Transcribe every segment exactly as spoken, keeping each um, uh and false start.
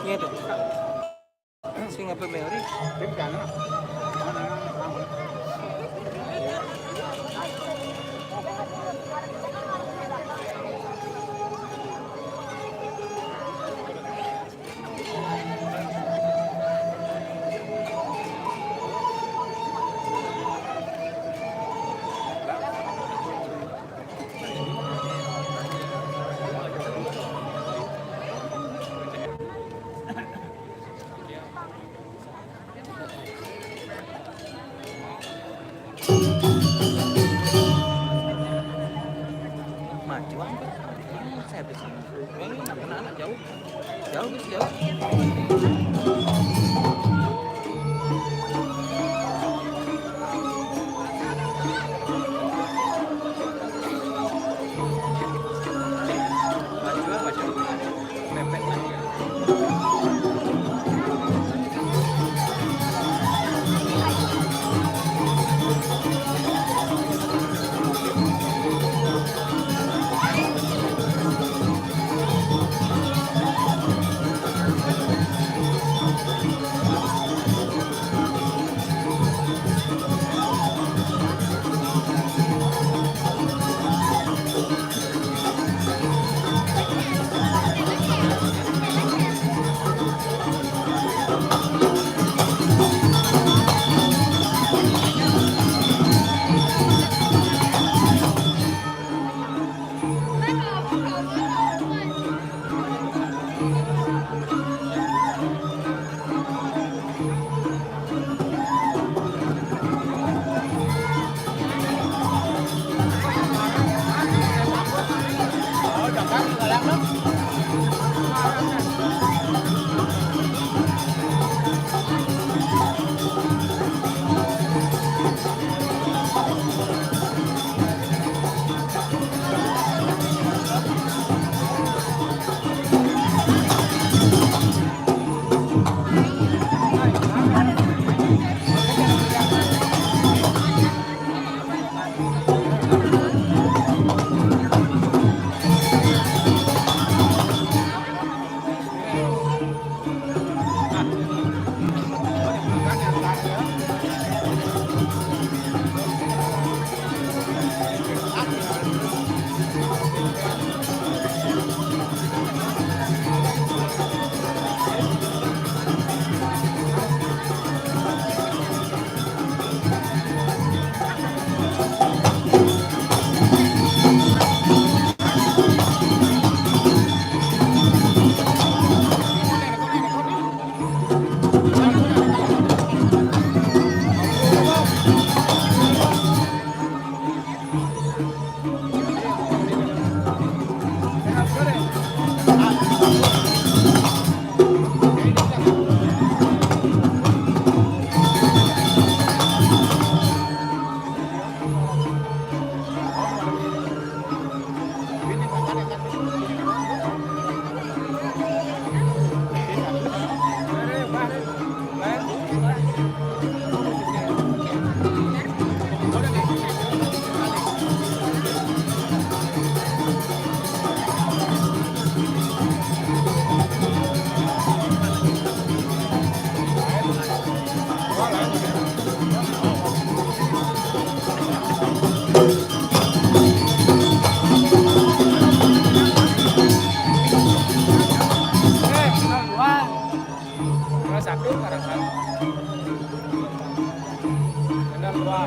Iya tuh. Sing apa meori? Maju apa? Saya habis ini. Ini anak-anak jauh. Jauh, Gus, jauh. Maju apa, jauh? Mepet lagi. Kelas satu barangkali. Ada dua.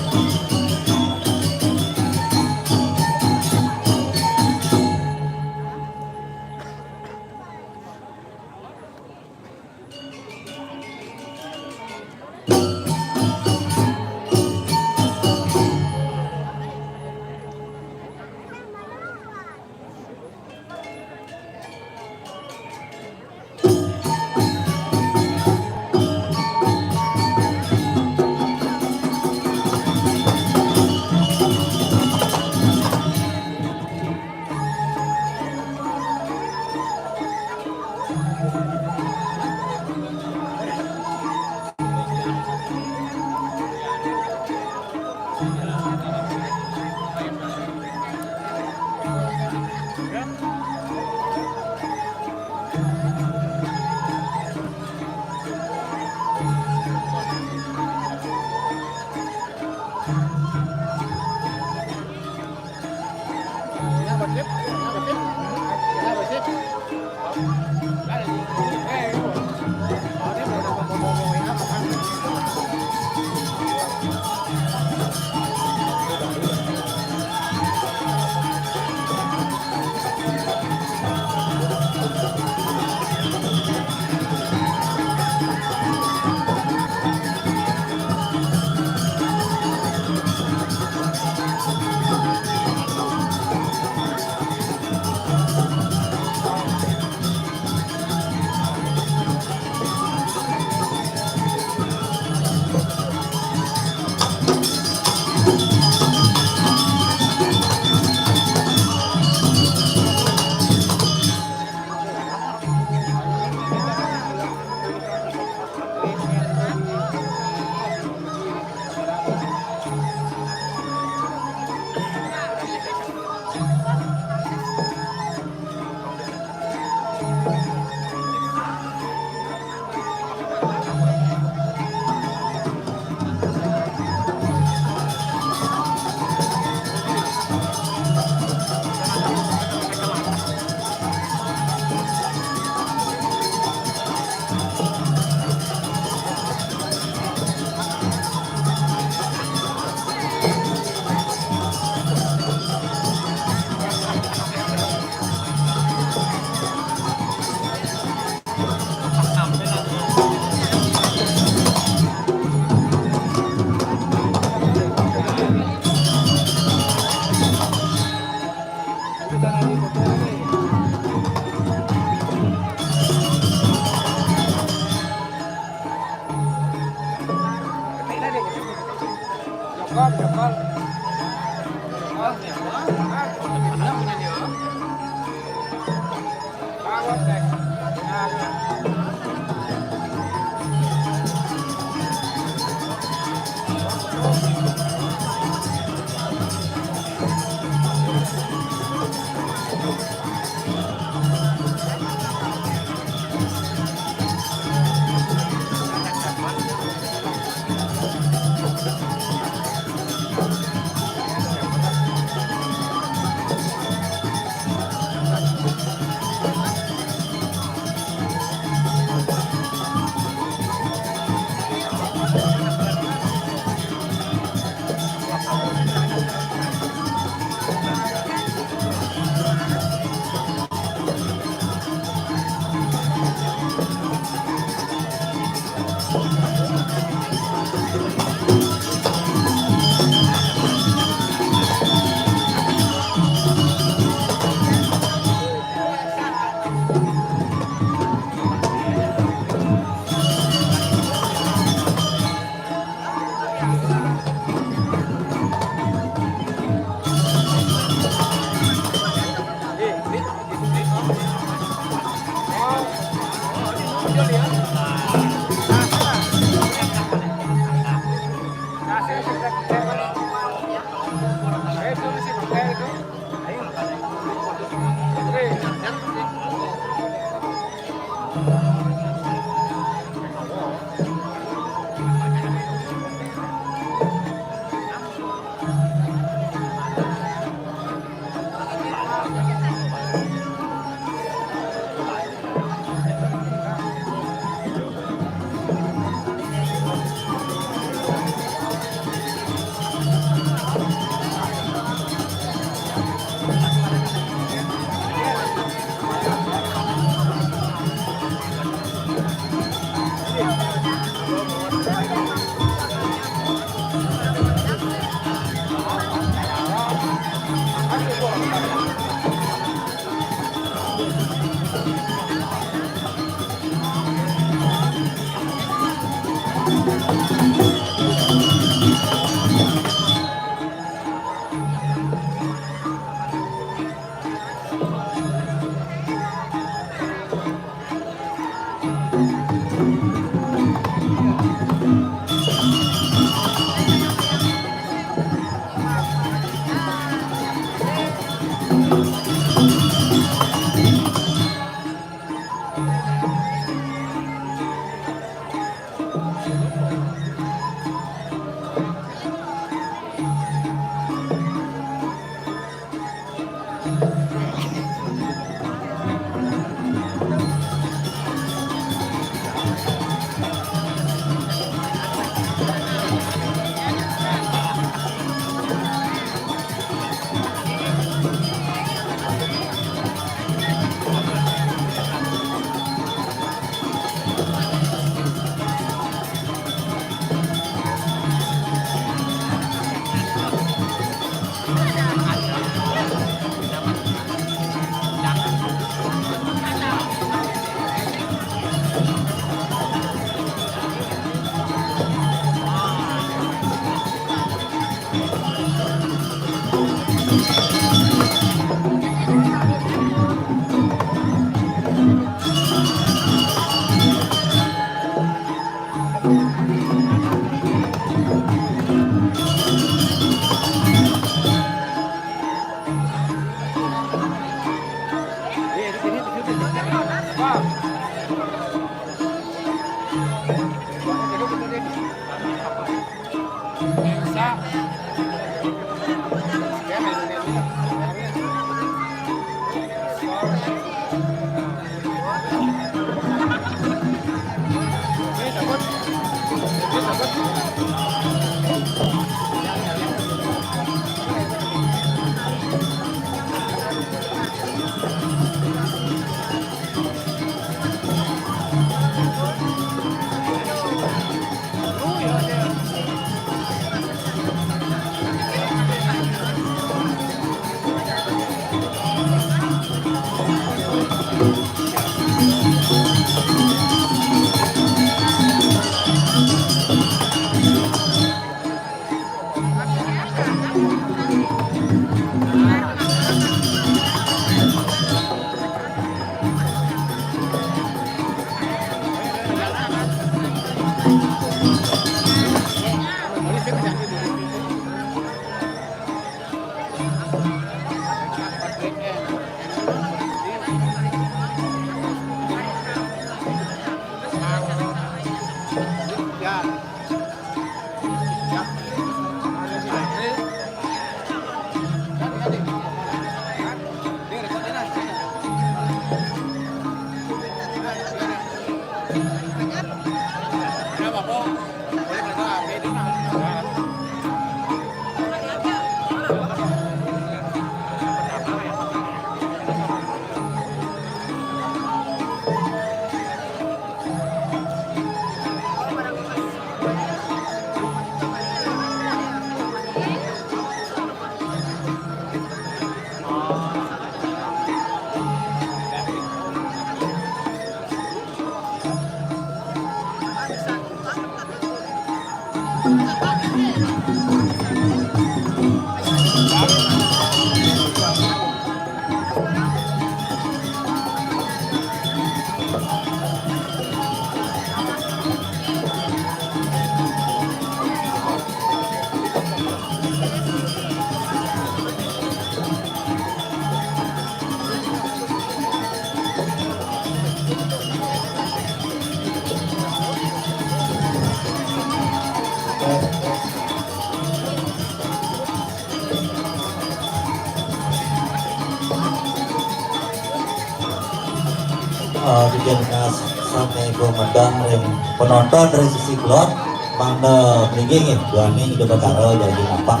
Eh, titiang nunas sané gumedheng ring penonton ring sisi kulon, mangda mlinggih nggih, duaning Ida Betara jagi napak.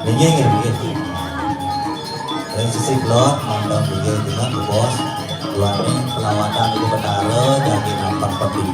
Mlinggih nggih, mlinggih. Ring sisi kulon, mangda mlinggih, inget, Bos, duaning pelawatan Ida Betara jagi napak peti.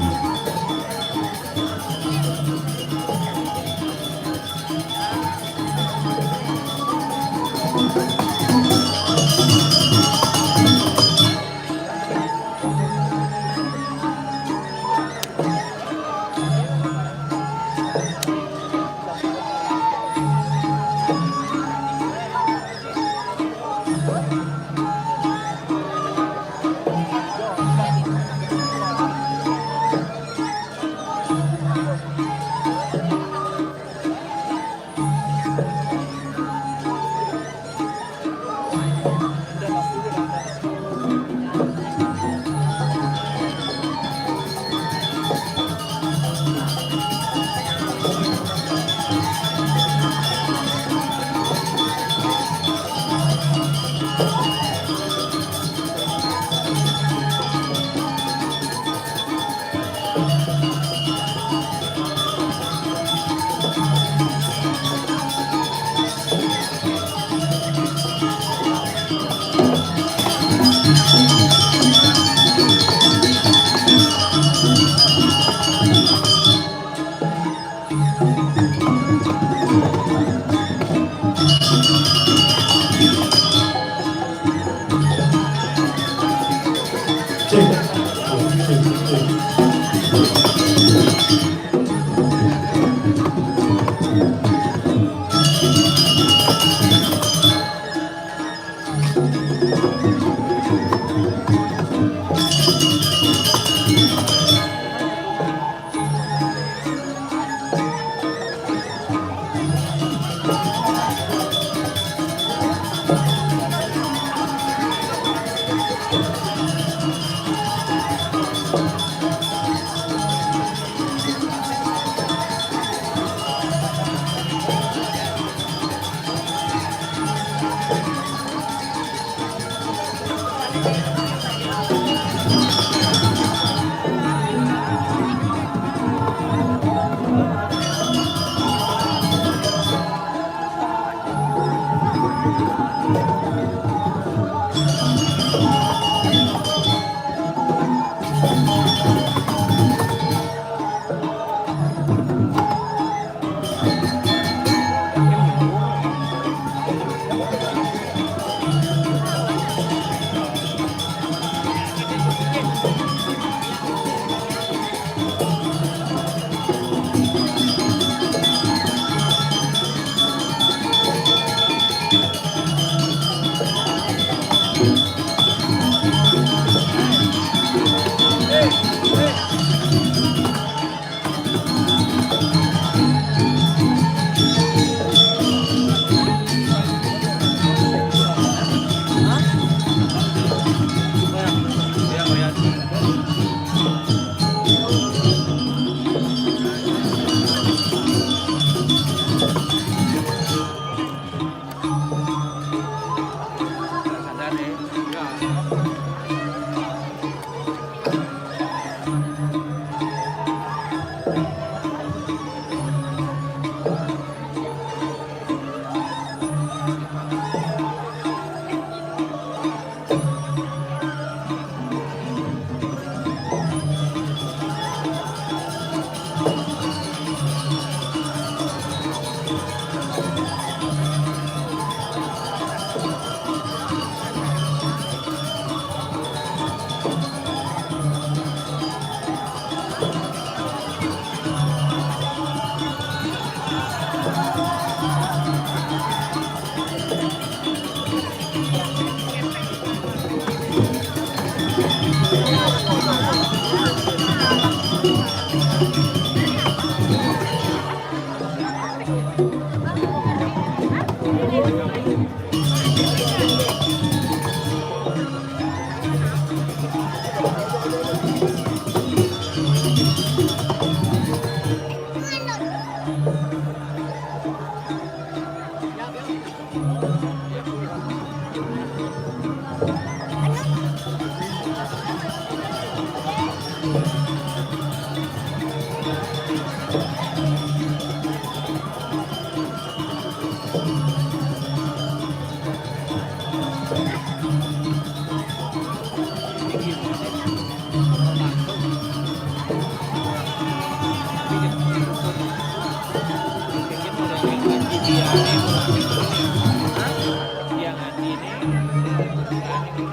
Datang,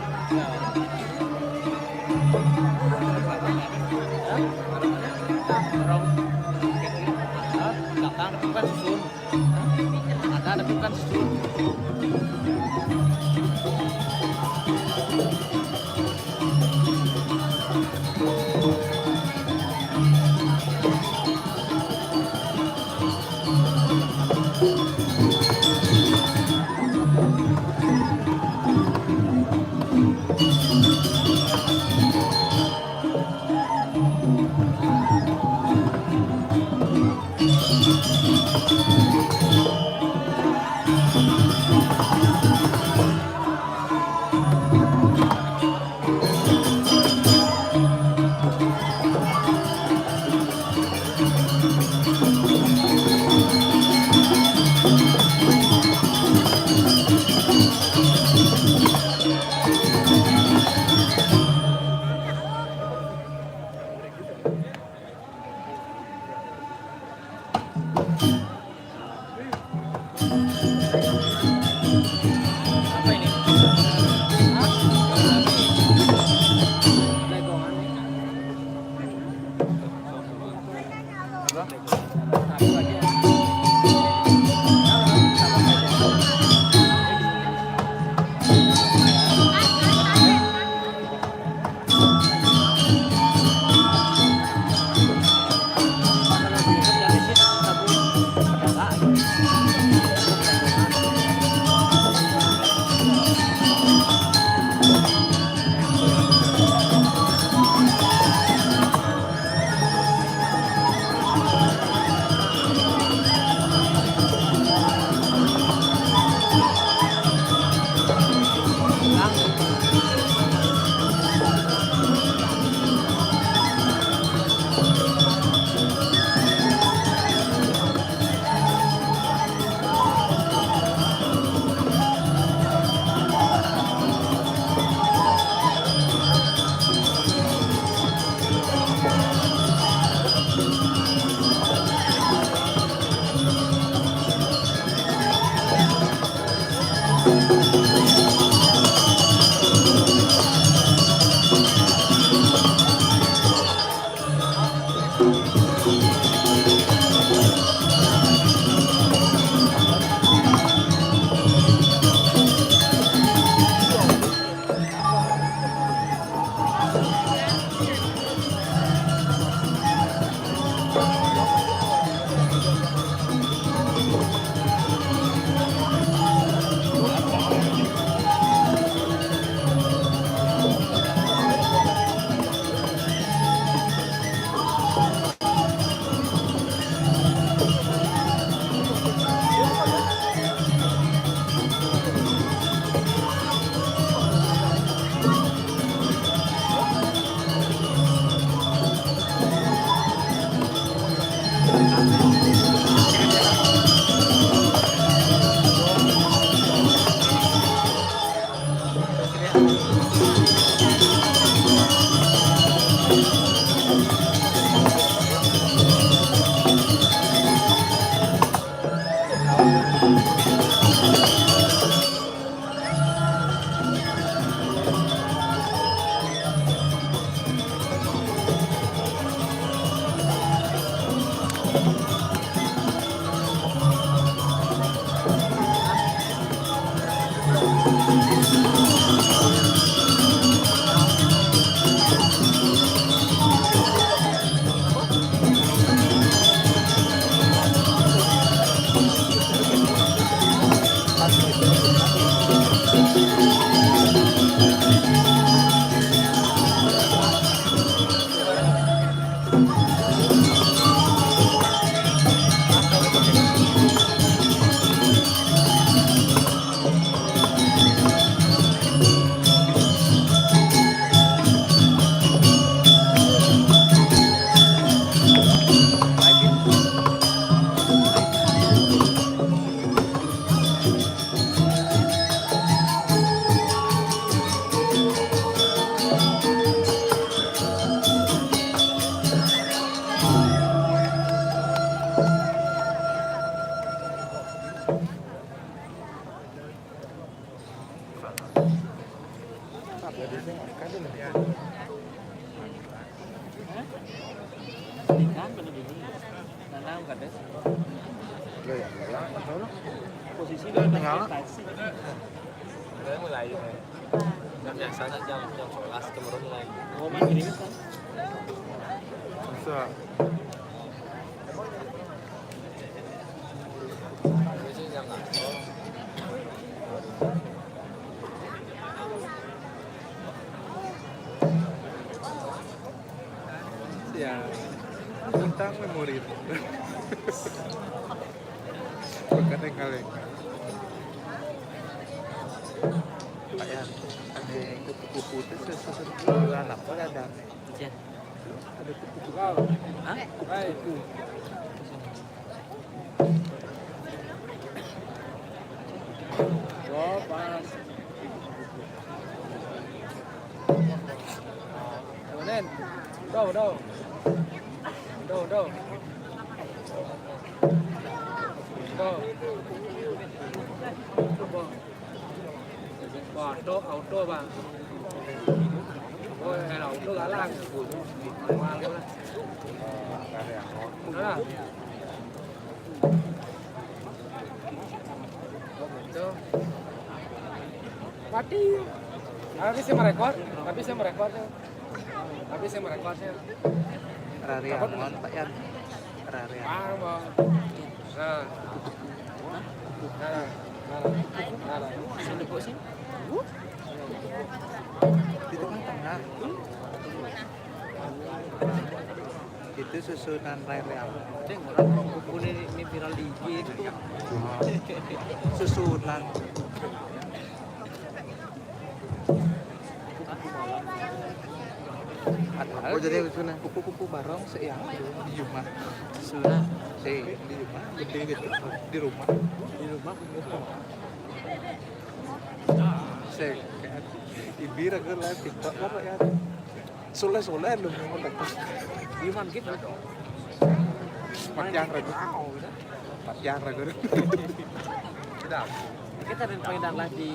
bukan susun. Ada, ada bukan susun. Kan pada dulu. Nah, nah, kada. Posisi udah taksi. Mulai, mulai. Nah, biasanya jam, jam sebelas turun lagi. Oh, main gini kan? Bisa. Biasanya jam enam. Ya, tentang memori. Bukan yang kaleng. Pak Yan, ada kupu-kupu itu sesuatu anak apa ada? Iya. Ada kupu-kupu. Hah? Kupu-kupu. Oh, pas. Turunin. Udah, udah. Udah, udah. Udah. Udah. Wah, auto, auto, Bang. Oh, kalau auto galak. Malu lah. Nah. Tuh. Mati. Tapi saya merekor, tapi saya merekor. Tapi saya merekor. Rari Apa tuh? Angon, Pak Yan. Rari Angon. Ah, Bang. Nah. Nah, nah, nah, nah. Sini, Bu, sini. Di tengah-tengah. Itu susunan rere apa? Deng, orang kumpul ini, ini viral di I G itu. Susunan. Padahal Oh, jadi di susunan. Kupu-kupu barong sih ya di rumah. Sudah. Sih, di rumah, gede gitu, di rumah. Di rumah kupu-kupu. Sih, kayak ibi raga live TikTok apa ya? Soleh-soleh lu mau dapat. Iman gitu. Patian ragu. Patian ragu. Sudah. Kita ada yang paling dalam di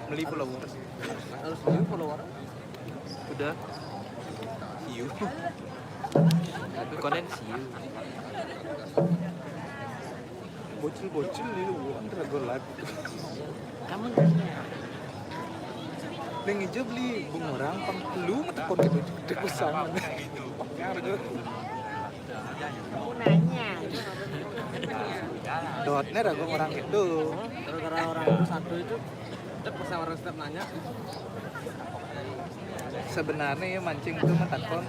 Beli follower. Harus beli follower. Udah. Siu. Tapi konen siu. Bocil-bocil nih, lu kan ragu live. Kamu nanya. Ning ijo beli bunga orang pang telu metekon gitu. Dek bersama. Kamu nanya. Dotnya ragu orang gitu. Gara-gara orang itu satu itu, tetap pas orang setiap nanya. Sebenarnya ya mancing tuh metakon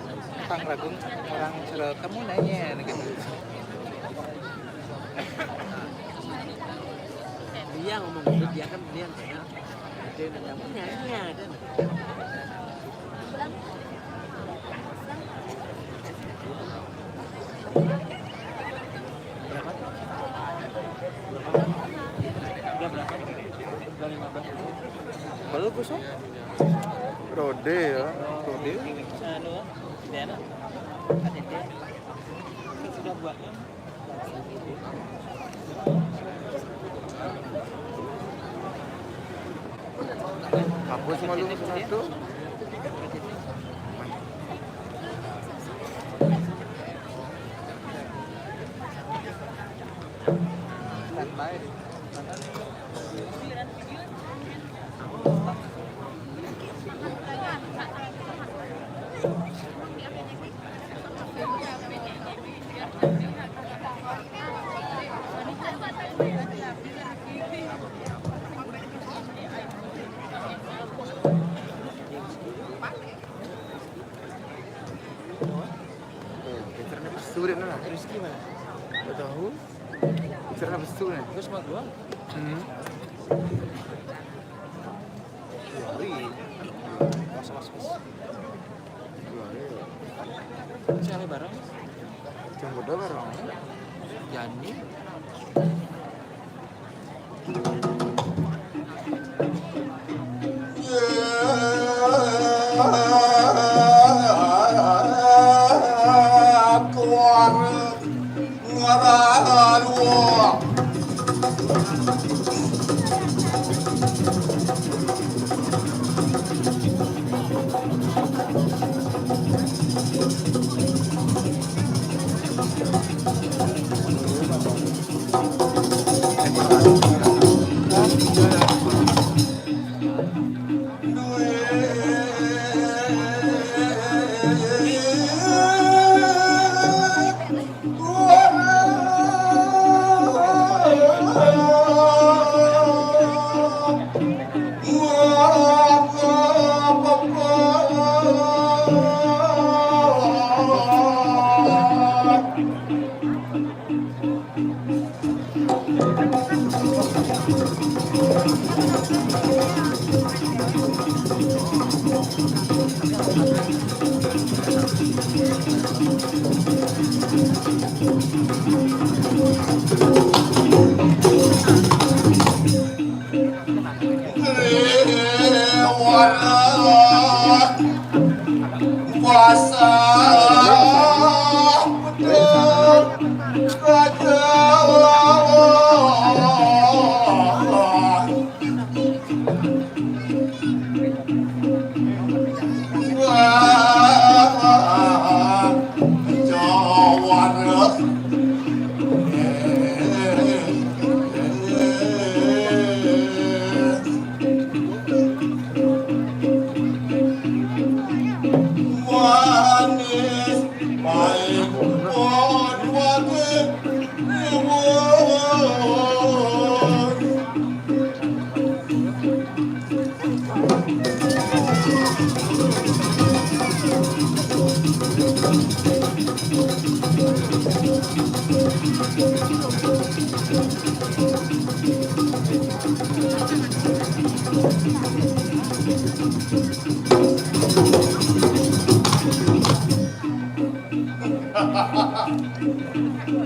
tang ragu orang sudah kamu nanya gitu. Dia ngomong gitu, dia kan dia nanya. Dia nanya, "Kamu nanya," dia nanya. Berapa? Udah berapa? Udah lima belas. Baru kosong? Rode ya, Rode. Anu, Diana. K T P. Sudah buatnya. Hapus malu satu. Standby. Sudah lah, terus gimana? Tidak tahu. Bicara apa tuh, nih? Terus mak gua? Hmm. Dua hari. Mas, mas, mas. Dua hari. Siapa bareng? Yang muda bareng. Yani.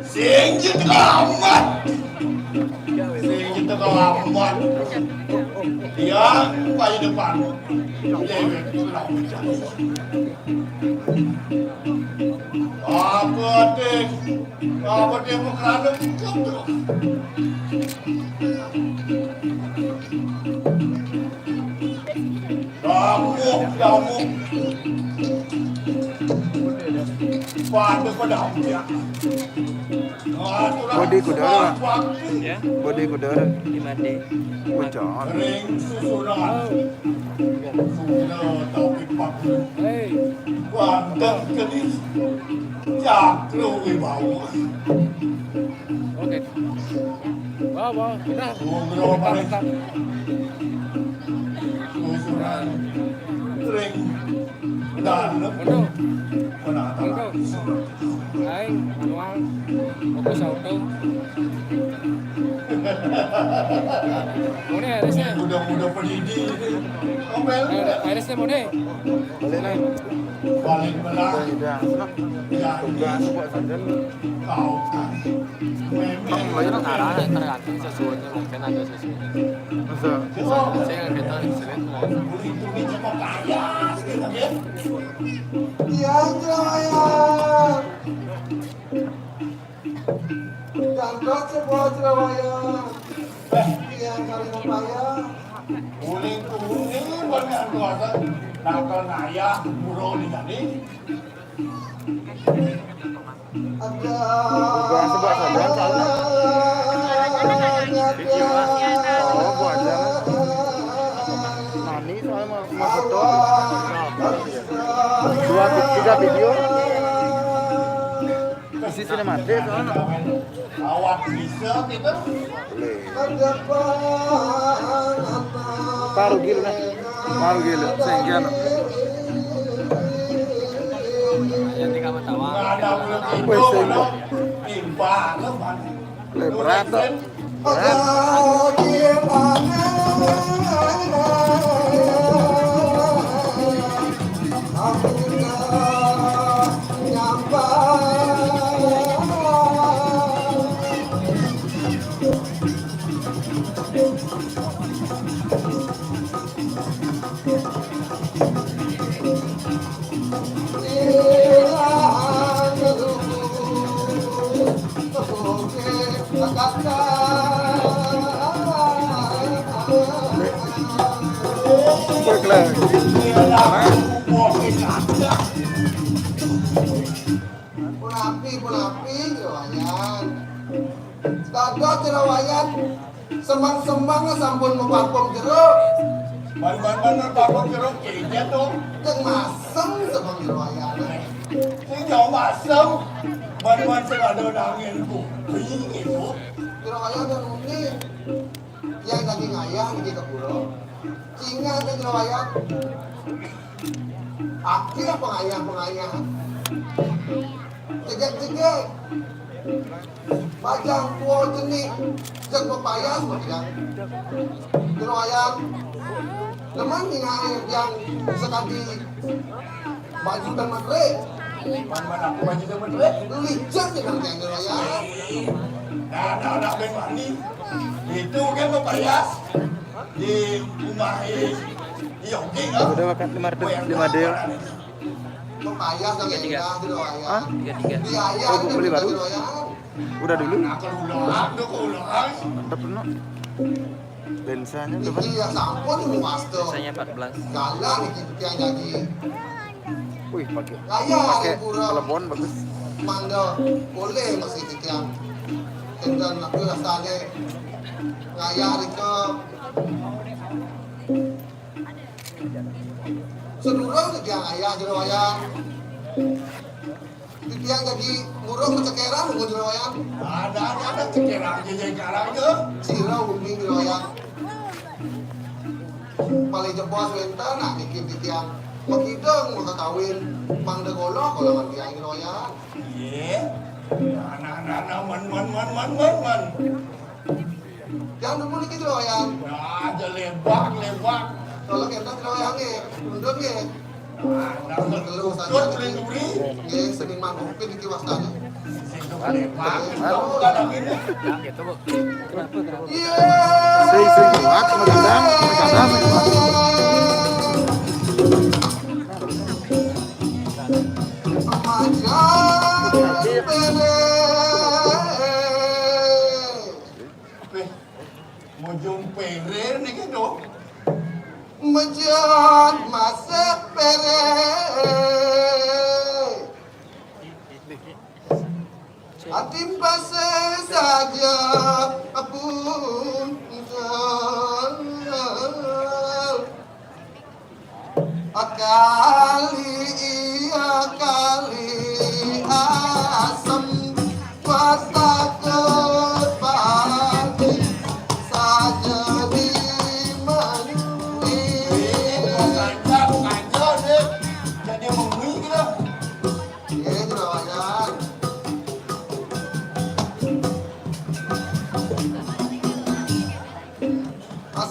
Sing jatuh amat. Sing jatuh amat. Yang paling depan. Apa deh? Apa deh mau kerana? Kamu, kamu. Pada, pada. Bodi kuda. Ya? Bodi kuda. Di mati. Bocor. Ring susunan. Sudah tapi pakai. Hei. Banten kedis. Cakro wibawa. Oke. Wah, wah, udah. Ngobrol paling. Susunan. Ring. Udah. Waduh. Penata. Waduh. Aing manual. Fokus auto. Mau nih, Arisnya. Udah, udah pendidik. Ngomel. Arisnya mau nih. Balik, Nang. Balik belah. Udah, udah. Jadi. Tugas buat saja. Kau kan. Memang. Banyak orang ngarang, tergantung sesuatu. Mungkin ada sesuatu. Masa? Saya nggak tahu, saya lihat mau. Itu dia cuma kaya, gitu, kan? Iya, Jaya. Jangkut sebuah Surabaya. Yang kali Surabaya. Uling tuh, ini banyak keluarga. Nangkal ngayah, murah di tadi. Ada. Bukan sebuah sajian, soalnya. Video, Mas. Oh, buat aja. Manis, soalnya mau, mau foto. Dua, tiga video. Isi sinematis, soalnya. Awak bisa kita. Paru gila, nah. Paru gila, senggan. Yang tiga matawa. Wes, senggan. Timpal, berat, tuh. Berat. Punapi, punapi, Jero Wayan. Dados Jero Wayan, semeng-semeng sampun maparfum jero. Ban-ban ban parfum jero, kayaknya tuh. Yang masem semeng Jero Wayan. Sing jauh masem, ban-ban sing ada angin ku. Ini gitu. Jero Wayan dan Uni. Yang daging ayah di keburo. Cinga ke Jero Wayan. Akhir pengayah-pengayah. Jegek-jegek. Bajang tua jenik, jeg bepayas bajang. Jero Wayan, demen ningalin bajang sekadi baju dan meterik. Mana aku baju dan meterik? Licin dengan Jero Wayan. Nah, nah, nah, ben mani. Itu kan bepayas di rumah, eh, di Yogi, kan? Udah makan lima ratus, lima D. Bepayas dong ya, Jero Wayan. Hah? Tiga tiga. Di ayah. Oh, beli baru. Jero Wayan. Udah dulu. Nah, kalau ulang, tuh, kalau ulang. Mantap, no. Lensanya berapa? Iya, sampun, Master. Lensanya empat belas. Jalan iki yang jadi. Wih, pakai, pakai telepon bagus. Mangga boleh masih titiang. Enten aku rasane ngayah rika. Sedurung titiang ngayah Jero Wayan. Titiang jagi muruk macekeran, Jero Wayan. Ada, ada, ada cekeran, jejegaran, je. Sira uning, Jero Wayan. Paling jebos wenten, nah, niki titiang. Makideng, makakawin, mangda goloh, golongan tiang, Jero Wayan. Iya. Nah, nah, nah, nah, man, man, man, man, man, man. Tiang nemu niki, Jero Wayan. Nah, aja lebak, lebak. Kalau kita, Jero Wayan, nggih, pundhut, nggih. Nah, nah, nah, saja. Nggih, seniman kopi niki wastane. Sing, sing kuat, magadang, magadang, magadang. Weh, mujung pere niki, Dok. Mejat masak pere. Atim pasir saja pun. Kali iya kali asem, kuasa kepati saja di menui. Jadi menui kita. Iya, Jero Wayan.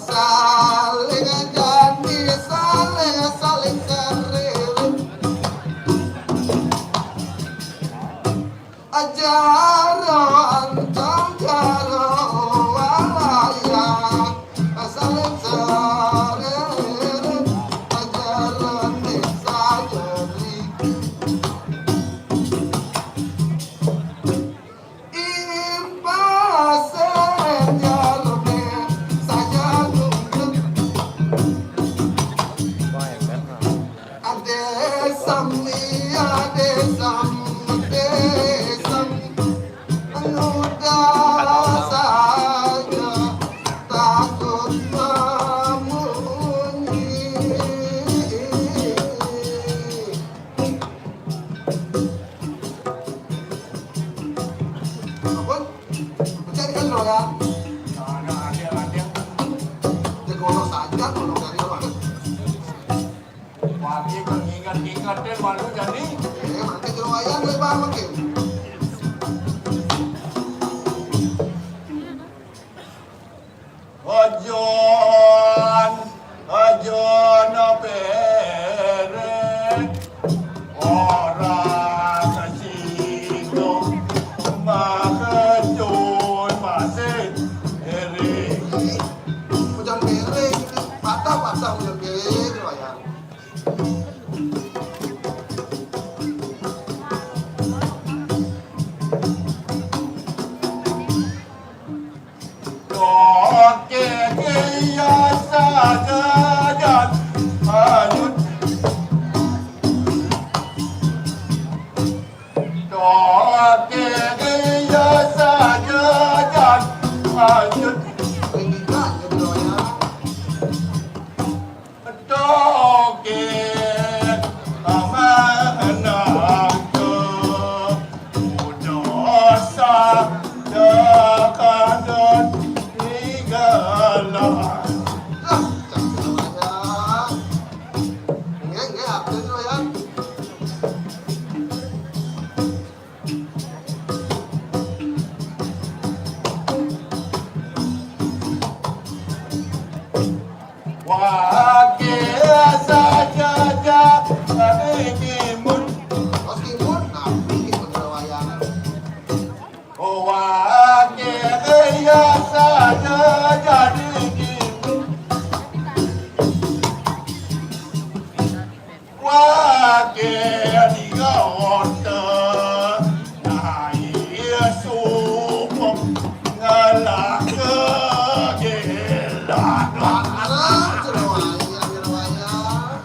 Saling jani, saling, saling sering. Jero ancang, jero wayang, saling sering. Jero desa, jero Ampun, pecah ikan lo ya. Ada, ada, ada. Dia golok saja, golok dari orang. Wah, dia mengingat-ingat deh, malu jadi. Eh, makin lumayan lebar makin. Ojon, ojon pere, ora kasino, makejun masih eri. Ojon pere, patah-patah ojon pere, wayang. Wage saja jane kimun. Bos kimun, napi kimun jero wayang? Wage saja jane kimun. Wage diga wonten. Nyai sumpung ngelak kegelan. Alah, jero wayang, jero wayang.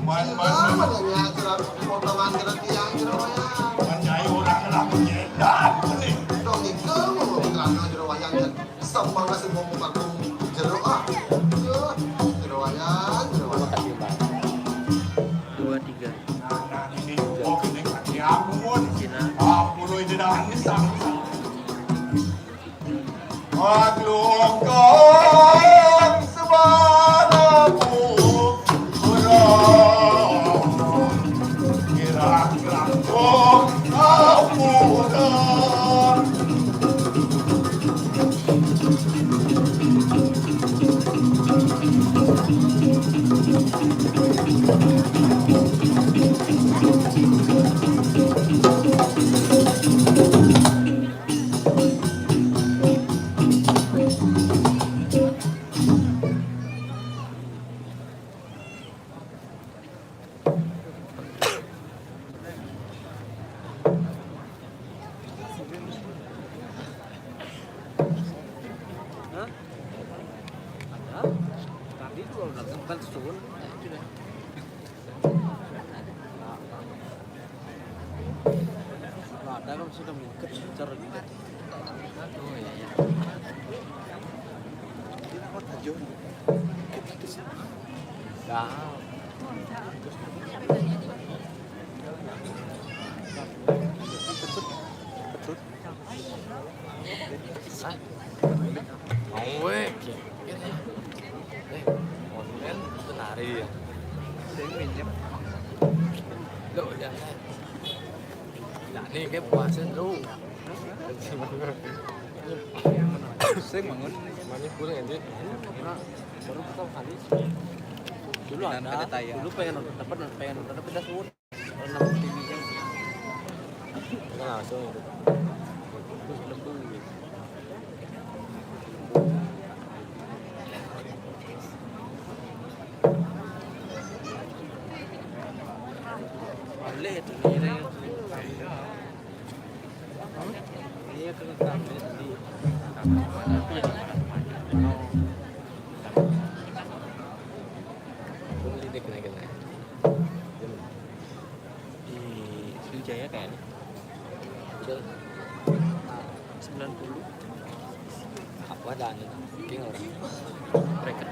Man, man, man. Mana nya, jero potongan jero tiang, jero wayang. Man, Nyai orang ngelak kegelan, kuning. Dong, itu, mau kerana jero wayang, nya. Sampang kasih mau muka jero, ah. Jero wayang, jero wayang. Dua, tiga. Nah, nah, ini, oh, ini kaki aku, Mun. Cina. Ampun, ini dah, ini sang, sang. Maklum kang sebanaku orang. Kirang-kirang kong aku dah. Hah? Ada. Tadi dua udah tempat turun. Ada kan sudah mungkin bicara gitu. Oh iya, iya. Ini apa tajam? Kita tuh sih. Dah. Ketut. Ketut. Hah? Mau weh. Eh, online itu nari ya. Saya minjem. Lo udah. Nah, nih kayak puasa lu. Saya bangun. Mana pulang aja? Baru pertama kali. Dulu ada, dulu pengen nonton, dapat pengen nonton, tapi dah suruh. Kalau nonton T V jam. Kita langsung itu. Terus lembu gitu. Boleh tu ni. Iya, kena tahu tadi. Boleh dia kena-kena. Di Sriwijaya kayaknya. Udah. Sembilan puluh. Apa ada anu? Mungkin orang. Mereka.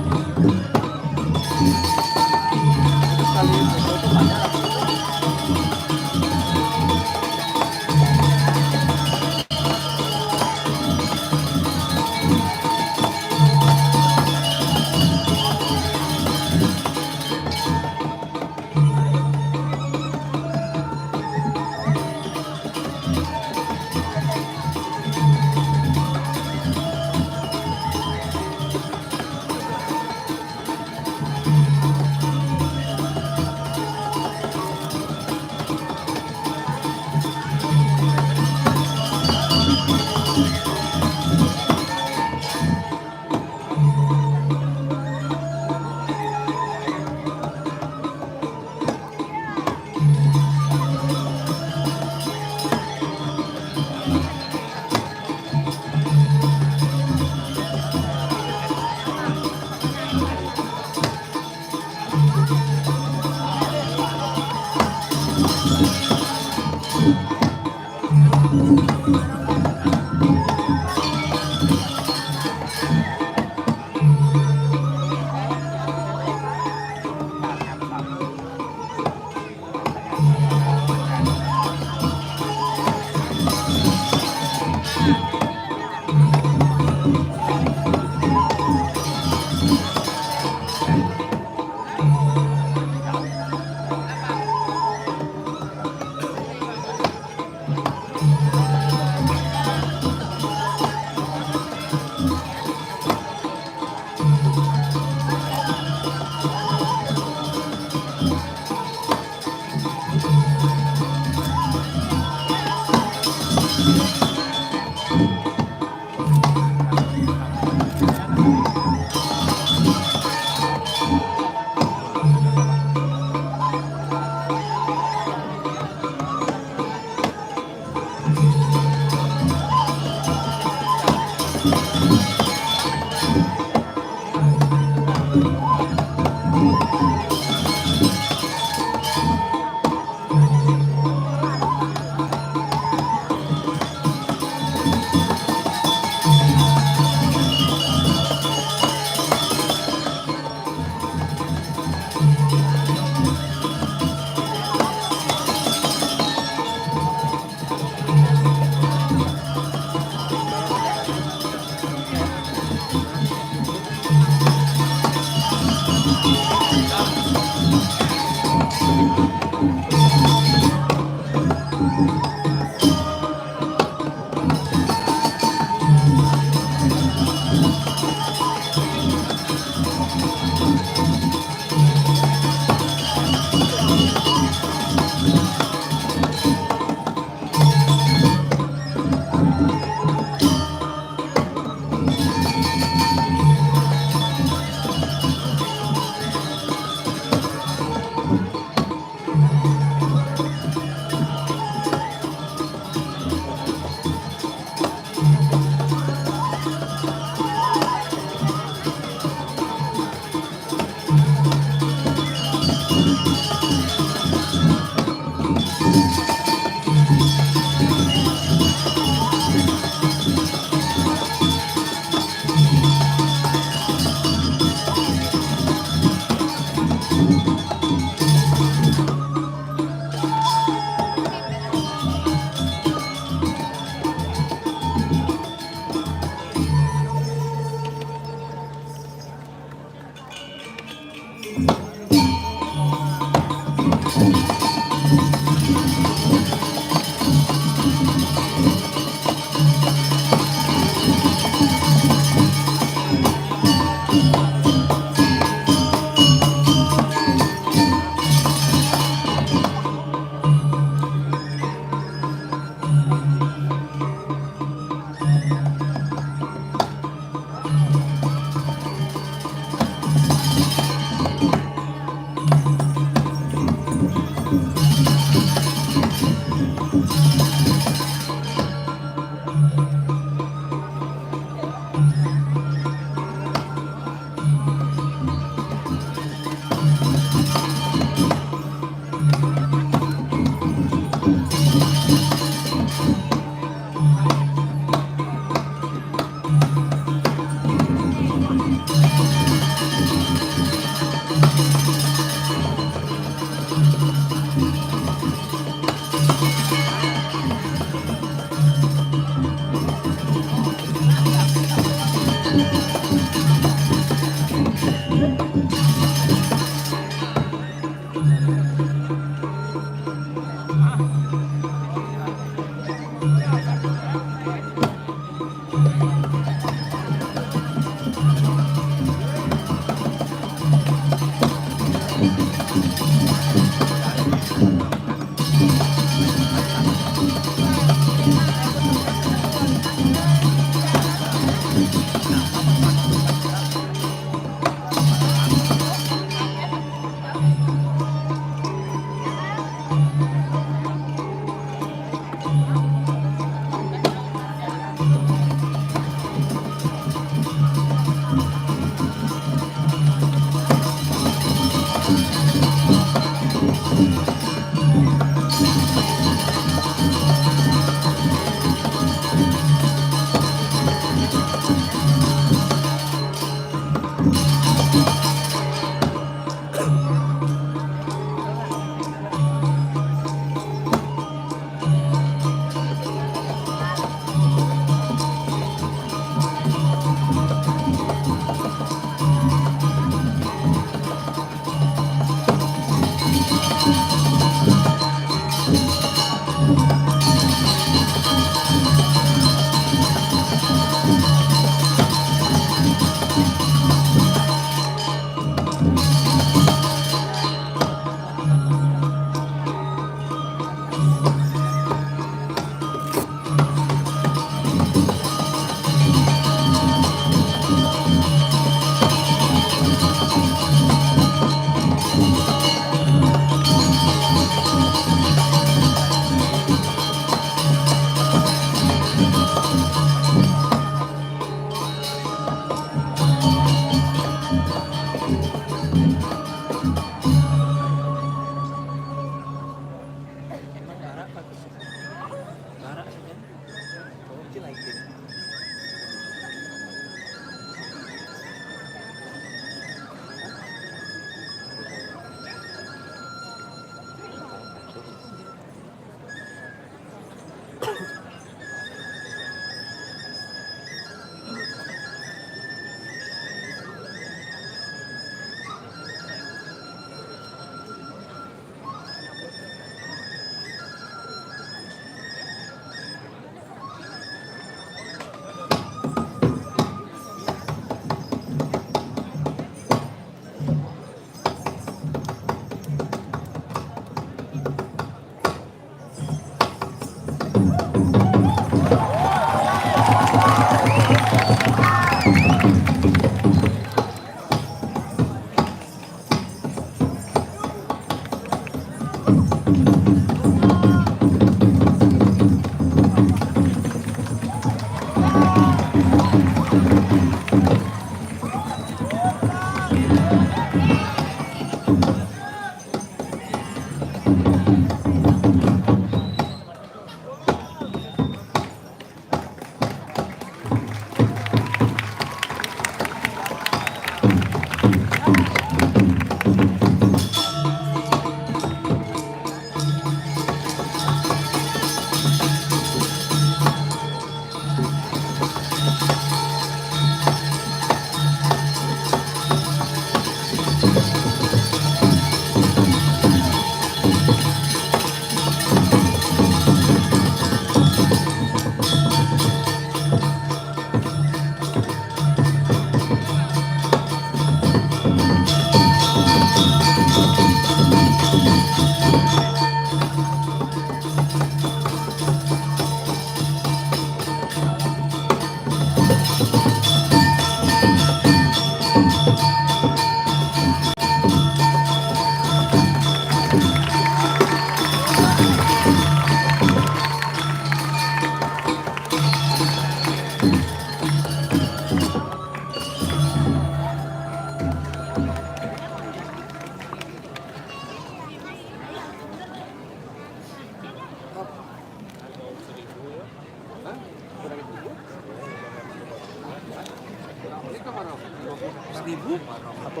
Seribu? Apa?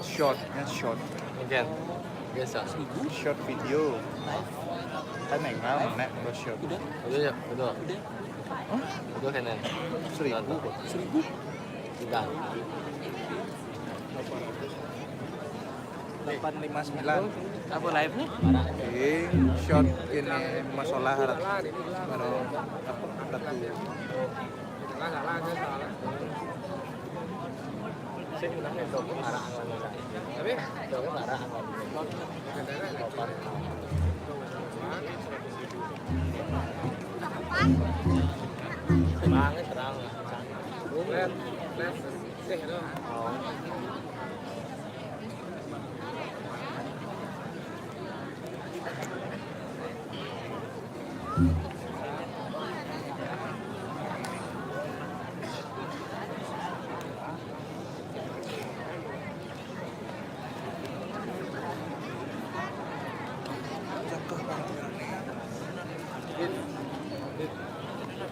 Short, ya, short. Again. Biasa. Seribu? Short video. Kan yang lama, nek, kalau short. Udah. Udah ya, udah. Udah. Hah? Udah kan, Nen? Seribu. Seribu? Udah. Delapan lima sembilan. Apa live nih? Ini short ini masalah harap baru apa, ratu. Tapi semangat terang.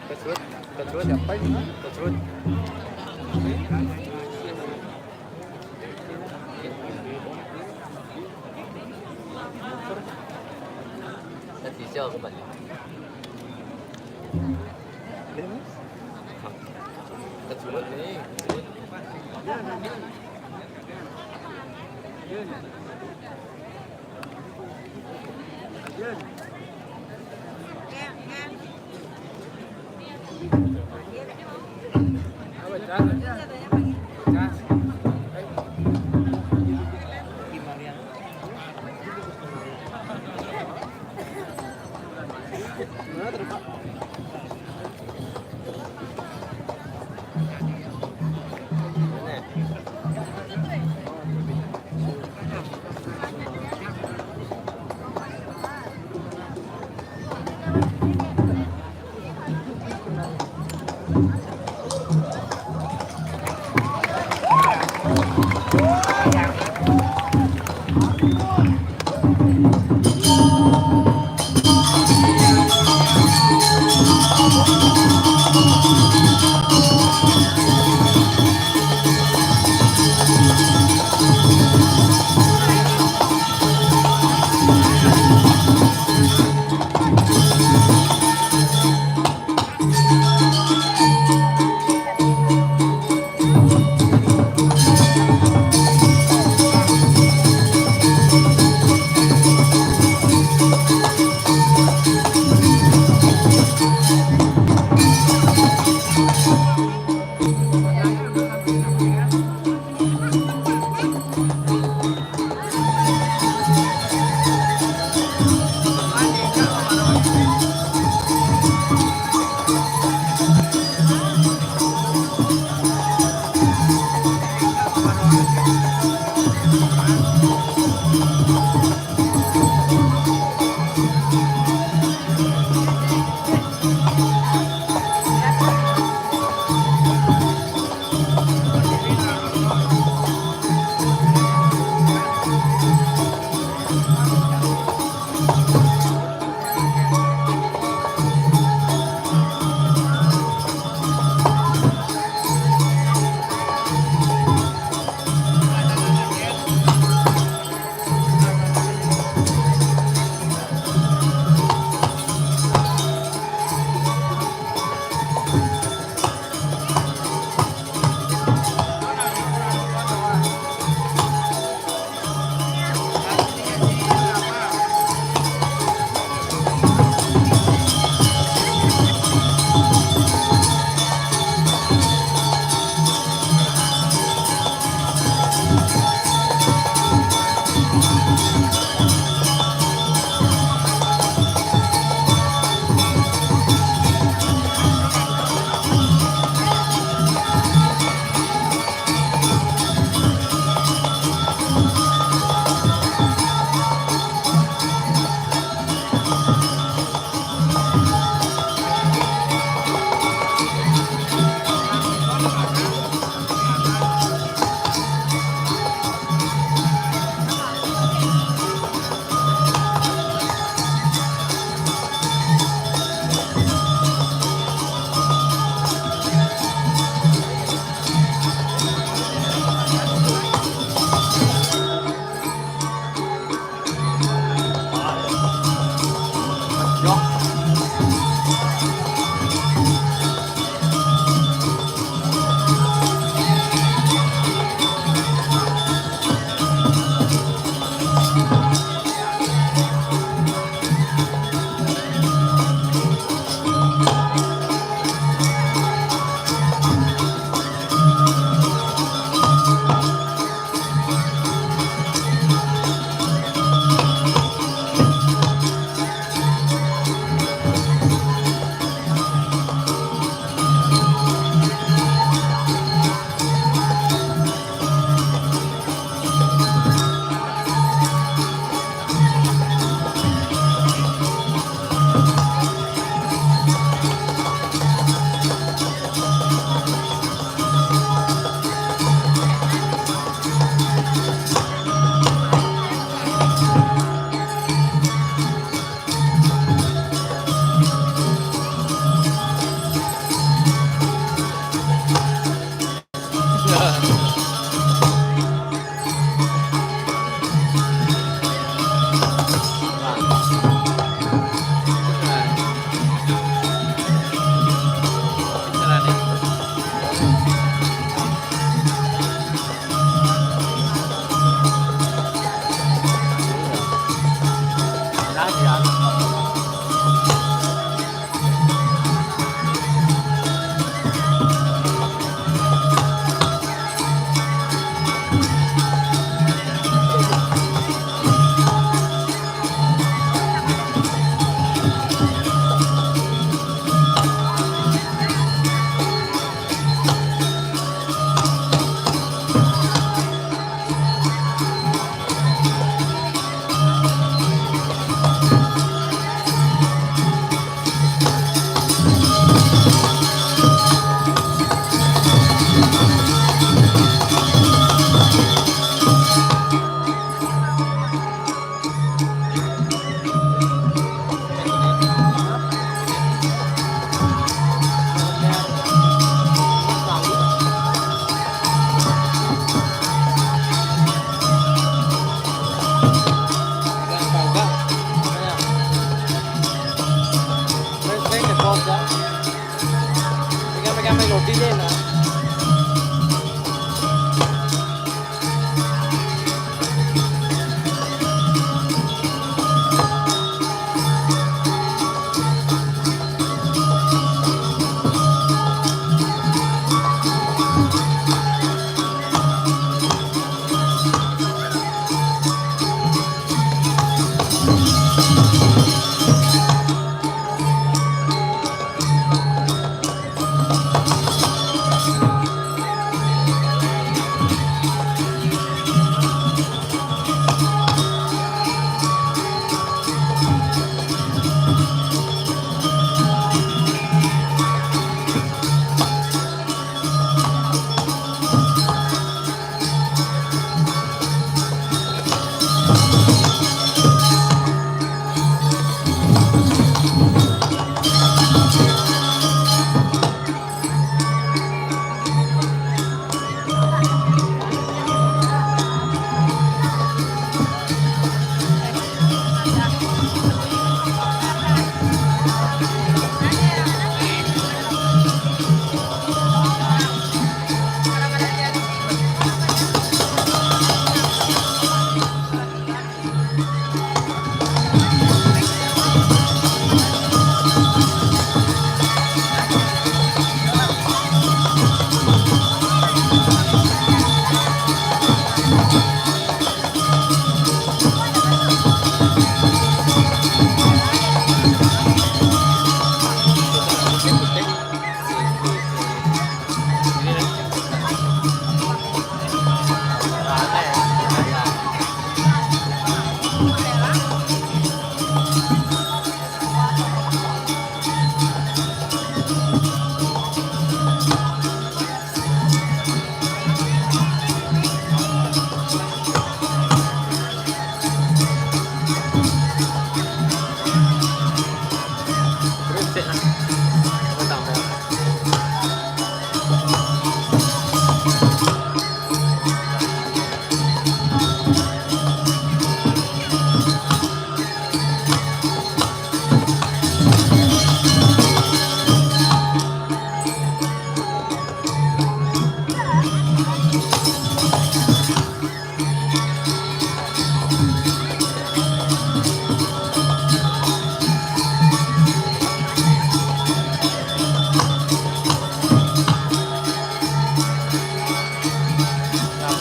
Kecrut, kecrut. Siapa ini? Kecrut. Kan bisa aku balik. Kecrut nih.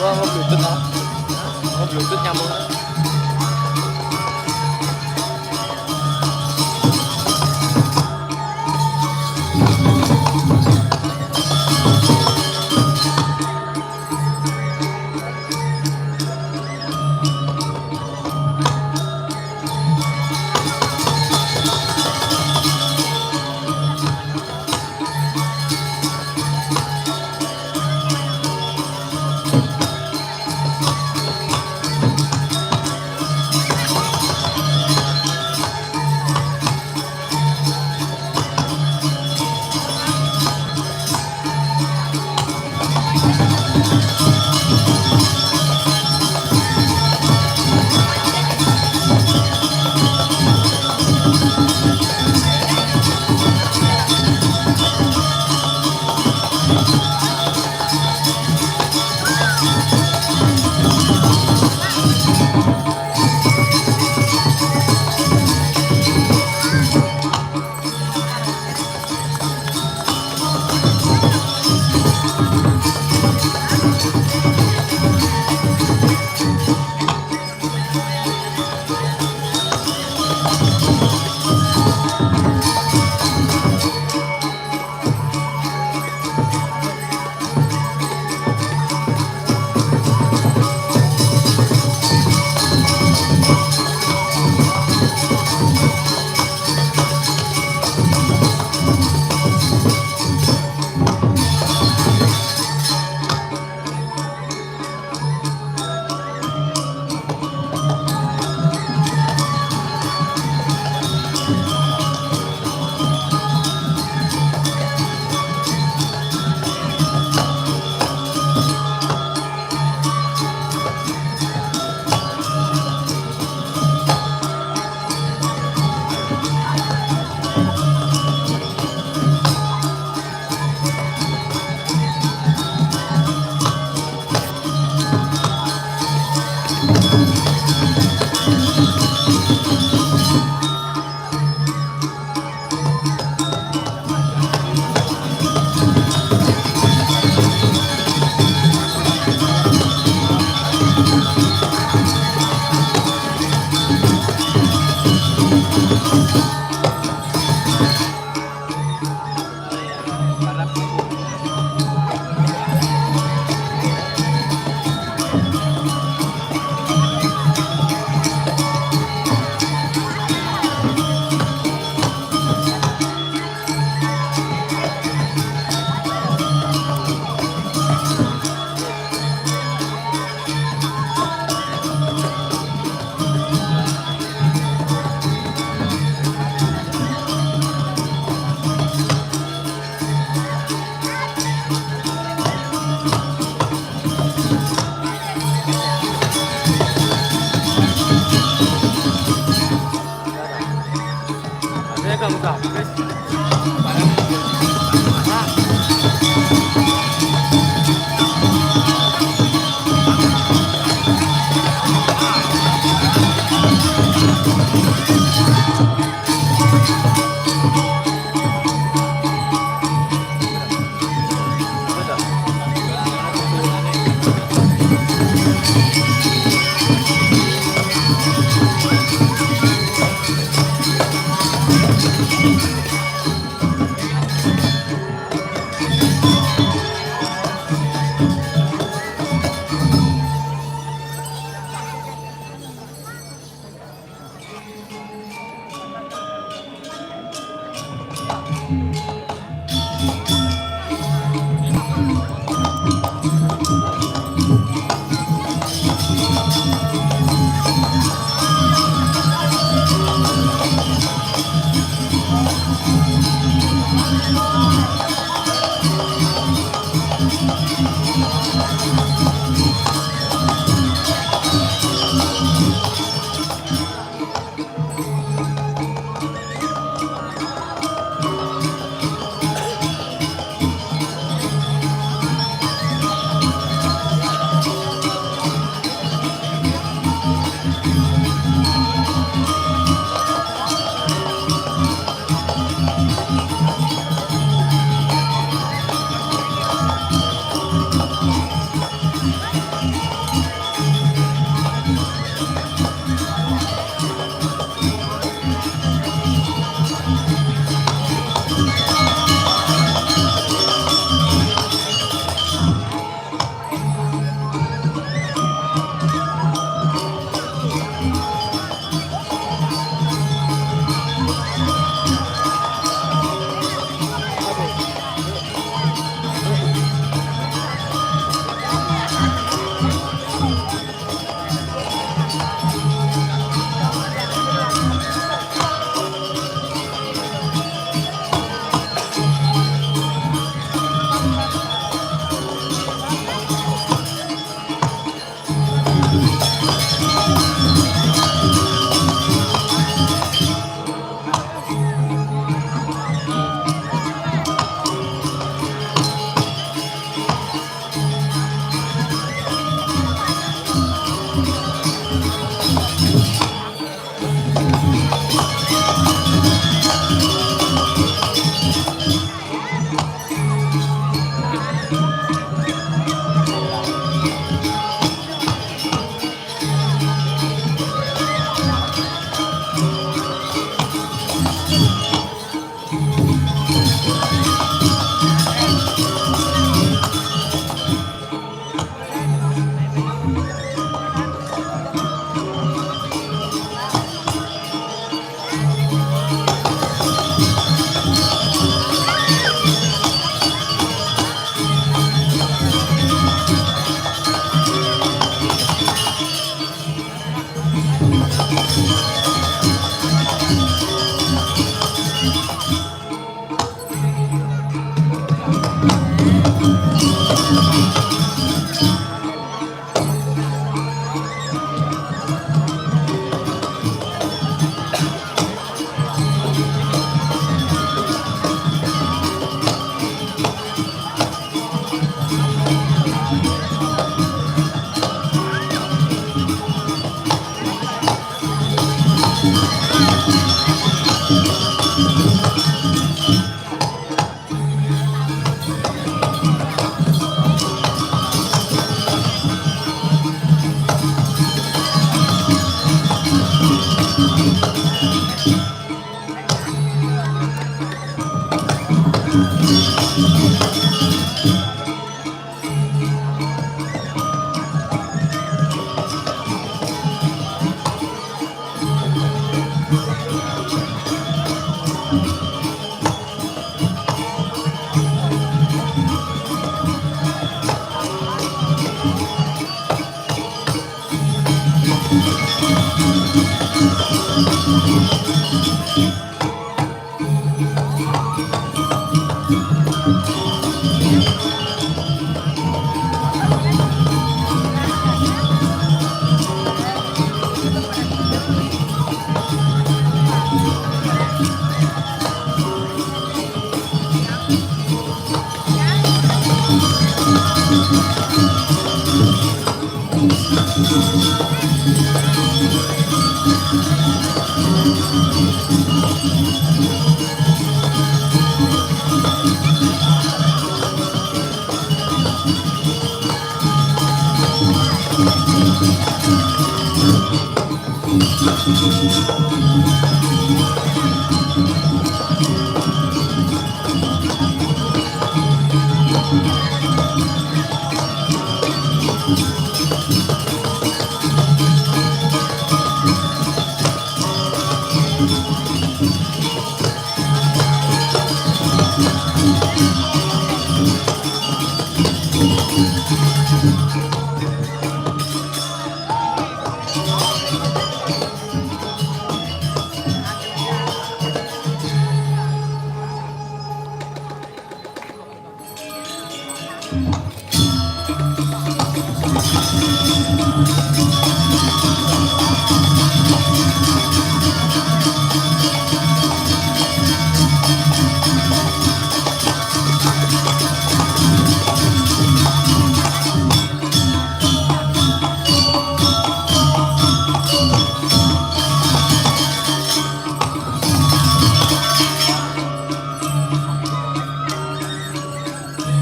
Ngebluntut, ah. Ngebluntut nyambung.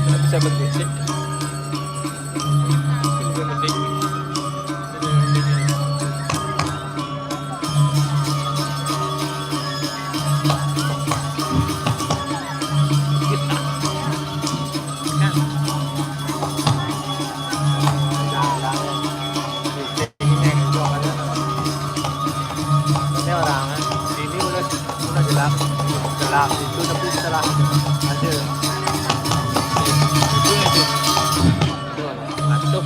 Nggak bisa berdetik. Berdetik. Ini orang, ini udah, udah gelap, gelap itu tapi setelah ada itu itu masuk.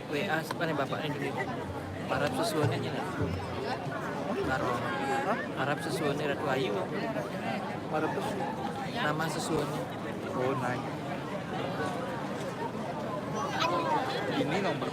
W A siapa nih bapaknya dulu? Arab sesuanya aja lah. Karo Arab sesuanya Ratu Ayu. Arab sesuanya. Nama sesuanya. Oh, naik. Ini nomor.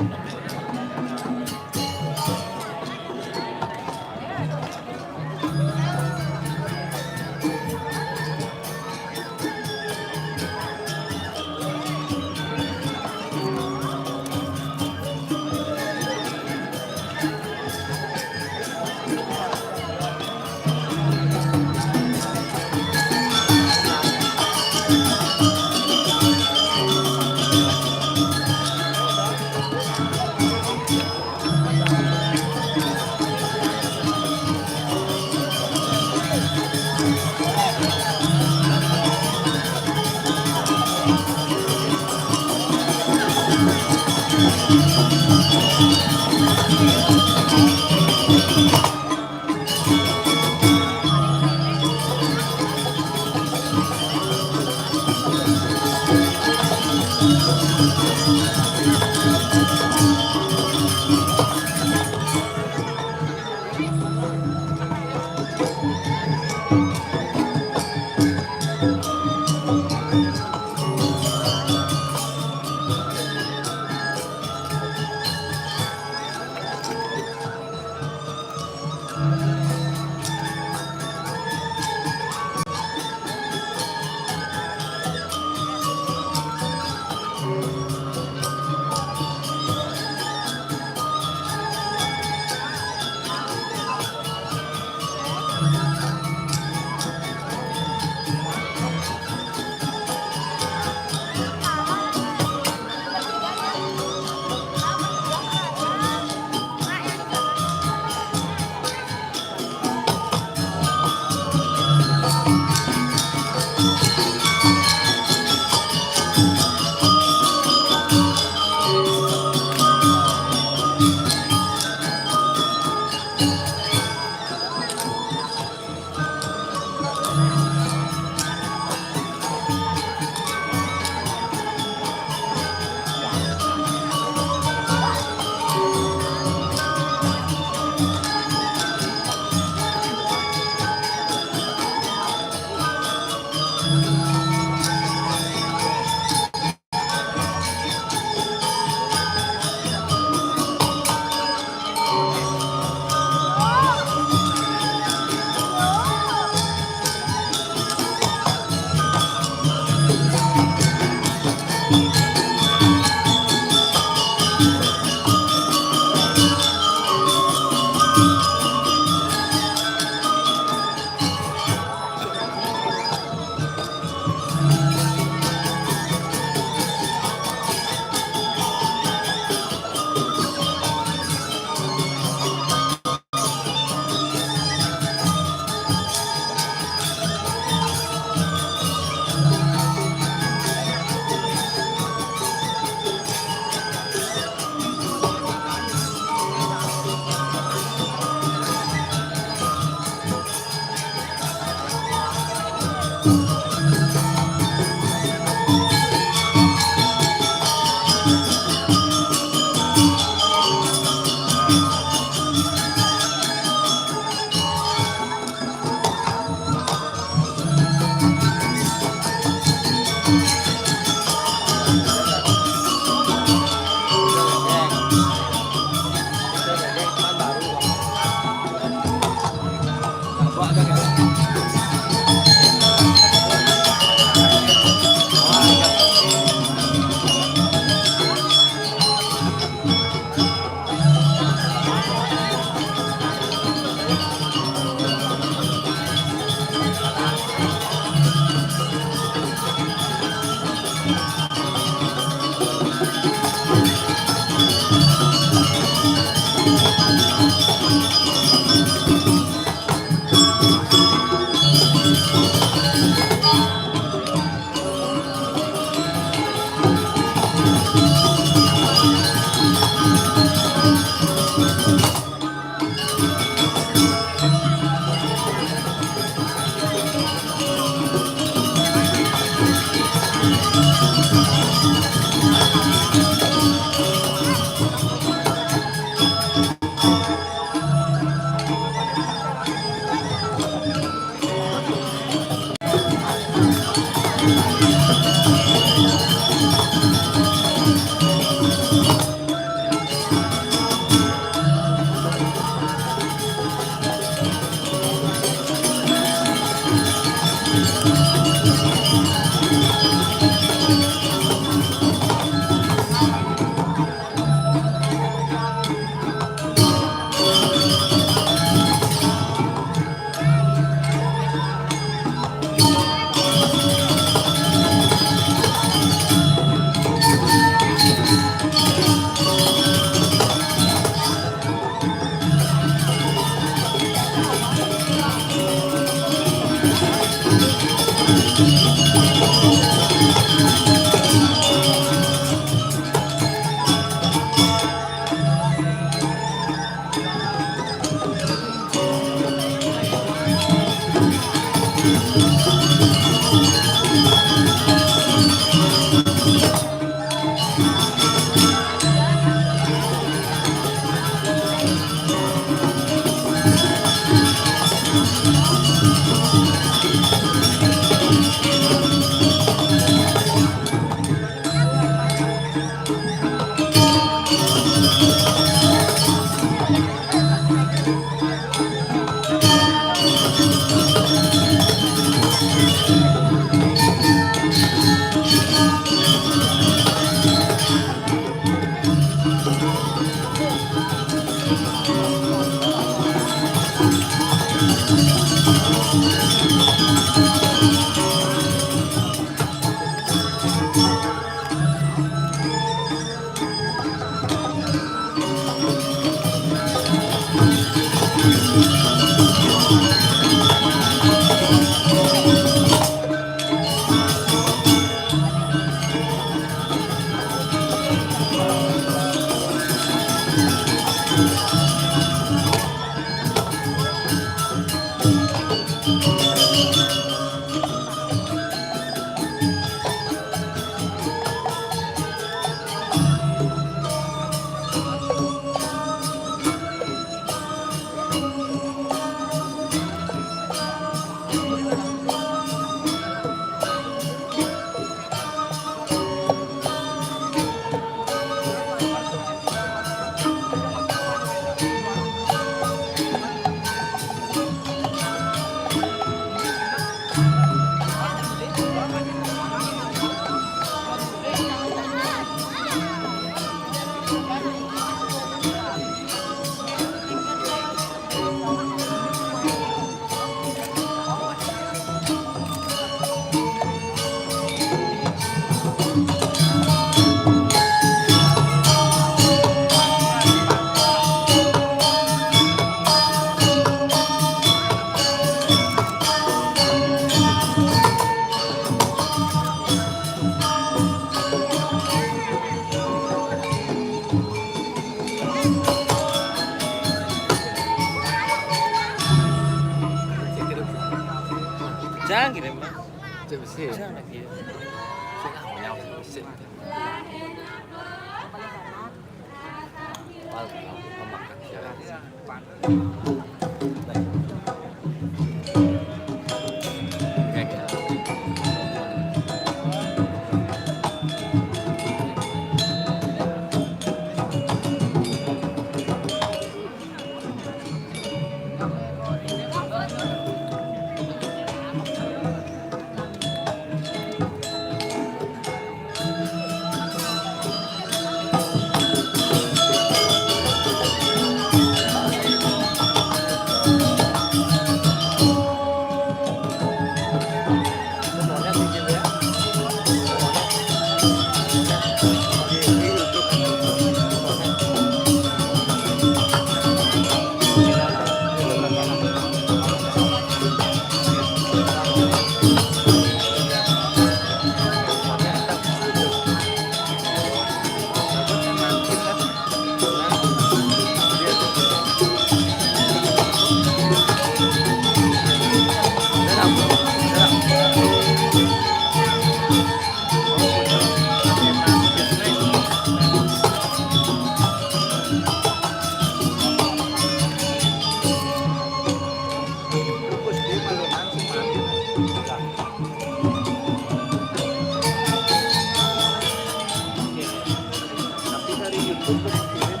Tapi dari YouTube lu kirim,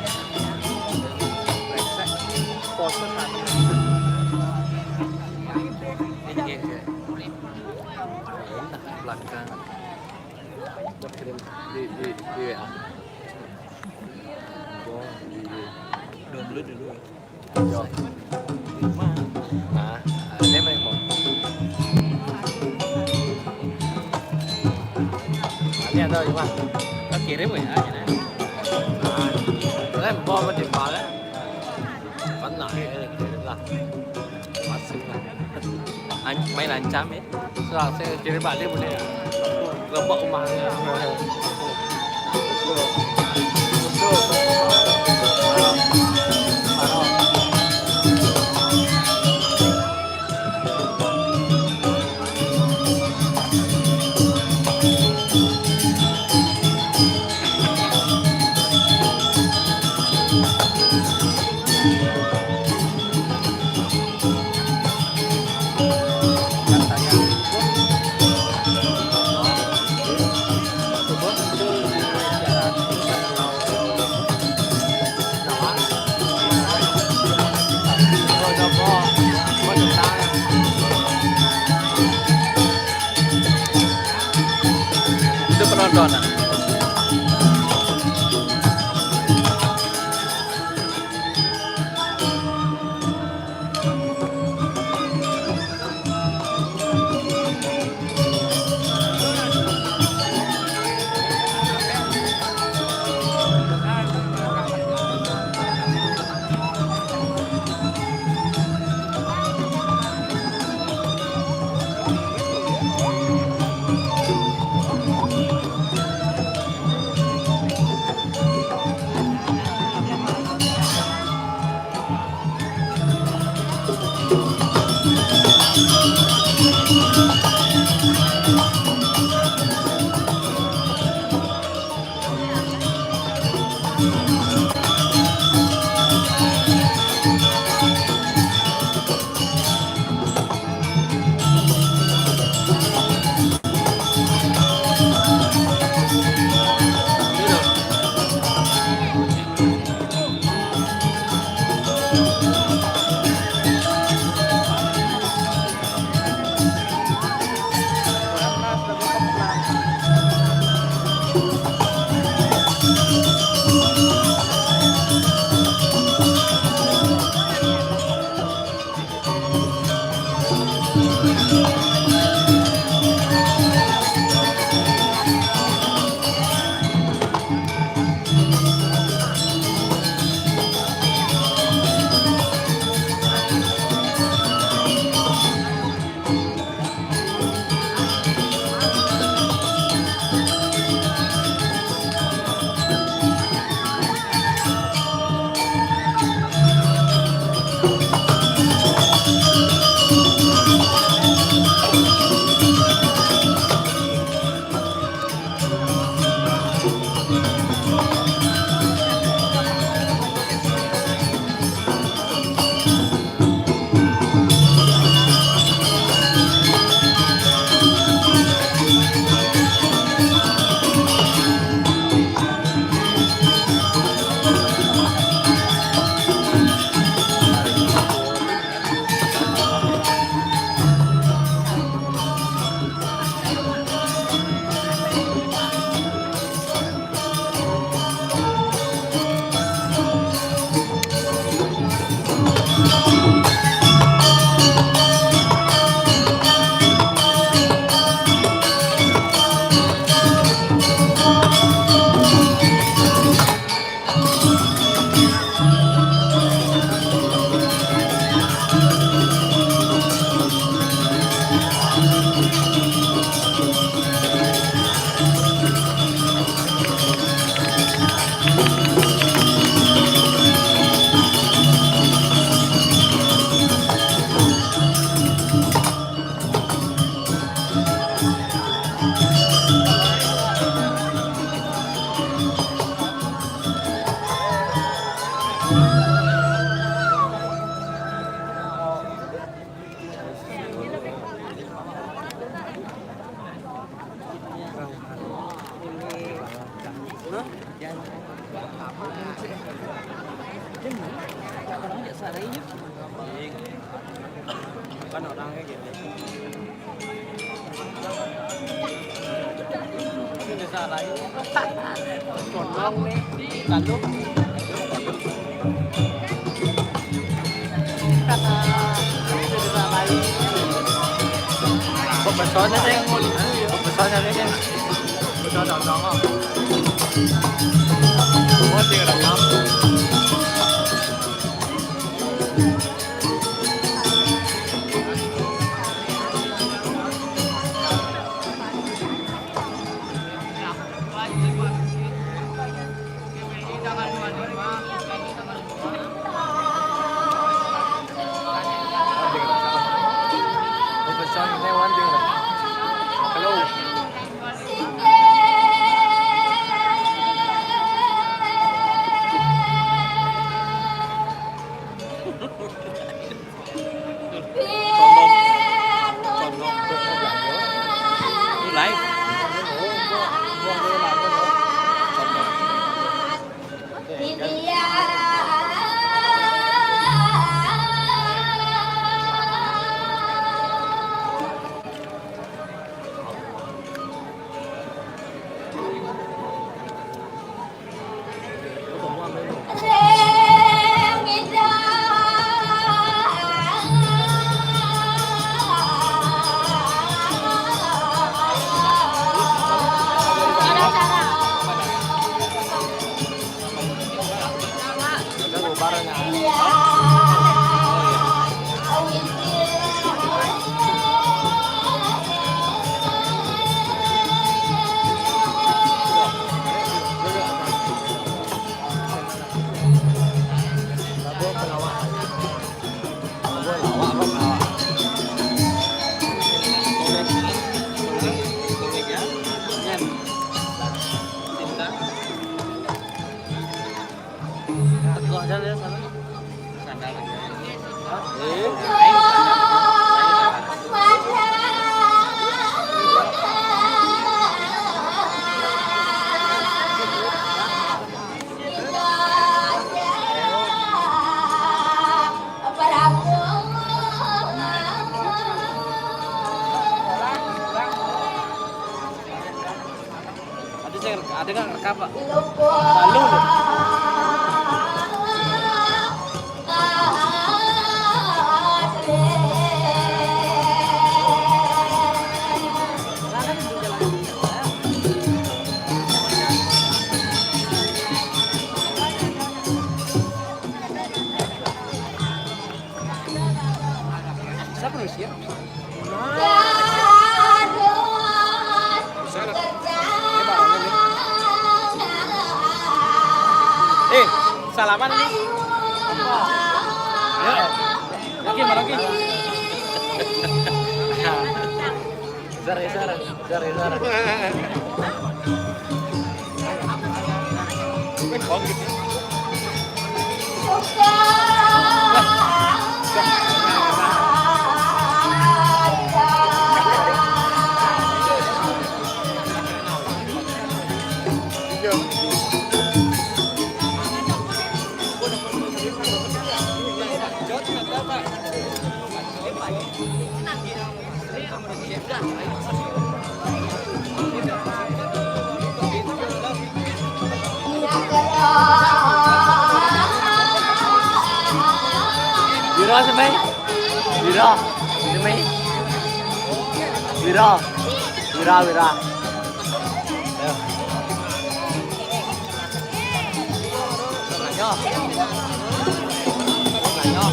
brengsek, pose sana. Ini ya, belakang. Gua kirim di, di, di W A. Gua di, download dulu. Nah, ini apa yang mau? Ini ada apa? Kirim ya, ini. Nah, ini mau apa di mana? Kan nah, ini kirim lah. Masuk lah. An-, main ancam ya. Sudah, saya kirim balik boleh ya. Rebak rumahnya. Itu penonton, nah. Kan orangnya gitu. Ini bisa lain. Condong nih, lalu. Ini bisa lain. Kok besarnya sih? Kok besarnya sih? Besar sama. Oh, dia rekam. Ini live. Teguh aja ya sana. Sandal aja. Hah? Eh. Ada saya reka-, ada nggak rekam, Pak? Lalu. Siapa nulis ya? Eh, salaman ini. Ya. Oke, Maroki. Zara, Zara, Zara, Zara. Piro sampe? Piro? Sampe? Piro? Piro, piro? Ayo.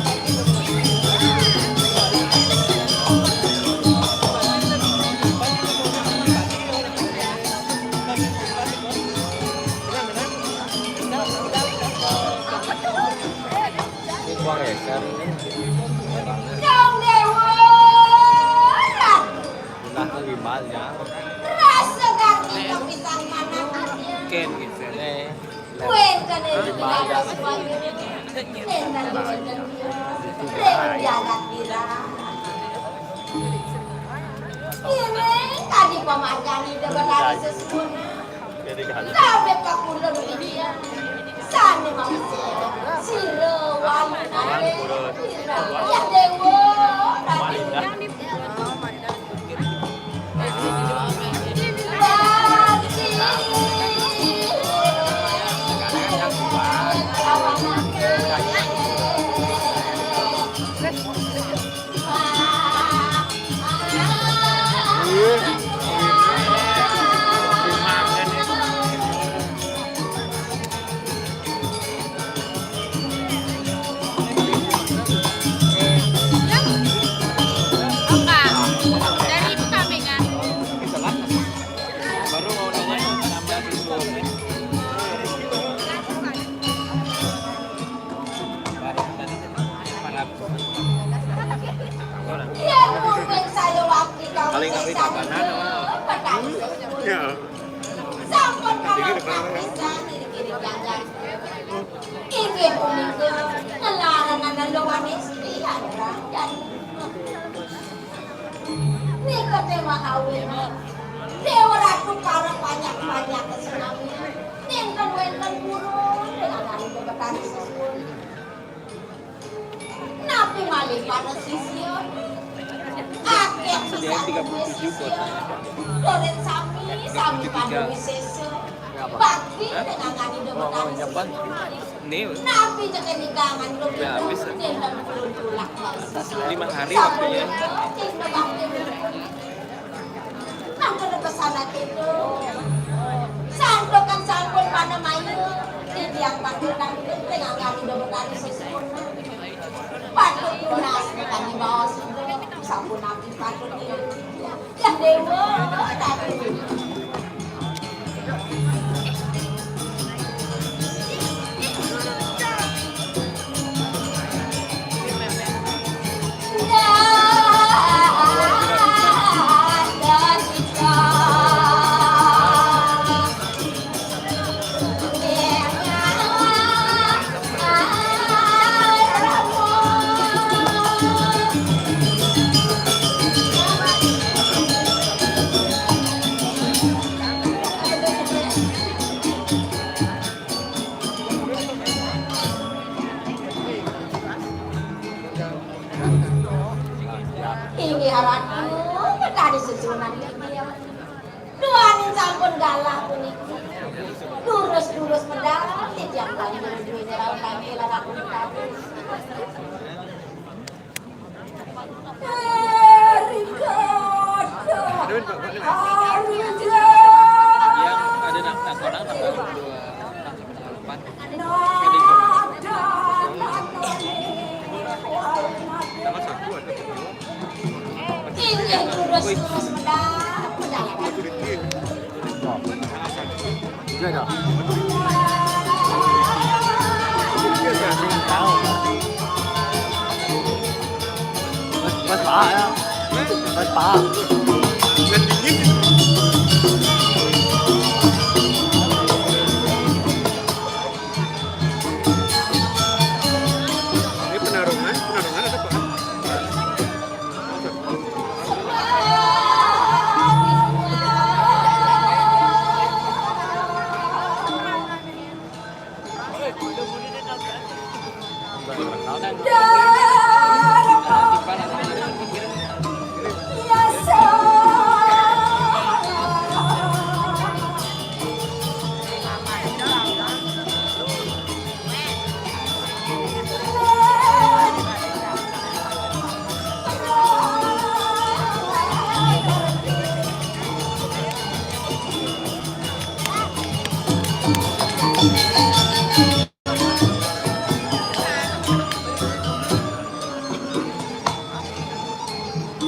Rasa gardi kapisan manah. Ken gitu. Wénten ing tengah rasuah. Wénten, wénten. Ring jagat Wirang. Ngiring kadi pamargin Ida Betari Sesuhunan. Kabéh kakulun Widya. Sané mameséla. Sira wali nate. Yah Déwa, nate. Paling nggak bisa kanan apa? Ya. Sampun kalah kapisan ngiring-ngiring jagat. Inggih punika ngelarang lelungan istri, Andra. Nika té mahawin. Déwa Ratu para panjak-panjak kesinami. Nénten wénten purun dengan Ida Betari Sesuhunan. Napi malih para sisya? Akéh pisan duwé sisya. Lurit sami, sami pandu wisésa. Bakti dengan Ida Betari Sesuhunan. Napi jek nika ngantuk itu? Nénten purun tulak. Lima hari waktunya. Bakti. Mangkana pesan ati itu. Santukan sampun panemaya, titiang patut nangkep ring anggan Ida Betari Sesuhunan. Patut tunas kadi baos Ida, sapunapi patut ngiring titiang. Yah Déwa, tadi. Inggih Ratu, Betari Sesuhunan titiang. Duaning sampun galah puniki. Durus-durus medal titiang kangge duwene rauh kangge lalakun tadi. Iya, ada nak, nak orang, nak orang dua. Tanggal satu ada video. Inggih, durus-durus medal, medal. Iya, dah. Iya, dah. Mas, Mas, Pak, ya. Mas, Pak. Ini penarungan, penarungan ada apa?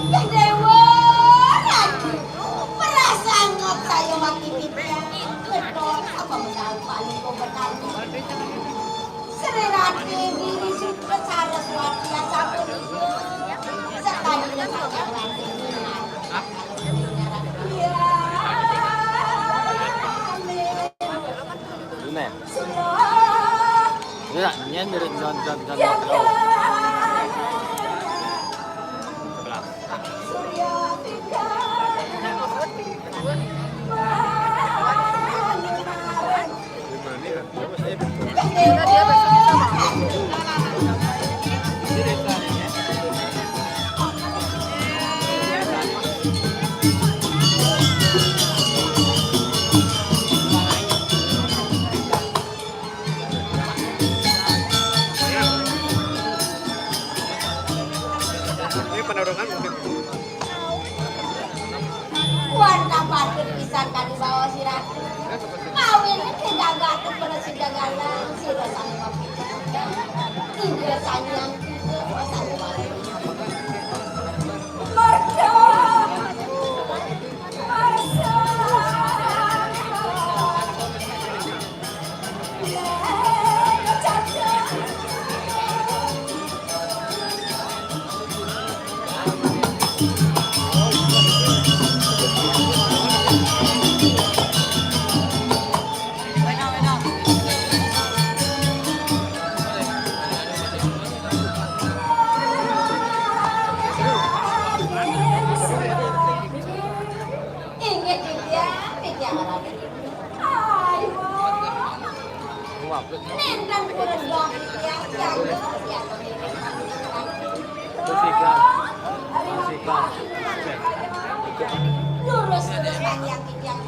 Yah Déwa, Ratu, perasaan ngop saya mati pipian. Betul, apa mendapat lupa benar? Sri Ratu Giri Sutra Saraswati sapunika. Sekali lagi Ratu. Nyen mirip John, John, John Locke. Ini penurunan mungkin. Wan kapatut pisan ka dibawa si Ratu. Kawin ké jagat terus si jagalan, si rasanya kopi. Tiga sanyang, tiga rasanya kopi. Merdu. Merdu. Inggih, Widya, Widya Wara. Ayo. Lurus, lurus, Pak Tiang, Tiang.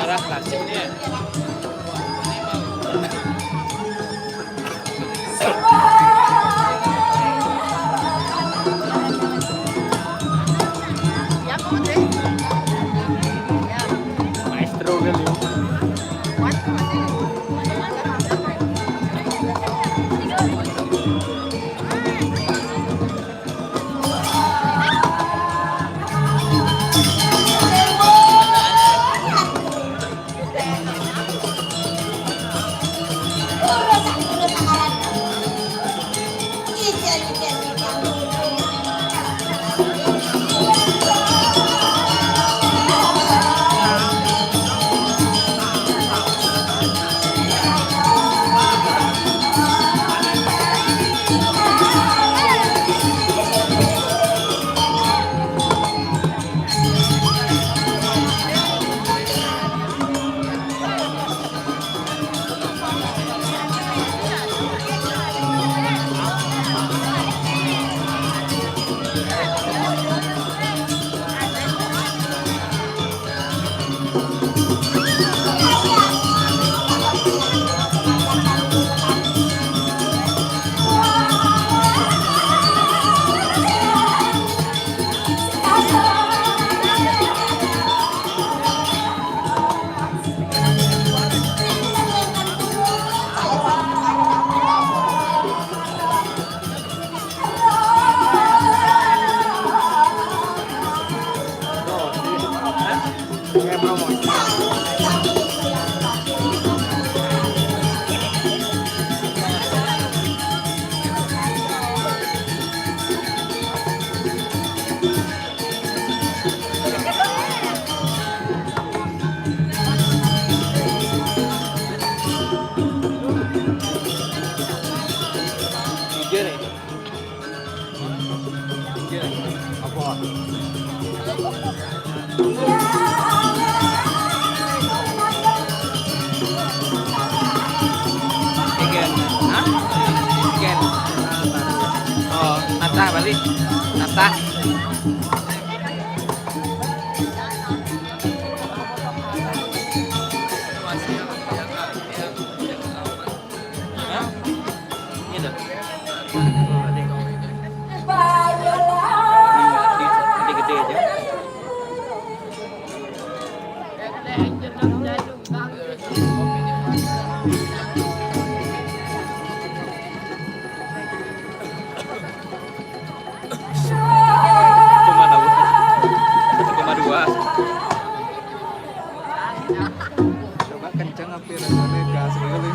Merah plastiknya. Maestro kali ya. Tiga nih. Tiga. Apa? Tiga. Hah? Tiga. Oh, natah balik. Natah. Hah? Ini dah. Gede-gede aja. Cuma tahu. Satu koma dua. Coba kenceng apa rasanya gas sekali.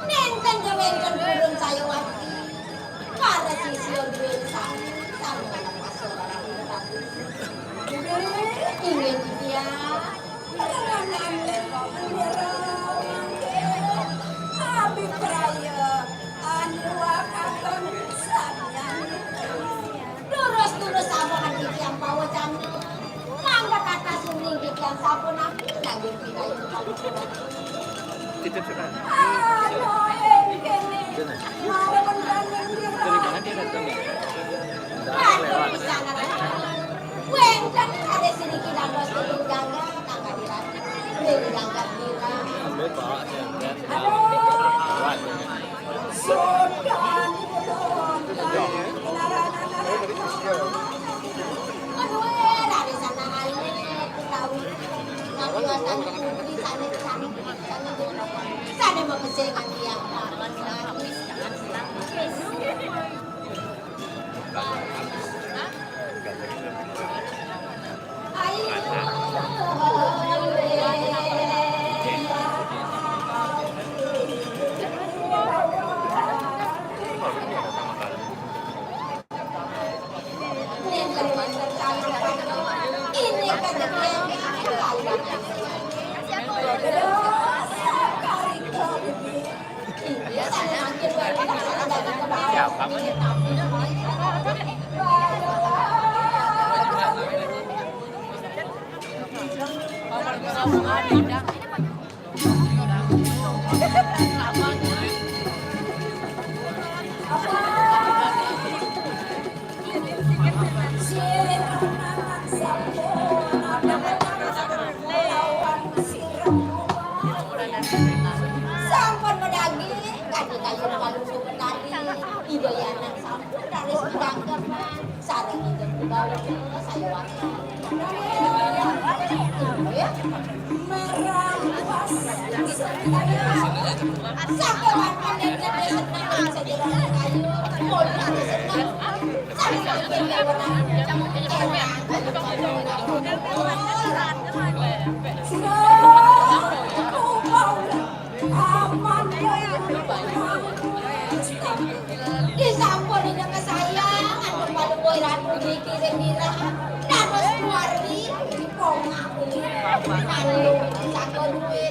Nenten ke wenten purun saya wati. Para sisi duwe sami, sami dalam masalah. Ingin dia. Abipraya anu wakaton samian. Durus-durus sampun titiang pawecan. Mangga kata suning titiang sampun napi nanging pinayu. Titip surat. Anu ing kene. Mawon raning dira. Dari mana dia datang ya? Wenten kade sini kita bos itu gagal. Sampun madaging, kaki kayu palu suku tadi. Ida yana sampun raris madaging. Sareng ida pegawai saya warna. Ya. Merampas. Sampun pandai-pandai senang saja kayu. Pun ada senang. Disampun ida kasayang, ampun palu boy ratu dikirim nira. Dados kuari di pongak ini. Malu satu duit.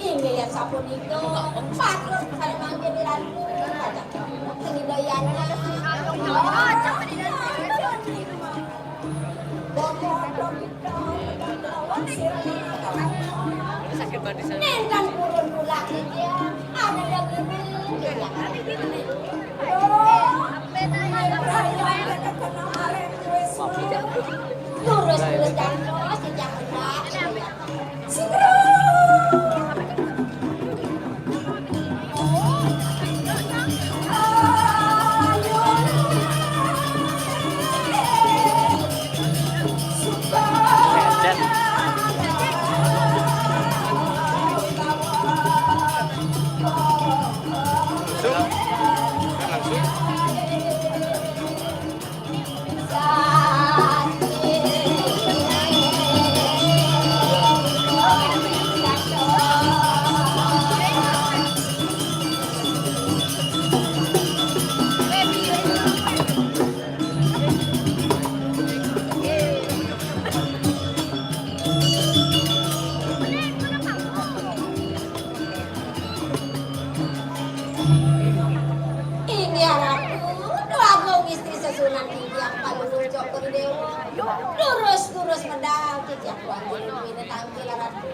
Inggih, yen sapunika, patut kalian mangkin dilanjut, pacak kenidayannya. Nenten purun pulak iki, ada daging. Lurus, lurus, jangan terus, jangan terus. Inggih Ratu, Déwa Agung istri sesuunan titiang Palungguh Cokor Déwa. Lurus-lurus medal titiang kuat duwéné tangkil Ratu.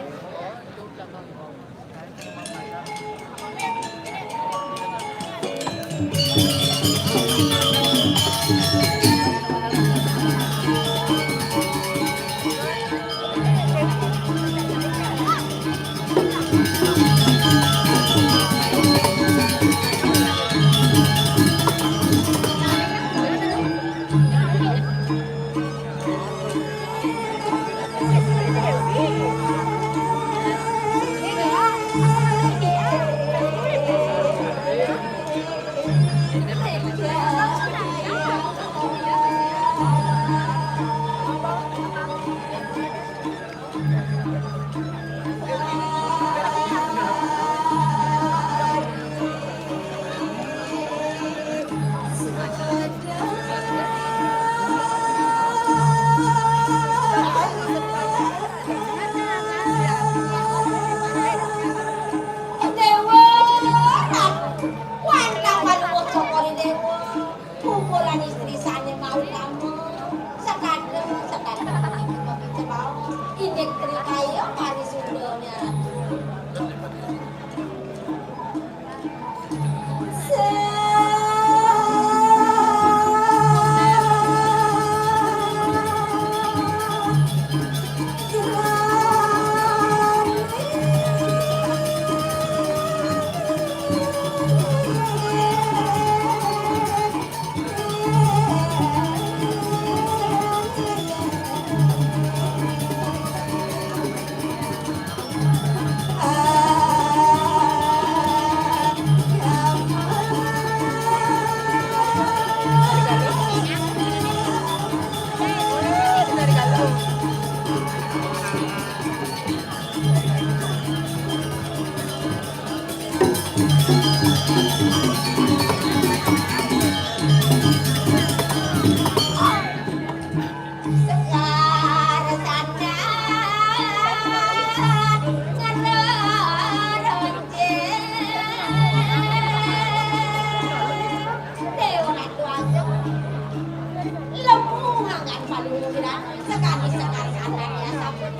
Sekali-sekali anaknya sampun.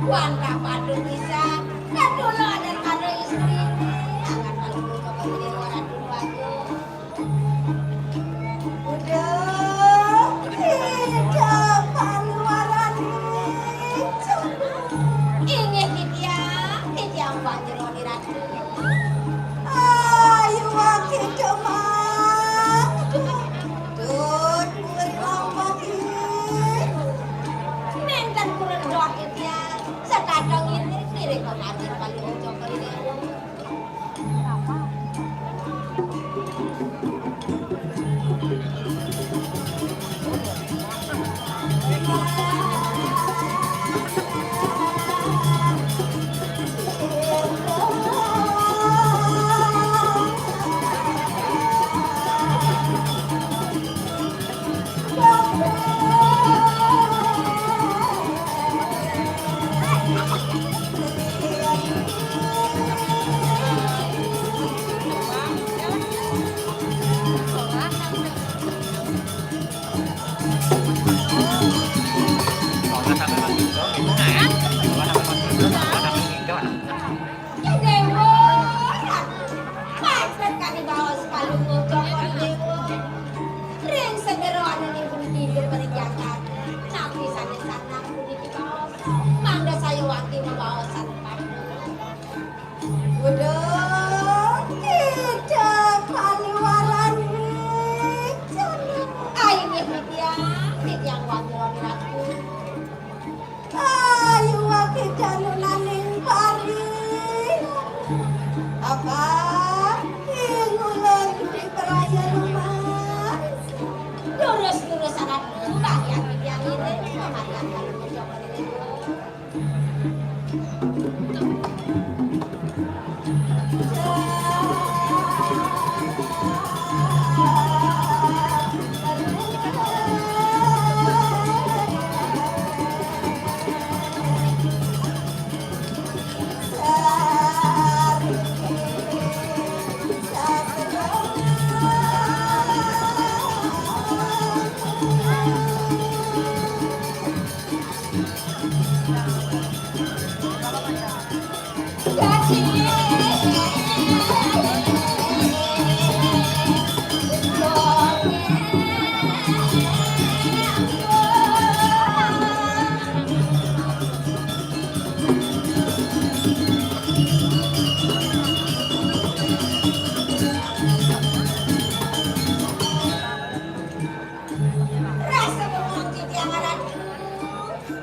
Wantah padha pisan. Kadula dan karo istri. Angan padha kok dene ora dulu aku. Udah, tidak paluaran. Inggih, Nitya. Nitya panjenengan Ratu. Ayo, wakil Demak. Tut, kuwi kelompok iki. Nenten purun doh, Nitya. Sekadang ini, kiri kemarin paling ujung kali ini. Dewa, Ratu, pacet kanibaos kalungu Cokor Dewa. Ring segera ana ning bumi tidur pada jagat. Napi sanes sanang puniki baos. Mangda saya wanti mabaosan padu. Udah tidak kaliwaran nih. Ayo nih, Widya. Widya wanti Ratu. Ayu wakidalunaning pari. Apa? Ing ulun diperaya rumah. Lurus-lurus anak bagian yang ini, pemarian kalau mencoba ini. Rasa bengong titiang aran.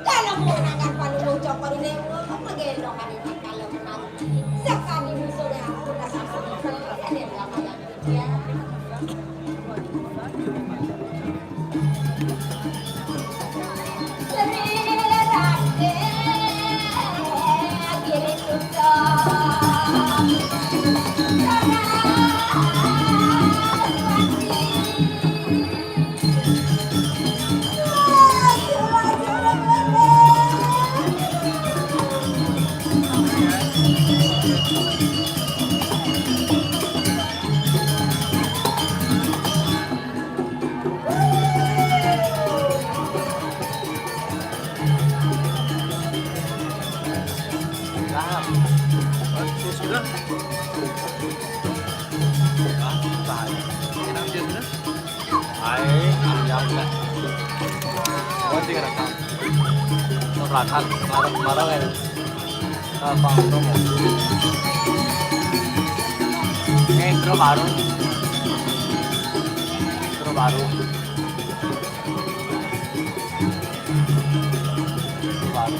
Dalam mengenangkan paluh cokor ini, menggendong hari tak kalau menang. Sekali musuh yang aku rasa seperti ini, yang ada. Lahap. Bagus, sudah. Ah, tahan. Enak dia, sudah. Ay, iya, iya. Oh, di kereta. Itu belakang, marah, marah, ya. Apa, promo? Eh, intro baru. Intro baru. Intro baru.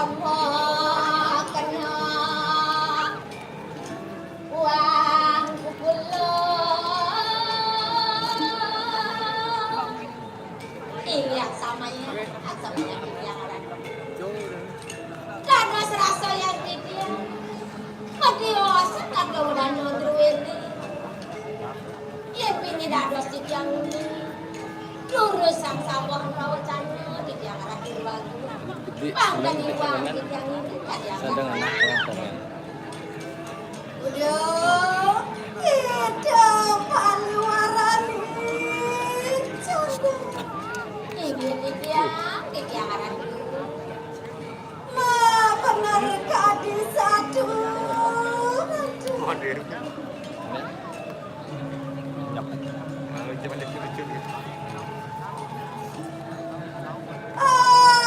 Wah, kena. Wah, kula. Iya, samaya, samaya, iya, aran. Dados rasa yang titiang. Mati osen kata udan druwene. Yen pini dados titiang uni. Lurus sang sawah rawacana titiang arah Purwagung. Gede, pangkaniwang titiang ini kadiang. Sadang anak pengantin. Udah, kita paliwaran ini. Ini titiang, titiang arah dulu. Ma bener kadi satu.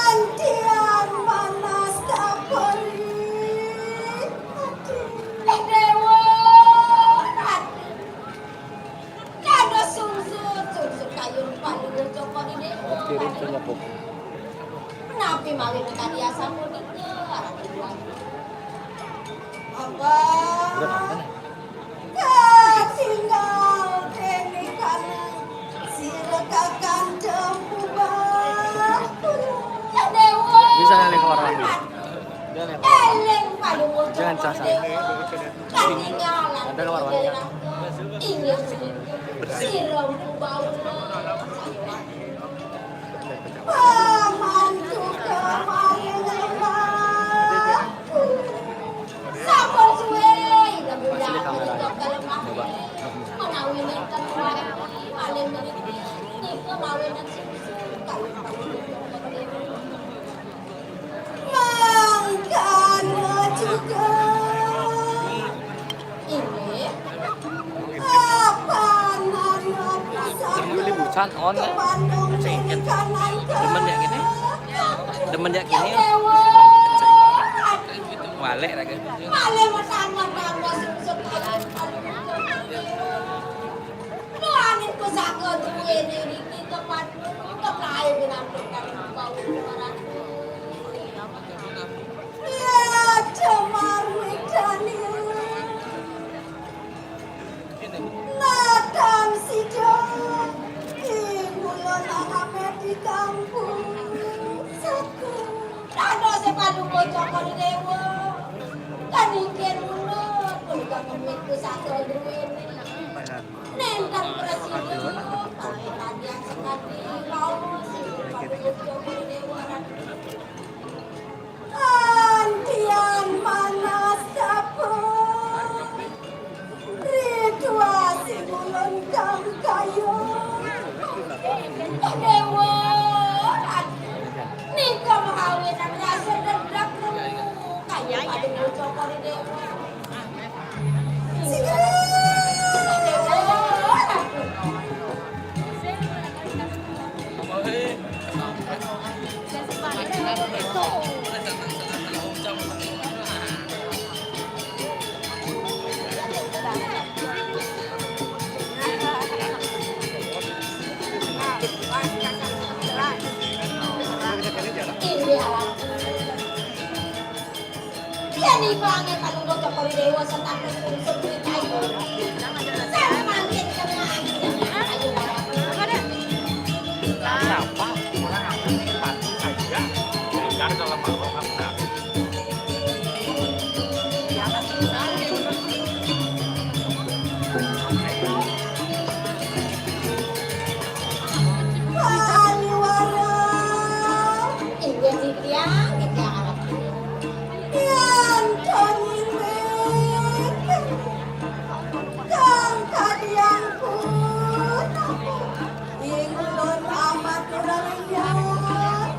Antian manas kapori. Dewa. Dados sungsut, sungsut kayun paluhur Cokor Dewa. Oke, itu nyepuk. Napi malih kadi asapunika, Ratu Déwa? Apa? Katingal dene kana sira kakang Dempu Bathara. Ya Dewa. Bisa ngalih warna. Eling paluhur Jangan Cokor sasar. Dewa. Katingalan. Ada warna. Inggih. Sira Dempu Bathara. Pamantu kemarin lembahku. Sampun suwe Ida Bunda menika kalemah. Menawi nenten paling niki, nika mawinan sungsut kaliyan. Mangkana juga. Inggih. Ini bucan on, eh. Demen ya gini. Demen ya gini. Walek lagi. Ya, Damar Widani. Nadang sida ing kula nang ame di kampung. Satu. Dados e paduka Cokor Dewa. Kan ingkir ulun, punika pemit pusaka druwene. Nenten prasida, pangkadian sekadi mau, sing paduka Cokor Dewa. Antian manas dapur. Ritual simulon kang kayu. Dewa, nika mahawinan rasa dedak nemu. Kaya pada ngucapkan Dewa. Yen ibange Palungguh Cokor Dewa setata sungsut kuwi kayu. Sing mangkin kena ayu. Kenapa orang akan mati saja? Tinggal dalam Allah. Paniwara. Inggih titiang, titiang arep. Yan to nyiwit. Kang kadiang pun. Ing ulun amat kurang liat.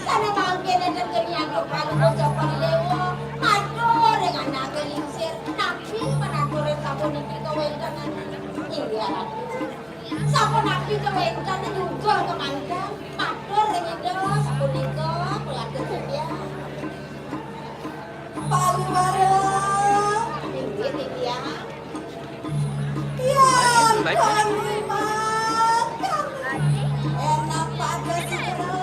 Sana mangke nenten kenian kepalu Cokor Dewa. Matur ring anake lingsir. Napi panaturan sapuniki kawéntenan? Inggih Ratu. Sapunapi kawéntenan nyuguh kemanten, matur ring Ida, sapunika keluarga titiang. Paliwara. Inggih, titiang. Yan kami makan. Enak pada sira.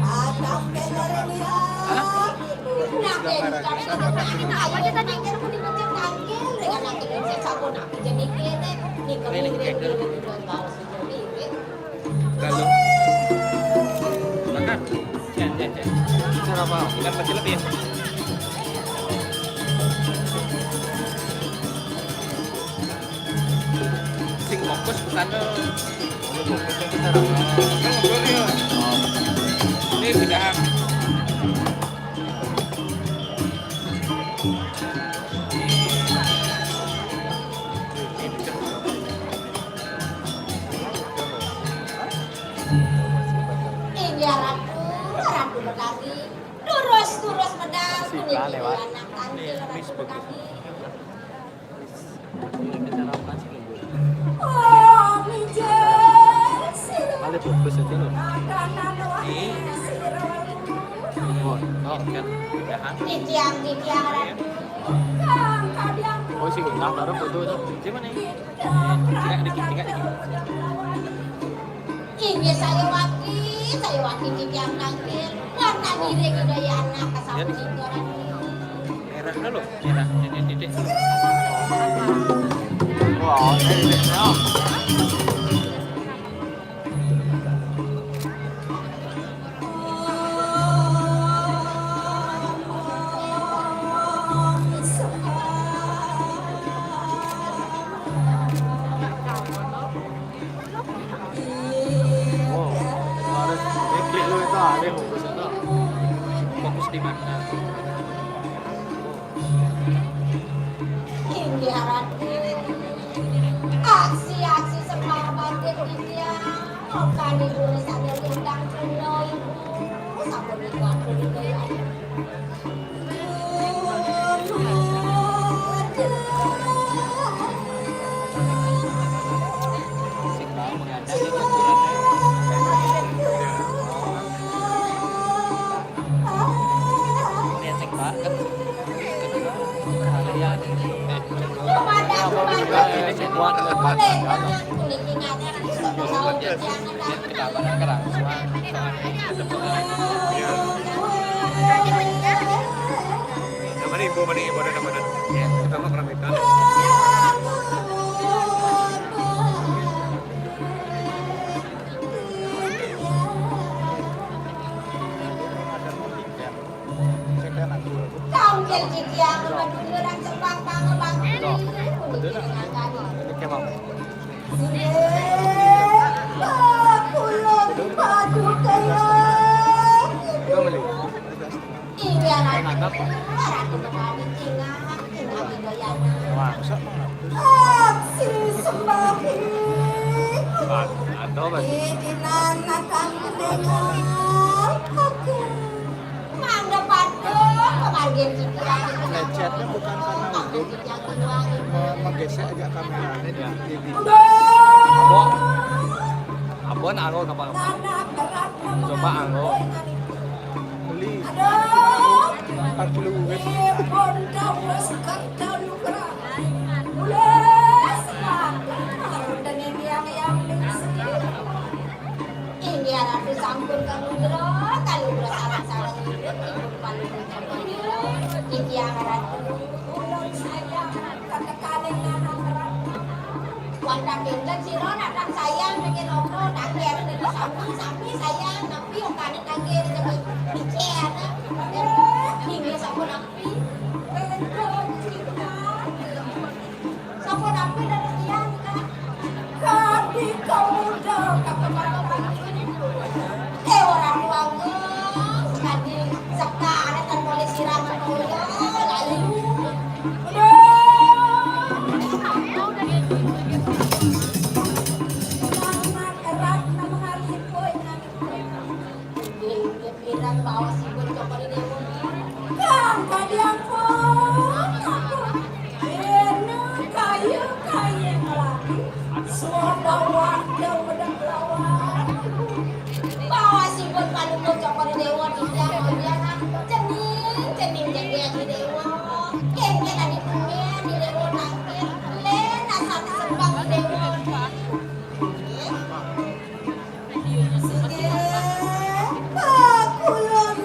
Akah Hah? Nah, jadi, ayo, kita mikir, mending mencet tangkil, dengan laki-laki sabun, aku jadi kene, nih, keliling, keliling, keliling, keliling. Kalau makan, ya, ya, ya. Cara apa? Ikan pecel lebih. Sing fokus ke sana. Ini fokusnya kita. Kan ngobrol ya. Ini pindahan. Inggih Ratu, Ratu Betari. Durus, durus medal, puniki anak tangkil Ratu Betari. Oh, mijil, sira. Ada fokus itu loh. Makanan wahé sira. Oh, oh, kan. Titiang, titiang, Ratu. Kang, kadiang. Oh, sing nang taruh foto itu. Gimana ini? Cekak dikit, cekak dikit. Inggih, saya waki, saya waki titiang tangkil. Warna biru kidaya anak, kasampun itu orang. Merah dulu, merah. Ini titik. Wah, ini titik. Wow, harus klik lu itu, ada fokus itu. Fokus di mana? Inggih, Ratu. Aksi-aksi sembah bangkit Widya. Okan ibu misalnya lintang Cunda ibu. Sampun ibu aku juga ya. Sing mau mengadang itu ukurannya. Ini yang sing banget. Kedua, kalian ini. Ini sing kuat, kuat. Kita akan kerang. Nama nih, ibu, mana ibu ada nama nih? Ya, kita mah keramitan. Tangkil titiang, madunurang sembah pangabakti. Ini kemam. Sire, pakulun paduka ya. Iya, Ratu. Ratu Betari tingah, tingah Widayana. Wah. Aksi sembahi. Wah, atau apa? Di dinan akan mendengar aku. Mangga patuh, kemargin pikiran. Lecetnya bukan karena udut. Me-, menggesek agak kameranya di, di, di. Udah. Abon, abon anggo kapal. Coba anggo. Beli. Aduh. Empat puluh duit. Ibon Daus Kertanugraha. Mulai sekarang, dengan yang, yang miskin. Inggih Ratu sampun kalugra, kalugra sareng-sareng ibu, ibu paling. Inggih Ratu, ulun sayang, katekaning anak Ratu. Wanda kinten sira natang sayang, bikin opo, takir, sami, sami sayang, tapi ukane takir, tapi bicara. Inggih sampun. Sampun aku dari tiang, Kak. Kami kamu dah, kata bapak. Eh, orang tua gue, tadi sekarang kan boleh siram, lalu. Udah. Erat, erat, nama hari itu, enak. Inggih, pirang baos ibu cokor ini, Bu. Kang, tadi ampun, ampun. Enak, kaya, kaya lagi. Semua bawa, jauh udah lawan. Baos ibu paling cokor ini, Bu. Tidak, kemudian, cening, cening, cening, cening, Bu. Kengke tadi punya, di dewa tangkir. Lena satu sembang di dewa. Inggih, pakulun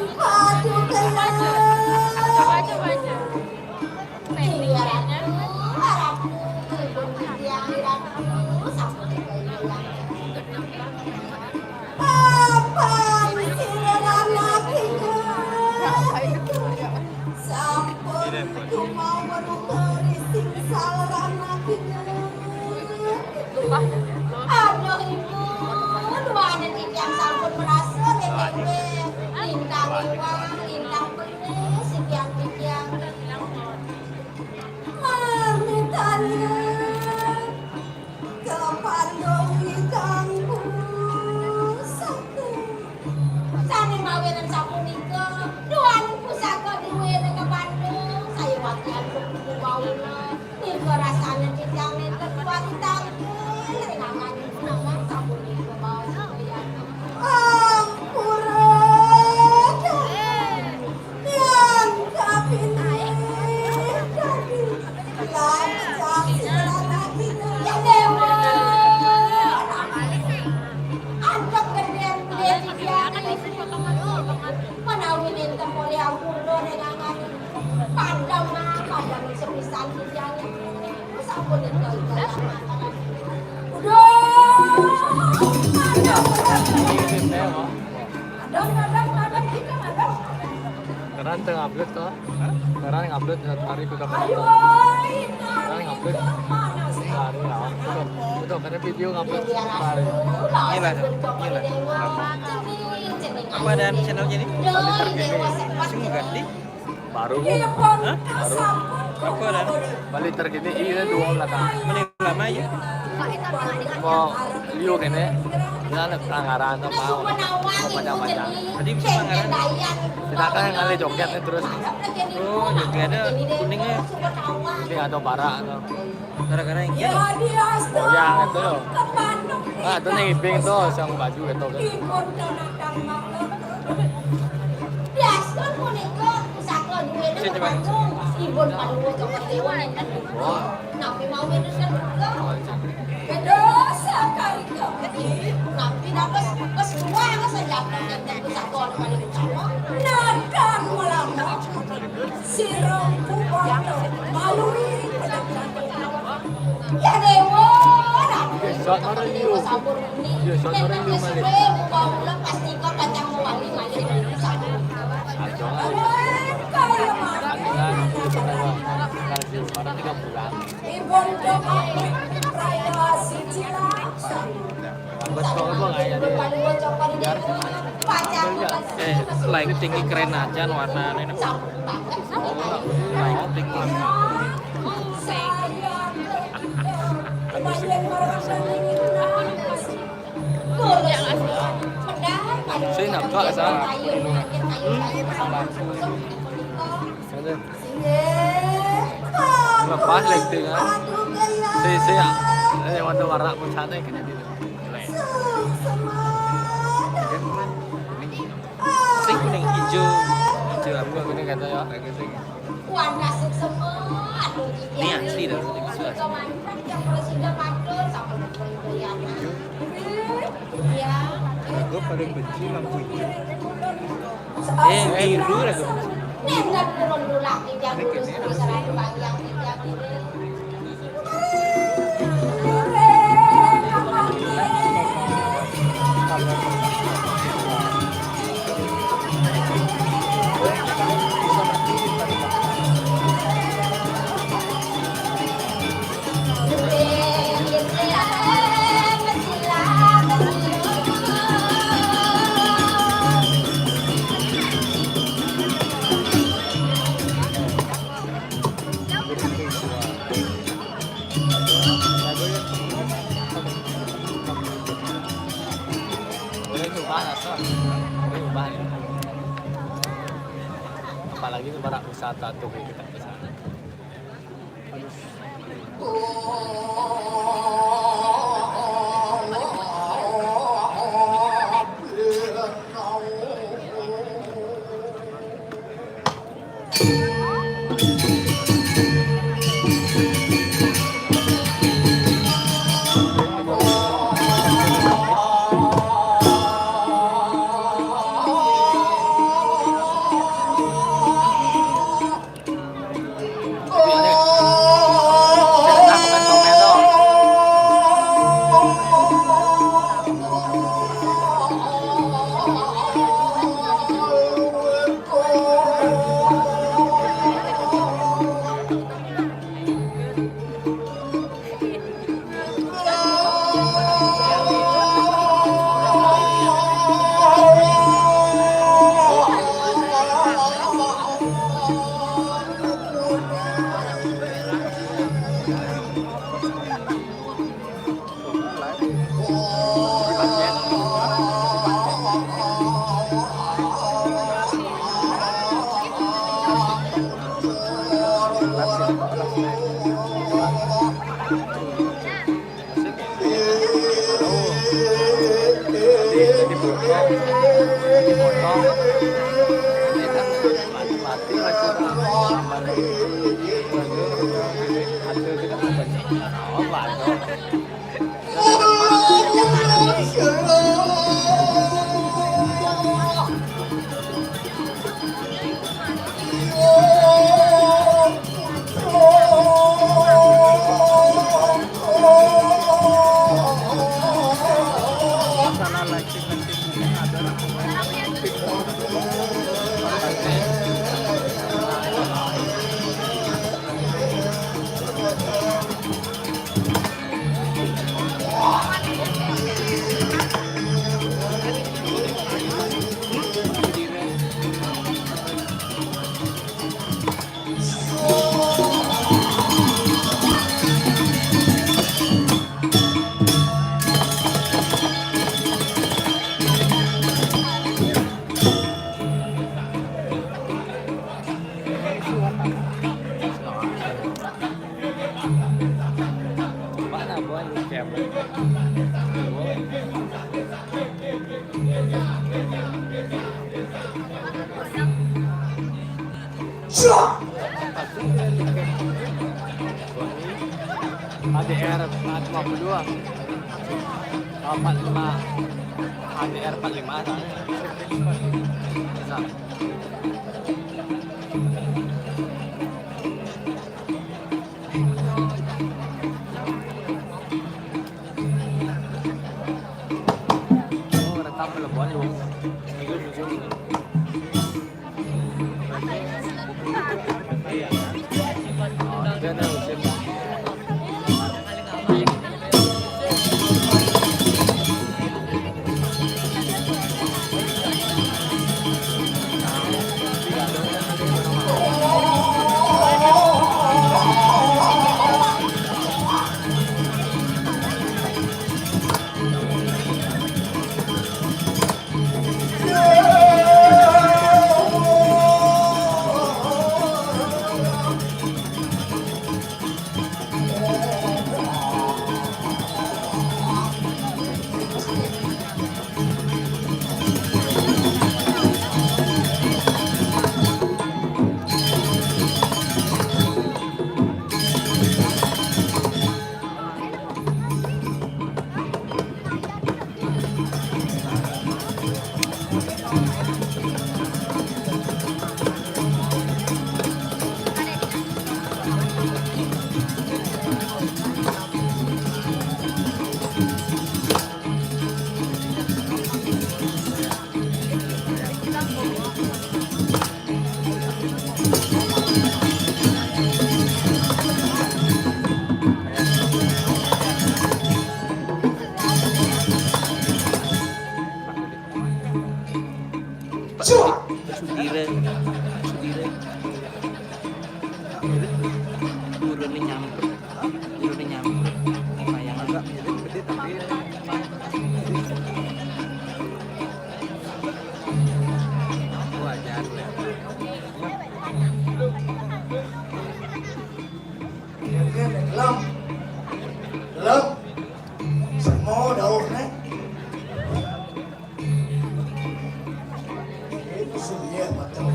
Salah anak ini. Aduh, Ibu, duaning titiang sampun merasa, Nenek, nggih. Lintang iwang, lintang pelis, titiang-titiang. Mamitane, kapandung ingkang pusaka. Sane mawinan sapunika, duaning pusaka duwene kapandung, sayuwakti antuk kuwauna. Nika rasane titiang nenten wali tangkil ring angan sapunika bau. Ampura. Yang kapineh dadi lancang sira lagi. Ya Dewa. Antuk gedhen kulit titiang. Menawi nenten polih ampura ring angan. Padem, padem sepisan titiang. Sampun nika. Udah. Padem, padem, padem, padem, kita padem. Sekarang tengah upload to. Sekarang upload satu hari sudah. Ayo, kenal. Sekarang upload. Hari lawan. Udah, udah, karena video upload sehari. Inilah, inilah. Apa ada channelnya ini? Masih mau ganti? Baru. Hah? Baru. Apa ada? Balik terkini, iya, dua belakang. Mending lama aja. Mau liu kene. Dia ada pelanggaran atau mau? Mau panjang-panjang. Tadi bisa pelanggaran. Kita kan ngalih joget nih terus. Oh, joget ada kuningnya. Ini atau bara atau? Gara-gara yang iya. Goyang itu loh. Ah, itu nih Iping tuh, yang baju itu kan. Diaskon punika pusaka duwene. Sing, coba. Panggung. Ibun Palungguh Cokor Dewa nenten. Wah. Napi mawon nenten punika? Beda sakali kami. Napi dados wis dua, wis senjata nenten pusaka paling utama. Nakan melambang. Sira kuwasa malu. Ya Dewa, Ratu. Besok mari, Yu. Besok mari, Yu, mari. Kula pastika kacang mewali malih. Aduh. Kaya mawon. Anu, anu, anu, anu, anu, anu, anu, Ibun Jokowi, Raya Sicila. Eh, lightingnya keren aja warnanya. Oh, lighting. Sing nabrak, San. Lepas lighting, ah. Si, si, ya. Eh, warna-warna puncaknya kena di. Sing kuning hijau. Hijau apa? Kuning kata ya, kayak gitu. Ini asli dah, ini asli. Aku paling benci lampu hijau. Eh, biru lah. Boleh ubah, Mas. Boleh ubah, ya. Apalagi ini para wisata tuh kita ke sana. A D R empat lima puluh dua. Empat lima, A D R empat lima, soalnya. Nah. Oh, rekam telepon, Bung. Itu jujur. Sudire, sudire. Turun nih nyampe. Turun nih nyampe. Kayak agak mirip gede tapi wajar lah. Oke, gelem. Gelem. Semua dauh nih. Itu sih, iya, betul.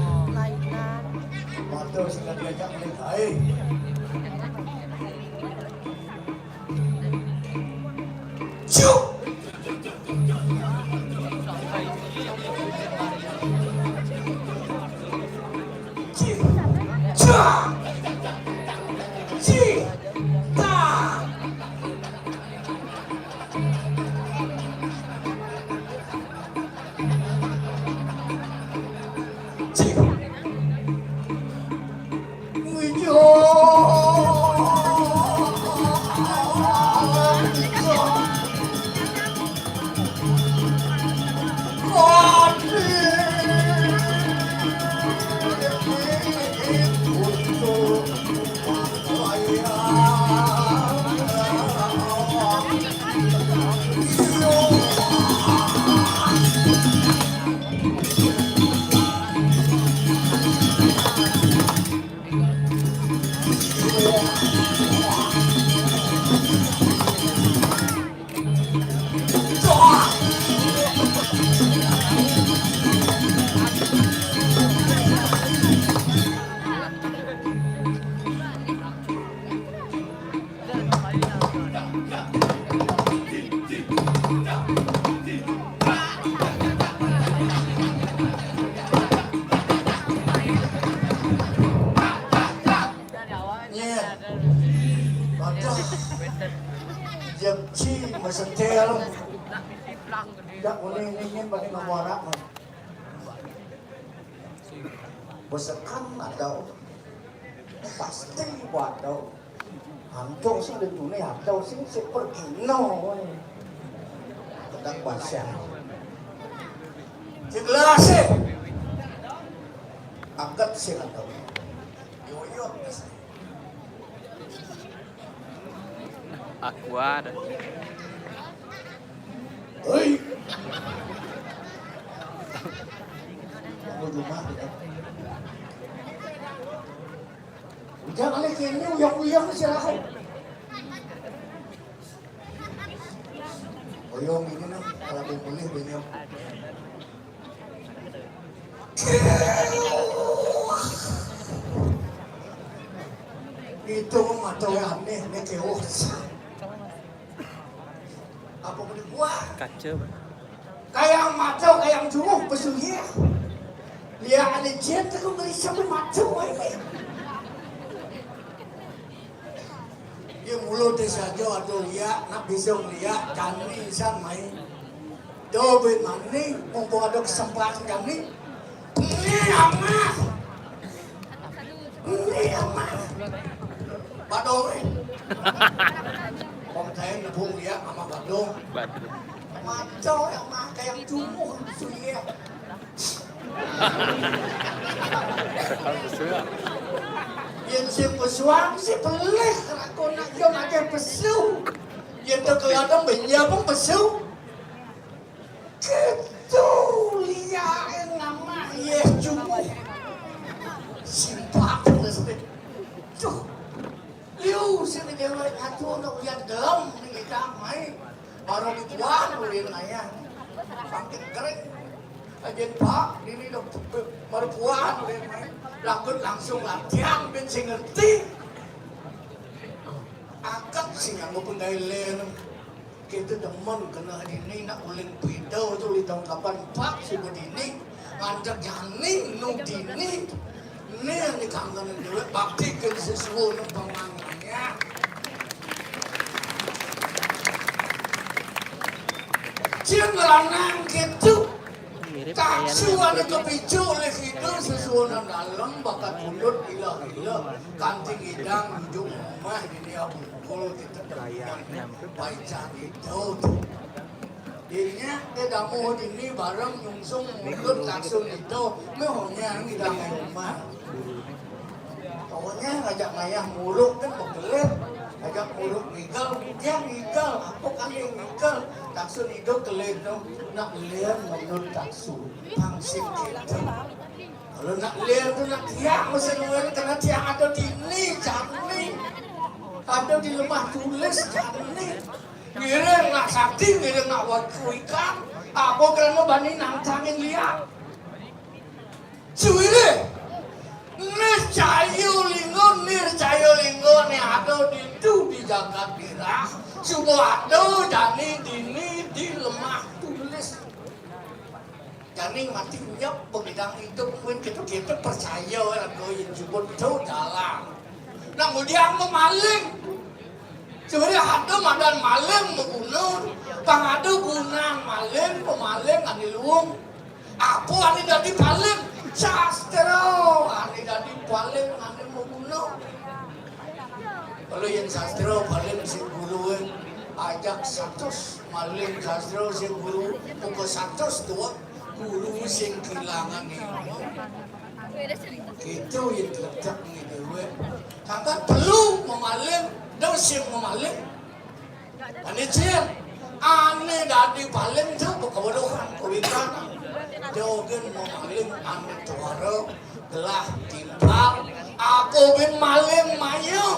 Dak boleh ngingin bani ngawarak. Besekan atau pasti waduh. Antuk sing di dunia atau sing seperti no. Kedak basah. Jelas eh. Akat sing atau. Yoyo. Aqua dah. Hei. Aku rumah. Udah kali kini uyang-uyang si Rahul. Oyong ini nah, kalau boleh banyak. Itu mah tuh aneh nih kewos. Apa boleh buah? Kacau. Kayang mato, kayang jumuh, pesuhir. Lia ada jin tu kau beri siapa mato ini. Dia mulut dia saja ada lia, nak bisa lia, jani insan main. Do be mani, mumpung ada kesempatan jani. Ni amah. Ni amah. Badong eh. Pemutayan nebung lia, amah badong. Badong. Mato yang mah kayang jumuh suhir. Yang si pesuang si pelih kerakon nak jom aja pesu. Yang tu keladang benyabung pesu. Ketu lia nama ye jumuh. Simpak mesti. Tuh. Liu sini dewe ngatur nak lihat dalam ni kita mai. Baru dituan ulin ayah. Bangkit kering. Ajen pak, ini dok baru puan ulin mai. Langsung latihan bin sing ngerti. Akad sing nganggo penggawe len. Kita demen kena dini nak uling pidau tu di tahun kapan empat suku dini. Ngantek jani nu dini. Ni yang dikangen duit bakti ke sesuatu nu pemanganya. Cing lanang gitu. Taksu ane kepicu oleh kita sesuatu dalam bakat mulut ilah-ilah. Kanting idang ujung rumah dini abungkul kita. Baik cari tahu tu. Dinya dia damu dini bareng nyungsung mulut langsung itu. Mehongnya nang idang rumah. Pokoknya ngajak ngayah muruk kan bekelit. Ngajak muruk ngigal, dia ngigal. Apa kali ngigal? Taksu ngigal kelit tu. Nak lian menurut taksu. Pangsit kita. Kalau nak lihat tu nak tiang mesti nunggu kena tiang ada dini, jani. Ada di lemah tulis, jani. Ngiring nak sakti, ngiring nak waktu ikan. Apa kerana bani nantangin lihat? Suwire. Niscaya lingga, niscaya lingga ni ada di tu di jagat dirah. Suba ada jani dini di lemah tulis. Jani mati nyep begidang idup mungkin kita-kita percaya lagu yang jubut tu jalan. Nak mudiang memaling. Sebenarnya ada madan maling beguna. Pang ada gunang maling, pemaling ane luung. Apa ane dadi paling? Sastra ane dadi paling ane beguna. Kalau yang sastra paling si guru eh, ajak satus. Maling sastra sing guru, pokok satus tua guru sing kehilangan ilmu. Itu yang letak ni dewe. Sampai perlu memaling, dah sing memaling. Ane cil, ane dadi paling tu kebodohan, kewikan. Jogen memaling ane tuara, gelah timpal, aku bin maling mayu.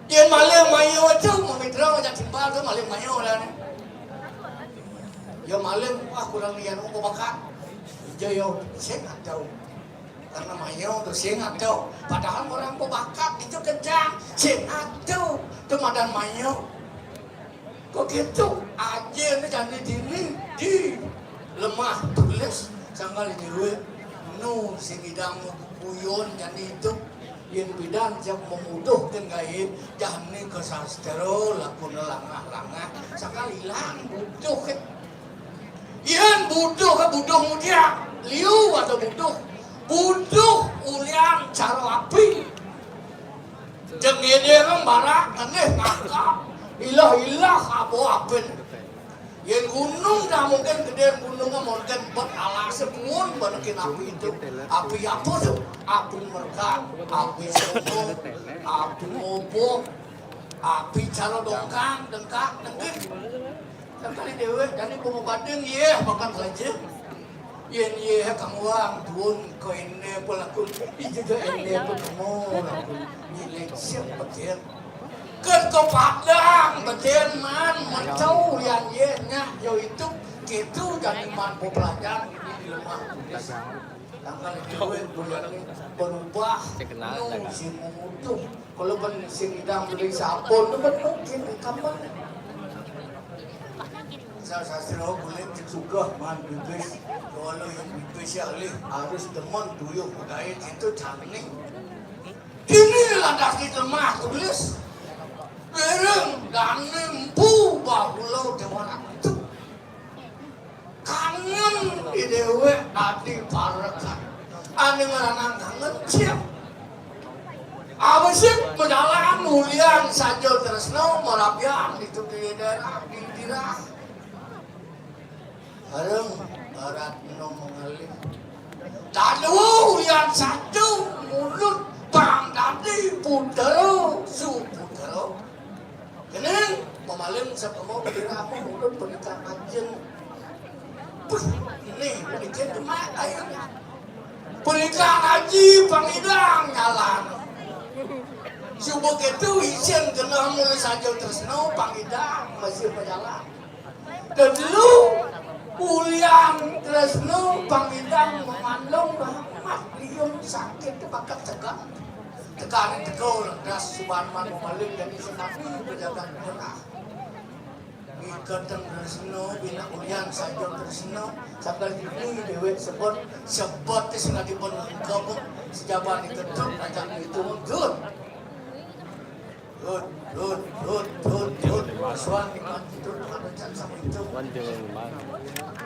Yen maling mayo tu, mamitra ngajak timpal tu maling mayo lah ni. Yo maling, wah kurang ni anu bakat. Ijo yo sing atau. Karena mayo tu sing atau. Padahal orang bakat itu kencang, sing atau tu madan mayo. Kok gitu? Aja ni jani dini di lemah tulis sanggal jeruit. Nu sing idang kuyon jani itu. Yén pidan siap memuduhkeun gaib, jani ka sastra laku nelangah-langah, sakali ilang buduh ké. Yén buduh ké buduh mudiak, liu atau buduh, buduh ulian cara api. Jeung ieu mah barak ngendih ngangkap. Ilah-ilah abo apin. Yén gunung dah mungkin gedé gunung mah mungkin bet alasé kuun benekin api itu. Api apa tuh? Api merkak, api sumur, api ngobok, api cara dongkang, dengkak, dengkik. Sakali déwék jani pangobatan yeuh bakal lajeng. Yén yeuh kamuang tuun ka éndé pelakun, ieu juga éndé pelakun. Nilai siap betul. Keur ka Padang betul man mencau yén yeuh nya yo itu kitu jani man pelajaran di lemah tulis. Tanggal itu berubah nu si memuduh. Kalau ban sing idang beli sabun, itu kan mungkin kapan. Sa sastra kulit dicugah man bibis. Kalau yang bibis ya alih harus demen tuyuh budaya itu canggih. Ini lantas di lemah tulis. Bereng dan nempu bahula dewan itu. Kangen di déwék tadi parekan. Anu ngaranang kangen siap. Abesik berjalan ulian saja tresno merabian itu di daerah di daerah. Bareng barat no mengalih. Tadu ulian satu mulut bang tadi putero su putero. Geuning, pamalin sakomo beli ramu ulun pernikahan anjeun. Puh, ini pernikahan kumaha ayeuna? Pernikahan haji pangidang nyalan. Subuh kitu isin genah mulu saja tresno pangidang masih berjalan. Kedelu ulian tresno pangidang mengandung rahmat liung sakit bakat tegang. Tekan tegol das suban man pamalin jadi senami berjaga genah. Iketeng tresno bina ulian saja tresno. Sakali ini déwék sebut sebut sing dipun lengkap sejaban diketuk ajak itu. Dut. Dut, dut, dut, dut, dut. Suan di mati dut, ada can sama itu. Wan jeung mana?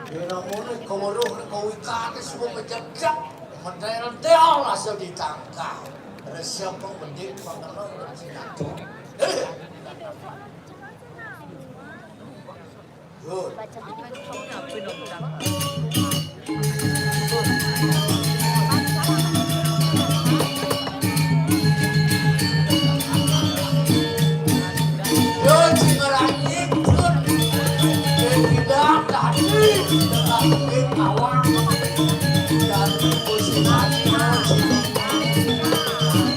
Dina mun kaweruh kawika téh suku mejejak. Medel-del asa ditangkal. Resep pembedik pangkal dan sinato. Eh. Good. Good, si ngeranyit, good. Jadi dah tadi, tengah mungkin awang. Dan musim hari, musim hari.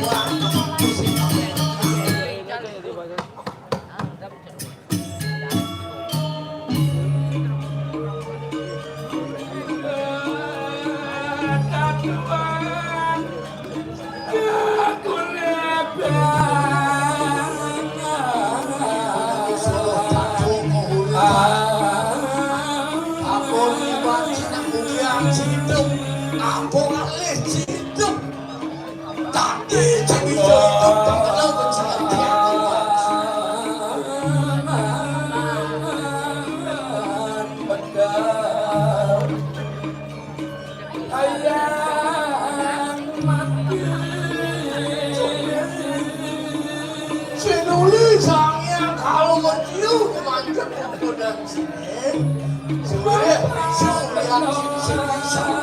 Awang, musim hari. Tadi cing ijo itu pangkal bencana. Hayang mati. Sinuli Sang Hyang Kalu Meciu manjat kuda sini. Sebenarnya, Sang Hyang sini, sini, sini.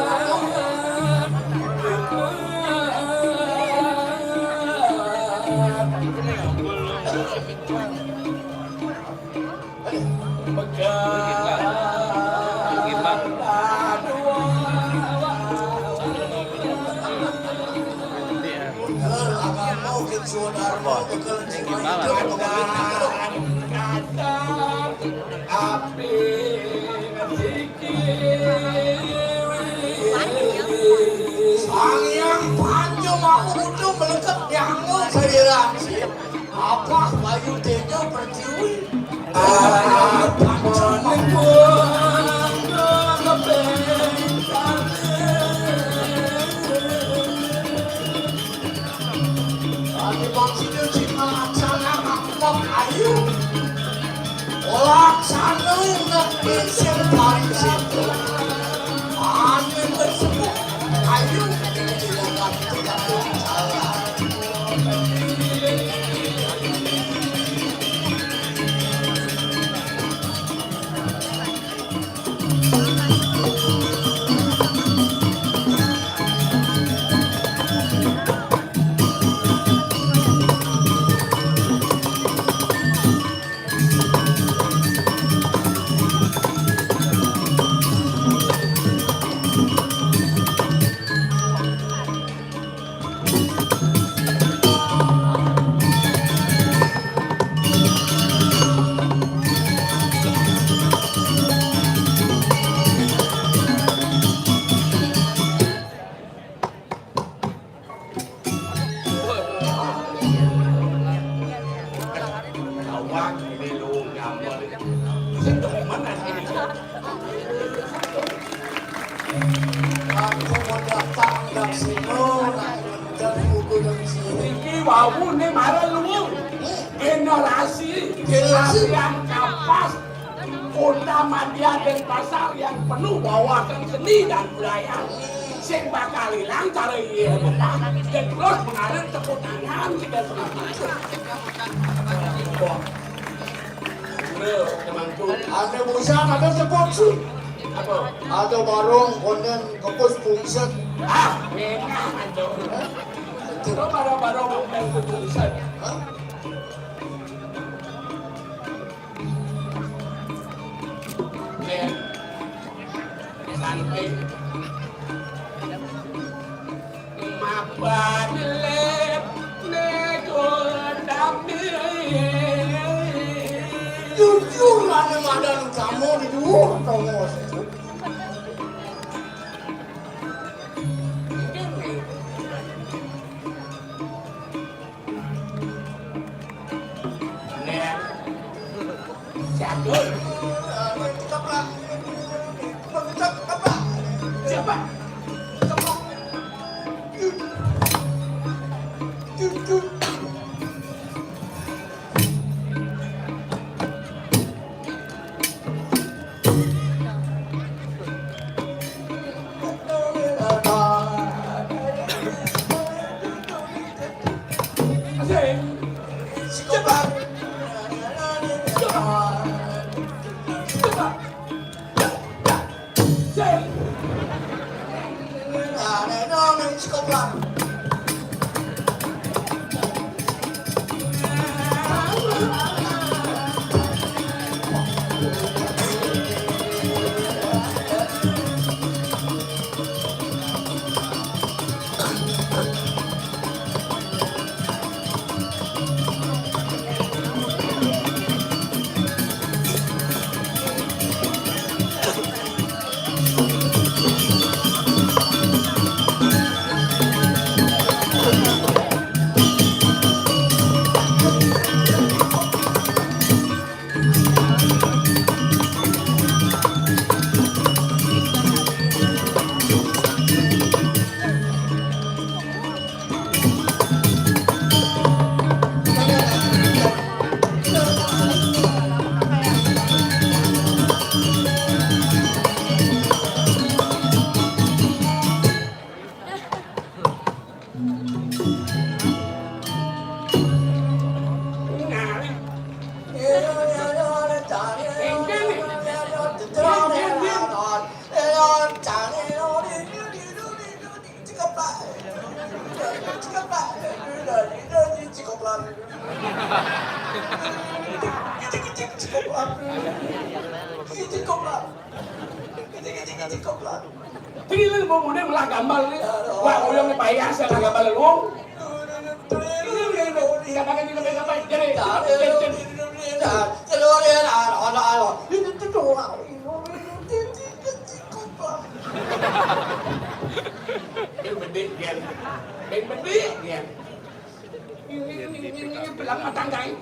Sang Hyang Panca Maha Buddha melekat nyangga saliran. Apa bayu tejo pertiwi? Sing paling sing. Angin bersebuah. Ayo, kita tidak akan tidak salah. Awak ini lu gambar. Sing demen asli. Aku mau daftar nggak sih, no? Dan buku dari sini. Iki wau ne marang lu. Generasi, generasi yang kapas. Kota Madya Denpasar yang penuh wawasan seni dan budaya. Sing bakal ilang cara iya, dan terus mengalir tepuk tangan kita semua. Wah. Udah, temanku. Ada busa, ada sebut sih. Apa? Ada barong konden kepus pungset. Ah, enak aja. Itu barong-barong konden kepus pungset. Hah? Nih, santai. Mapan lep nego dami. Jujur, ane madan kamu di duur, kamu. Nek. Jadul. Siapa? Trilil mau mune melah gambar ni. Wah, uyang ni payah saya gambar lu. Katakan ini lebih sampai jadi. Yang bedik dia. Yang bedik dia. Ini, ini, ini, ini belang matang, guys.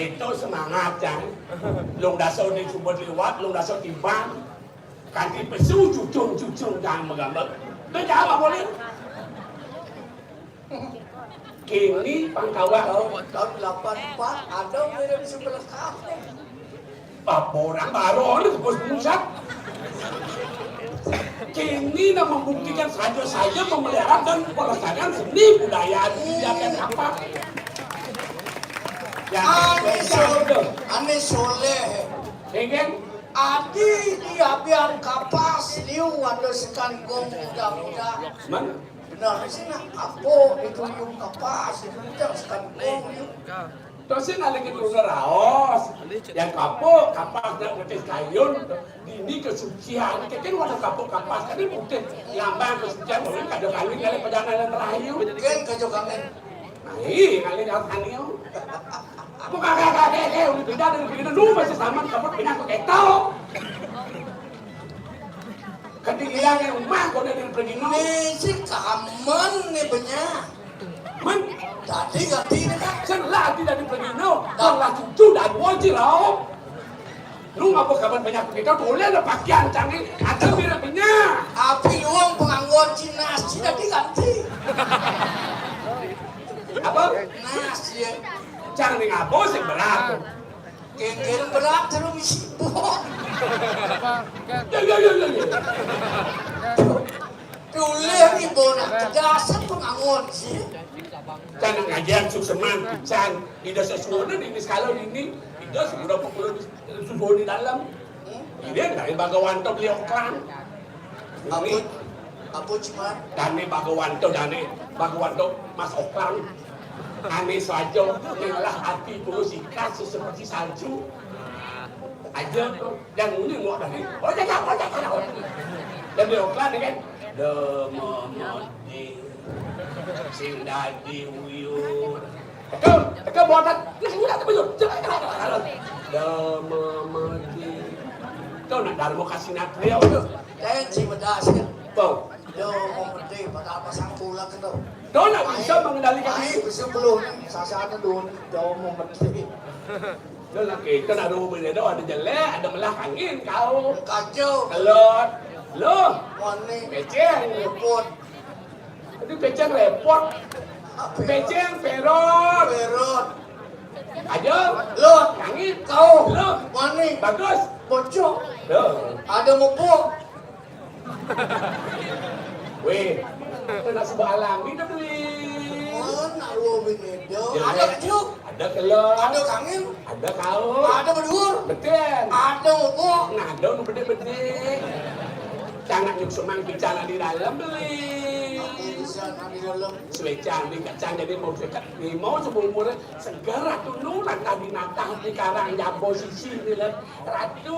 Itu semangat, Cang. Lung dasa di suba liwat, lung dasa tiban. Kanti pesu cucung-cucung, Cang, magambek. Itu jawab boleh. Kini pangkawal. Tahun, tahun delapan empat, ada mirip sebelah kafe. Apa orang baru ni, bos pusat. Kini nak membuktikan saja-saja memelihara dan melestarikan seni budaya di apa? Ya, ane ya, sol-, betul. Ane soleh. Ya, kan? Adi di abian kapas liu ada sekan gong muda-muda. Mana? Benar sih nak apa itu liu kapas itu muda sekan gong liu. Terus sih nalika itu raos. Yang kapo, kapas nak ngetis kayun. Dini kesucian. Kekeh warna kapo kapas. Kan putih. Lambang kesucian. Mungkin kada kawin kali perjalanan terakhir. Kan kajo kangen. Nah, ih, kali yang tani. Apa kakak-kakak, eh, udah pindah dari pindah. Lu masih sama, kamu pindah ke keto. Ketinggian yang rumah, kau dari pergi. Ni si kamen ni banyak. Men, tadi ganti ni kan? Selah tidak di pergi, no. Dah lah cucu dah dua je lah. Lu ngapa kapan banyak kita boleh lah pakaian canggih. Ada mirip punya. Api luang pengangguan Cina, Cina diganti. Apa? Nas, ya. Jangan ni ngapa sih berat. Kengkeng berat terus misi buah. Ya, ya, ya, ya, ya. Tulis ni bona kedasan pengangon sih. Kan ngajian sukseman, pican. Ida sesuatu di ini sekala ini. Ida sudah pukul subuh di dalam. Ini dari Bagawanto beli oklan. Apa? Apa cuma? Dane Bagawanto, dane Bagawanto Mas Oklan. Ane saja ngelah ati tulus ikhlas seperti salju. Aja tu. Yang ini mau tadi. Oh, jangan, oh, jangan, oh. Dan dia Oklan ni kan. Dememedi. Sing dadi uyur. Teka, teka buatan. Ni sing dadi uyur. Jangan, jangan, jangan. Dememedi. Kau nak darmo kasih nak dia tu. Jangan si bedas kan. Kau. Dememedi, padahal pasang pula ke tu. Kau nak bisa mengendalikan. Ai, bisa belum. Sasaran dulu. Dememedi. Lo laki itu nak rumah dia tu ada jelek, ada melah angin kau. Kacau. Kelot. Lo. Warning. Peceng. Repot. Itu peceng repot. Apa? Peceng perot. Perot. Aja. Lo. Angin. Kau. Lo. Warning. Bagus. Bocor. Lo. Ada mupuk. Weh, kena sebab alami dah beli. Oh, nak dua bini dah. Ya, ada kejuk. Ada kelor. Ada kangin. Ada kaul. Ada bedur. Betul. Ada mupuk. Nah, ada nu bedik-bedik. Cangak nyuk semang picana di dalam beli. Bisa nak di dalam. Suwe cang di kacang jadi mau dekat. Ni mau seumur segar ratu nu nantah binatang di karang jabo sisi ni lah. Ratu,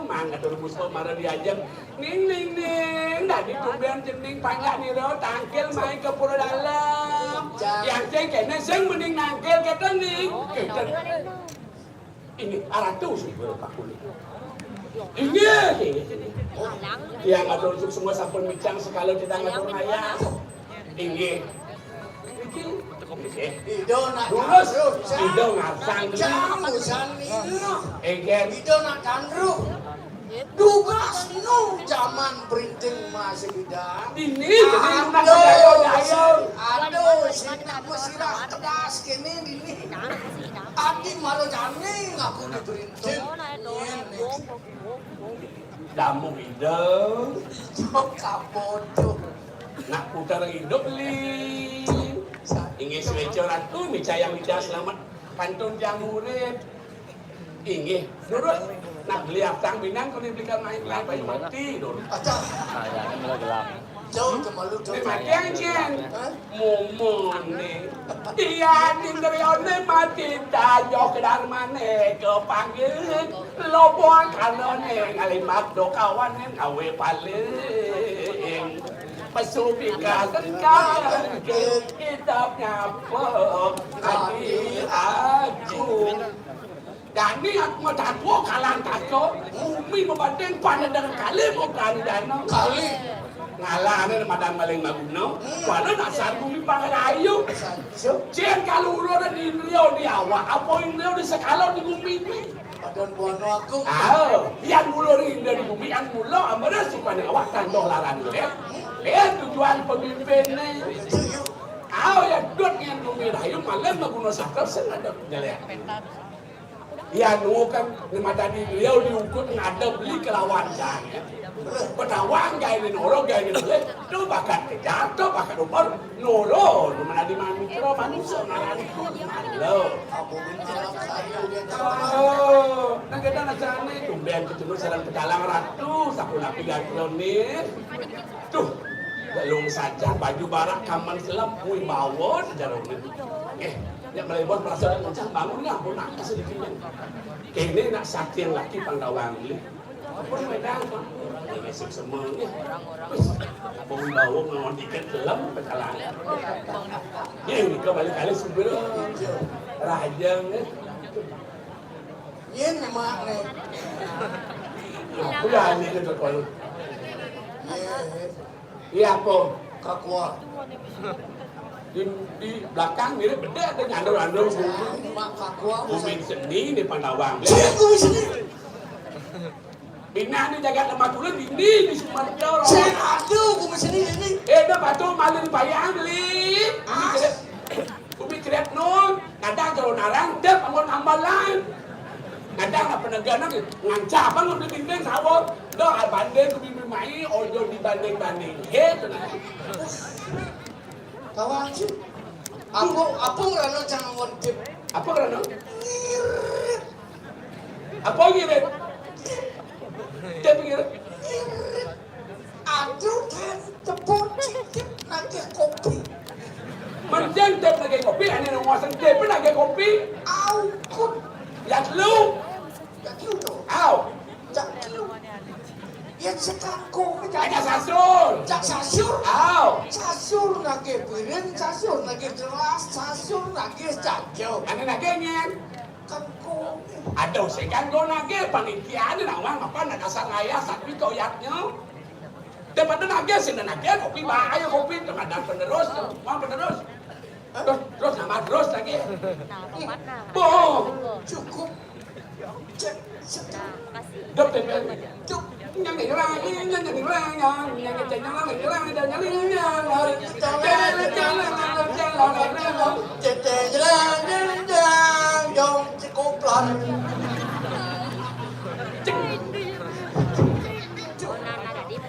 mang kata Rebus Komara diajak. Ning, ning, ning, dadi tumben cening panjak nira tangkil mai ka pura dalem. Yang sing kene sing mending nangkil kata ning. Kata. Ini aratu sih guru Pak Kuli. Ini, ini, ini. Yang ngatur untuk semua sampun micang sekali kita ngatur maya. Inggih. Niki. Inggih. Ida nak Durus. Tanruh, Cang. Ida ngasang. Cang, usan nila. Inggih. Ida nak tanruh. Tugas nu jaman printing masih ida. Ini, jadi lunak aduh, daya, daya. Aduh, sinak mesirah kedas kini dini. Adi malu jani ngaku di printing. Ini. Damu ida. Ijo kabodo. Nak putar hidup li. Inggih sueca ratu micayang ida selamat kantun tiang murid. Inggih, nurut. Nak beli atang binang kau belikan main kelapa mati dulu. Acah. Jauh ke malu jauh. Ni mati aja. Hah? Momone. Iya, Indriane mati tayo ke darmane kepanggil. Lobo kanane ngalimat do kawane ngawe paling. Pesu pika tengkang kitab nyapa adi aku. Dani aku mah tako kalang tako. Bumi membanding panen dengan kali mau berani dana. Kali. Ngalane madan maling maguna. Pada dasar bumi pangerayu. Cien kalau ulo dan Indria di awak, apa indria di sekala di gumi ni? Badan buana aku. Ah, yang mula indria di gumi, yang mula amara sukan awak tandoh laran dia. Eh, tujuan pemimpin ni. Ah, yang dot yang gumi rayu, malam maguna sakal, sengaja jelek. Iya, nu kan, ni mata di beliau diukut ngada beli kelawan kan. Petawang gaya ni noro, gaya ni boleh. Tu bakat kejar, tu bakat umur. Noro, nu mana di manusia, manusia, ngaran itu, malu. Oh, nak kita nak sana, tumben ketemu sareng pecalang ratu, saku napi ganteng ni. Tuh, lalu saja baju barak kaman selem, kui bawa sejarah ni. Eh, nya melebar perasaan macam bangun ni, ampun, nak sedikit. Kene nak saking laki pandawang ni. Apa ni medang tu? Ini sip semua ni. Wis, abang bawa ngomong tiket dalam pecalang. Ye, ni kau balik kali subir. Rajang ni. Yen mak ni. Aku dah ni ke tekol. Ye. Iya apa? Kakua. Di, di belakang mirip beda ada nyandung-nyandung. Mak kakua. Kumin seni ni pandawang. Cik, kumin seni. Bina ni jagat lemah tulen ini di Sumatera. Cik, aduh, kumin seni ini. Eh, dah patuh malin payang beli. Ah. Kumin kret nol. Kadang kalau narang, dep anggon ambalan. Kadang apa negara ni, ngancah bangun di dinding sawot. Dah banding ke bibir mai, ojo dibanding-banding. He, tu nah. Kawan tu. Apa, apa kerana jangan ngintip? Apa kerana? Ngirit. Apa ngirit? Tip ngirit. Ngirit. Aduh, kan tepuk cicip nagih kopi. Mencen tip nagih kopi, ane nang nguaseng tip nagih kopi. Au, kut. Ya telu. Ya telu tu. Au. Ya telu. Ya sekangkung. Ada sasur. Jak sasur. Au. Sasur nagih piring, sasur nagih gelas, sasur nagih jaja. Ane nagih nyen. Kangkung. Aduh, sing kanggo nagih panitia ni nawang apa nak dasar raya sapi kau yatnya. Daripada nagih sing nagih kopi, bah, ayo kopi, tu kadang penerus tu. Mau penerus. Terus, terus nama terus lagi. Boh, cukup. Cek, cek. Dok, dok, dok. Cuk.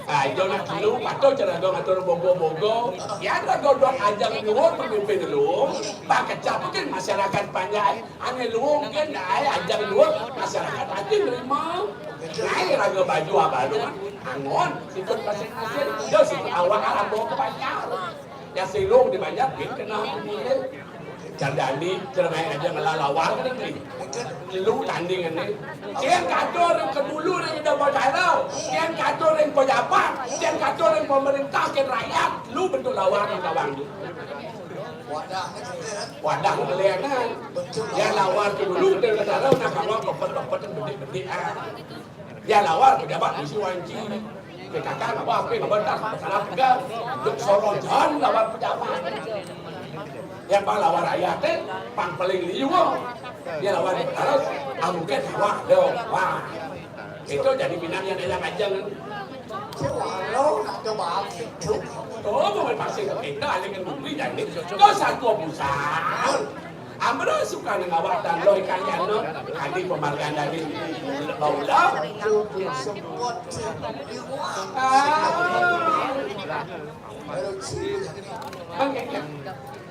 Ah, ijo nak kilu, patuh cara dong atur bogo-bogo. Ya, ada godok ajang nyuwun pemimpin dulu. Pak kecap mungkin masyarakat panjai. Ane luung kan, ai, ajang luung, masyarakat ati nerima. Nai raga baju abang luung, angon, sikut pasir-pasir, dia sikut awak arah bawa ke pasar. Ya, silung di banyak, bin kena pilih. Cardani, cerai aja ngelalawar kan ni. Lu tanding ni. Kian katur ke dulu ni dah berdarah. Kian katur yang pejabat, kian katur yang pemerintah, kian rakyat. Lu bentuk lawan kawan tu. Wadah ngeliat nah. Ya lawar tu dulu dia kata nak kawan kepet-kepet bedik-bedik ah. Ya lawar pejabat misi wanci. Ke kakak nak apa apa nak bentar salah pegang. Duk sorong jalan lawar pejabat. Ya pang lawar rakyat teh pang paling liu. Ya lawar di terus ambil sawah dah. Wah. Itu jadi pinang yang dalam ajang. Walau nak coba itu. Oh, mau pasir kita alih ke bumi jadi. Kau satu busan. Amra suka nang awak dan loh ikan jano. Kadi pemargaan dari baula. Semua. Ah. Oke, ya.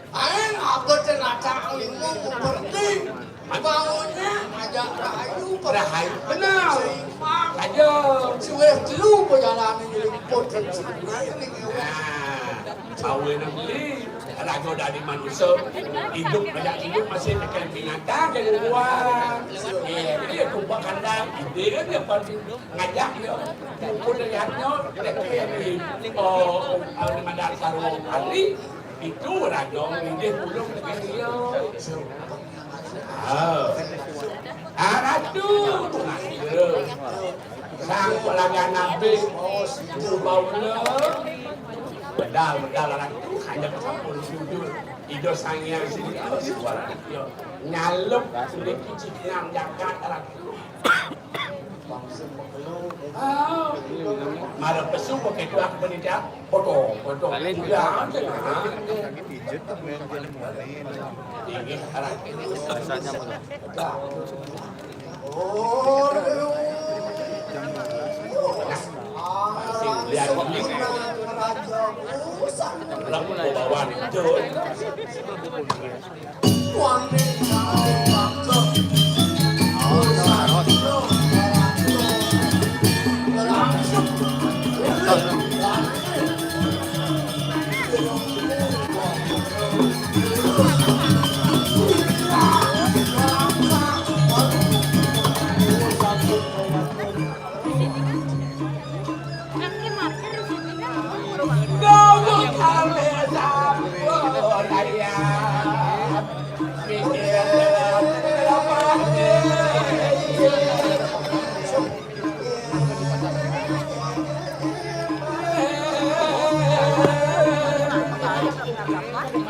Aing abet teh natang lima berhenti. Bangunnya ajak rahayu, rahayu. Benar. Seimbang. Saja. Suweh telu perjalanan liput dan sungai ni. Nah, awal nak beli. Raga dari manusia. Hidup banyak hidup masih tekan binatang jadi buah. Ya, dia tumbuh kandang. Dia dia pun ngajak dia. Pun lihatnya, dia ni, oh, oh, madar sarung kali. Itu raga nginggih pulung negeri dia. Ah. Ah, ratu. Sang pelagan habis. Bau le. Medal, medal anak itu hanya sampun sujud. Ida Sang Hyang Surya suara. Yo. Nyalep sudah kicik nang jagat anak itu. Ah, mara pesu pakai tu aku panitia. Foto, foto. Udah, ini arah ini. Rasanya mana?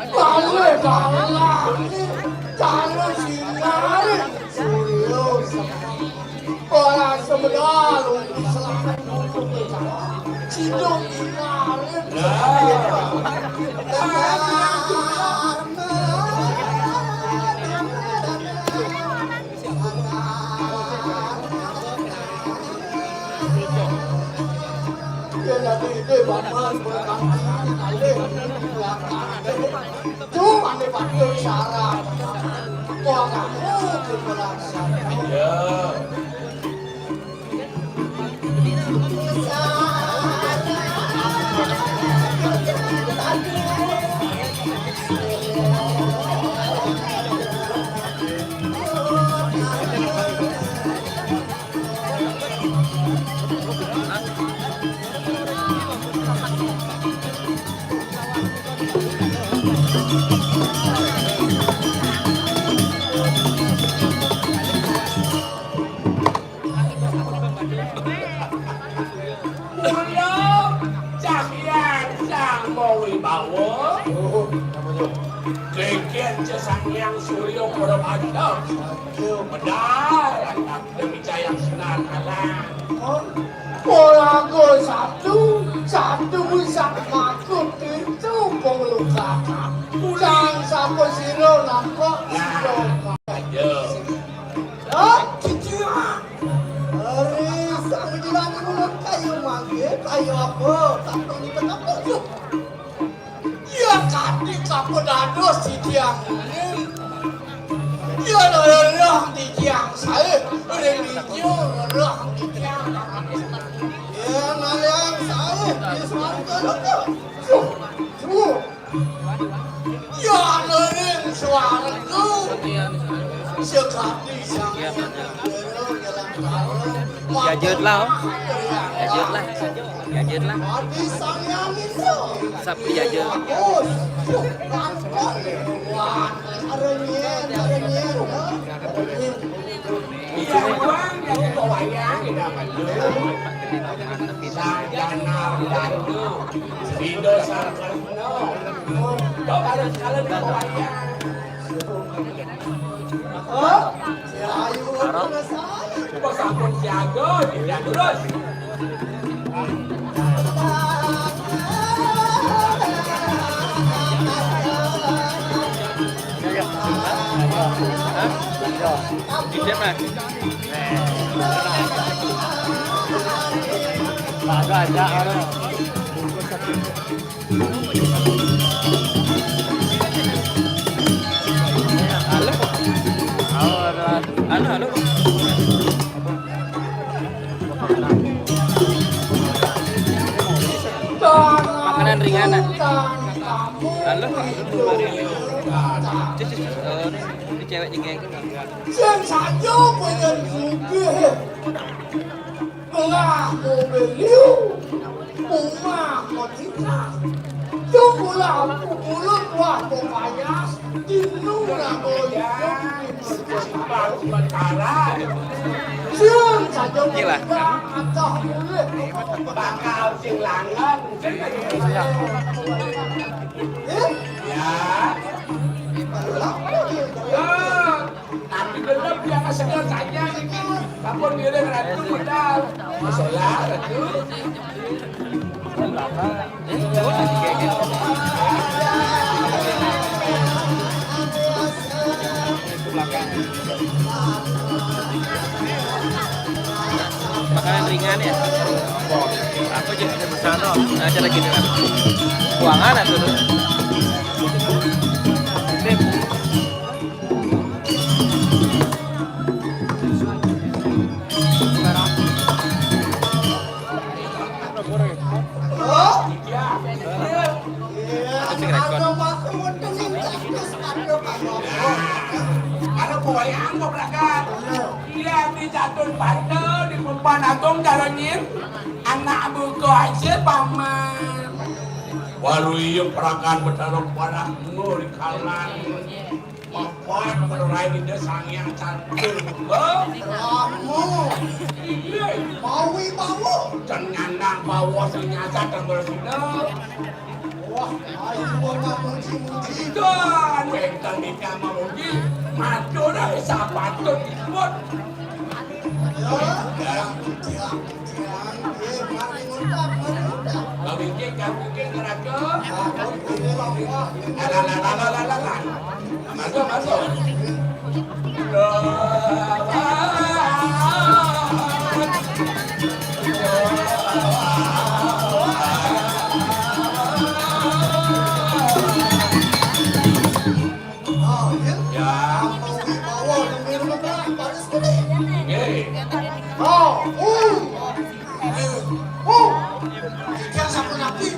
Balik dalan, dalan sinar, Surya Semeru. Ora semedal, selamat nunggu kita. Ciduk sinar. Yen ati ide paman berkang kalih belakang. Cuma ne patuh syarat. Kok kamu keberatan? Iya. Mula cahyan sang mawibawa. Oh, apa tu? Keken cesang yang surya pada pagi. Benar, demi cahaya sinar alam. Oh, pola gol satu, satu bisa makut itu pengelukakan. Pulang sapa sira nampak sira. Aja. Hah? Ciciak. Hari sang jiran ngono kayu mangke, kayu apa? Tak tahu di tengah pojok. Ya kati kapedados titiang ini. Ya lerah titiang sae, ring ijo lerah titiang. Ya naliang sae, di swarga lho. Suh, suh. Ya lereng swarga. Sekati sang. Jajut lah, Om. Jajut lah. Jajut lah. Sap dijajut. Iya, Bang, jadi pewayang kita perlu. Sarjana Wijaya. Rindu Sarjana. Kok kalau sekalian pewayang? Hah? Ya, ayo, terus aja. Kok sampun siaga, tidak terus. Di sini, Mas. Ada, ada, ada. Halo. Halo, halo. Halo, halo. Makanan ringan, ah. Halo. Cus, cus, cus. Oh, ini cewek jengeng. Sing saja pengen sugih. Belah mobil liu, rumah kau citra. Jumlah mulut wah kau payas, dinu rabo ijo. Sementara. Sing saja. Gila. Bakal sing langan. Ya. Ya. Tapi gelem dia segar saja ini. Sampun ngiring ratu modal. Masalah ratu. Makanan ringan ya. Apa aja? Ada bersano. Nah, ada lagi nih. Buangan atau? Sip. Halo? Iya. Iya, ada waktu untuk ini. Ada buaya angkop lah, kan? Iya, di Catur Pantai, di Pempan Agung, Darangin. Anak buku aja, Paman. Walu iya perakan betarung parah ngul kalang. Mapan menurai Ida Sang Hyang Cantik. Hah? Kamu. Iya. Mawi bawa. Dan nyandang bawa ternyata tambah sudah. Wah, ayo gua nggak muji-muji. Dan wénten nika memuji. Matur sapatut disebut. Ya, ya, ya. Kawingking, kawingking, raga. Alah, alah, alah, alah, alah. Masuk, masuk. Ah, ya. Ya. Mau dibawa, nungguin lu, Bang. Baris gede. Nggih. Oh, uh. Uh. Tiga sama nabi.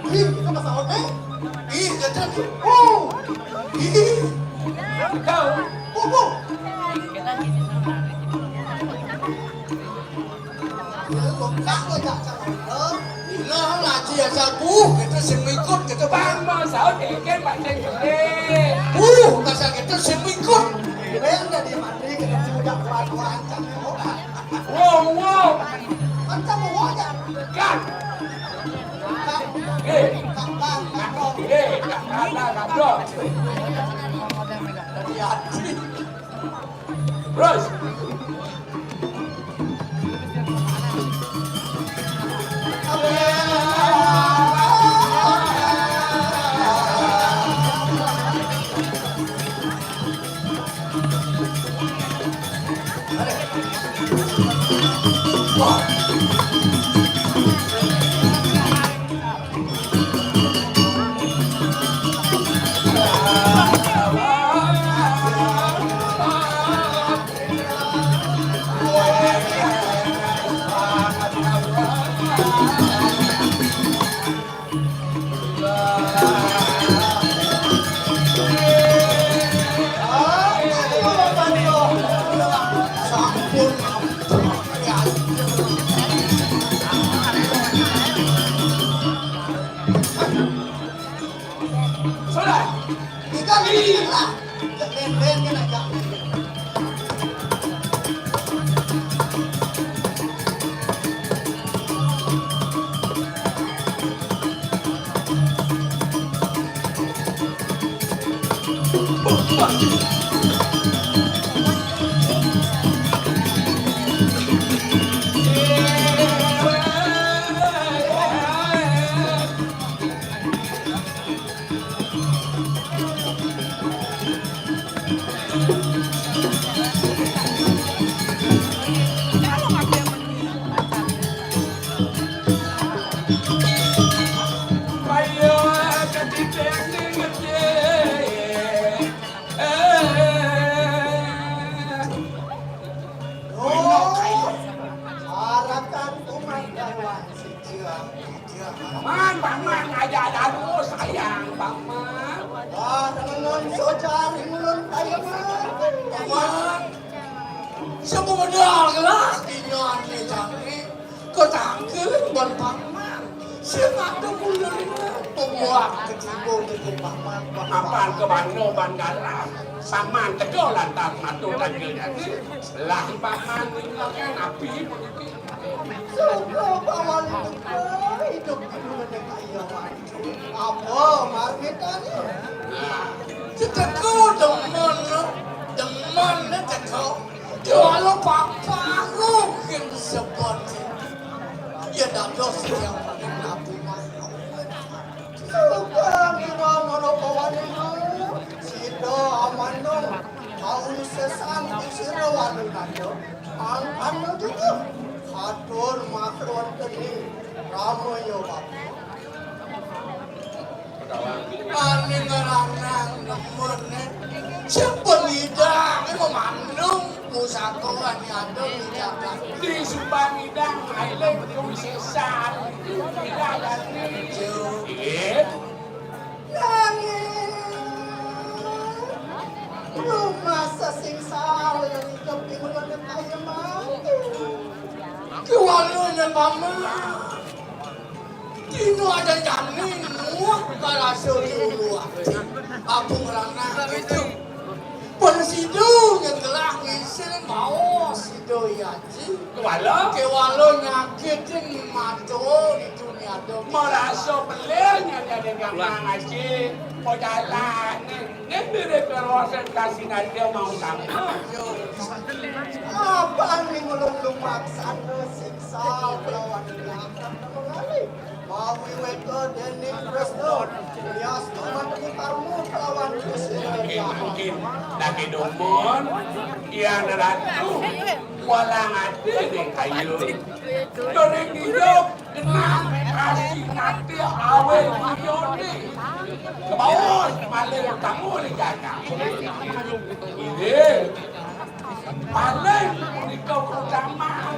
Ih, kita pasang oke. Ih, jajan. Uh. Ih. Tahu. Uh, uh. Lho, kok ya, Cak? Lho, lho, lagi ya, Cak. Uh, kita sing ikut, kita Bang, mau sahur dikit, Pak, sing gede. Uh, masa kita sing ikut. Ini udah di mandi, kita sudah kuat-kuat, Cak. Wow, wow. Macam mau aja. Kan. Kan. Eh. Kan, kan, kan. Eh, kan, kan, kan, kan. Hati-hati. Terus. Sudah. Tiga, lima, lah. Cek ben-ben kan aja. Arakan umat dawan siji. Paman, paman, aja dalu sayang, paman. Wah, tengen sojar ngulun paman. Paman. Semodal lah, inyane jangkrik. Ketangkil ban paman. Sing atuh kuyune. Pembuat kecibo dadi paman. Paman ke mano ban galah. Paman tega lantas matur tangkil jati. Lah paman ninggalkan api puniki. Suka bawali duka idup di dunia kaya. Apa marmitane? Nah, teka demen, demen teka. Jual papaku kin sebut. Ya dados yang nabi mah. Suka ngira mara pawane. Sida amanung. Kaul sesan sira walunana. Angkana juga. Atur makron kene. Ramaya bapa. Paning ngeranang demen, eh. Siapa ngidang, eh, memandung pusaka ani ada di jagat. Di Subang ngidang, ailing tung sesat. Tidak ada. Iya. Nanging rumah sesing saling keping kaya mati. Kiwalune paman. Dina ada jani nuwuh karasa di ulu ati. Aku ngranang itu. Pun sida nyegelah ngisin baos sida yaji. Kewala? Kewala nyakitin mata di dunia ada. Merasa pelih nyadane gampang aji. Kok jalan ni? Ning mirip karo sing kasih nadia mau sama. Apa ning ulun lumaksana siksa kelawan nyata mengalih. Mawiweta dening Kresna, Yas tuman karmu kelawan Gusti. Mungkin, mungkin. Lagi dumun, Yan Ratu, walang ati ning kayu. Dening dia, genah kasih mati awet miyone. Kebaos, maling kamu ning jagat. Ini, paling punika keutamaan,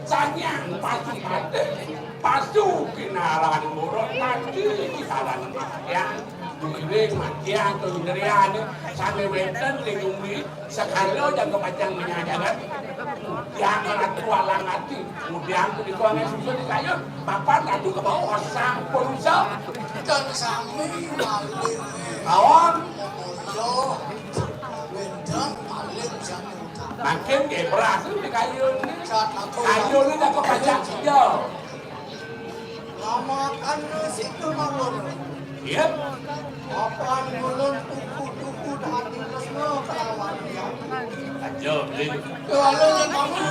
sanyang pasu mati. Pasu kinaran buruk mati, kinaran maksiat. Dhewe matian to indriane sami wenten ning bumi, sekala jaga pacang menyajangan. Yang ratu alang ati, kemudian punika angin susun di kayun, papan ratu kebawa sampun usah. Dan sami maling. Kawan. Iya. Wenten maling sami utang. Makin ke beras di kayun. Saat aku kayun ini jaga pacang sida. Lamakan situ mawon. Iya. Apan ngulun tuku-tuku dadi tresna kelawan dia. Aja, Bli. Lalu yang mama.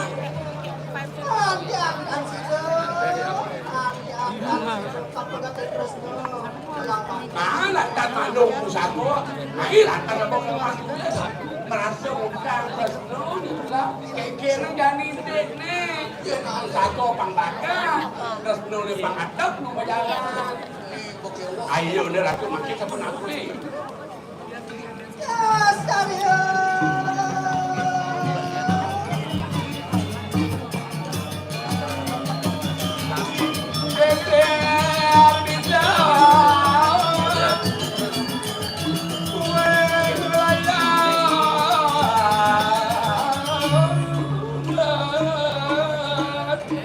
Andiakan situ. Andiakan situ. Apa kata tresna? Kelawan. Nah, lantas mandung pusako. Nah, iya, lantas apa kelawan? Merasa utang tresna, gitu lah. Kekira jani dek, nih. Sato pang bakal, terus nuli pang atep nu bajalan. Ayo, udah ratu makin sampun ampli.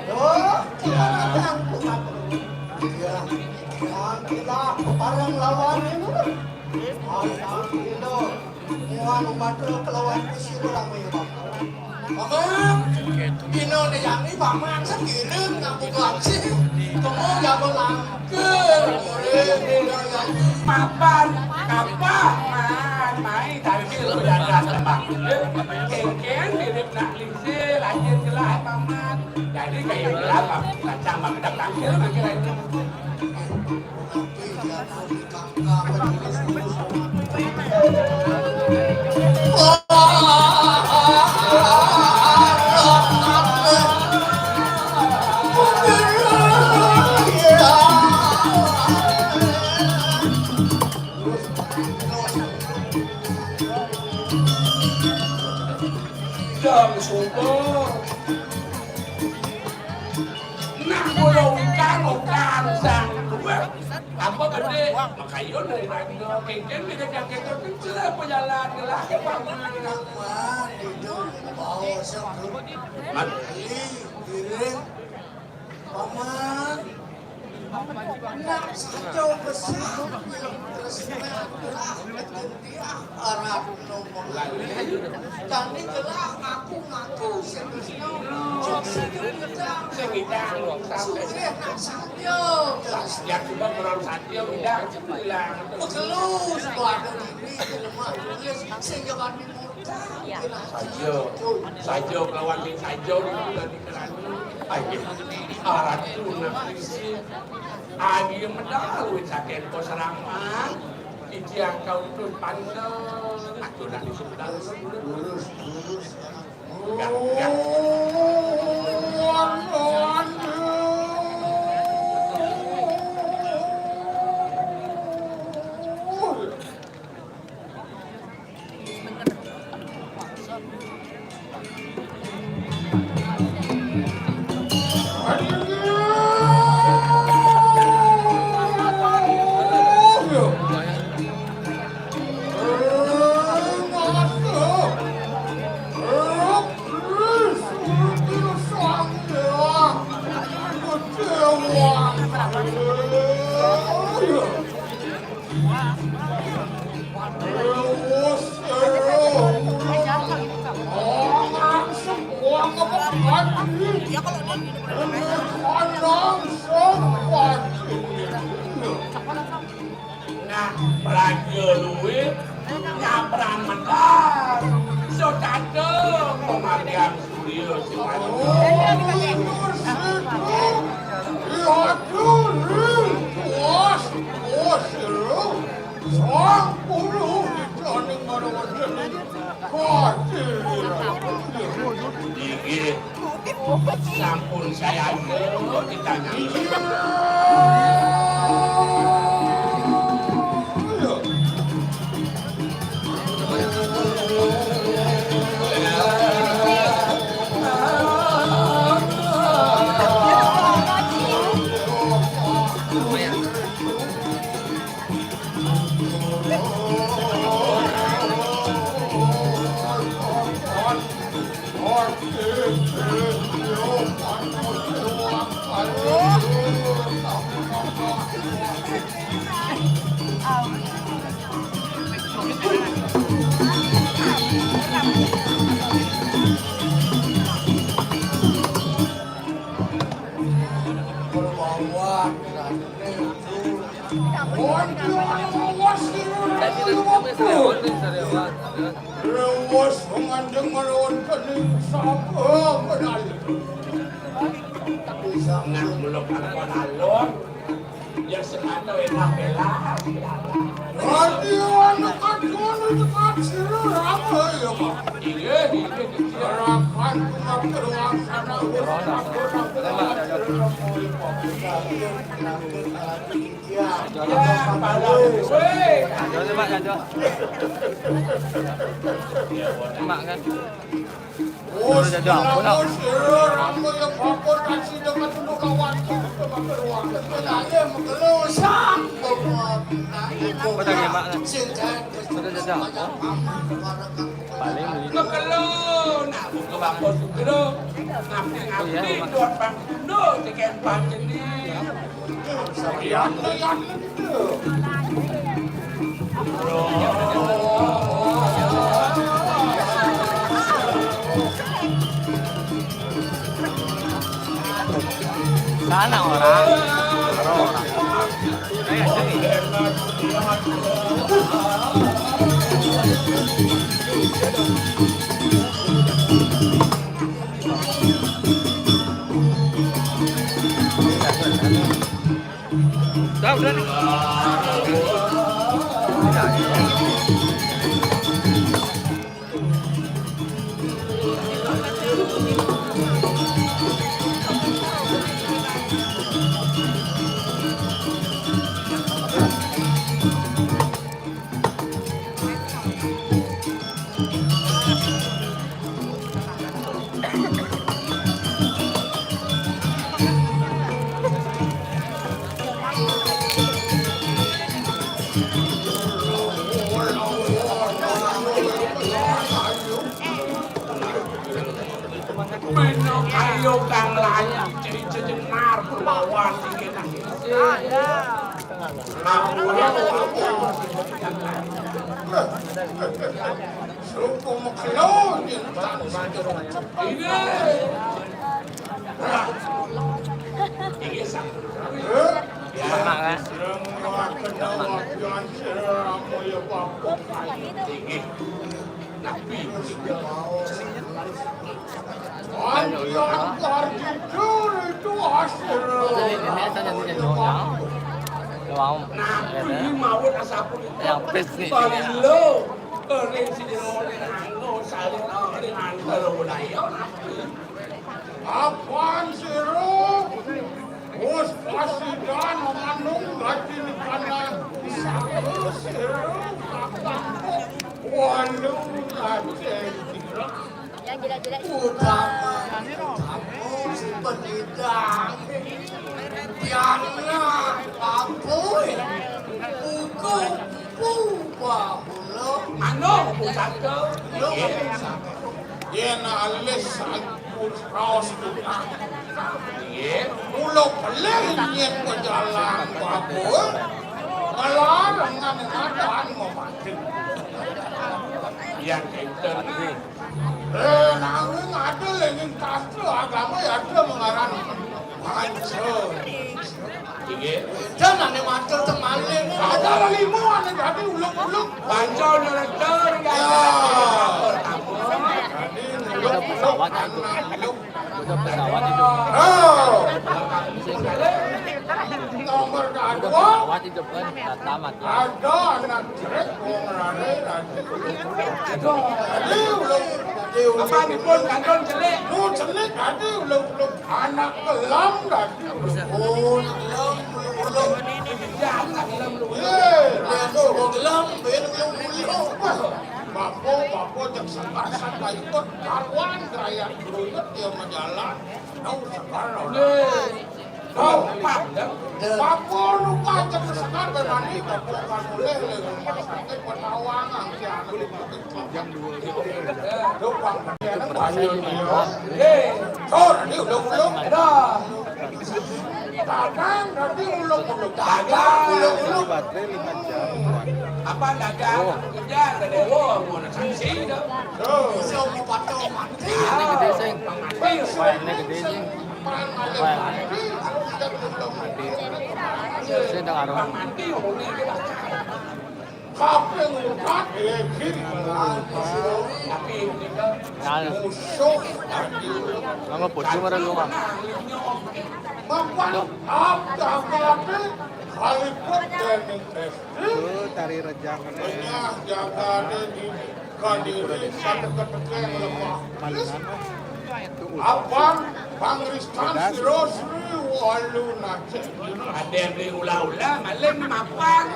Duh, iya, iya, iya, bareng lawan ini. Anak ilo, muan umat kelawan kusir ramai bakal. Paman, dina dayani paman sendiri ngaku gangsi. Kamu jago langkir, murid dina dayani. Papan, kapah, man, mai, tadi lu jaga tembak. Kengkeng, mirip nak Sing rajin gelah paman. Jadi kaya gelah paman kacang magedak tangkil makin rajin. Jam subuh. Nah, kula wikan, wikan sang duwe. Apa gede? Makayun dari raga. Kengken beda jaket, kengken apa jalan? Lelaki paman. Paman, itu bau sebut. Mat. Beli, giring. Paman. Saja besar, tresna gelah, dia aran nomor. Jani gelah ngaku-ngaku sing tresna. Sing ngidang, sing ngidang, sugih nak saja. Ya, coba kurang saja, ngidang, bilang. Begelus, baru ini, lemah tulis, sing jawani modal. Saja, saja kelawan sing saja, udah dikerani. Ayo, aran tunas isi. Adi medal wit saking kosraman. Titiang kautus panten. Atur adi sebelah. Lurus, lurus. Enggak, enggak. Nah, raja luwih nyabran medal. Iso cacok pemargian surya sing maju. Sang puluh jane marang wajane. Inggih. Sampun saya ditanya. Rewas mengandeng melawan kening sapa menal. Sangat belum apa alon. Ya semata enak bela. Hati anak kajuan dekat sira rama ya, Pak. Iya, iya, iya. Harapan cuma berwangsana wis. Tembak. Tembak. Tembak. Tembak. Tembak. Tembak. Tembak. Tembak. Tembak. Terus jadi apa nak? Apa tadi, Mak? Terus jadi apa? Paling beli. Mekelo, nak buka bangko sugro. Ngapi-ngapi, oh, iya, Mak. Dot bang kundo, tiken panjeni. Sana orang. Orang. Udah, udah nih. Meno kayo kang layu, ciri jenar perlawan iki nang. Suku makelo, intan. Inggih, Sang. Heh? Ya. Semua kena wakilan sira, amoya bapak. Inggih. Nabi. Panjang kardidul itu hasil. Nabi mawon asapunika. Yang pes nih. Balilo. Kering sing ora nganggo salin ora nganggo lho, lha iya, Nabi. Apan sira wis pasidan manung gati kana sira kapan walu gati. Utama, utama si penidang. Tiangna ampun. Buku, buku, bahula. Anu, pusaka. Lho, pusaka. Yen alis sampun raos tukang. Nggih. Mula pelih yen pejalan bagus. Kelarangan ngadan memancing. Yen enten. Eh, nanging ada lagi sastra agama ya ada mengaran panca. Nggih. Dan ane maca teng malih. Ada lima ane dadi uluk-uluk. Panca nyeleter ya. Ya. Dadi uluk-uluk. Ada pesawat itu. Ada pesawat itu. Oh. Nomor ada dua. Pesawat itu kan nggak tamat ya. Ada anak jelek, wong rare, rare. Aduh, aduh, uluk, aduh, uluk. Apa nipun kandun jelek? Lu jelek, aduh, uluk, uluk. Anak kelam, aduh. Oh, anak kelam, uluk, uluk. Ya, anak kelam, uluk, uluk. Eh, ya, tuh, gua kelam, ben uluk, uluk. Wah, bapak, bapak, jak sabar, sabar, ikut karuan, gaya geruyut, dia majalah. Tahu sabar, loh. Nih. Papo lupa aja kesengar berani bapak mulai lagi rumah sakit penawangan si anu. Jam dua. Lupa. Banyu dia. Eh, sor, ini udah ulung. Dah. Dagang nanti ulung-ulung. Dagang ulung-ulung. Baterai lima jam. Apa dagang? Kerja ada dewa mau nak saksi dah. Tuh. Bisa mau patok mati. Ini gede sing. Mati. Wah, ini gede sing. Saya dengar. Kaping upat, eh, kiri. Musuh. Mangga bojo marang wong. Mapan abdagate kaliput dening Gusti. Tuh, tari rejang. Tengah jagate di Kadiri satu ketekeng lemah. Abang pangristan sira Sri Walu Nacik. Aden ri ula-ula, malih mapan.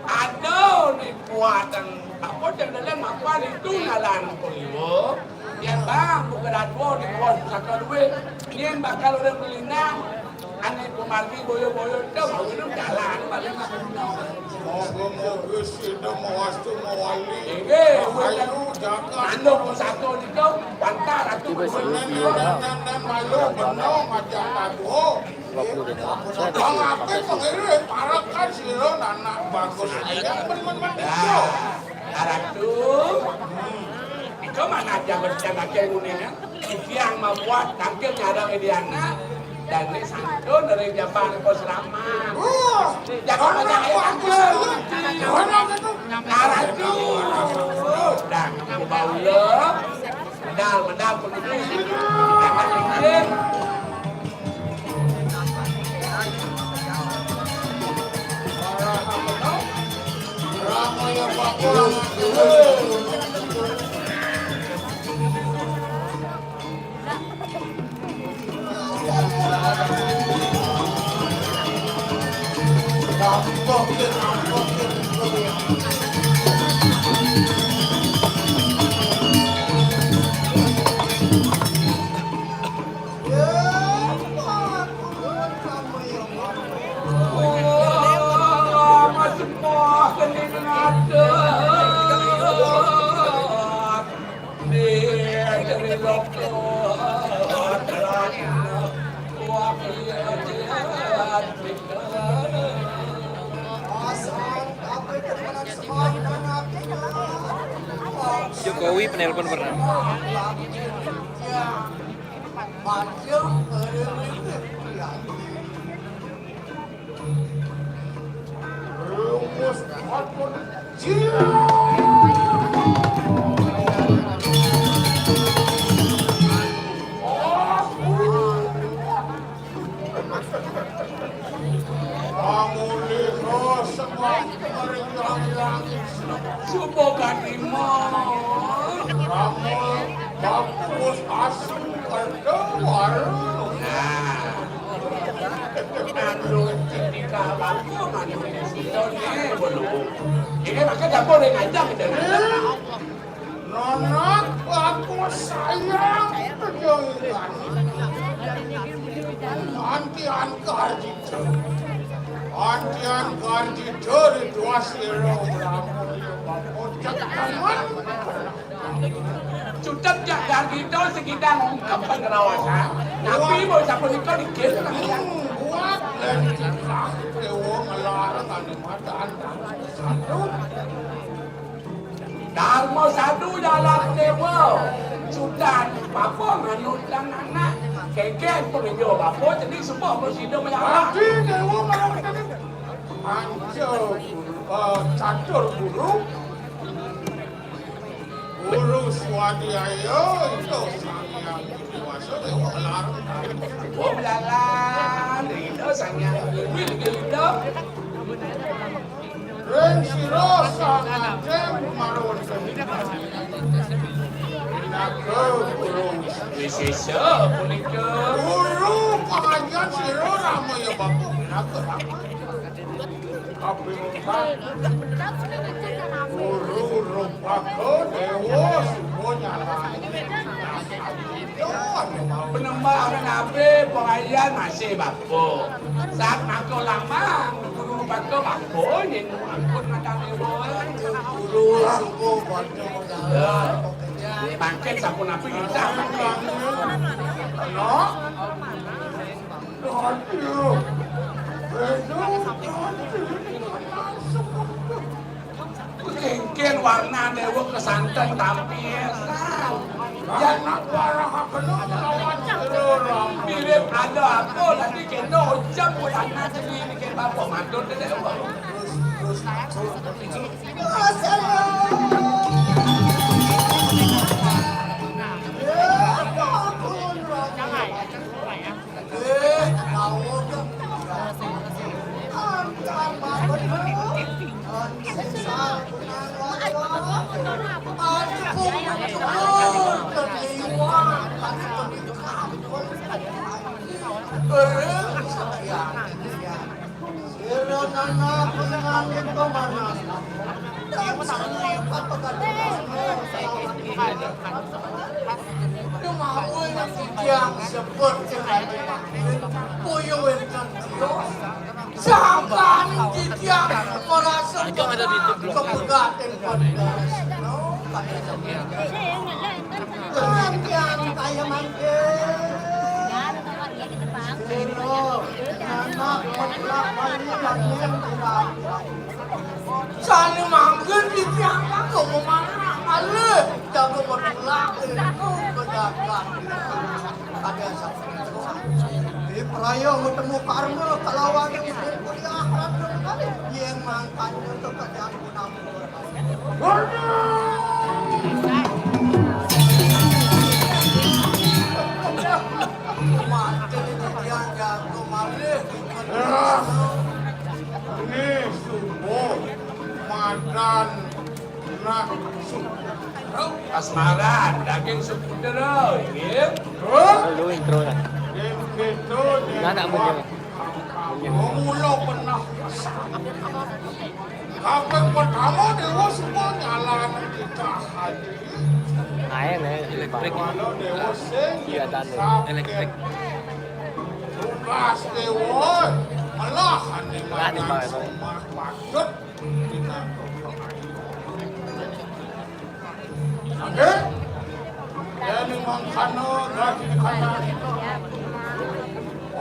Aduh, ni kuatan. Apa yang dalam mapan itu nalan kuliwo. Yang bang, bukan adwo, ni kuat pusaka duit. Ni bakal orang melinang. Ane kumargi boyo-boyo, dah, mau minum jalan, balik. Moga-moga sida mawastu mawali. Inggih, ayu jagat. Anu pusaka nika, pantar atu. Tiba sini dia dah. Malu benong aja lagu. Dua puluh deh, Bang. Saya ada. Bang, apa pengiring parakan sira anak bagus. Ayo, men-men-men. Ya, Ratu. Nika mana aja bercanda kayak ngene ya. Tiang mabuat tangkil nyarang Indiana dan ini santun dari Japan ke Selamat. Wah, jangan banyak yang aku. Mana itu? Karatu. Dan baula. Medal, medal, penghuni. Akan izin. Ramai yang bagus. Jokowi penelpon pernah. Suba katrima. Rama bagus asu ada warung. Nah. Anu, ketika bagus, anu, sida ne, belum. Ini maka dapur yang ajak kita. Nanak aku sayang pejuangan. Antian karjita. Antian karjita rituasira ulama. Otak tangan. Sutet jak karjita sekidang ungkep pengrawasan. Tapi mau sapunika dikir. Hmm, buat dan kita dewa ngelarang anu mata antara satu. Dharma sadu jalan dewa. Sudan papa manut dan anak. Kengkeng pengenjo bapa, jadi semua bersida menyala. Adi dewa malam tadi. Anjo, eh, catur guru. Guru swadhyaya, itu Sang Hyang Widi Wasa, dewa larang. Dewa belalang, Rina Sang Hyang Widi Wasa. Ring sira sang Aden Marwata. Pinaka guru. Wisesa punika. Guru pangajian sira ramaya bapa pinaka. Kaping empat. Guru rupaka dewa suba nyalani. Penembahan abe pangajian masih bapa. Saat mangko lamang, guru bangko bangko, nyen ampun madang dewa. Guru suku bondo. Ya. Bangkit sampun api, kita. Aduh. Aduh. Kengken warna dewa kesanten tampi esan. Yan nak warah kena melawan sira. Mirip ada apa lagi kena ucap warna sendiri ke bapa matur ke dewa. Dumawi titiang sebut dengan puyu wénten tio. Sangkan titiang merasa kepegat ing Titiang kaya mangke. Sira, anak mutlak wali lan ning. Sane manggen titiang kanggo memanah malih jago mutlak ilmu pedagang. Kadang sapunika. Dipraya ngetemu karma kalawan ing kuliah lan yen mangkanya tetep Ini subuh makan nak subuh. Asmaran, daging sukudera, inggih. Lu intro lah. Nah, nak munyi. Mula pernah. Kaping pertama dewa semua nyalani kita hati. Ae ne. Elektrik. Mula dewa sing iya, tane. Elektrik. Tugas dewa, malah ane. Lah, di bawah itu. Patut. Oke? Dene mangkana gati kana.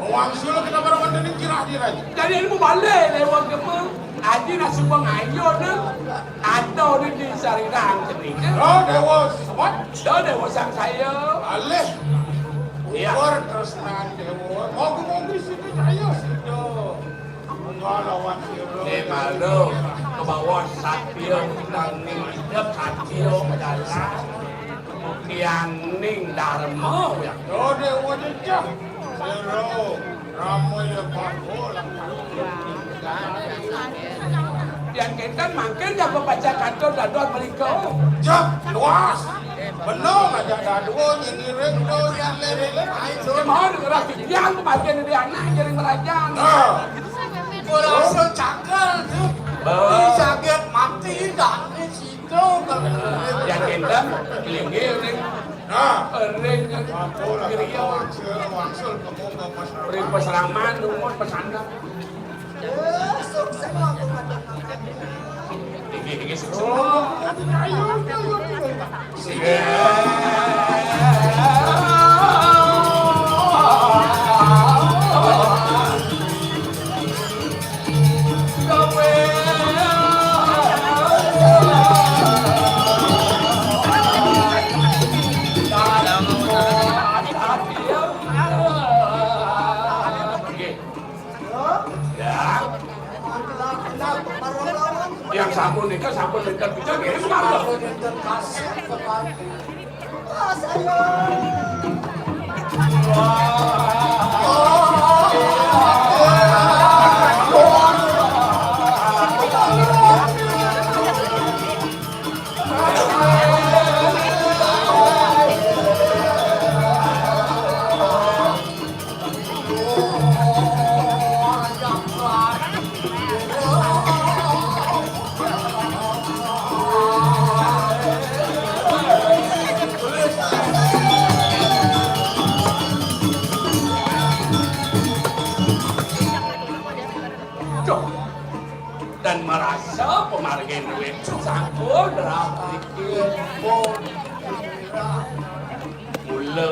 Wangsul kita para wonten ing kirah-kirah. Dadi ilmu balik lewat gema. Aji nak suba ngayun, ada ni di sarirang cening. Oh, Dewa, what? Dah Dewa Sang Saya. Alih. Iya. Ukur tresnan Dewa. Moga-moga sida jaya sida. Enggak lawan sira. Eh, malu. Ke bawah satia, kita ni hidup satia berjalan. Buktianing dharma, ya. Oh, Dewa jejeh. Sira. Rama ya bagus. Yang kita mangkin jaga baca kantor dadua mereka. Cep, luas. Benar aja dadua ngiring tu yang lele. Ai, semua orang yang kematian di anak jadi merajang. Ah. Kurasa cakal tu. Oh. Ini sakit mati dan di situ. Yang kita kelingkir ni. Nah. Ring. Apa lah, griya. Wangsul, wangsul, kamu nggak masalah. Ring pasraman, rumah, pesanan. Tinggi, tinggi, sukses. Oh, ayo, ayo, ayo. Sini. Ya. Yang sampun nikah, sampun nikah. Kita ngirim mangga. Duh. Dan merasa pemargin duit sampun rauh mikir. Mula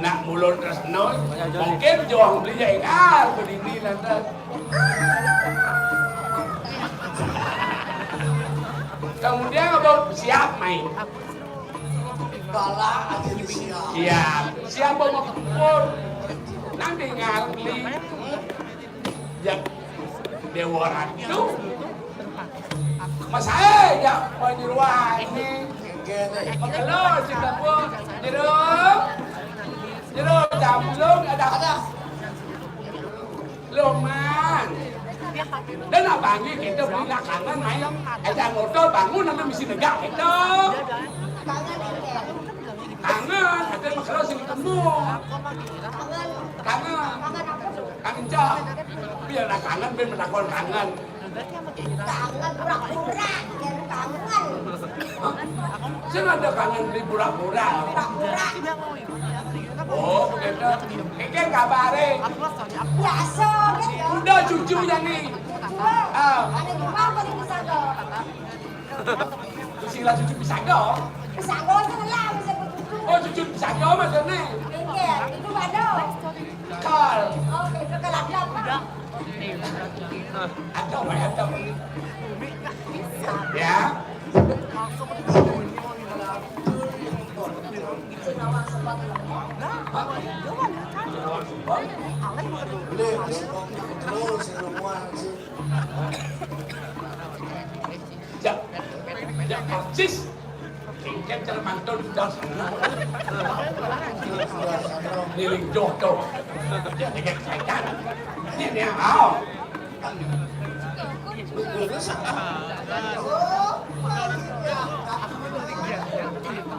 nak mula tresna, mungkin joh beli ya ingat bedini lantas. Kemudian abang siap main. Galak aja ni siap. Siap. Siap mau kumpul. Nang tinggal beli. Ya, Dewa Ratu. Mas ae ya penyeruan ini. Makelo sing kampung. Jero. Jero, jam belum ada. Ada. Loh, Man. Dan abang kita beli belakangan main. Ada motor bangun, ada mesti negak kita. Kangen, ada makelo sing ketemu. Kangen. Kangen, Cok. Biar kangen, biar menakon kangen. Kangen pura-pura, biar kangen. Hah? Saya ada kangen di pura-pura. Pura-pura. Oh, begitu. Ini kabare. Biasa, gitu. Udah cucu yang nih. Ah. Ada di mana, bisa, kok? Terus ilang cucu pisaga? Pisaga sing lah bisa begitu. Oh, cucu pisaga maksudnya? Iya, itu ada. Kal. Oh, itu kalau ada apa? Ada, Pak, ada. Ya. Boleh, terus, terus, terus. Ya, ya, persis. Kengken cara mantun sudah sana. Liling jodoh. Ya, dengan setan. Ini dia mau.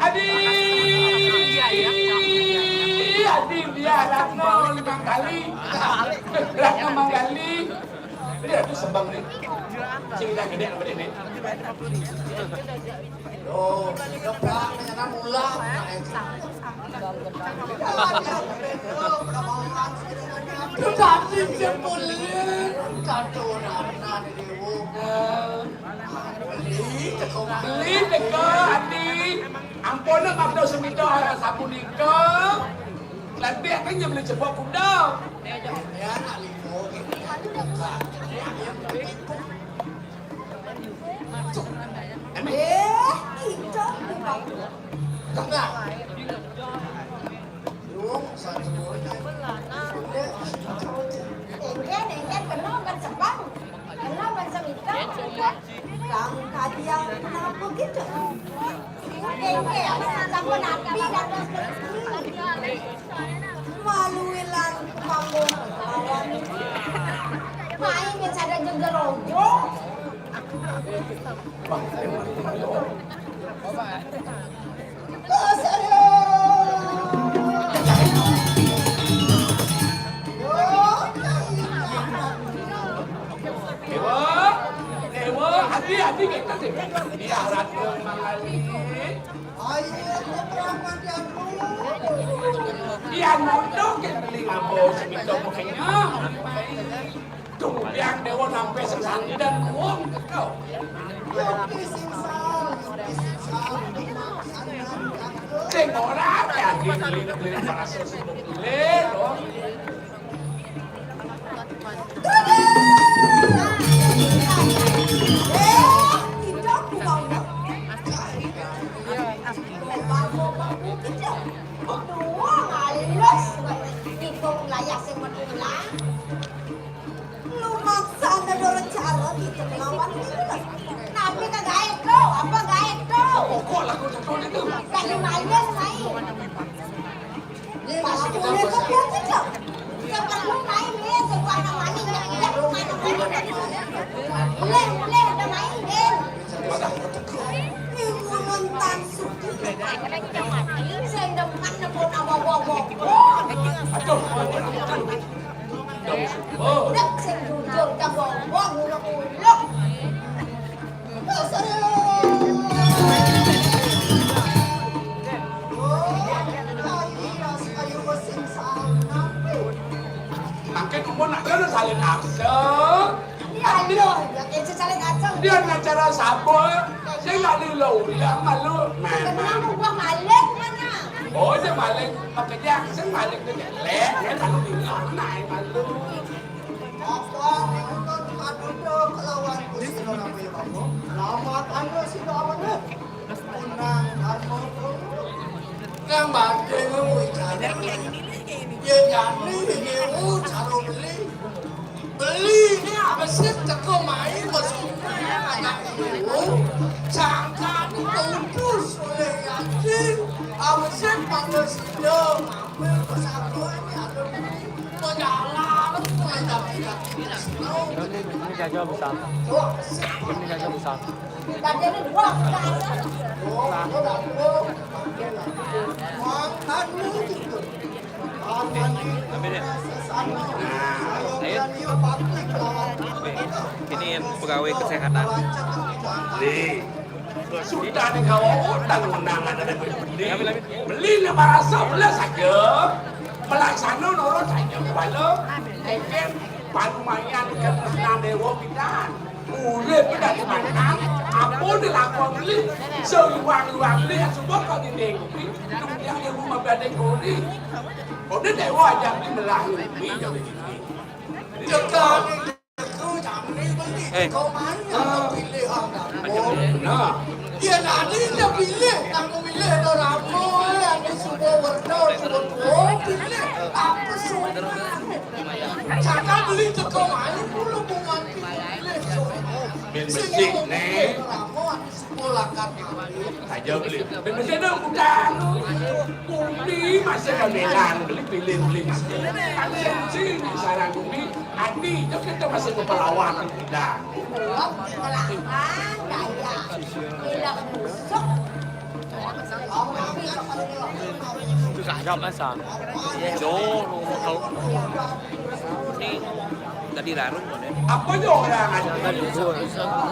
Adi, Adi, dia Ratna lima kali. Ratna Manggali. Dia tu sembang ni. Sing dah gede apa ni? Oh, geblak, menyana mula. Tetapi jempolin, kata orang anak di dewa. Beli teko, beli teko, Adi. Ampun, nak maaf, dah semita arah sapu nika. Lantik apa yang beli cepok kuda? Ya, nak limo, gitu. Ya, yang penting. Eh, itu bukan. Enggak. Engken, engken, kenal ban sebang. Kenal ban semita. Kang kadiang kenapa gitu? Engken, kenapa napi dan malu ilang kampung. Main bicara jegerojo. Dewa, Dewa, hati-hati kita sih. Biar ratu mengalir. Ayo, kok berapa dia dulu? Dia nonton ke beli ngabo segitu makanya. Kemudian Dewa nampe sesandi dan uang kekau. Sing ora ya, beli-beli para sesuatu. Lumaksana dora cara gitu ngelawan gitu lah. Napi ka gaek to? Apa gaek to? Pokok lah kau cakap itu. Kali main main. Pas boleh kau buat itu. Seperlu main ya, sebuah anak main ya, ya, anak main. Boleh, boleh ada main, eh. Ibu nonton suki. Saya demen nebun apa-apa. Aduh. Dek sing jujur, kang bobo, ngulek-ngulek. Dasar. Oh, ayo, ayo, sing salah. Makin umur nak kena saling aksa. Ya, ayo, ya, kita saling aksa. Dia nak cara sabar. Saya nggak ada lo, ya, malu. Kenapa gua maling mana? Oh, dia maling. Makanya, saya maling tu jelek. Dia malu bilang, nah, malu. Apa yang nonton aduh kelawan Gusti Ratu Prabu? Selamat anu sida awane. Unang karma. Kang Bagja lu cara. Ya jani ini cara beli. Beli ini apa sih teko main masuk anak ibu. Sangka diutus oleh yakin. Apa sih pada sida. Ini jaja besar. Ini jaja besar. Ini pegawai kesehatan. Nih. Sudah nih kawan utang menang ada beli. Beli ni barasa belas saja. Pelaksana nurut saja kepala. Mungkin panumayan ke senang dewa pidan. Urip dari manang. Apa ni lakon beli? Seiwang-iwang beli yang semua kau dinding. Yang dia rumah badai kori. Kau ni dewa aja beli melah bumi jadi bumi. Dekat. Eh. Nah. Ya, nanti dia pilih, kamu pilih ada ramo, ada semua warna, semua tua, pilih apa semua. Jangan beli teko main dulu, bunga pilih. Bin besik, nih. Ramo, ada semua lakat. Aja beli. Bin besik dong, bukan. Bumi masih kamilan, beli pilih, beli masih. Kan sini sarang bumi. Adi, itu kita masih kepelawan kita. Susah aja masa. Yo, kalau ini nggak dirarung kan ya? Apa aja orang aja?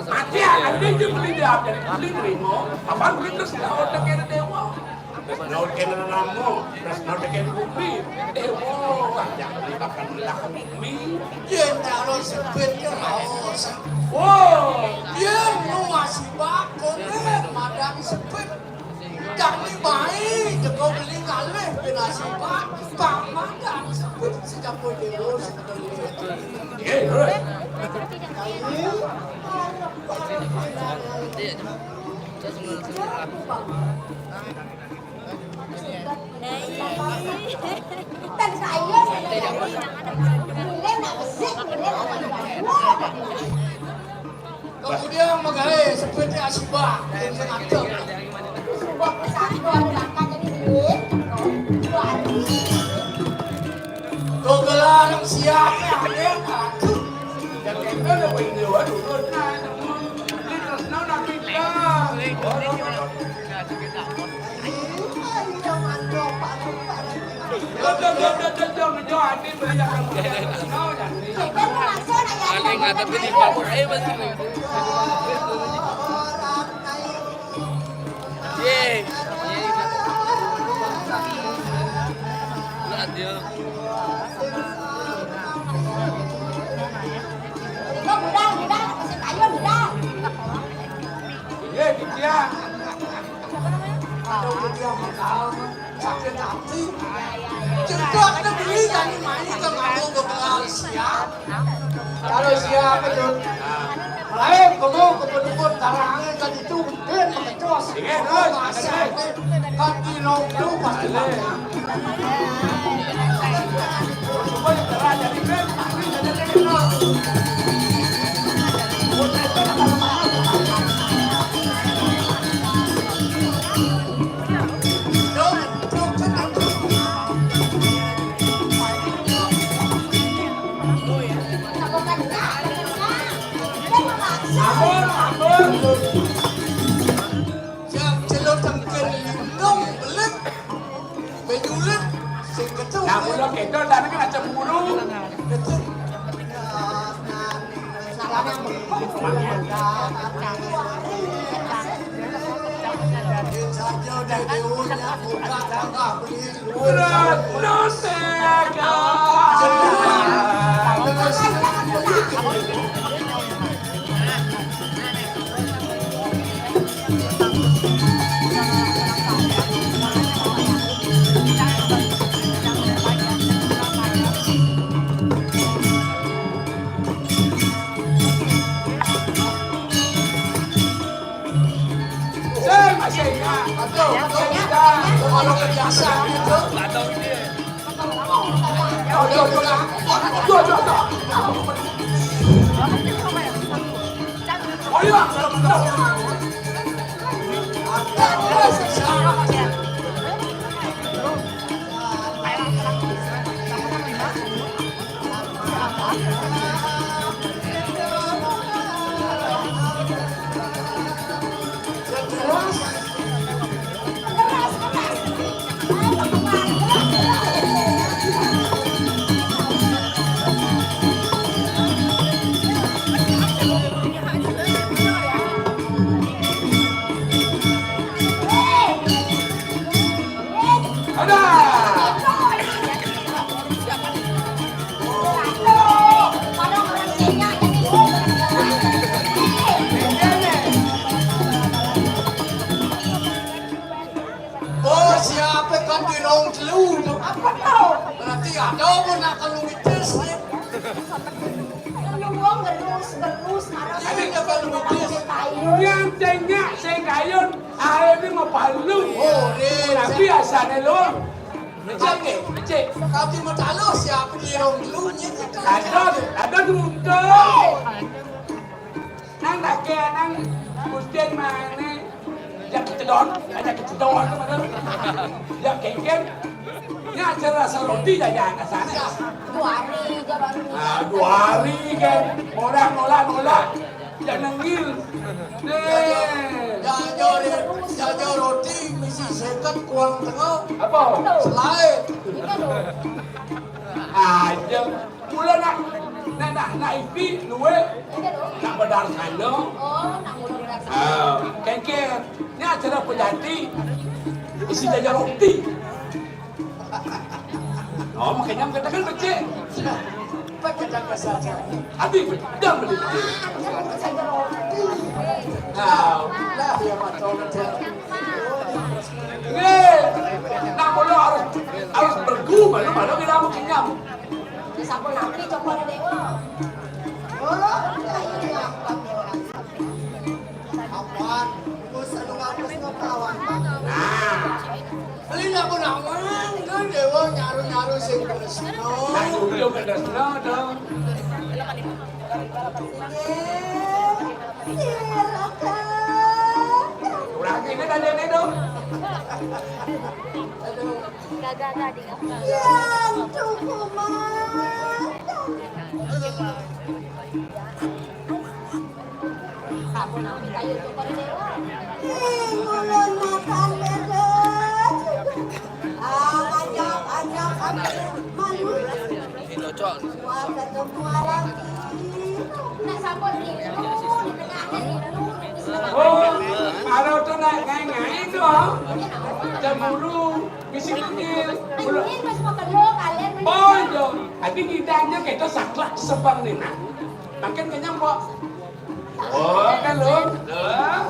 Mati akan dia beli dia dari beli terima. Apa begitu sudah otak kena dewa? Tresna kena ramo, tresna kena bumi. Dewa, jangan libatkan belah bumi. Yen karo sebet ya raos. Wo, yen nu masih bakone madan sebet. Kami bae teko beli ngalih ben asibak, bang madan sebet sejak kowe dewa sebetulnya. Nggih, terus. Kami Kemudian magaé seperti asibah, sing macem. Tugelan siap ya, ya. Dan kita udah punya dewa dulu. Nah, ini terus, nah, udah kita. Aneh, nggak, tapi di Papua aja masih. Ye. Berat, ya. Ye, gitu ya. Aduh, gitu ya, Sakit hati. Cerita ada beli kan main ke mabuk ke Malaysia. Kalau siapa tuh? Lain, kamu ke pendukung tarangan kan itu, dia pakai cos. Iya, terus. Masa ini kan di Londo pasti banyak. Coba yang terang jadi band, tapi jadi terkenal. Ampun, ampun. Yang celotengke lindung belit, bejulit, sing ketu. Nah, kalau kita tadi kan cemburu. Betul. Saya masih ingat. Betul, betul, betul. Kalau kebiasaan itu. Betul, betul, betul. Betul, betul, betul. Oh, iya, betul, betul. Ada. Oh, siapa kan di rong telu tu? Apa tau? Berarti ada pun nak kalau mitis ni. Lu wong gerus, gerus, marah. Ini dia kalau mitis. Yang tengah, saya kayun. Ae iki mau palu. Oh, iya. Tapi asane lho. Becik, becik. Tapi mau tahu siapa di rong telu ni? Ada, ada diuntung. Nang tak kena, nang Gusti mana? Ya kecedon, ada kecedon. Ya kengken. Ya acara rasa roti dah ya, asane. Dua hari je baru. Ah, dua hari kan. Orang nolak-nolak. Jangan nengil. Nih. Jajo, jajo roti misi seket kuang tengah. Apa? Selai. Aja. Mula nak, nak, nak, nak ipi, luwe. Nak bedar sana. Oh, nak mula bedar sana. Ah, kengkeng. Ni acara pejati. Isi jajo roti. Oh, makanya katakan becik. Pakai dah pasal saya. Habis, dah beli becik. Nah, lah, ya, macam-macam. Ye, nak mula harus, harus bergu, malu-malu kita mau kenyang. Siapa nanti coba ada dewa? Oh, iya, iya. Nah. Lila pun aman, kan Dewa nyaru-nyaru sing Kresna. Nah, itu Kresna dong. Nggih, silakan. Kurang ini tadi ini dong. Aduh. Gagal tadi. Yang cukup. Ih, ngulon makan beda. Ah, ajak, ajak, ajak. Malu. Ini cocok. Wah, ketemu lagi. Nak sabun ni, lu, di tengah ni, lu, di tengah. Oh, kalau tu nak ngai-ngai tu, ha? Cemburu, bisi kecil. Ini pas makan lu, kalian. Oh, iya. Tapi kita aja kita saklek sebang ni, nah. Makin kenyang, Pok. Oh, kan, Lun? Lun?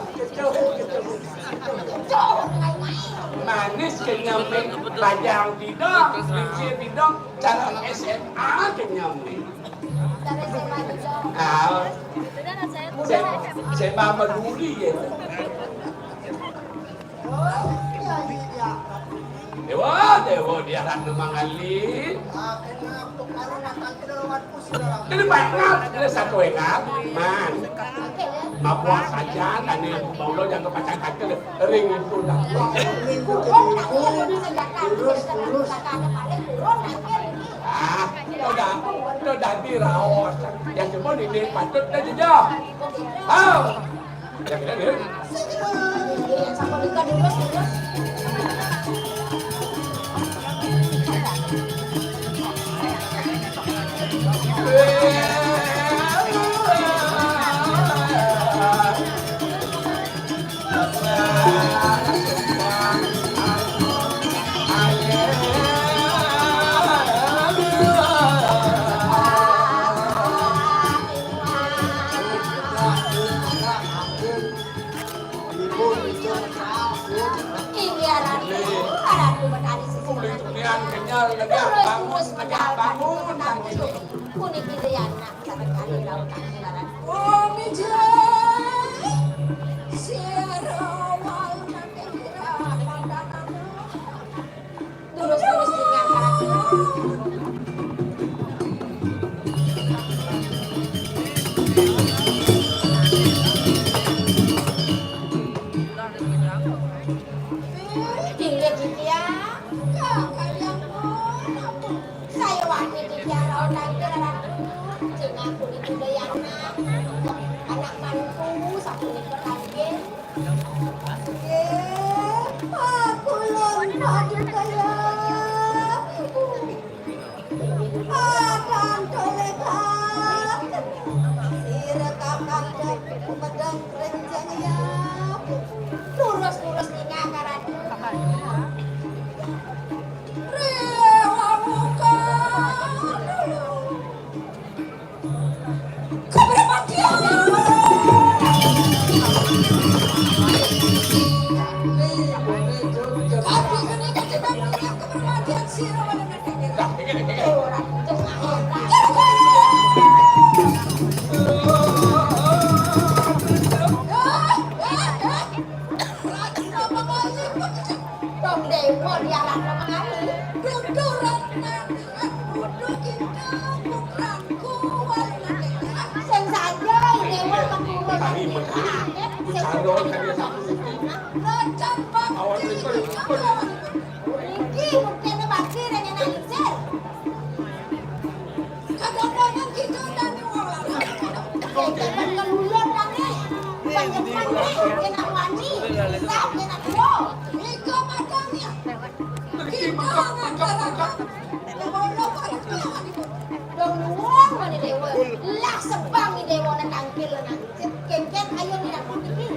Manis kenyang, Min. Bajang tidak, lincir tidak, cara S M A kenyang, Min. Ah, saya, saya mah peduli ya. Dewa, Dewa, dia akan mangali. Jadi banyak, dia satu ekar, man. Mabuah saja, tani baulo jangan pacang kacil, ring itu dah. Ring itu, ring itu, terus, terus. Ah, udah, udah diraos. Yang cuma ini patut dah jejak. Ah. Inggih, Ratu. Ratu Betari sisi. Kulit kenyal, kenyal, bangun, kenyal, bangun, bangun. Puniki Dayana, sakali laut kaki Ratu. Oh, mijai. Siara wau nang kira pandangan. Terus-terus tinggal karakter. Tinggal Cynthia. Saya wani Cynthia lawan tangkil anak. Cina kulit udah yang anak. Anak mantu, sapu nikah tangkil. Nggih, aku lon padu kaya. Akan toleh. Sira kakang medang renjang ya. Lurus-lurus ninggal karatu. Rewa muka. Dong dewa diarah kemari. Duduran nang duduk kita putraku. Sing saja dewa keturun. Sing saja. Rajan bakti kita. Iki buktine bakti ning enak licin. Kadang-kadang kita dan orang. Jangan keluyur, Kang, eh. Bukan Jepang, eh. Enak wani. Sap, enak dua. Iko makanya. Kita ngadakan. Dong nuwun, wani dewa. Lah sebang dewa nang tangkil nang. Kengken ayo nang iki.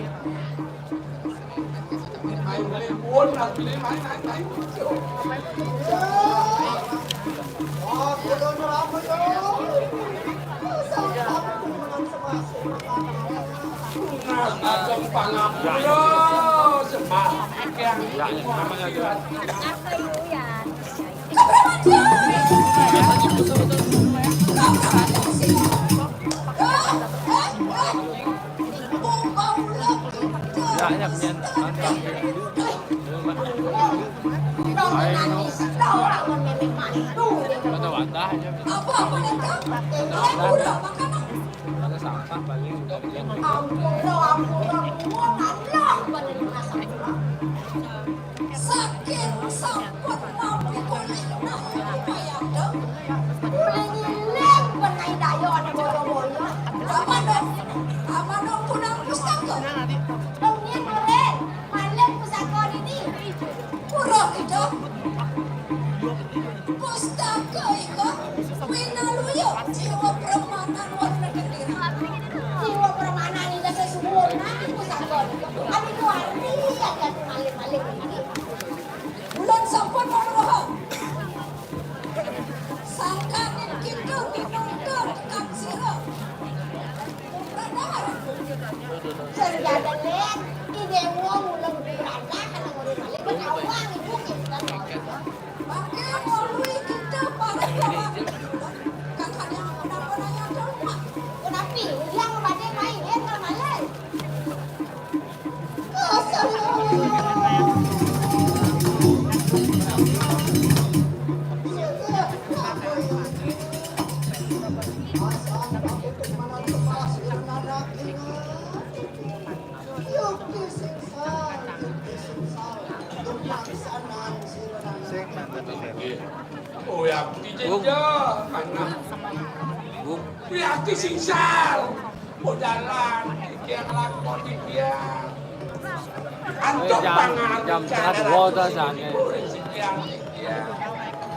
Dong nangis, dong lamun mémé mantu. Ada wadah aja. Apa-apa nih, Kang? Éh, udah makan, Kang. Ada sampah paling udah. Ampun, ampun, ampun, Allah, bener masak. Saking sampun napi kulit, nah, payah dong. Kulit ngiling, benai dayo ada boyo-boyo. Apa dong? Apa dong, kunang pustaka? Dong, nyén, Rin. Malem pusaka nini. Pura kita. Pustaka ika pinaluya jiwa pramanan warna gendera. Jiwa pramanan ida sesungguhna pusaka nika. Abi kuari akan malem-malem niki. Bulan sampun manuhung. Sangkaning kita pinungkul tekad sira. Sadar. Sing jadené, I Déwa mula berangkat, ana ngurus balik, awang ibu kita. Mangké ngului kita para lawan. Kakak yang kenapa nanya ke rumah? Kenapi? Yang badé main, yang nggak main. Sing mantep, Sir. Oh, ya, Bung. Bung. Wih, aku singsal. Modalan, iki lakon iki ya. Antuk jam, pangan jam setengah dua udah sana.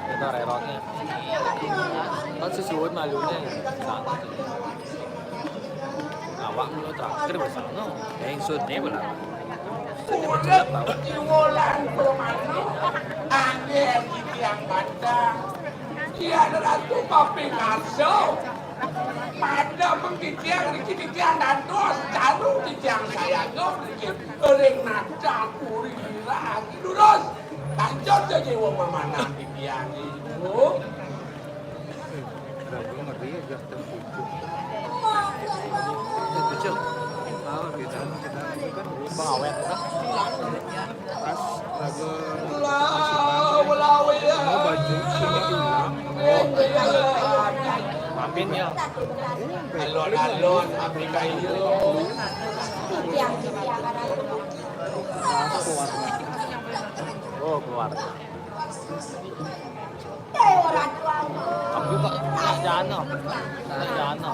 Kita rerotnya. Kan sesuai malunya. Sana. Awak mulu terakhir bersama. Yang sunyi belah. Urip iwolan pramana, anggén titiang bandang. Yan Ratu Papingarsa, madem titiang niki titiang dados caru titiang sayaga niki ring Nagapuri Wiragi durus. Lanjut ya jiwa mamanan titiang ibu. Ragu ngeri ya, jam tujuh. Jam tujuh. Oh, gitu. Kita kan pengawet, kan? Pas ragu mau baju, sini hilang. Oh, mampin ya. Alon-alon, api kayu. Oh, keluar. Aku kok sarjana. Sarjana.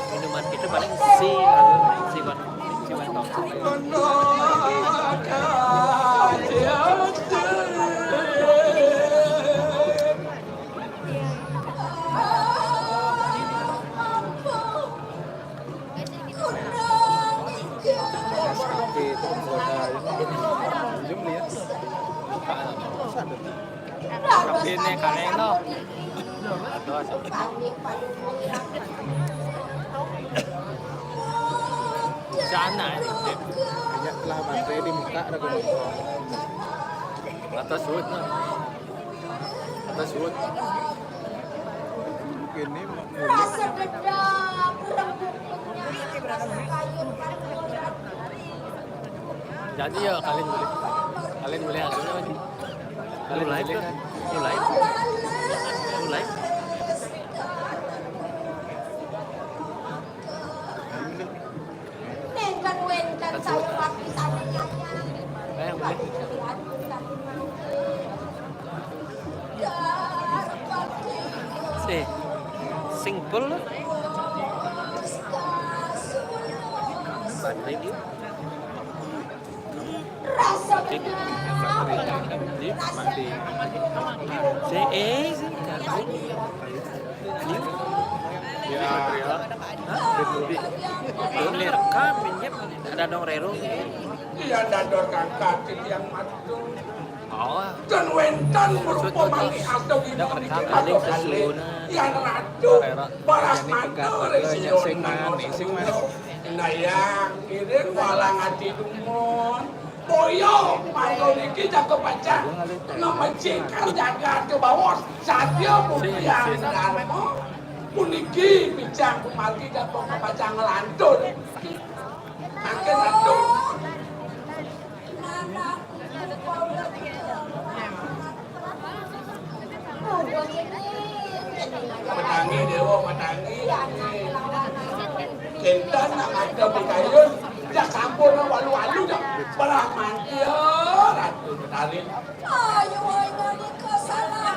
Minuman kita paling si, si Wan, si Wan Tong. Di tukang soda ini minjem nih ya. Buka. Ini kaleng no. Aduh, asal. Sana ini. Banyak lah baterai di muka ada gua. Atas suut no. Atas suut. Ini mau Rasa dendam, rembuk penyakit, rasa kayu, rasa Jadi ya kalian boleh. Kalian boleh aja. Kalian boleh kan? Mulai. Mulai. Nénten wénten saya wapisan nyanyang. Eh, boleh. Eh, sing full lah. Baterai dia. Mati. Mati. Mati. Si, eh, si, kali. Ya. Hah? Ini rekam, ini ada dong rero. Iya, dador kangkat yang mati. Oh. Ten wénten rupa malih ada yang ratu balas mata sing manis, sing manis. Nah, yang ngiring walang ati dumun. Boyo, mangko niki jaga pacah. Ngemecikar jagat ke bawah. Sadya mulian dharma. Puniki picang pamargi dados pacang nglantur. Mangkin Ratu. Matangi, Déwa, matangi. Kinten nak ada pikayun, jak sampun walu-walu, jak. Parah mantia, Ratu Betari. Ayo, ayo, nika salah.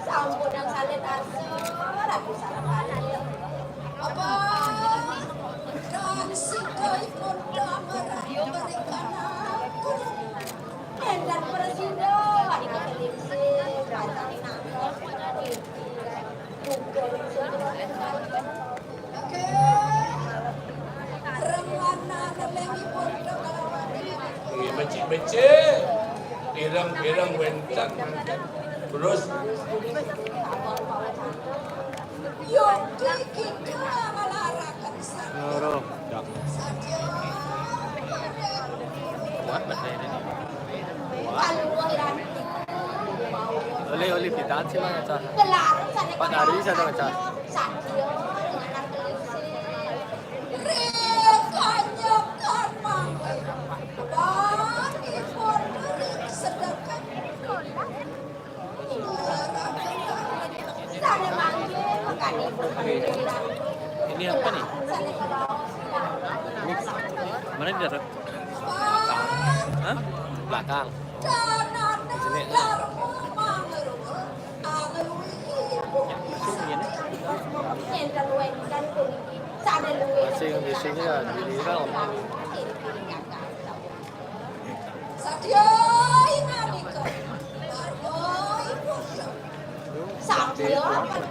Sampun nang salin arsa, Ratu Sarapati. Apa? Dan sida ipun damar memberikan aku. Énten prasida, anak lingsir, pacaning nangkep, gugur, gugur. Oke. Rengana lelengipun kalawan. Becik-becik, pireng-pireng wénten. Terus. Yogi kita malaraken. Loro. Sadya. Kuat bahasa ini. Kuat. Oli, oli, pitaan sih, Mas, Cah. Pak Dari, saya tahu, Cah. Ini apa nih? Ini mana dia, Rod? Belakang. Hah? Belakang. Sini. Ini. Masing-masingnya giliran. Sadya inganika. Garwa ibu. Sadya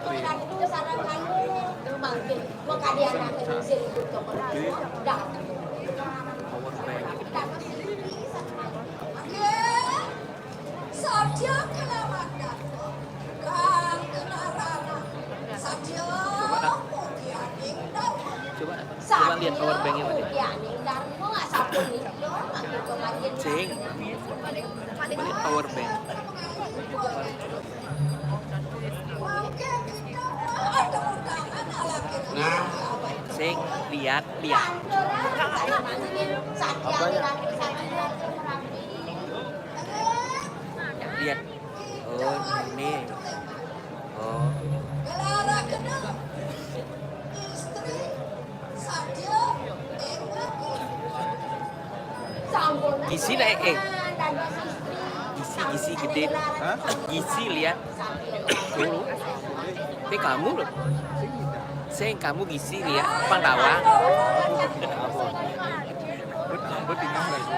panjenengan sareng kanu mangkin makadi anak sing ibu kemeras. Dah. Nggih. Sadya kelawan garwa. Kang Inarana. Sadya mugianing garwa. Coba, coba lihat power bank-nya, Pak. Sing. Coba lihat power bank. Nah. Sing, lihat, lihat. Apanya? Lihat. Oh, ini. Oh. Gizi naik, eh. Gizi, gizi gedé. Hah? Gizi lihat. Ini kamu loh. Sing kamu gizi lihat. Pang tawang. Apa? Buat, buat tinggal lagi.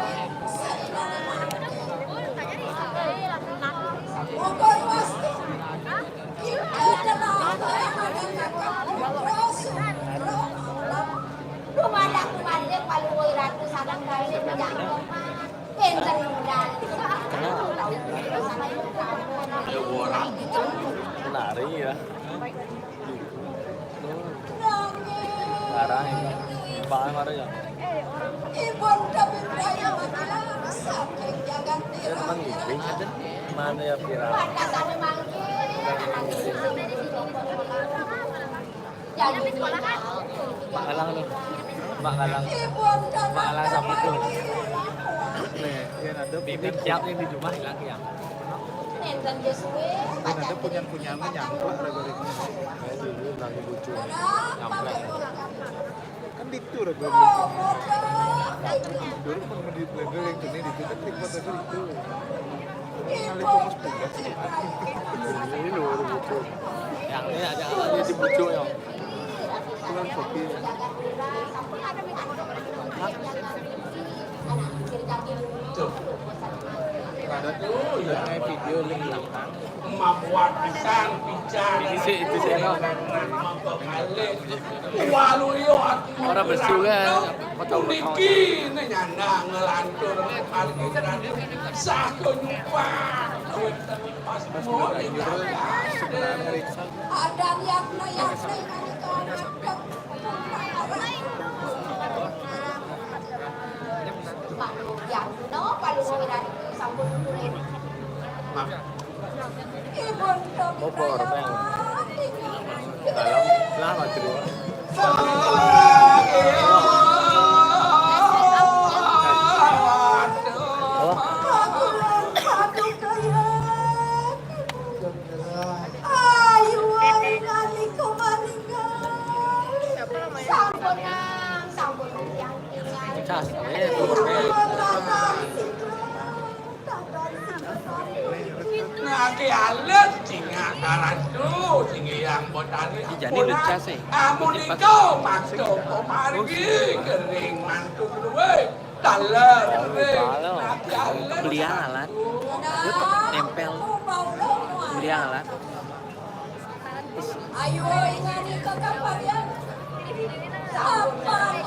Menari ya. Larang ya. Bang, ada ya. Ya, teman gitu. Mana ya, viral? Mak Alang tuh. Mak Alang. Mak Alang sama tuh. Nih, ya, ada. Bibit siap yang di rumah hilang ya. Enten ya suwe. Ada punya-punya nyangkut, ada goreng. Saya dulu lagi lucu. Nyamplek. Kan ditu, Rebo. Dulu pun di level yang gini, ditu kan tipe level itu. Kali itu mas punya sih. Ini loh, Rebo. Yang ini aja, ini di bucu, ya. Itu kan kopi. Tuh. Ada tuh, ya. Kayak video link belakang. Mabuat pisan, pican. Ini sih, itu sih, no. Waluyo atuh. Orang bersungai, potong-potong. Niki nyandang ngelantur parkiran. Sah ke nyumpah. Pas mulai sebenarnya. Ada yang naik, naik, naik. Pak Luhur, ya, no, Pak Luhur, sampun murid. Maaf. Ibu Motor, Bang. Lah, maju. Ayo, ayo, ngalih kembali, ngalih. Sampun, Nang, sampun, Nang. Nah, ki alit, sing karatu, sing yang botani. Iki jane ampunan. Lucas, eh. Amun iko maksa pamargi kering mantu luwe. Taler, kering. Nah, ki alit. Belian alat. Nempel. Belian alat. Ayo, ingani kakak parian.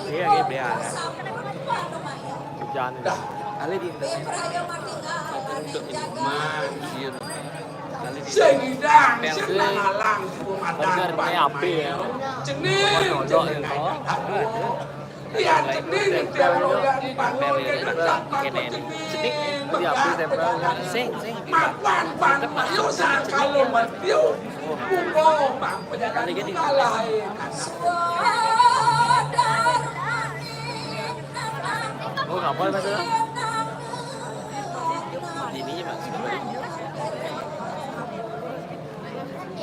Iya, iya, belian alat. Sampun, Pak, lumayan. Jane. Dah. Kali di Ibrahim mati. Iya. Kali di Sing idang, sing nang alang, suku madan. Bener, ini api ya. Jeneng, jeneng. Iya, jeneng, jeneng. Kene. Cenik, diambil tempel. Sing, sing. Mapan, pan, ayo, sakalo mati. Monggo, Bang, pejalan kalah. Oh, kapal, Mas? Ininya, Mas.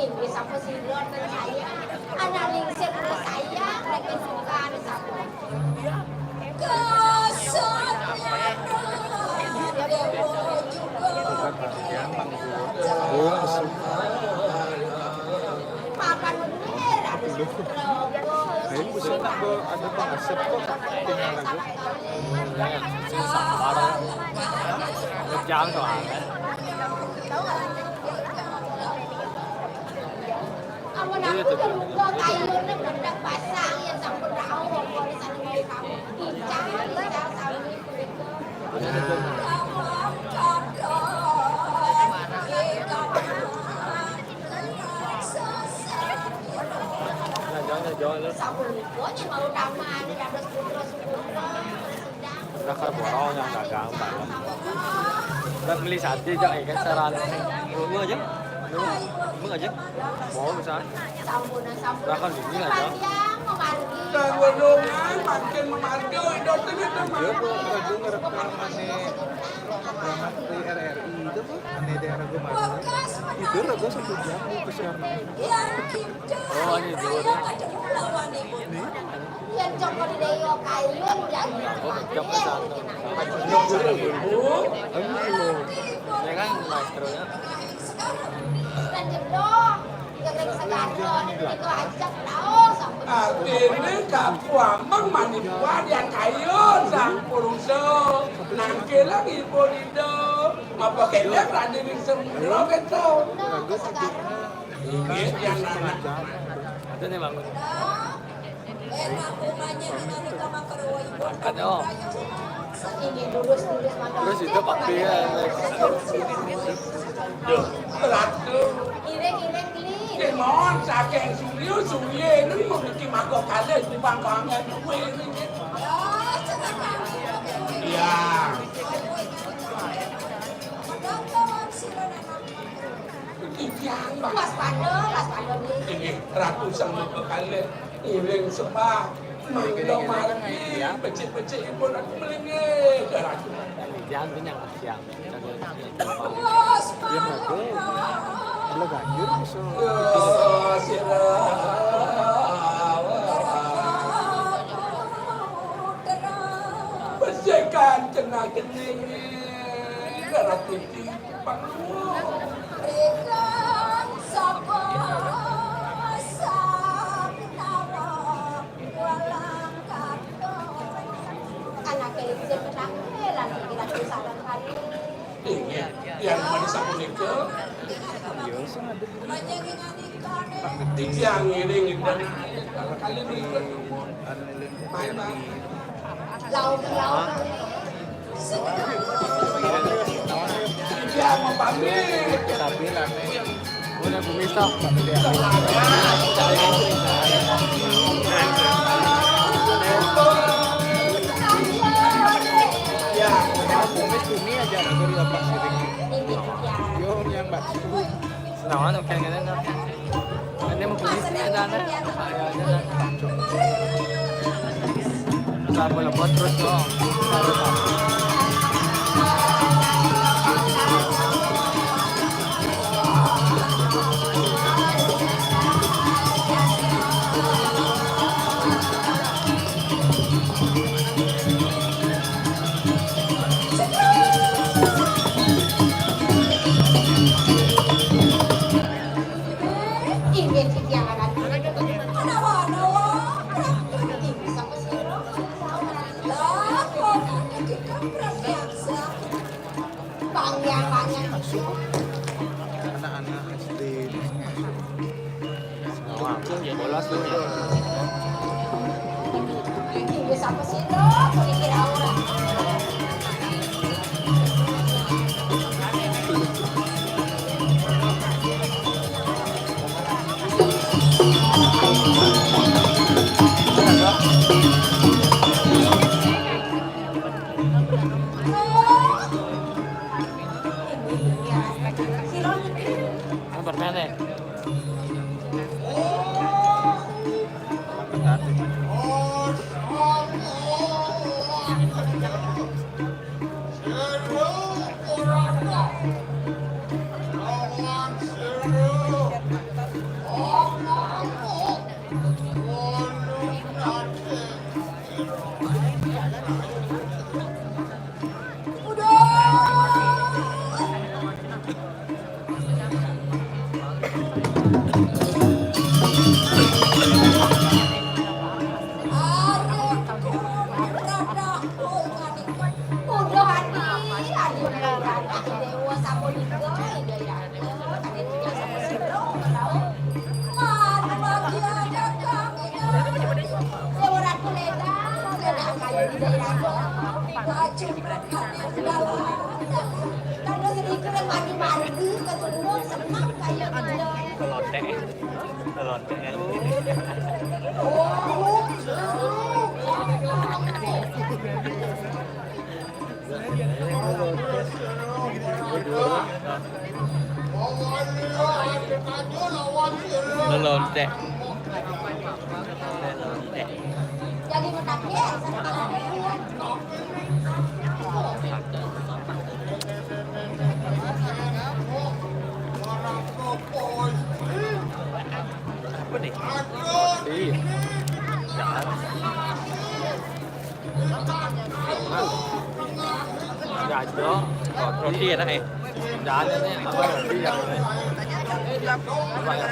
Inggih, sapa sira ten saya? Anak lingsir terus saya, mereka suka ada sapa? Kesatria Dewa juga. Papan bener, ada sapa? Ayo, bisa nak be-, ada Pak Asep kok, tinggal lagi. Sabar. Jangan soalnya. Amun aku terluka kayune meledak pasang ya sampun rauh warisan dari kamu. Ical, ical sami. Sampun lupa nih mau taman, dados putra seputra. Udah kan borong yang dagang banget. Udah beli sate, Cok, ya kan, saran. Lu aja. Lu, lu aja. Mau bisa. Udah kan ini aja. Nah, ngomong makin memarga, itu tuh. Iya, Bu, itu ngerekam ane, rekaman di R R I itu, Bu, ane daerah Gumanu. Itu rego satu jam, Bu, ke Siarna. Oh, ini dulu. Ini. Yen cokor dhewe kayun ya. Aku kejam ke sana. Aduh, ya kan maestronya. Dan jeblok, kering segardo, niku ajak tahu sampun. Artine kaku ameng manipua dia kayun sang purungsa. Nangke lagi pun itu. Apa kene tadi ning semula beto. Nah, segardo. Inggih, yang anak. Ada nih, Bang. Ada, oh. Terus itu pakai ya. Yo, ratu. Iring-iring, Li. Kemon saking Suryo, Suryo ini memiliki mako kalih di pangkangan kuwi. Iya. Titiang, Pak. Waspada, waspada, Li. Inggih, ratu sang maka kalih ngiring sembah. Mangda margi, becik-becikipun aku melinggih, ratu. Jangan kenyang, siang. Waspada. Iya, Pak. Kalau ganjur, bisa. Ya, sira. Besikan kena kening, ratu. Inggih, yang mani sapunika. Iya, sing ada. Titiang ngiring ida kali menika. Laut, laut. Titiang mapamit. Tapi lah, nek. Udah bumi stop. Ya, bumi aja, aku di apa sih? Yo, yang batu. Senawan, oke, kan? Saya mau beli sini ada, ada. Ada, ada, ada. Kita boleh buat terus dong. Inggih, Siti Amarani. Anawa-anawa, Prabu, inggih sapa sira? Lah, kok kita prakyaksa? Pangyang-pangyang iki. Anak-anak S D. Bolos tuh ya. Inggih sapa sira? Kok iki ra ora? Permen ya? Lontek. Lontek. Lontek. Lontek. Apa nih? Iya. Jajo, roti enak ya. Jangan ini apa roti ya? Apa ya?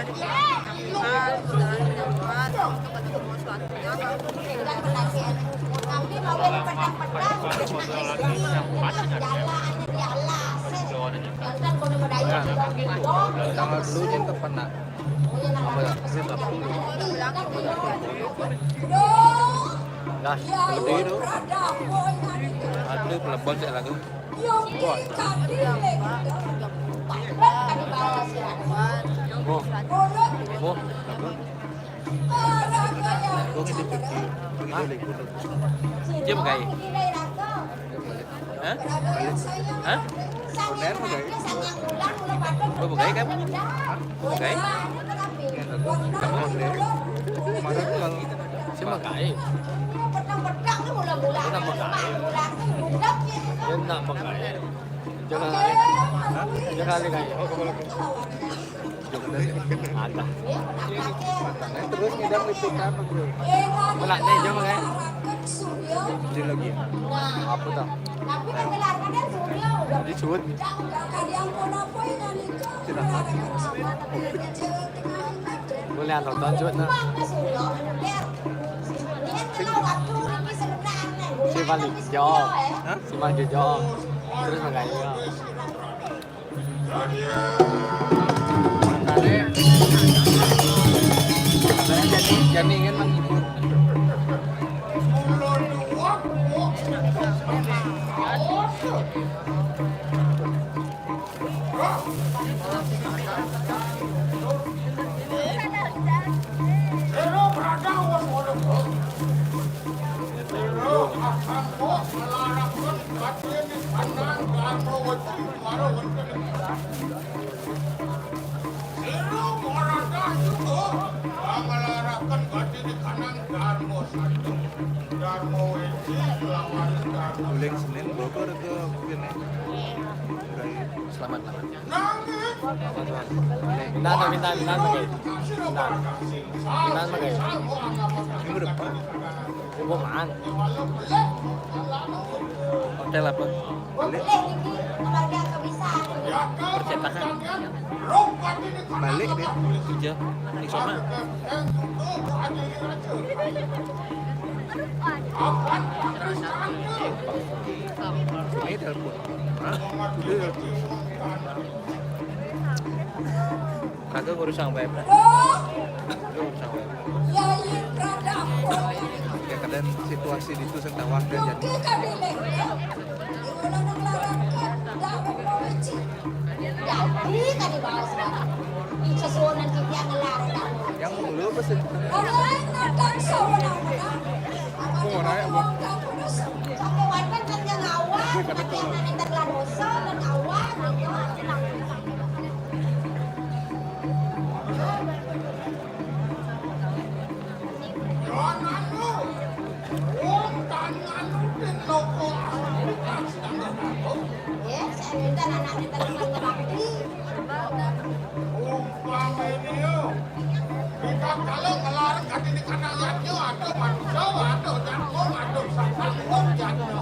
Tanggal dulu yang ke pernah. Apa ya? Ini tak dulu. Nah, seperti itu. Aduh, pelebon saya lagu. Wah. Boh. Boh. Boh, ini putih. Hah? Dia pakai? Hah? Hah? Online pakai? Boh, pakai kamu? Hah? Pakai? Kamu online? Kemarin tuh kalau siapa pakai? Kenapa pakai? Kenapa pakai? Jangan kali. Hah? Jangan kali. Oh, kamu lagi. Ada. Terus ngidam lipstick apa, Bro? Kena nih, jangan ya. Dia lagi. Apa tuh? Dicuit. Tidak. Boleh nonton cuit, nah. Si balik jawab. Hah? Si maju jawab. Terus makanya. Jadi ingin menghibur. Berarti di kanan Darmo satu, Darmo Weci, lawan Darmo. Uling Senin Bogor ke kene. Selamat lah. Minta, minta, minta, minta. Minta, minta. Minggu depan. Gua maan. Hotel apa? Balik. Percetakan. Balik dia. Iya. Di sana. Ini telepon. Hah? Udah. Kagak ngurus yang web. Kagak ngurus yang web. Ya, kadang situasi di itu sing tawang dan jadi. Jadi, kan dibawa sekarang. Ini sesuatu kita ngelarang. Yang dulu apa sih? Orang lain datang seorang-orang. Apa orang yang mau? Sampai warga kan yang awal, tapi yang nanti terlalu dosa dan awal, gitu. Umpama ini, yo. Kita kalau ngelarang kaki di kanan lagi, aduh, manusia, aduh, jangkung, aduh, sampah, aduh, jangkung.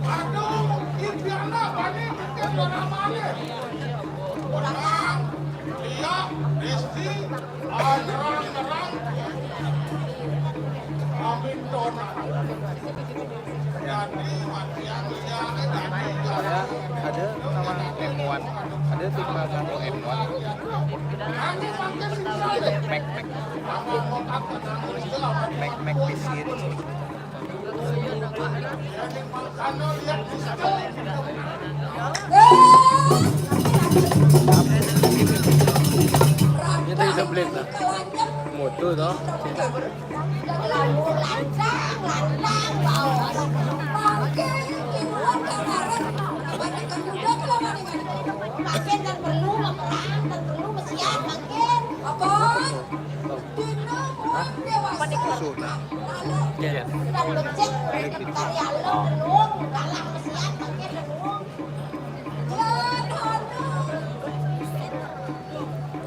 Aduh, Indiana, bani, bikin drama nih. Orang, iya, Desti, orang, orang, Hamilton. Ada, ada nama M one. Ada tipe kamu M one. Mac, Mac. Mac, Mac di sini. Kita bisa beli lah. Moto toh. Makin dan perlu memerang dan perlu mesiar makin. Apa? Dina muat dewasa. Iya. Dan becek dari Allah belum kalah mesiar makin belum.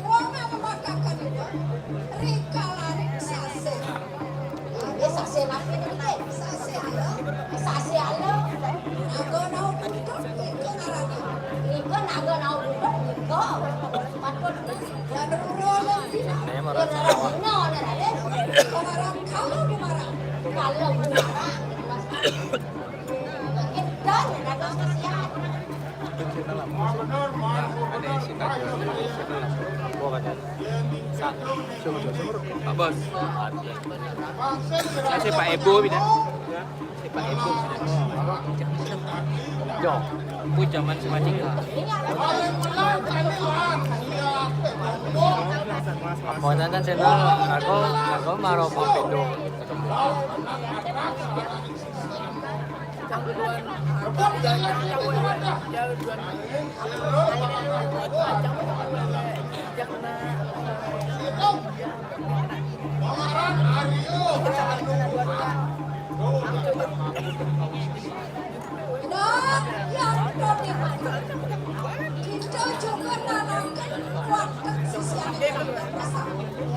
Wong anu makakan itu, rika laring sasih. Ini sasih lagi nih, sasih Allah. Sasih Allah. Naga nau buduk, itu ngarani. Itu naga nau buduk, itu. Patut. Ya, dulu lagi. Ini merasa. Ini orang, orang, orang kalau dimarah. Kalau dimarah. Pak Bos. Saya si Pak Ebo, bida. Si Pak Ebo. Yo, ku zaman si Majika. Apa nanti channel aku, aku maro pemindo. Nah, yang tadi kita juga nanamkan kuat sisi yang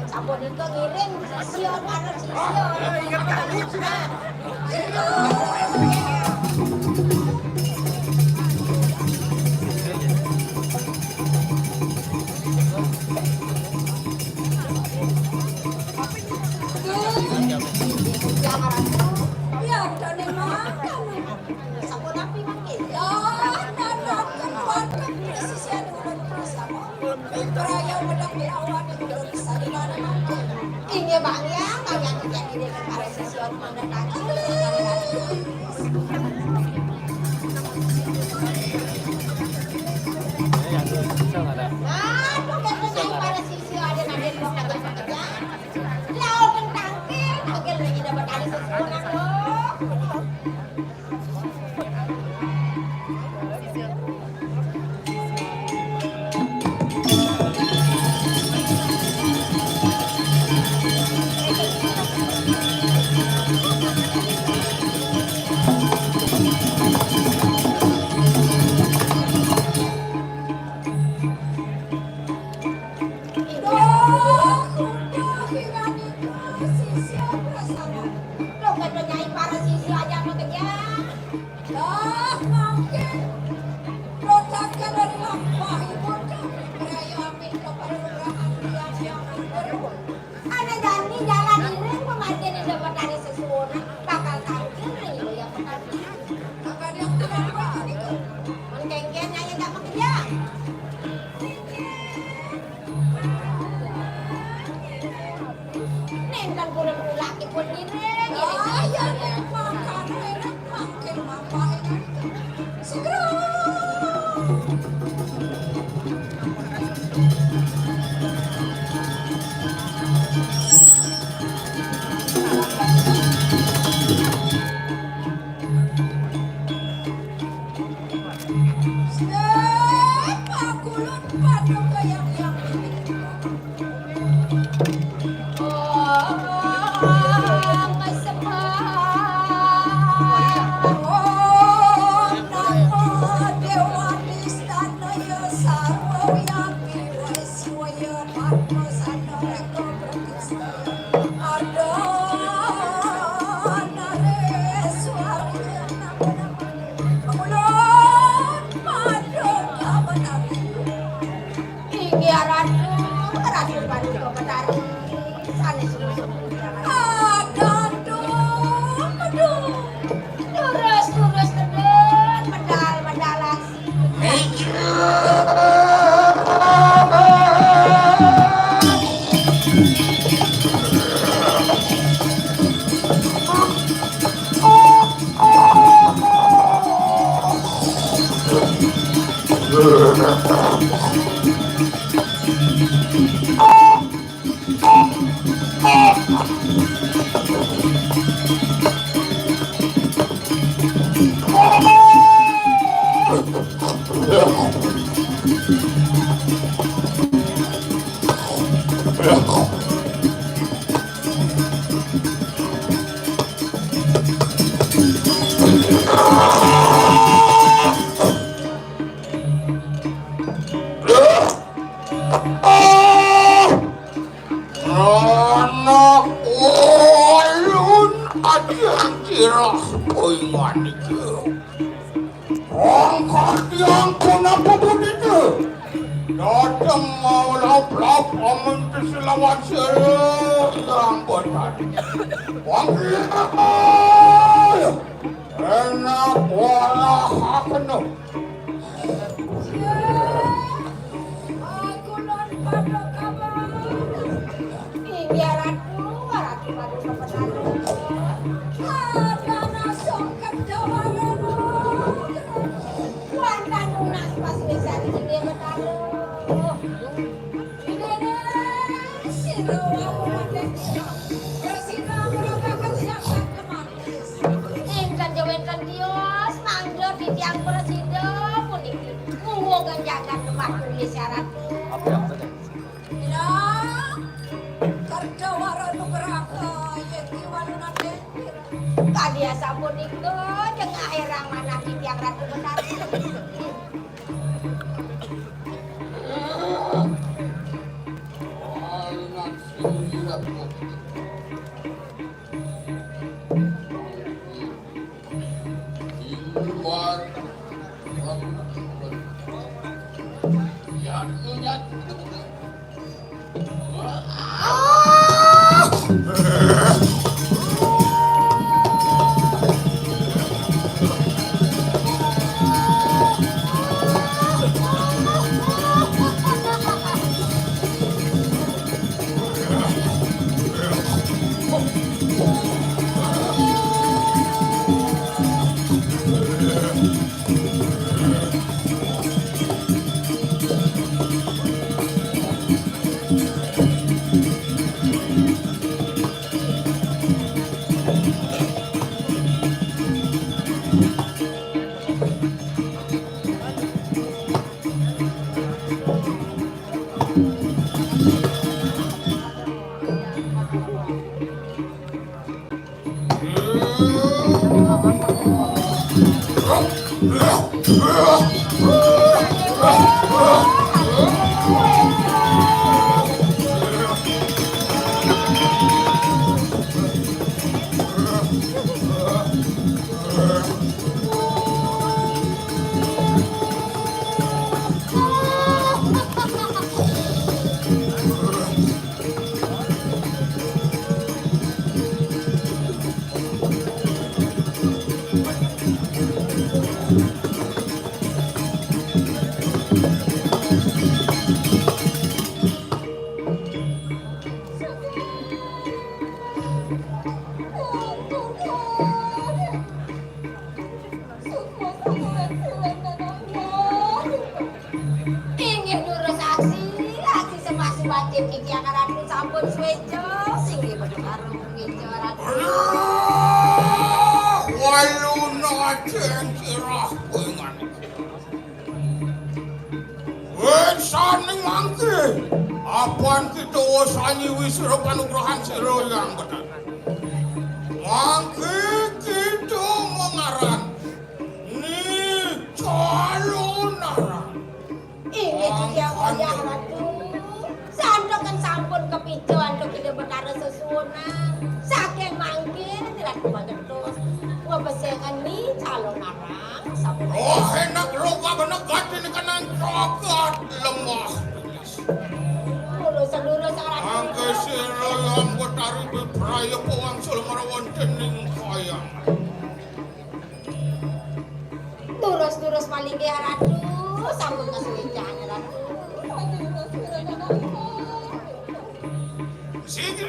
Sampun nika ngiring sisya para sisya. Ingat kali. Iya, ada nih, Mak. Sampun api mangke. Ya, nanamkan kuat sisi yang terus sama. Inggih, Bang Yang, Bang Yang kita ini para siswa mengenal. Aduh, kan mengenai para siswa ada nanti dua kata pekerjaan. Lau kentang pil, tagel lagi dapat ada sesuatu. Rangkat yang punapa budina? Dateng maulap-lap amun kesilawan sira yang benar. Panggil enak walahakna. Aku non pada kabar. Inggih Ratu, Ratu Ratu Petani. Karena songket doa. Wonten tunas pas bisa di sini Petani. Ini sira wau raden sira. Sira merupakan siapa kemana? Ingkang wénten tios mangda titiang prasida puniki. Muwuh kang jagat Demak Kulis Ratu. Ira, kerja wara nugraka yéki walunate. Kadi asapunika jengah erang manah titiang Ratu Betari. Walungan sing Inggih durus aksi, aksi semasi wajib titiang Ratu sampun suéca, singgih Bedukara, inggih Ratu. Alah, waluna ajeng sira kuwi manèh. Wénsaning mangké, apan kita wasanyiwi sira panugrahan sira yang bener. Mangké kita mengaran Ni calonarang. Inggih titiang wayah Ratu. Santukan sampun kapica antuk Ida Betara sesuunan. Saking mangkin Ratu magentos. Webesengan Ni calonarang sampun. Oh, enak roga benegat ini kenang rogat lemah. Lurus, lurus, Ratu. Angke sira yang betari bepraya pawangsul marawan dening kayang. Durus-durus malinggih Ratu, sampun kasuwécan Ratu. Sing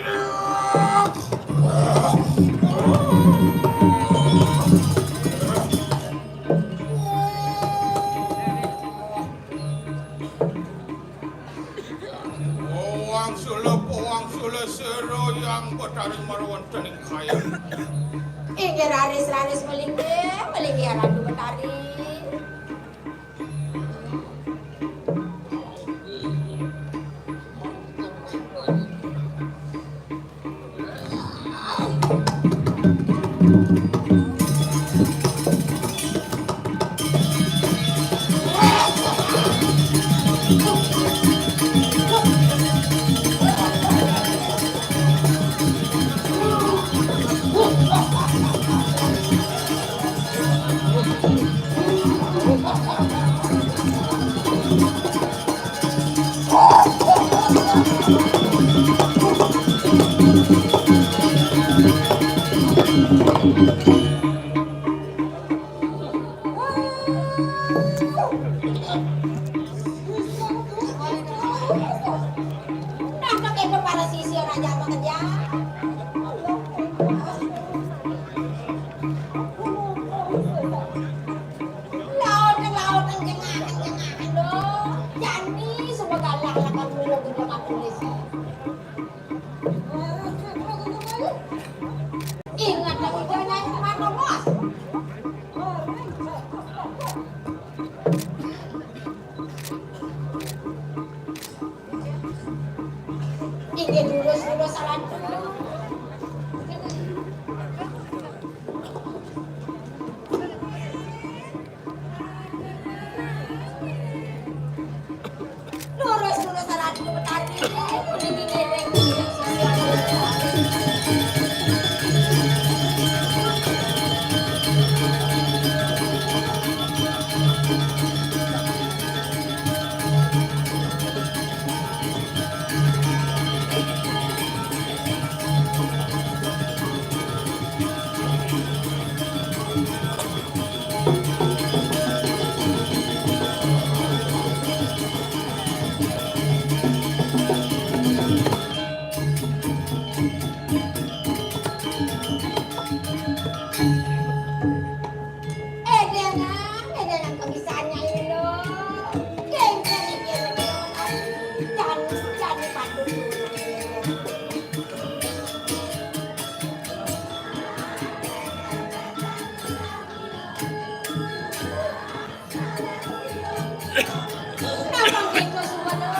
Wangsula, wangsula sira yang betari marwantening kaya. Inggih raris-raris malinggih, malinggih Ratu Betari. Nangkep itu para sisir aja sama kerja. Lauteng, lauteng, jengahan, jengahan dong. Jani semua galah lakan dulu ke belakang polisi. Ingat lagi gue naik ke mana, Bos? Inggih durus-durus salanjutnya. Durus-durus salanjutnya tadi. Ini ngiring-ngiring sosial. Edangan, edangan kebisaannya ini loh. Geng, geng, geng, geng. Jangan, jangan dipantun dulu. Kenapa gitu semua loh?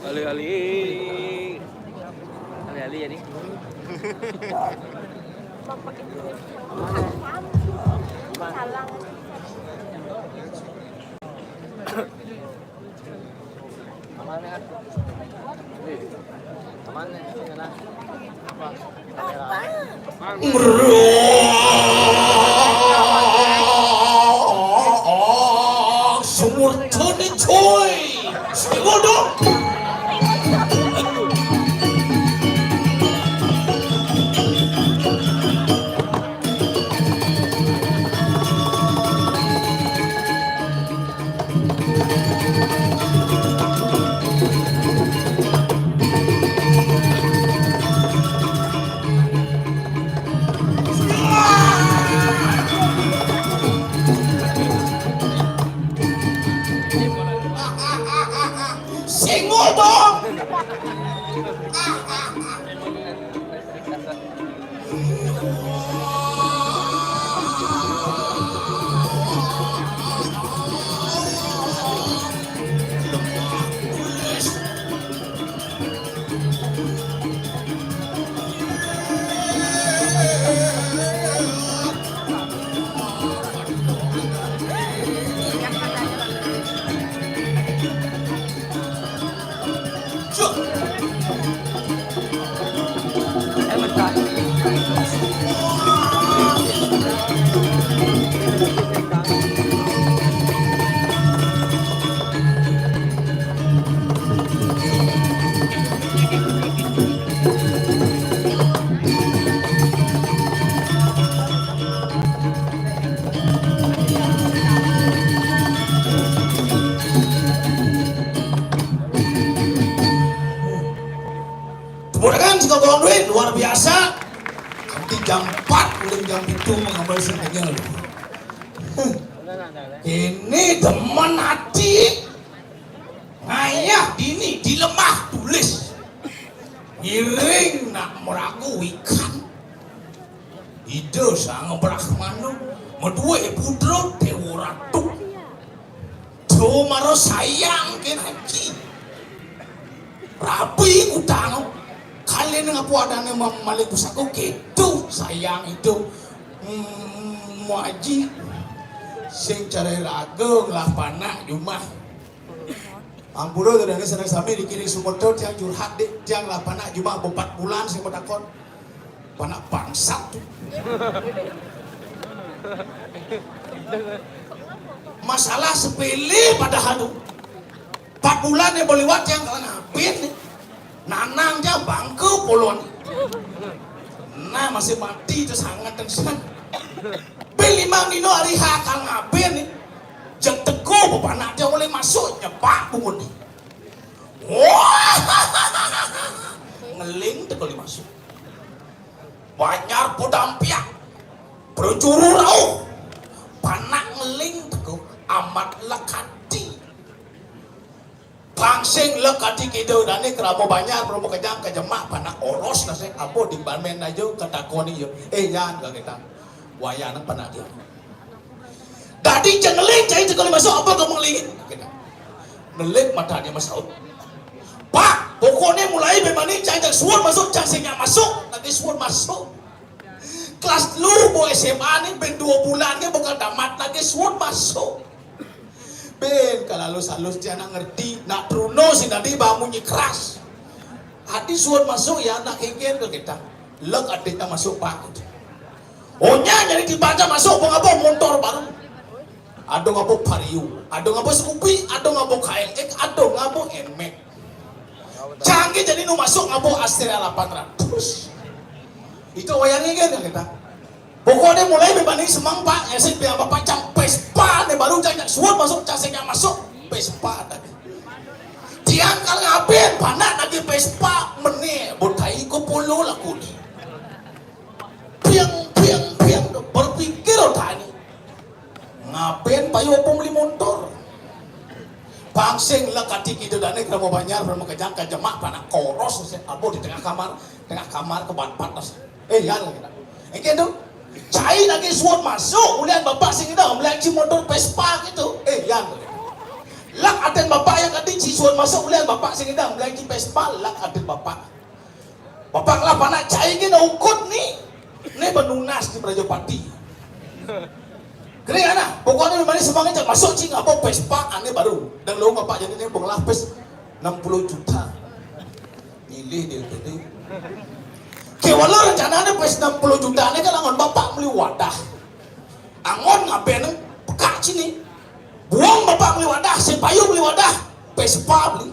Alih-alih. Alih-alih ya nih. Salah. Aman ya? Aman ya? Ini lah. Apa? Kamera. Semua tone coy. Sing ngono. Sing ngono. Tepuk tangan sing kagawang duit, luar biasa. Nanti jam empat, uling jam pitu mangambal sing kenyel. Ini demen ati. Ngayah dini di lemah tulis. Ngiring nak maraga wikan. Ida Sang Brahmana madué putra Déwa Ratu. Déwa mara sayang kén aji. Rabi kutang. Kalian ngapa adané mam-, malih pusaka kéto sayang itu. Hmm, aji. Sing cara raga ngelah panak jumah. Ampura, saudara, seneng sami dikiring sumata, tiang curhat, dik, tiang lah panak jumah bepat bulan sing betakon. Panak bangsat tu. Masalah sepele padahal tu. Empat bulan yang beliwat tiang kalah ngabin ni. Nanang ja bangka polon. Nah, masih mati tu sangat tensan. Pil limang dino hari ha kalah ngabin ni. Jeng teko bepanak dia boleh masuk nyepak bungut ni. Wah! Ngeling teko li masuk. Banjar Podampiak. Percuru rauh. Panak ngeling teko amat lekati. Pangsing lekati kida dané krama banjar, krama kejang, kejemak, panak oros nasé, apa di balmen aja, katakoni ya. Eh, yan, ka kita. Wayah nang panak dia. Dadi cengeling cai cekali masuk apa kamu ngelingin? Gitu. Ngeling mata dia masuk. Pak, pokoknya mulai bemani cai cek suwun masuk, cai sing nyak masuk, lagi suwun masuk. Kelas telu bu S M A ni ben dua bulan ni bakal tamat lagi suwun masuk. Ben kalau halus-halus dia nak ngerti, nak truno sing dadi bangun keras. Adi suwun masuk ya anak ingin ke kita. Lek adiknya masuk Pak. Onya jadi tiba aja masuk pengapa motor baru. Ada ngapa Vario, ada ngapa Scoopy, ada ngapa K L X, ada ngapa Nmax. Canggih jadi nu masuk ngapa Astrea delapan ratus. Itu wayangnya kan kita. Pokoknya mulai bebani semang Pak, ya sih biar Bapak cang Vespa nih baru cang suwun masuk, cang sing masuk Vespa tadi. Tiang kal ngabin panak lagi Vespa meneh botai ko polo laku ni. Piang, piang, piang, berpikir otak ni. Ngapain payu apa beli motor? Pangsing lah kati kita dane krama banjar, krama kejang, kejemak, panak koros, apa di tengah kamar, tengah kamar, kebat-bat, eh, ya lah kita. Engke tu, Cai nagih suud masuk, ulian bapak sing ngidang, beli ci motor Vespa gitu. Eh, Yan. Lak aten bapak yang kadi ci suud masuk, ulian bapak sing ngidang, beli ci Vespa, lak aten bapak. Bapak lah panak cai gin ukut ni. Ni benunas di Prajapati. Kering anak, pokoknya mana semangat cak masuk ci ngabuk Vespa, ane baru. Dan lo bapak jadi ni pengelah pes enam puluh juta. Milih dia tadi. Ke walau rencana ni pes enam puluh juta ni kan angon bapak beli wadah. Angon ngaben pekak ci ni. Buang bapak beli wadah, sing payu beli wadah, Vespa beli.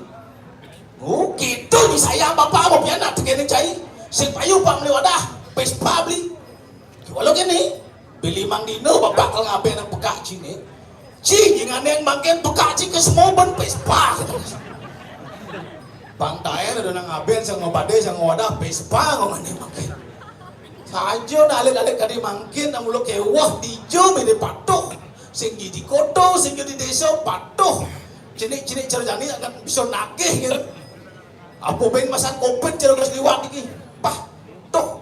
Oh, gitu ni sayang bapak mau pian nak tegene cai. Sing payu pak beli wadah, Vespa beli. Walau kene, beli mang dino bapak kalau ngaben nang pekak ci ni. Ci, jangan yang makin pekak ci ke semua ben Vespa. Bang Taen ada nang ngaben, sang ngobade, sang ngowadah, Vespa ngomane makin. Saja nak alit-alit kadi mangkin, nang mulo kewah dijo mene patuh. Sing di kota, sing di desa patuh. Cinik-cinik cerjani akan bisa nagih gitu. Apa ben masan kopet cara gas liwat iki. Pah, tuh.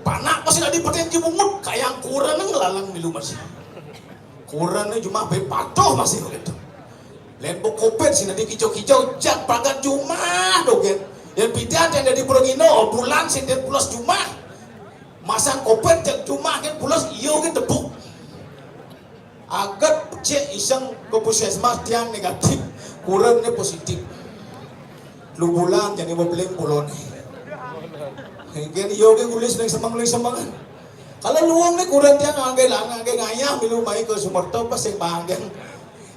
Panak masih nak dipetin di bungut, kayang kurang ngelalang milu masih. Kurang ni cuma ben patuh masih gitu. Lembo kopet sih nanti kijau-kijau, jak pagat jumah dogen. Yang pidan yang dari Purwogino, bulan sih dia pulas jumah. Masang kopet jak jumah kan pulas iyo kan tepuk. Agat cek iseng ke puskesmas tiang negatif, kurang ni positif. Lu bulan jadi mau beling pulau ni. Kan iyo kan kulis naik semang, naik semangan. Kalau luang ni kurang tiang angge lang, angge ngayah milu mai ke Sumerto pas sing banggen.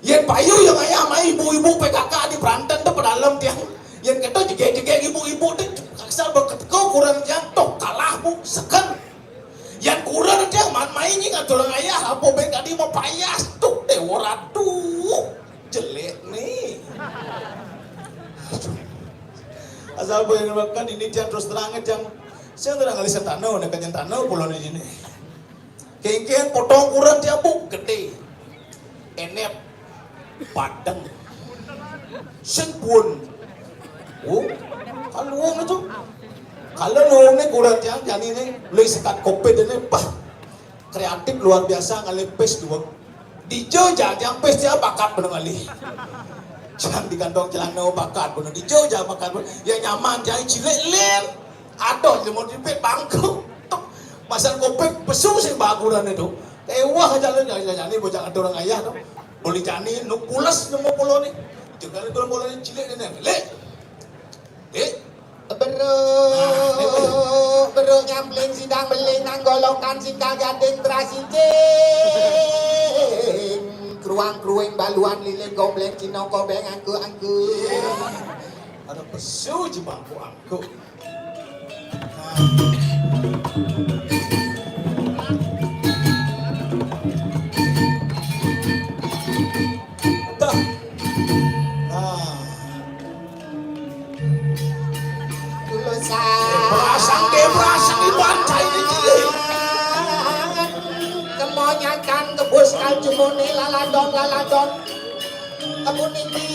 Yen payu yang ayah mai ibu-ibu P K K di Beranten tu pedalem tiang. Yen keto jegek-jegek ibu-ibu tu kasar beketko kurang tiang toh kalah bu seken. Yen kurang tiang man mai nyi ngatur ayah apa ben kadi mau payas tu dewa ratu. Jelek ni. Aduh. Asal boleh makan ini tiang terus terang tiang. Saya terang kali sentano, nak kenyang tano pulau di sini. Kengkeng potong kurang tiang bu gede. Enep padeng. Sing pun. Oh, kalau luang itu. Kalau luang ni kurang tiang jani ni, lagi sekat kopet ini, bah. Kreatif luar biasa ngalih pes dua. Dijo ja tiang pes tiang bakat bener ngalih. Jangan di kantong celana bakat bener. Dijo ja bakat bener. Ya nyaman tiang cilik lir. Aduh, jemur jepit bangku. Tuk. Masang kopek pesu sing baguran itu. Ewah aja lu jangan jangan ni bocah ada orang ayah tu. Boleh jani nu pules nemu pulau ni. Jangan pulau pulau ni cilik ni ni. Lek. Lek. Beruk, beruk nyambling sidang beling nang golokan sindang gading terasincing. Kruang kruing baluan liling gombleng cino kobeng angku angku. Ada pesu je bangku angku. Dah. Nah. Tulusan. Perasaan dia, perasaan iban cai ni cilik. Kemonyakan kebus kaljumone laladon, laladon. Kemuniki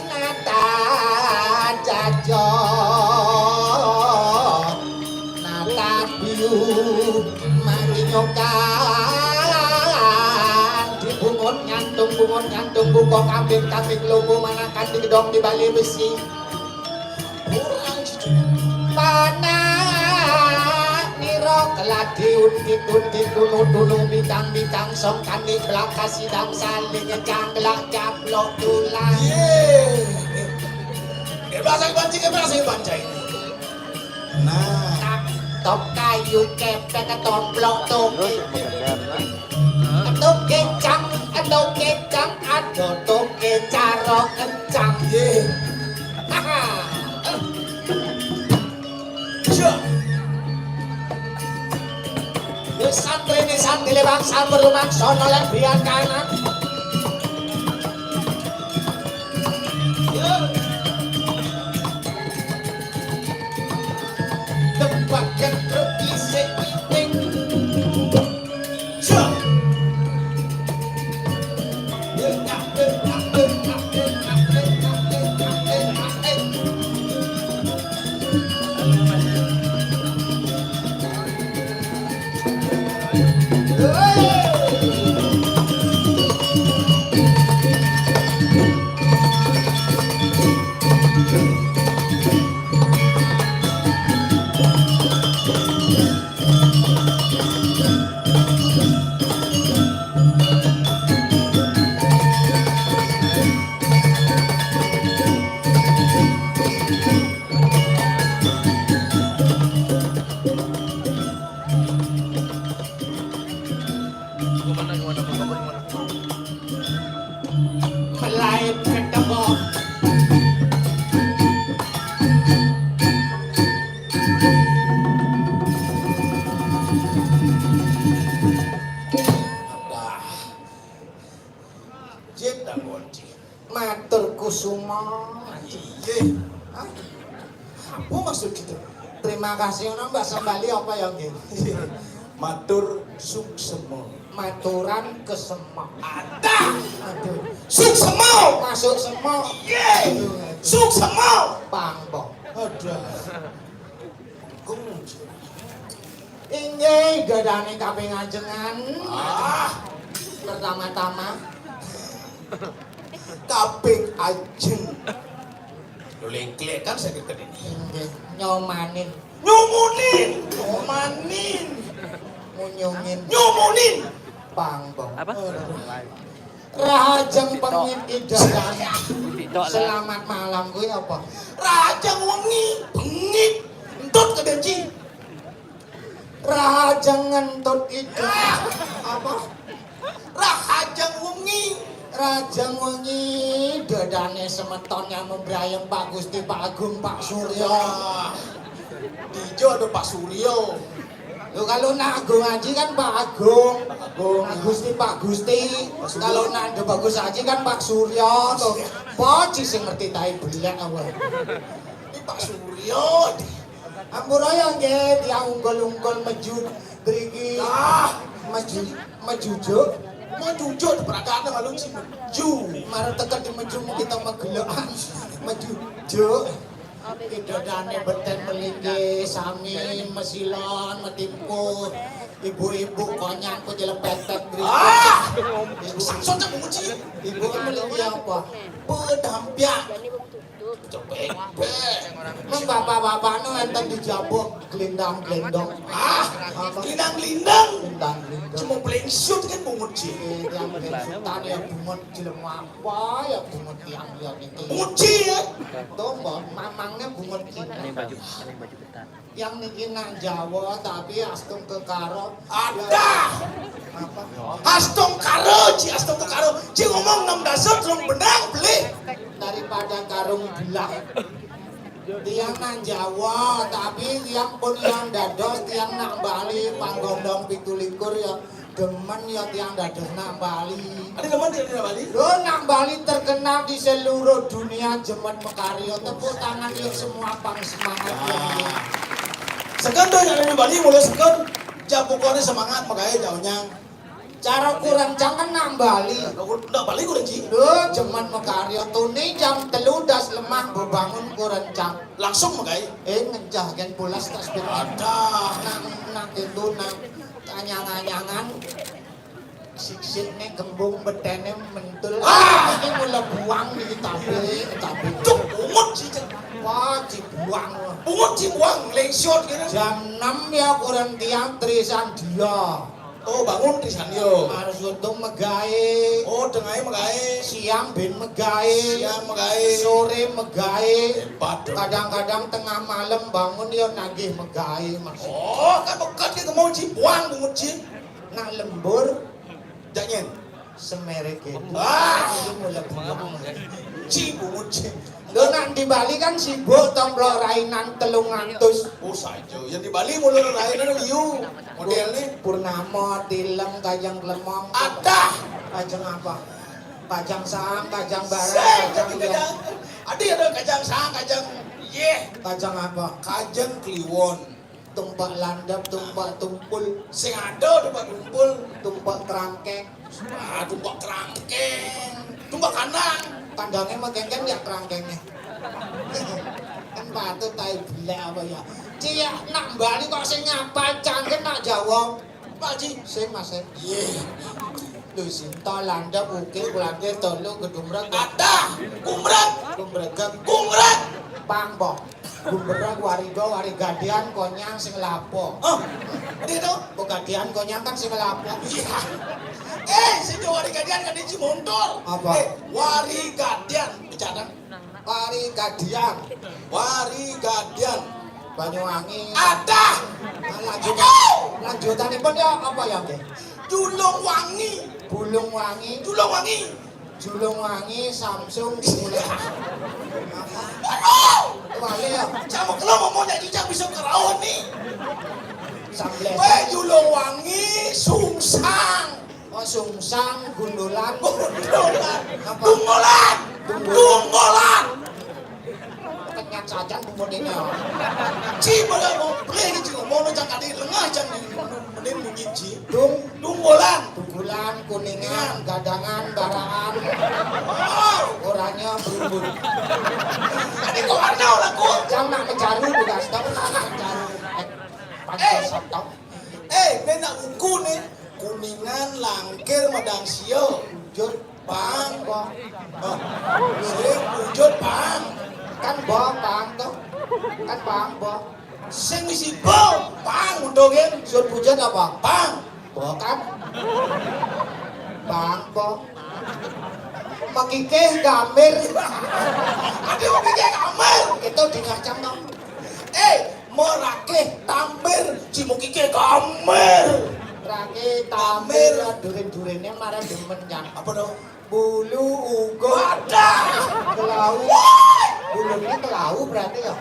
nata jajo, nata biu, mari nyokan. Dibungut ngantung, bungut ngantung, buka kambing, kambing lombo, manakan di gedong di bali besi. Panak nira keladi untit-untit, tunu-tunu, bidang-bidang, song kani belaka sidang saling cangglak caplok tulang. Ye. Dia berasa banci, dia berasa banci. Nah. Tak top kayu kepek ketomplok toke. Toke cang, toke cang, ada toke caro kencang. Ye. Haha. Sya. Wis santrine santile bangsa berumah sono lan biar kanan. Yo. Tempat ketruk isik piting. Sya. Makasih, ono Mbah Sembali apa ya, nggih? Matur suksema. Maturan kesemak. Ada. Aduh. Suksema. Masuk semok. Nggih. Aduh. Suksema. Pangpo. Aduh. Inggih, dadane kaping ajengan. Ah. Pertama-tama. Kaping ajeng. Lho, lengklek kan saya ketemu ini. Inggih, nyomanin. Nyumunin. Nyomanin. Munyungin. Nyumunin. Pangpo. Apa? Rahajeng pengit idadan. Selamat malam kuwi apa? Rahajeng wengi, bengit. Entut kedenci. Rahajeng ngentut idadan. Apa? Rahajeng wengi. Rahajeng wengi dadane semeton yang membrayem Pak Gusti, Pak Agung, Pak Surya. Dijo ada Pak Surya. Lho, kalau nak Agung Aji kan Pak Agung. Pak Agung. Pak Gusti, Pak Gusti. Pak Surya. Kalau nak ada Bagus Aji kan Pak Surya. Tuh. Poci sing ngerti tai belek apa? Ini Pak Surya. Ampura ya nggih, tiang unggul-unggul meju mriki. Ah, meju, mejujuk. Mejujuk diperagakan malu sih meju. Marep teken di meju kita megelokan. Mejujuk. Idodane beten melingke sami mesilon metimpuh. Ibu-ibu konyang ku jelepet-pet mriki. Ah! Ibu, Samson cak memuji. Ibu kan melingke apa? Pedampiak. Cepet. Mung bapak-bapak nu enten dijabuk glindang-glindong. Ah, apa? Glindang-glindang. Glindang-glindong. Cuma blengsut kan bungut sih. Eh, yang blensutan ya bungut jelema apa ya bungut tiang liya niki. Bungut sih ya. Tuh, Mbak, mamangnya bungut Cina. Ini baju, ini baju ketan. Yang niki nak Jawa tapi astung kekaro. Ada. Apa? Astung karo, Ci, astung kekaro. Ci ngomong enam dasar belum benar beli. Daripada karung belah. Tiang nang Jawa, tapi tiang pun yang dados tiang nak Bali panggondong pitu likur ya demen ya tiang dados nak Bali. Ada demen tiang nak Bali? Lho, nak Bali terkenal di seluruh dunia jemet mekarya. Tepuk tangan yuk semua pang semangat ya. Seken to yang ada di Bali mulai seken. Japukone semangat makanya jauhnya. Cara kurang jangan nak Bali. Ndak Bali kurang ji. Lho, jemen mekarya tuni jam telu das lemah bebangun kurang cang. Langsung megai. Eh, ngencah gen pulas tas ben. Ada. Nang, nang itu nang kanyang-kanyangan. Siksine kembung betene mentul. Ah! Ini mula buang di tabe, tabe. Cuk, bungut sih, Cuk. Wah, dibuang. Bungut dibuang, lengsut gitu. Jam enam ya kurang tiang Trisandia. Oh, bangun Trisandia. Harus untung megae. Oh, tengahe megae. Siang ben megae. Siang megae. Sore megae. Hebat, Cuk. Kadang-kadang tengah malam bangun ya nagih megae, Mas. Oh, kan bekat gitu mau dibuang bungut sih. Nak lembur. Janyen. Semerek itu. Ah, ini mulai bungut. Ci bungut ci. Lho nak di Bali kan sibuk to mlok rainan telung atus. Oh, saja. Yang di Bali mulai rainan liu. Modelnya Purnama, Tilem, Kajang Klemong. Ada. Kajang apa? Kajang Sang, Kajang Barang, Sing, Kajang tapi Liang. Kajang. Ada, ada Kajang Sang, Kajang. Yeh. Kajang apa? Kajang Kliwon. Tumpak landep, tumpak tumpul. Sing ada tumpak tumpul. Tumpak kerangkeng. Ah, tumpak kerangkeng. Tumpak kandang. Kandangnya mengkengkeng ya kerangkengnya. Kan patut tai belek apa ya. Ciak nak Bali kok sing nyapa cangkem nak Jawa. Pak Ji, sing Mas, sing. Iya. Lho, sinta landep ukir kulangkir tolu gedumrek. Ada. Gumrek. Gumrek. Gumrek. Pang, Bok. Gumrek, wariga, warigadian, konyang, sing lapo. Oh, ini tuh. Kok gadian, konyang kan sing lapo. Iya. Eh, sing warigadian kan ini mundur. Apa? Eh, warigadian. Bicara. Warigadian. Warigadian. Banyuwangi. Ada. Nah, lanjut. Aduh. Lanjutanipun ya apa ya, nggih? Julung Wangi. Bulung Wangi. Julung Wangi. Julung Wangi, Samsung, Bulung. Aduh. Wale ya. Kamu kalau ngomongnya cicak bisa keraun nih. Sambles. Weh, Julung Wangi, Sungsang. Oh, Sungsang, Gundulan. Gundulan. Apa? Dunggolan. Dunggolan. Dunggolan. Kenyat Sajan pemodenya. Ci, malah mau play gitu, mau nang cang kadi lengah cang di mending bunyi ci. Dung, Dunggolan. Dugulan, Kuningan, Gadangan, Baraan. Oh, orangnya berubur. Tadi kok ada lagu? Cang nak mencaru juga, sedang nak mencaru. Eh, pakai sotong. Eh, ben nak uku nih. Kuningan, Langkir, Madang Sio. Jur. Pang, Bong. Oh. Sing wujud pang. Kan Bong, pang to. Kan pang, Bong. Sing misi Bong, pang untungin. Sut wujud apa? Pang. Bong kan. Pang, Bong. Makikih gamir. Ada makikih gamir. Itu di kacang to. Eh, merakih tambir, cimukike gamir. Rakih tambir, durin-durinnya marah demen kan. Apa dong? Bulu ugo. Wadah. Kelau. Woi. Bulunya kelau berarti ya.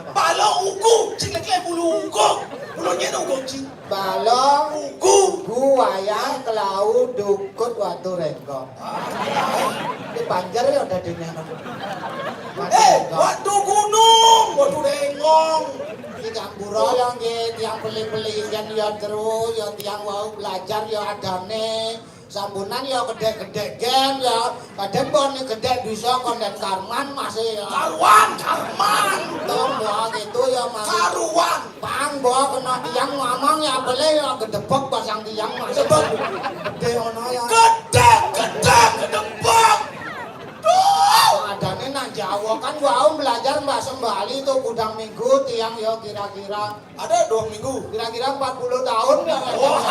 Balo ugu, cing lagi bulu ugu. Bulunya ugu cing. Balo. Ugu. Buaya, kelau, dukut, watu rengkong. Di Banjar ya udah dene. Eh, watu gunung, watu rengkong. Di Gambura ya nggih, tiang beli-beli kan ya terus, ya tiang wau belajar ya adane. Sambunan ya gedhe-gedhe gen ya. Kadang pon gedhe bisa konden karman masih ya. Karuan, karman. Tong ya gitu ya, Mas. Karuan. Pang, mbok kena tiang ngomong ya, boleh ya gedebek pasang tiang, Mas. Gedebek. Gedhe ngono ya. Gedhe, gedhe, gedebek. Duh. Adane nang Jawa kan wau belajar bahasa Bali tuh gudang minggu tiang ya kira-kira. Ada dua minggu. Kira-kira empat puluh tahun ya. Wah.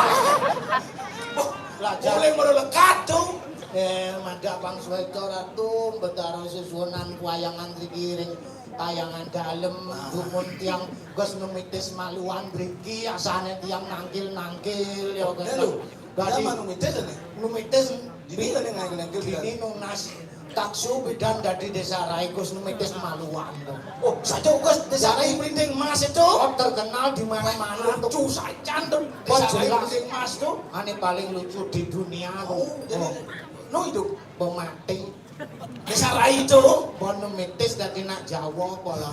Belajar. Mulai baru lekat tuh. Eh, madak Bang Suwecor Ratu, Betara Susunan Kuayangan Rigiring, Kayangan Dalem, ah. Dumun tiang Gus Numitis Maluan mriki, asane tiang nangkil-nangkil ya, Gus. Lho, dadi sama Numitis ini? Numitis dini ngene nangkil-nangkil dini nunas taksu bidan dadi Desa Rai Gus Numitis Maluan to. Oh, saja Gus Desa Rai Merinding Mas itu. Oh, terkenal di mana-mana to. Lucu sajan to. Desa Rai Merinding Mas to. Ane paling lucu di dunia to. Oh, jadi no itu pemati. Desa Rai itu. Bono mitis dadi nak Jawa pola.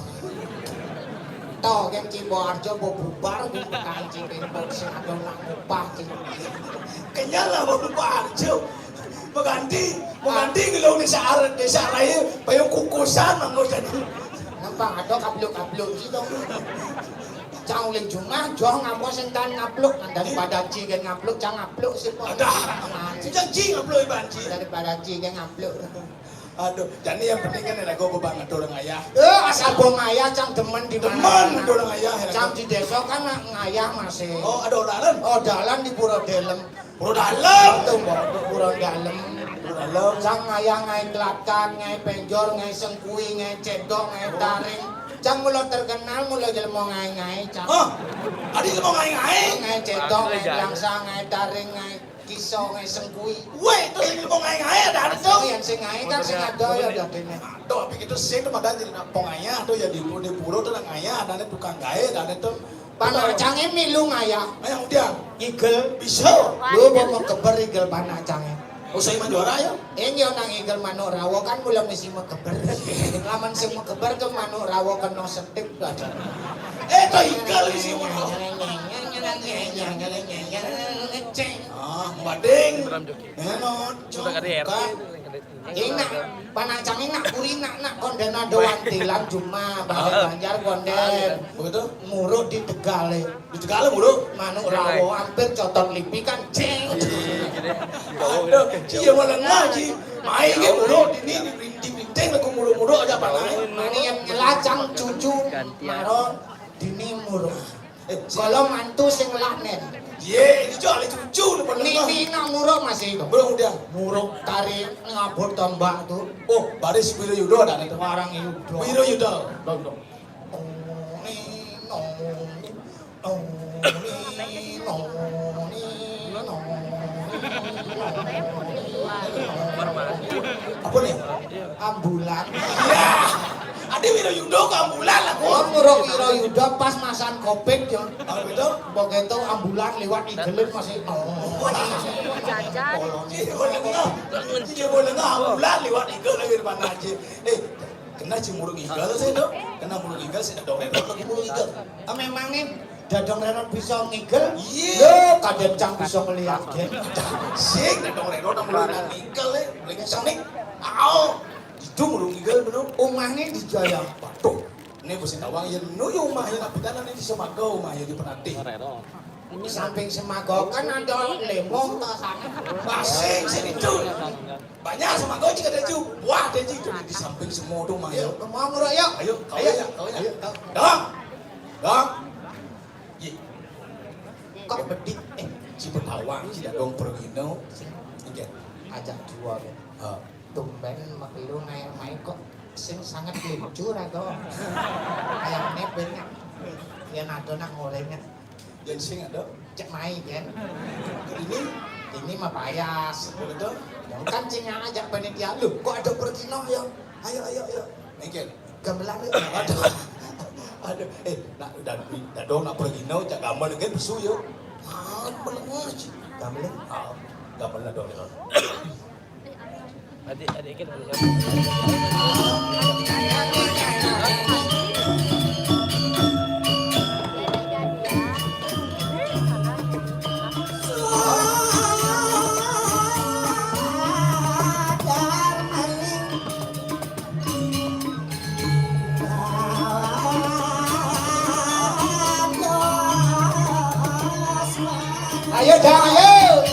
To kan Cimbo Arjo bo bubar di kancing sing ado nak upah. Kenyal lah bo bubar Arjo. Mengganti, mengganti kalau desa Ar-, Desa Rai payu kukusan mangko jadi. Nempang ada kabluk-kabluk gitu. Cang uling jumah, jong apa sing tan ngabluk, kan daripada ji kan ngabluk, cang ngabluk sih po. Ada. Sejak ji ngabluk iban ji. Daripada ji kan ngabluk. Aduh, jadi yang penting kan lagu bebanget orang ayah. Eh, asal bong ayah, cang demen di mana. Demen orang ayah. Cang di desa kan ngayah masih. Oh, ada orang. Oh, dalan di Pura Delem. Pura Dalem. Itu mbok Pura Dalem. Pura Dalem. Cang ngayah ngai Telakan, ngai Penjor, ngai Sengkui, ngai Cedok, ngai Taring. Cang mula terkenal, mula jelema ngai-ngai, cang. Oh, adi jelema ngai-ngai? Ngai Cedok, ngai Langsa, ngai Taring, ngai Kiso, ngai Sengkui. Weh, itu sing jelema ngai-ngai ada, ada tuh. Yang sing ngai kan sing ada ya dadine. Aduh, tapi gitu sih itu padahal jadi nak pongaya tuh ya di, di pura tuh nak ngayah, ada tukang gawe, ada tuh. Panak cange milu ngayah. Ngayah udian. Igel. Bisa. Lu mau mekeber igel panak cange. Usai manjuara ya. Ing yo nang igel manuk rawa kan mula mesti mekeber. Lamun sing mekeber tuh manuk rawa kena setik to. Eh, to igel isi manuk. Ah, bading. Eno, congka. Ing nak, panak cange nak kuri nak, nak konden ada wantilan cuma bahasa Banjar konden. Begitu? Muruk di Tegale. Di Tegale muruk? Manuk rawa hampir cotot lipi kan, cing. Aduh, cie malah ngaji. Main ke muruk, dini di rinting-rinting lagu muruk-muruk aja panak. Mani yang ngelacang cucu, maro dini muruk. Eh, kalau mantu sing lanen. Ye, ini cok ale cucu lu pada. Nini nak muruk masih itu. Belum udah. Muruk tarik ngabur tombak tuh. Oh, baris Wiro Yudo ada nih. Warang Yudo. Wiro Yudo. Dong, dong. Toni, noni, toni, noni, noni, noni. Apa nih? Ambulan. Iya. Ada Wiro Yudo ke ambulan lah, kok. Oh, muruk Wiro Yudo pas masan covid, yo. Apa itu? Begitu ambulan lewat igelin masih. Jajan. Iya, boleh nggak? Iya, boleh nggak? Ambulan lewat igel lagi depan aja. Eh, Kena sing murung igel sih, Dok. Kena murung igel sih, Dadong Rerot lagi murung igel. Ah, memangnya Dadong Rerot bisa ngigel? Iya. Lho, kadang cang bisa ngeliatin. Sing, Dadong Rerot nang murung igel, eh. Mulai kenceng nih. Au. Itu murung igel bener. Omahnya di Jaya Batu. Ini mesti tawang ya, nu ya omah ya, tapi tanah ini di Semaga omah ya, di Penatih. Di samping Semaga kan ada lemo, tak sana. Basing sini tuh. Banyak Semaga juga ada juga. Wah, ada juga di samping semua tuh, Mas. Ayo, mau nguruk, yuk. Ayo, kau Ayo. ya, kau ya. Ayo, kau. Dong. Dong. Ye. Kok bedik, eh, si Betawang, si Dadong Perwino. Oke. Ajak dua, ya. Oh. Tumben melu naik main kok sing sangat lucu ra to. Kayaknya banyak. Ya nado nak ngorengnya. Yang sing ada? Cek main, kan? Ini? Ini mah payas. Betul? Yang kan sing ajak panitia, "Lho, kok ada Pertino, ya? Ayo, ayo, ayo." Mungkin. Gamelan, yuk. Aduh. Aduh. Eh, nak, dan, dan dong nak Pertino, cak gamel kan besu, yuk. Ah, bener sih. Gamelan? Ah, gamelan dong. Adik, adik kita. Ayo, Jang, ayo.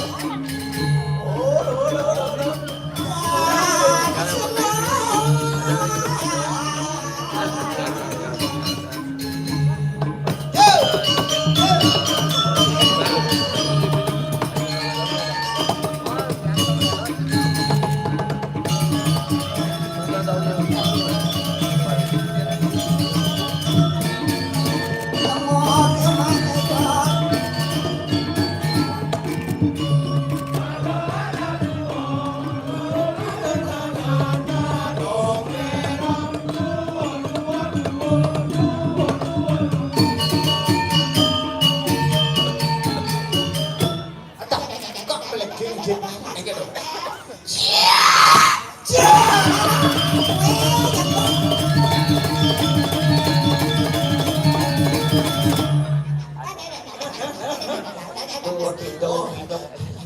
Aduh, kok meleging, Jin? Iki lho.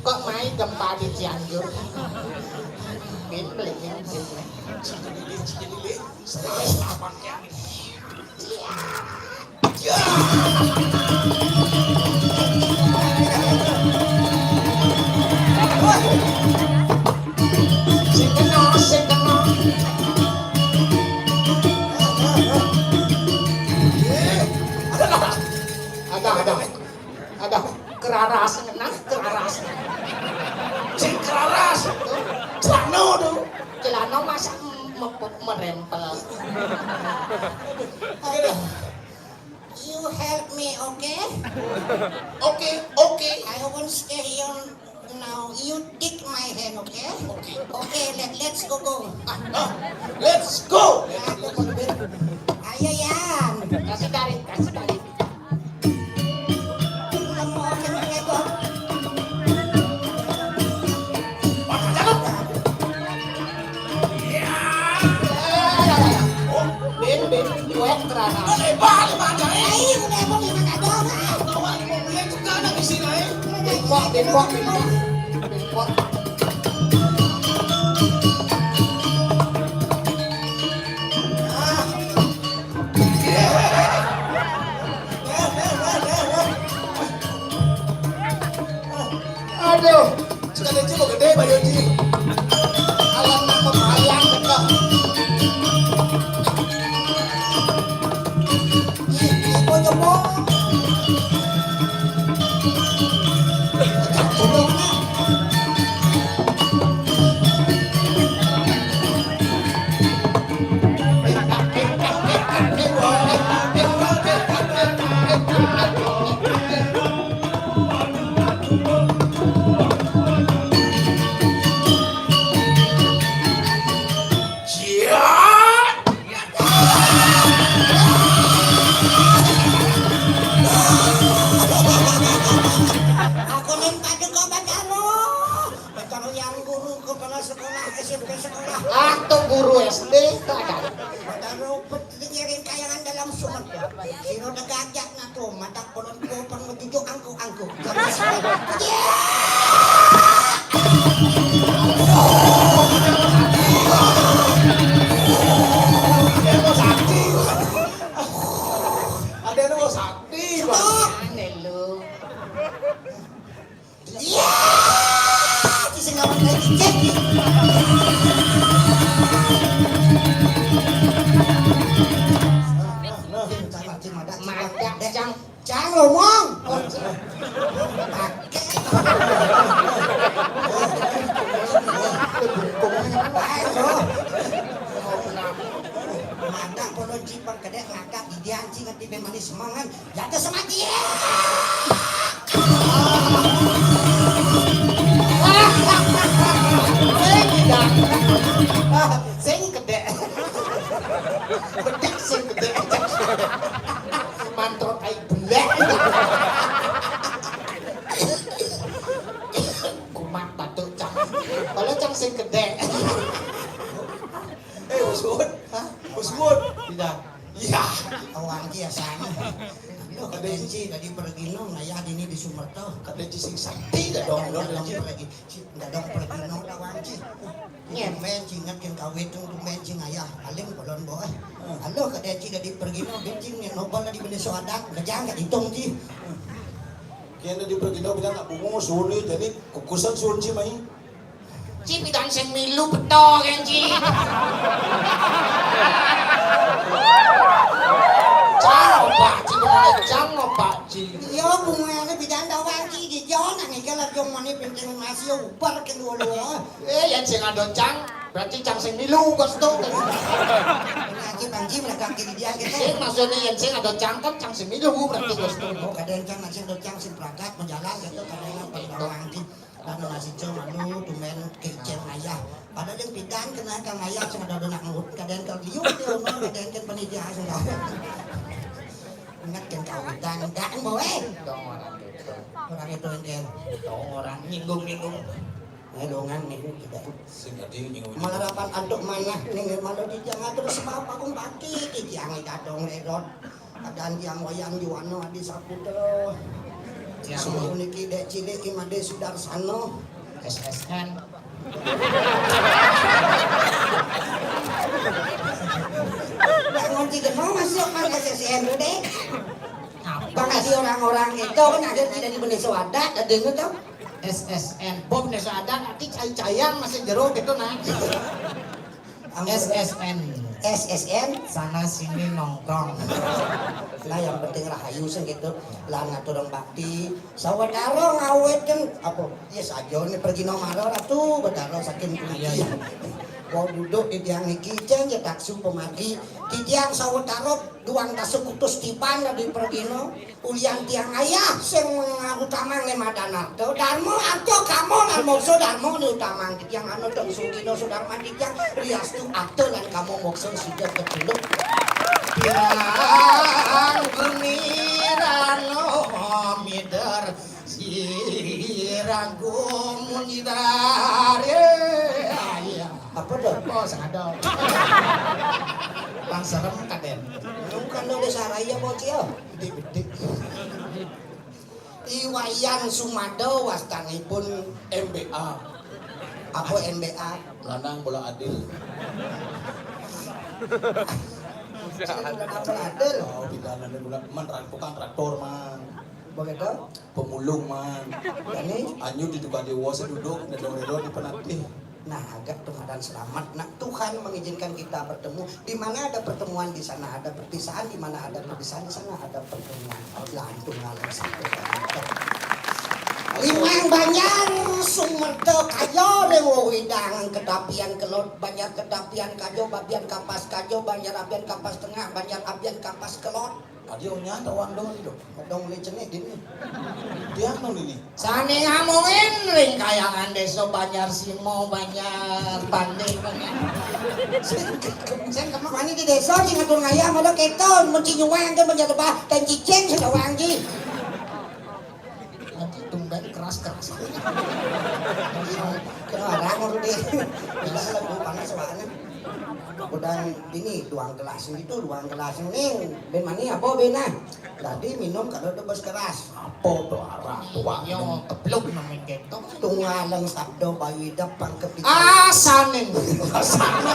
Kok main gempa di Cianjur? Bin meleging, Jin. Stres apa ya? Sing kena, sing kena. Ada, ada. Ada, keraras, nah, keraras. Sing keraras. Celana tuh. Celana masa m-, m-, merempel. Aduh. You help me, okay? Okay, okay. I won't stay here now. You take my hand, okay? Okay. Okay, let, let's go, go. Ah, ah, let's go. Ayo, Yan. Kasih tarik, kasih tarik. Kamu oke, oke, go. Bin, bin, duet kerana. Ai, udah, Bang, ini ada, Bang. Bengkok, bengkok, bengkok. Bengkok. Aduh, sudah kecil gede, Pak Yoji. Alam nangkep ayam, betul. Ih, ibu nyebok. Aku ning padu kok pacaru. Pacaru yang guru kepala sekolah S M P sekolah. Ah, tuh guru S D itu ada. Tak polon ko pang majujuk angku-angku. Ada yang mau sakti. Ada yang mau sakti, Bang. Aneh lu. Iya. Di sing lawan lagi cek. Nah, nah. Cang, cang, cang, ada, cang. Madak, cang. Cang ngomong. Oh, cang. Pakai. Ayo. Madak polon cipang kedek madak di dia anjing ngerti manis semangat. Jatuh sama dia. Sing gedek. Gedek sing gedek. Mantra tai belek. Kumat batuk cang. Kalau cang sing gedek. Eh, Usut. Hah? Usut. Tidak. Iya. Awang ki asana. Lo kadenci tadi pergi no, ngayah dini di Sumerta. Kadenci sing sakti dah dong, dong, dong pergi. Ci, dah dong pergi no, awang ci. Iya. Tumben ci ingat ken kawit tu, tumben ci ngayah. Paling kolon boh. Halo kadenci tadi pergi no, bencing ni nobal tadi benda soadan, kejang kat hitung ci. Kian tadi pergi no, bilang nak bungo, suli, jadi kukusan sunci mai. Ci pidan sing milu beto kan ci. Cang opak ci, bener cang opak ci. Iya, bunganya pidan dawang ci di jona nih kalau jong mani penting masih ubar kedua-dua. Eh, yang sing ada cang, berarti cang sing milu kos tu. Ngaji bangji mereka kiri dia gitu. Sing maksudnya yang sing ada cang kan cang sing milu berarti kos tu. Oh, kadang cang masih ada cang sing peragat menjalan gitu, kadang yang bawang ci. Lalu nasi cong lalu tumben kecil ayah. Padahal yang pidan kena kang ayah cuma ada nak ngut kadang kau liu tu kadang kan panitia sudah. Ingat kan kau pidan kan boe. Dong orang itu. Orang itu kan. Dong orang nyinggung-nyinggung. Ngedongan nih kita. Sing tadi nyinggung. Malah rapat antuk mana nih malah di jangan terus apa aku baki di jangan kadong ledot. Kadang tiang wayang juwana Adi Saputra. Tiang semua niki dek cilik Imade Sudarsana. S S N. Bangun tiga mau masuk kan S S N tu deh. Apa kasih orang-orang itu kan ada tidak di Bendesa Adat ada dengar tu. S S N. Bob Bendesa Adat nanti cai-caian masih jeruk gitu nah. S S N. S S N. Sana sini nongkrong. Nah, yang penting rahayu sing gitu. Lah ngatur orang bakti. Sawetara ngawetken apa? Ya saja ni pergi nomor ratu betara saking kunci. Iya, iya. Kau duduk di tiang niki ceng ya taksu pemati. Di tiang sawetara duang tasuk kutus tiban dari pergi no. Ulian tiang ayah sing utamang lima dan arto. Darmo arto kamo lan mokso darmo ni utamang. Tiang anu teng sugino sudarman tiang riastu arto lan kamo mokso sida ketuluk. Tiang gemiran mider siragung nyidar. Apa dah? Oh, sadar. Bang serem kaden. Bukan dong desa raya bocil. Bedik-bedik. Iwayan Sumada wastanipun M B A. Apa M B A? Lanang bola adil. Apa adil? Oh, pidanane bola man tukang traktor man. Begitu? Pemulung man. Ini? Anyu di tukang dewa seduduk, nedong-nedong di penatih. Nah, agak tumadan selamat. Nah, Tuhan mengizinkan kita bertemu. Di mana ada pertemuan, di sana ada perpisahan. Di mana ada perpisahan, di sana ada pertemuan. Lantung ngalir satu. Limang Banjar Sumerta Kaya ring wewidangan Kedapian Kelod, Banjar Kedapian Kajo, Babian Kapas Kajo, Banjar Abian Kapas Tengah, Banjar Abian Kapas Kelod. Adio nyan tawang dong itu. Dong ni cenik dini. Dia anu dini. Sane ngamongin ring kayangan desa Banjar Simo, Banjar Pande, Banjar. Sing kemana di desa sing ngatur ngayah malah keton mesti nyuwang ke menjadi bah dan cicing sudah wangi. Nanti tumben keras-keras. Orang urut deh. Biasa lah, gua panas banget. Udah ini, duang gelas gitu, duang gelas ini. Bin mani apa bin ah? Tadi minum kalau tebus keras. Apa tuh arah tuang? Yo, kebluk namanya gitu. Tunggaleng sabda bayu idep pangkep di. Asanin. Asano.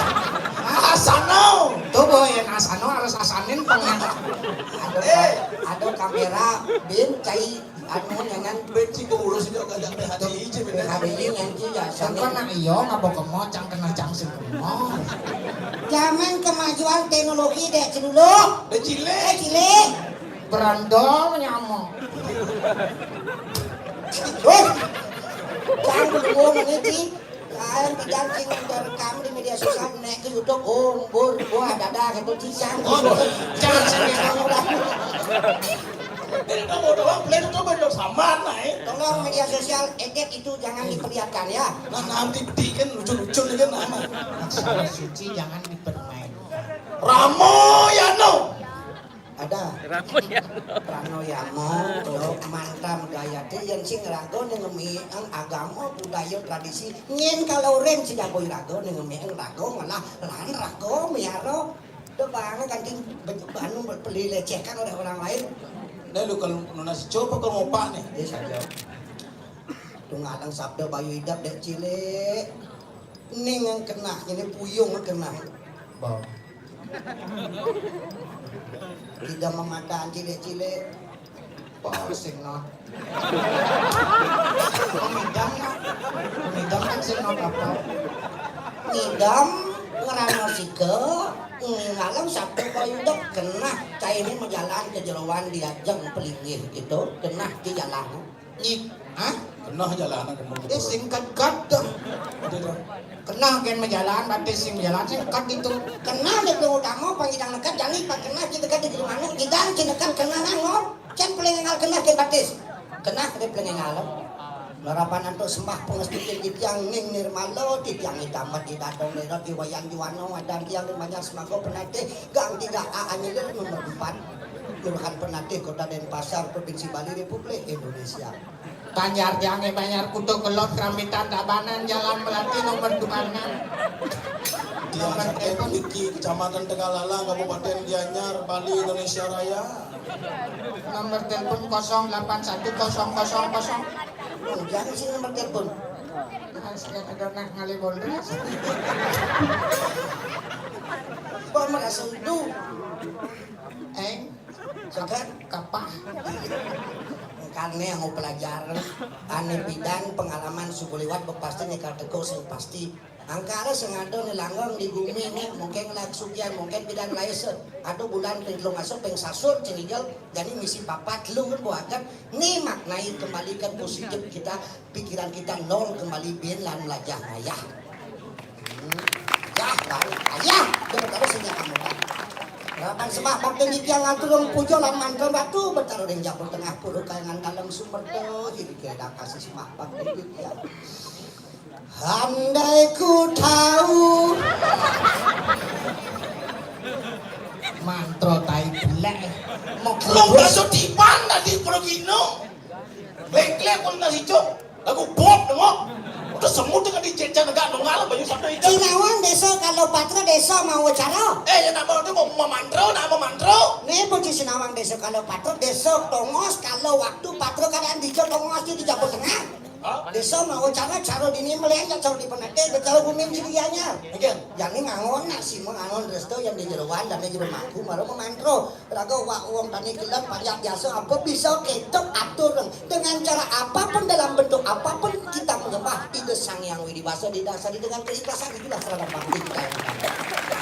Asano. Tuh boy yang asano harus asanin pang. Ada, eh, ada kamera bin cai anu nyangan. Benci kurus juga kagak P H D I aja, bener. P H D I nanti ya. Cang kena iyo ngapa kemo, cang kena cang sing kemo. Zaman kemajuan teknologi dek dulu. Dek cilik. Dek cilik. Berandal nyamuk. Weh. Cang dulu ngomong ini. Kain bidang sing rekam di media sosial, naik ke YouTube, oh, bur, wah, dada gitu, cisang. Oh, jangan sih, kamu dah. Ini kamu doang, beli itu benda sama, nah, eh. Tolong media sosial, edit itu jangan diperlihatkan ya. Nah, nanti bedikan lucu-lucu nih kan, nama. Masalah suci jangan dipermainkan. Ramo Yano. Ada. Rano Yano. Rano Yano, lo mantan gaya ti yang sing rago ning ngemiang agama, budaya, tradisi. Nyen kalau ren si jago irago ning ngemiang rago malah lan rago miaro. Udah banget kan ting be-, anu beli lecehkan oleh orang lain. Nah, lu kalau nunas coba kalau ngopak nih. Dia saja. Tunggaleng sabda bayu idap dek cilik. Ning yang kena, ini puyung kena. Bang. Tidak memakan cilik-cilik. Pusing, Not. Ngidam, Not. Ngidam kan sing Not apa? Ngidam, ngerano sike, ngalem sabda kok idep, kena. Cai ini majalan ke jeroan diajeng pelinggih gitu, kena di jalan. Nyik, hah? Kenah jalanan kena. Eh, singkat gadang. Kenah gen majalan, batis sing majalan, singkat gitu. Kenah dek utama, pangidang nekat, jani pang kenah, kita dekat di manuk, kita, kita dekat kenah nangor. Can paling engal kenah, can batis. Kenah dek paling engal. Larapan antuk sembah pengestikin di tiang ning nirmalo, di tiang itamat di datong nirot di wayan juwano, adan tiang di banyak semago penatih, gang tiga A anyilir nomor empat. Kelurahan Penatih, Kota Denpasar, Provinsi Bali, Republik Indonesia. Banjar Tiange, Banjar Kuto, Kelot, Kerambitan, Tabanan, Jalan Melati, nomor dua enam. Nomor telepon. Niki, Kecamatan Tegalala, Kabupaten Gianyar, Bali, Indonesia Raya. Nomor telepon kosong delapan satu kosong kosong kosong. Oh, jangan sih nomor telepon. Ah, saya ada nak ngalih boldres. Kok merasa itu? Eh? Sakan kapah. Karena yang mau pelajar, ane bidan pengalaman suku liwat pasti nyekal teko sing pasti. Angkara sing ada ni langgeng di bumi ni, mungkin lak sugian, mungkin bidan laisa. Ada bulan ping telung asa, ping sasut, cenigel, jadi misi papat, lu kan buakan. Ni maknai kembalikan positif kita pikiran kita nol kembali bin lan melajah ngayah. Hmm. Yah, baru ayah, dia berkata sehingga kamu kan. Rapan sembah bakti niki yang ngatur dong puja lan mantra batu bertaruh ring Jabul Tengah pura kayangan dalam sumber tuh, jadi kira kasih sembah bakti niki ya. Andai ku tahu. Mantra tai belek. Mau lu kasut tiban tadi pergi no. Klek-klek pun nasi cok. Lagu Bob dengok. Udah semut dengan di cecan negak nungal banyu sabda itu. Sinawang desa kalau patra desa mau cara. Eh, ya nak mau tu mau memantra, nak memantra. Ni pun si Sinawang desa kalau patra desa tongos kalau waktu patra keadaan di tongos di Jabul Tengah. Hah? Desa mau cara, cara dini melihat ya cara di penate, cara bumi sedianya. Again. Jadi ngangon nak sima ngangon resto yang di jeroan dan di jero mangku baru memantra. Raga wak wong tani gelem pariak biasa apa bisa ketok atur dengan cara apapun dalam bentuk apapun kita menyembah Ida Sang Yang Widi Wasa didasari dengan keikhlasan itulah sarana bakti kita yang benar.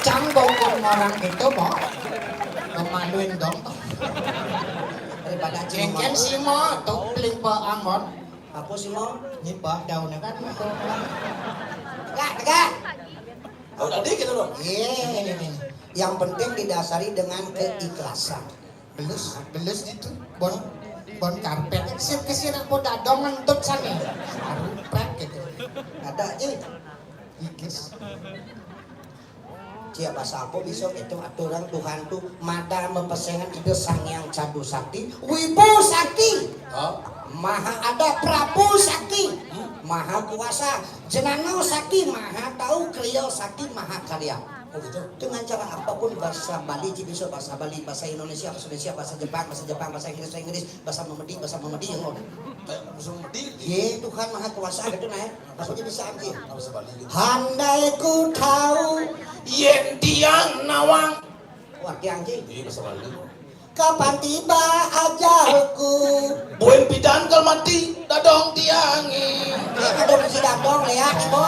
Cang bongkor orang itu, Bok. Memaluin dong. Daripada cengken sima, tok peling pa angon. Apa sima? Nyipak daunnya kan. Tegak, tegak. Oh, tadi gitu loh. Iya. Yang penting didasari dengan keikhlasan. Belus, belus itu. Bon, bon karpet. Sir kesir apa dadong ngentut sana. Saru prek gitu. Ada aja. Ikis. Siapa sapo bisa itu aturan Tuhan tu mada mepesengan Ida Sang Yang Cadu Sakti, Wibu Sakti. Oh. Maha ada Prabu Sakti, hmm. Maha kuasa, Jenano Sakti, Maha tahu, Kriya Sakti, Maha karya. Oh, gitu. Dengan cara apapun, bahasa Bali, ci bisa bahasa Bali, bahasa Indonesia, bahasa Indonesia, bahasa Jepang, bahasa Jepang, bahasa Inggris, bahasa Inggris, bahasa Memedi, bahasa Memedi, yang ngono. Kayak bahasa Memedi. Ye, Tuhan Maha Kuasa gitu, nah, ya. Apa jadi bisa, anjir? Apa bahasa Bali gitu? Handai ku tahu yen tiang nawang. Wah, tiang, ci. Iya, bahasa Bali. Kapan tiba ajalku? Buin pidan kal mati, dadong tiange. Ada mesti dadong, ya, ibu.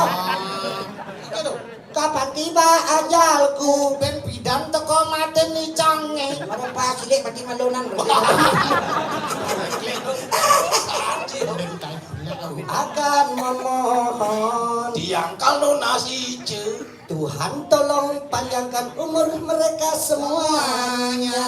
Gitu. Kapan tiba ajalku? Ben pidan teko mati ni cange. Orang pas silik mati malunan. Akan memohon. Tiang kal nunas ice. Tuhan, tolong panjangkan umur mereka semuanya.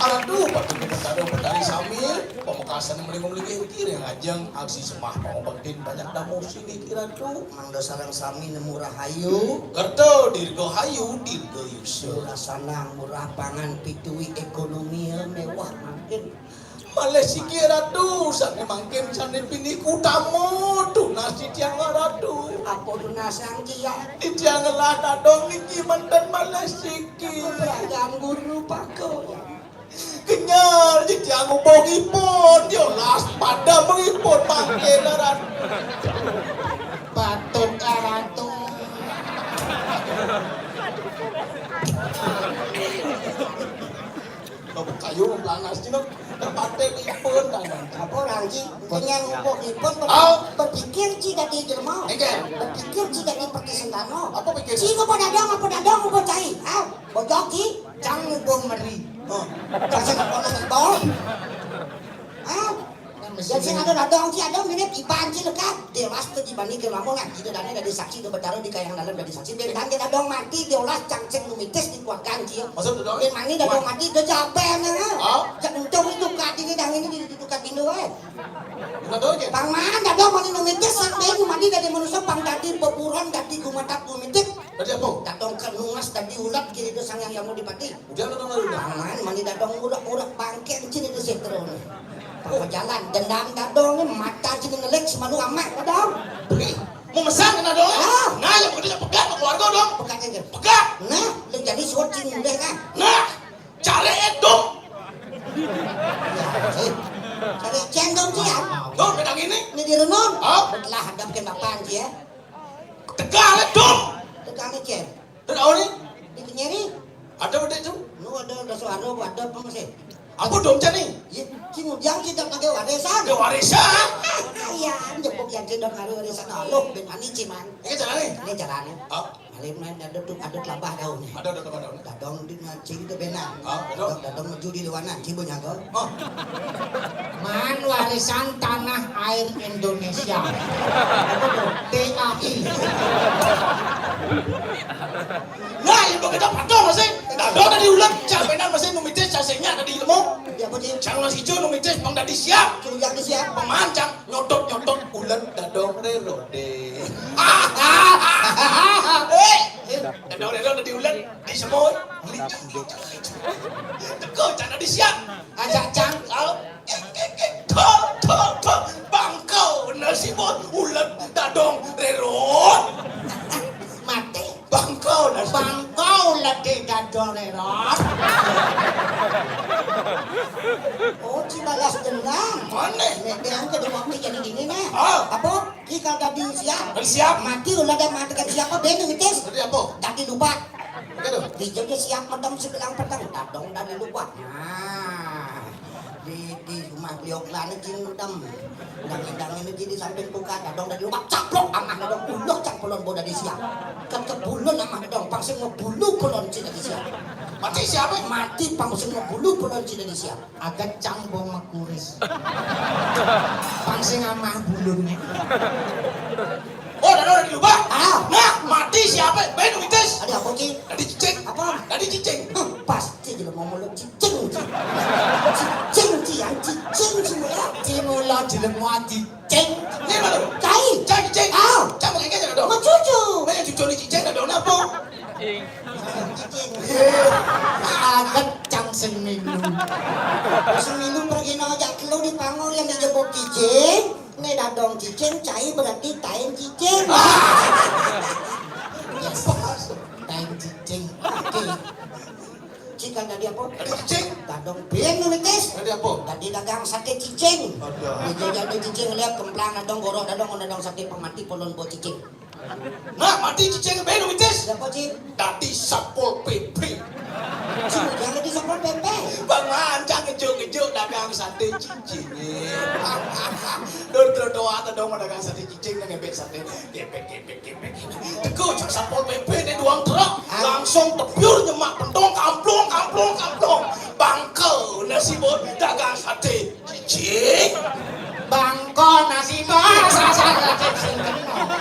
Aduh, batu betado betari sami, pamekasan melingkung-lingkung kiri ngajeng aksi semah pangobektin banyak damu sini kira tuh. Mangda sareng sami nemu rahayu. Kerto dirgo hayu, dirgo yusa. Murah sanang, murah pangan, pituwi ekonomi mewah mangkin. Malih siki Ratu, sané mangkin sané pinih utama tunas titiang Ratu. Apa tunas yang kian? Titiang ngelah dadong niki menten malih siki. Beragam guru paku. Kenyal titiang ubungipun, yolas padamipun mangkin Ratu. Patut Ratu. Lo kayu lanas cina terpaten ipun tangan. Apa orang ji? Kenyang ubuk ipun ber-, Au. Berpikir ji dadi jelema. Engke. Berpikir ji dadi Perti Sentana. Apa pikir? Ji ngupa dadong, apa dadong ngupa cai? Ha? Bojog ji? Cang ngupa meri. Oh. Kasih apa nang bau? Ha? Yang sing ada dadong ji, ada minit iban ji lekat. Dewas tu dibanding ke lamun lah. Ida dane dadi saksi, ida betara di kayang dalam dadi saksi. Bentang ke dadong mati, diolah cang sing numitis dikuatkan ji. Maksud dadong? Bentang ni dadong mati, ida jaben, ha? Hah? Jak untung itu kat ini, dang ini di, di tukat Indo, eh. Dadong ke? Pang man, dadong mani numitis, sampai mani dadi manusia, pang dadi beburon, dadi gumatap gumitik. Dadi apa? Dadong kenungas, dadi ulat, kiri tu sang yang yamu dipati. Udah lo nonton udah. Aman, mani dadong urak-urak bangke cini tu setro ni. Apa jalan, dendam dadong ni, mata cini ngelik, semalu amat dadong. Beli. Mau mesan kena dong? Ah. Nah, yang begitu pegat ke keluarga dong. Pegat aja. Pegat. Nah, lu jadi suat cini deh kan. Nah, cari edong. Ya, eh. Cari cendong dia. Dong, pedang ini. Ini di renung. Oh. Betelah hadap ke bapak dia. Tegal edong. Tegal ni cen. Terus awak ni? Di kenyeri. Ada bedek tu? Nu ada, ada suara, ada apa masih? Apa dong cak ni? Ya, cing ujang kita pakai warisan. Pakai warisan? Iya, jepuk yang cendong hari warisan. Aloh, ben mani ciman. Ini cara ni? Ini cara ni. Oh. Malam ni ada tu, ada kelabah daun ni. Ada, ada kelabah daun. Dadong di cing tu benar. Oh, betul. Dadong, dadong menuju di luanan, cing punya kau. Oh. Man warisan tanah air Indonesia. T A I. Nah, ibu kita patung masih. Dadong tadi ulat, cak benar masih numitis, cak senyap tadi ilmu. Ya, apa, Cing? Cang nasi hijau numitis, bang tadi siap. Curiga di siap. Pemancang, nyotot-nyotot, ulat dadong rerode. Eh, dadong rerode di ulat, di semua. Teko, cak tadi siap. Ajak cang. Au. Tho, tho, tho. Bangkau nasi bot ulet dadong rerot. Mati. Bangkau nasi. Bangkau lagi dadong rerot. Oh, ci balas dendam. Mana? Nek dia angkat dia mau jadi gini nih. Ah. Apa? Ki kalau dadi siap. Dadi siap. Mati ulah dah mati kan siapa ben ngetes. Dadi apa? Dadi lupa. Begitu. Dijengke siap medem sebilang peteng, dadong dadi lupa. Nah, di, di rumah beliau kelana jin medem. Dang-dang ini jin di samping tukar, dadong dadi lupa. Caplok amah dadong, buluh cang pelon bo dadi siap. Kan kebulun amah dadong, pang sing ngebulu pelon cin dadi siap. Mati siapa? Mati pang sing ngebulu pelon cin dadi siap. Agak cang bong makuris. Pang sing amah bulunnya. Oh, dadong dadi lupa. Ah. Nah, mati siapa? Ben mitis. Ada apa, Ci? Dadi cicing. Apa? Dadi cicing. Hah, pasti jelema mulut cicing, Ci. Cicing, Ci, yang cicing semua ya. Ci mulut jelema cicing. Ini mana? Cai. Cai cicing. Ah. Cai pakai kacang dong. Mau cucu. Mana cucu ni cicing, dadong apa? Cicing. Agak cang sing minum. Sing minum pergi nang ajak kelu di panggung yang dijebok cicing. Nek dadong cicing, cai berarti tain cicing. Ya, Kan dadi apa? Dadi cicing. Dadong bén nu mitis. Dadi apa? Dadi dagang saté cicing. Aduh. Dadi cicing lihat kemplang dadong gorok dadong dadong saté pemati polon bo cicing. Nah, mati cicing bén nu mitis. Siapa, Cip? Dadi Satpol P P. Cip, jangan di Satpol P P. Bang Mancang ngejuk-ngejuk dagang saté cicing. Dur trotoar dadong dagang saté cicing nang ngebek saté. Gebek, gebek, gebek. Teko cak Satpol P P né duang truk, langsung tebyur nyemak pentong, kamplong, kamplong, kamplong. Bangko nasi bot dagang saté cicing. Bangko nasi bot, sasar lagi sing kena.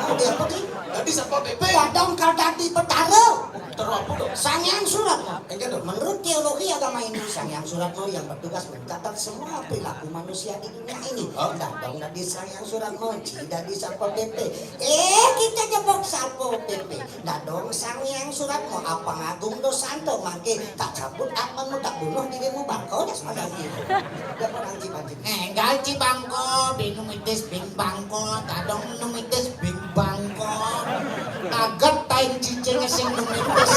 Oh, dia pergi. Dadi Satpol P P. Dadong kal dadi betara. Betara apa, Dok? Sang Hyang Suratmo. Enggak, Dok. Menurut teologi agama Hindu, Sang Hyang Suratmo yang bertugas mencatat semua perilaku manusia di dunia ini. Hah? Dadong dadi Sang Hyang Suratmo, ci dadi Satpol P P. Eh, kita jebok Satpol P P. Dadong Sang Hyang Suratmo, apa ngagung dosanto mangke tak cabut akmanmu, tak bunuh dirimu, bangko das padang ini. Dia pun anjing-anjing. Eh, enggak, ci bangko, bén nu mitis bén bangko, dadong nu mitis bén bangko. Kaget tain cicing sing nu mitis.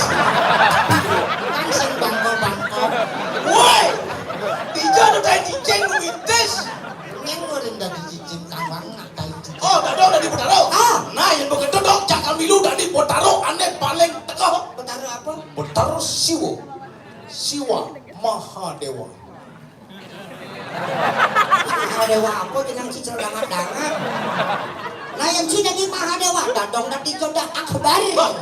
Kan sing bangko-bangko. Woi, dija nu tain cicing nu mitis. Nyén urin dadi cicing kawang nak tain cicing. Oh, dadong dadi betara. Ah. Nah, yén begitu dong, cakal milu dadi betara ané paling teko. Betara apa? Betara Siwa. Siwa Mahadéwa. Mahadéwa apa jeneng ci celengat-dangat. Nah, yang ci dadi Mahadéwa, dadong dadi Joda Akbar. Ulang,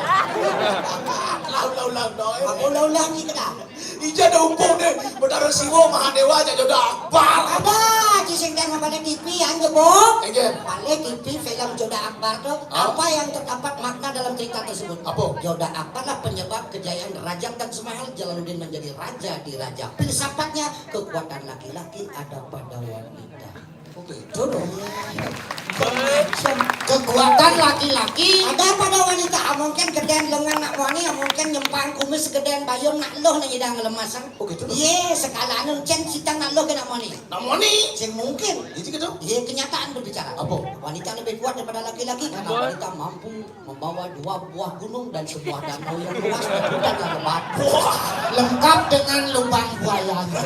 ulang, ulang, doi. Apa ulang-ulang iki dah? Ija ada umpung deh, Betara Siwa Mahadéwa aja Joda Akbar. Ada, ci sing tengok pada T V yang jebok. Enggak. Balik T V film Joda Akbar tuh, hah? Apa yang terdapat makna dalam cerita tersebut? Apa? Joda Akbar lah penyebab kejayaan Raja Taj Mahal, Jalaluddin menjadi raja di raja. Filsafatnya, kekuatan laki-laki ada pada wanita. Oke, itu dong. Kekuatan laki-laki ada pada wanita. Ah, mungkin gedén lengan nak wani, ah, mungkin nyempang kumis gedén bayun nak loh nang idang lemasan. Oke, itu dong. Iya, sekala anu cén sitang nak loh ke nak wani. Nak wani? Sing mungkin. Jadi gitu. Iya, kenyataan berbicara. Apa? Wanita lebih kuat daripada laki-laki karena wanita mampu membawa dua buah gunung dan sebuah danau yang luas dan hutan yang lebat. Wah, lengkap dengan lubang buayanya.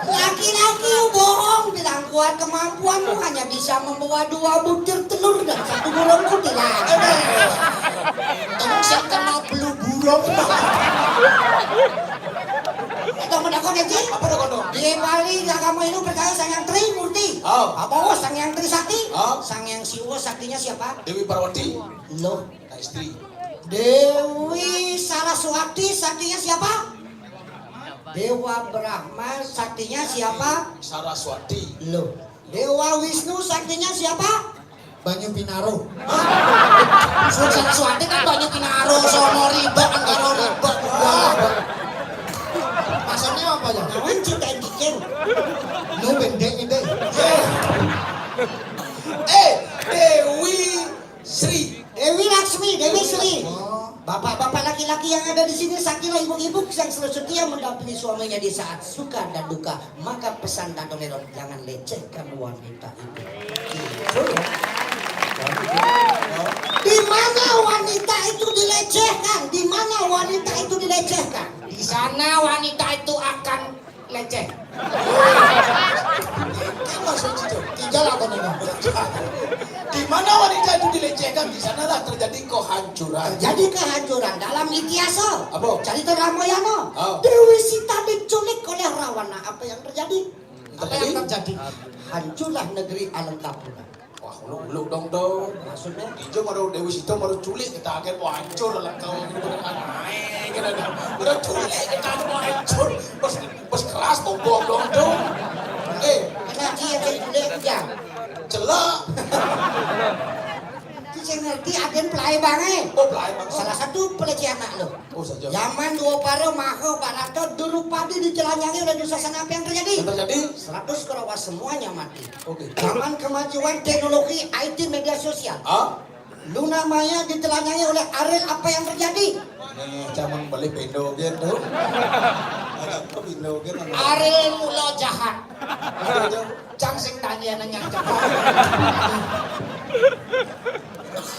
Laki-laki bohong bilang kuat, kemampuanmu hanya bisa membawa dua butir telur dan satu burung kutilang. Tong sing kena belu burung. Itu menakon aja. Apa tuh kono? Di Bali agama Hindu percaya Sang Hyang Trimurti. Oh. Apa, oh, Sang Hyang Trisakti? Oh. Sang Hyang Siwa saktinya siapa? Dewi Parwati. Loh. Nah, istri. Dewi Saraswati saktinya siapa? Dewa Brahma saktinya siapa? Saraswati. Loh. Dewa Wisnu saktinya siapa? Banyu Pinaro. Hah? Saraswati kan Banyu Pinaro, sono riba, anggaro riba. Wah. Maksudnya apa ya? Nawan cinta dikir. Lu bendek ini. Eh, Dewi Sri. Dewi Laksmi, Dewi Sri. Oh. Bapak-bapak laki-laki yang ada di sini, sakilah ibu-ibu yang selalu setia mendampingi suaminya di saat suka dan duka. Maka pesan Dadong Leron, jangan lecehkan wanita itu. Gitu ya. Di mana wanita itu dilecehkan? Di mana wanita itu dilecehkan? Di sana wanita itu akan leceh. Kan maksud itu. Tinggal apa nih? Di mana wanita itu dilecehkan, di sanalah terjadi kehancuran. Terjadi kehancuran dalam itihasa. Apa? Cerita Ramayana. Oh. Dewi Sita diculik oleh Rawana. Apa yang terjadi? Apa yang terjadi? Hancurlah negeri Alengkapura. Wah, uluk-uluk dong, dong. Maksudnya? Ijo baru Dewi Sita baru culik kita akhir mau hancur lah kau gitu kan. Ae, kita dah. Udah culik kita mau hancur. Pas, pas keras bobok dong, dong. Eh, kena dia yang culik aja. Celak. Ki sing ngerti aden pelai bange. Oh, pelai banget. Salah satu pelecehan anak lo. Oh, saja. Zaman dua para maha barata Drupadi ditelanjangi oleh Dursasana, apa yang terjadi? Yang terjadi? Seratus Korawa semuanya mati. Oke. Zaman kemajuan teknologi I T media sosial. Ah? Luna Maya ditelanjangi oleh Ariel, apa yang terjadi? Nih, zaman beli Indo gitu. Ada apa Indo gitu? Ariel mula jahat. Aduh, aduh. Cang sing tanya nanya jahat.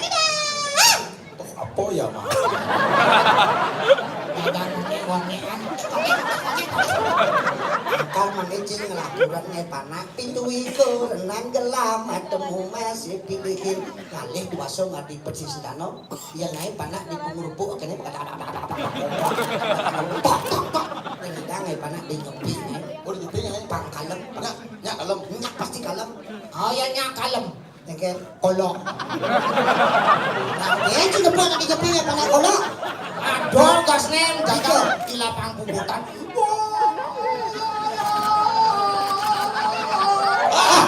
Dadah. Tuh, apa ya, Mas? Dadah, ngomong-ngomongan. Engko meneh cing ngelakuran ngai panak pintu iku renang gelam ademu masih pilihin kalih kuasa ngadi persis dano. Yang ngai panak di pengurupuk kene bakal tok tok tok. Yang ada ngai panak di nyepi ngai. Oh, di nyepi ngai. Pang kalem. Nyak, nyak kalem. Nyak pasti kalem. Oh ya, nyak kalem. Engke kolok. Nah, dia juga pernah dikepingnya pernah kolok. Aduh, gas nem, jaga di lapang puputan. Ah.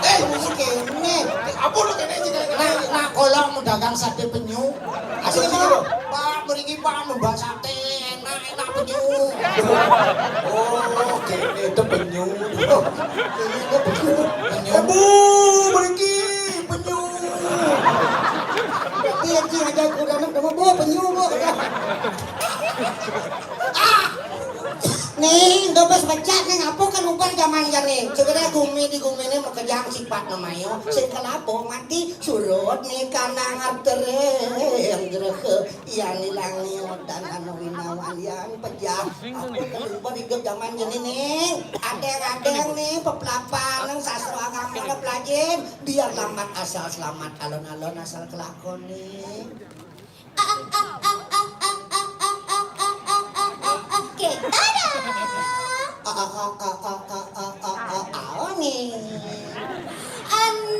Eh, musik ini. Apa lu kene sih? Nah, nah, kolok mau dagang sate penyu. Asli gitu. Pak, mriki Pak numbas sate enak-enak penyu. Oh, kene itu penyu. Kene itu penyu. Penyu. Bu, mriki penyu. Tapi yang sih ada kuda anak dong, bu, penyu, bu. Ah! Ning, do bes becak ning, apa kan ubar zaman ya ning. Sebenarnya gumi di gumi ini makejang sifat namayo. Sing kelapo mati surut nih kanang artere yang grehe. Iya, nilangi odan anu winawan yang pejah. Aku keluar hidup zaman gini nih. Adeng-adeng nih, pepelapan, nang sastra agama, nang pelajin. Biar lambat asal selamat, alon-alon asal kelakon nih. Oke, dadah. Aoni. Analamun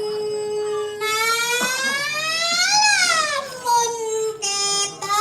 kita.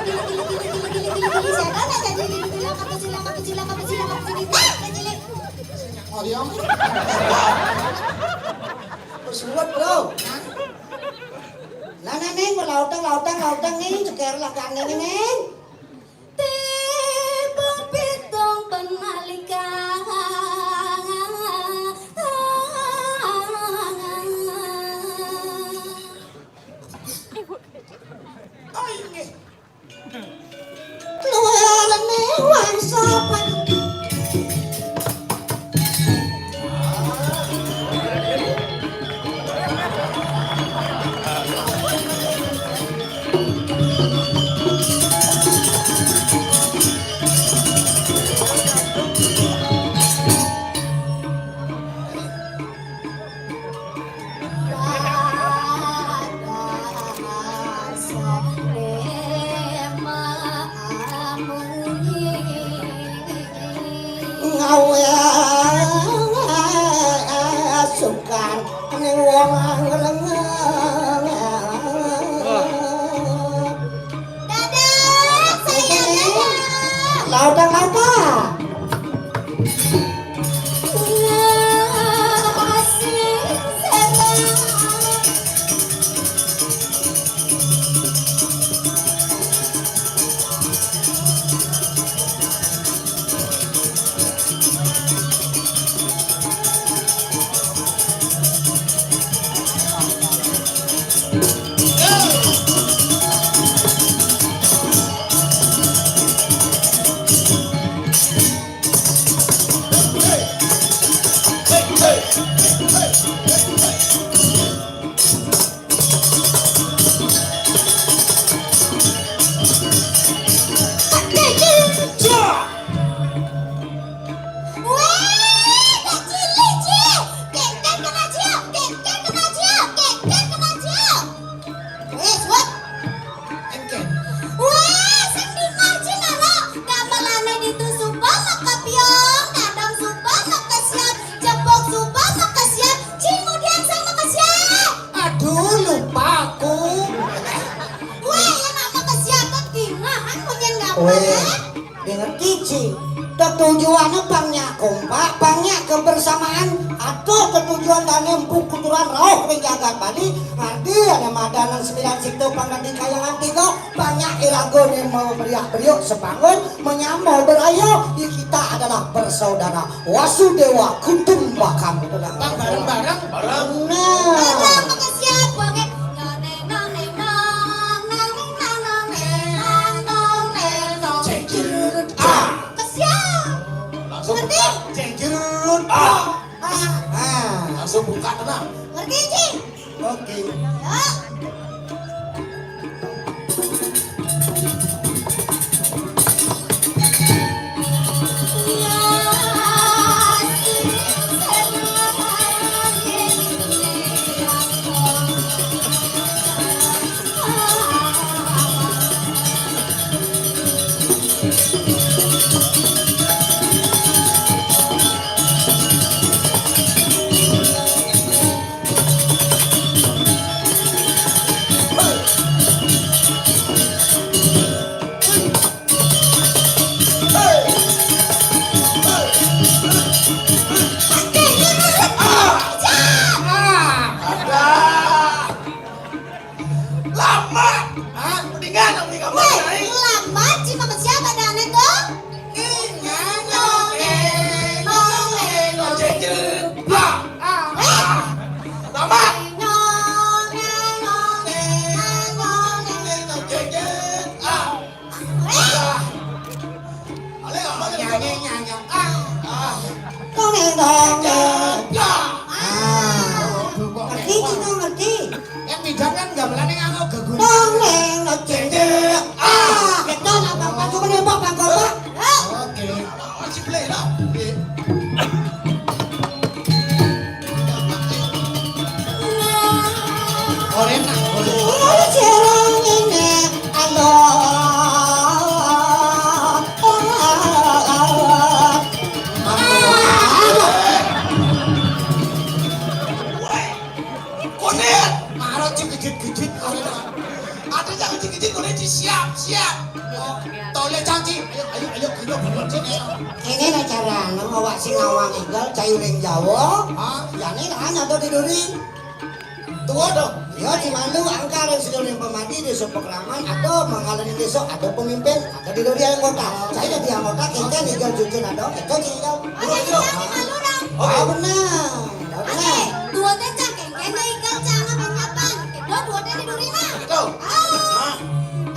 Siapa nak jadi ini? Apa sih, apa sih, apa sih, apa sih? Ah, kecil. Oh, iya. Bersuat, bro. Hah? Lah, nah, Neng, lautang, lautang, lautang, nih, ceker lah, kan, Neng, Neng. Tiba pitung penalikan. Oh, ini. Keluaran wong sopan. Ngawe sukan ning wong angreng. Dadah, saya dadah. Lautang apa? Weh, Kak Cili, Ci. Kenten kena Ci. Kenten kena Ci. Kenten kena Ci. Weh, suat. Kenten. Weh, sing dengar, Ci, maro. Gamelane ditu suba makapiong, dadang suba makasiap, jepuk suba makasiap, Ci ngudiang sing makasiap. Aduh, lupa aku. Weh, yang makasiap kan dinahan munyin gamelan. Weh. Dengar kici, tetujuannya pang nyak kompak, pang nyak kebersamaan, atau tetujuan dane empu kuturan rauh ring jagat Bali, ngarti ada madanan sembilan situ pang dadi kayangan tiga, pang nyak irago ne mau beriak beriuk sebangun, menyambal berayo, ya kita adalah bersaudara. Wasudewa Kutumbakam. Bang, bareng-bareng. Bareng. Nah. Bareng, makasiap, oke. Noneng, noneng, nong, noneng, noneng, noneng, noneng, nong. Cek, jerut, ah. Kesiap. Langsung ngerti? Buka. Cek, jerut, ah. Ah. Ah. Langsung buka, tenang. Ngerti, Ci? Oke. Ya. Kéné lah carané awak sing nawang igel cai uling Jawa. Hah? Jani lah ada di duri. Tua dong. Ya, di malu angkar sing uling pemadi di Supekraman, ada mangalaning desa, ada pemimpin, ada di duri anggota. Saya jadi anggota, kita igel cucun ada, kita cai igel. Oh, jadi cai malu, Rang? Oh, benar. Benar. Oke, dua teh cang, kéngkén deh igel cang, apa nyapan? Kita dua teh di duri, nah. Betul. Ah.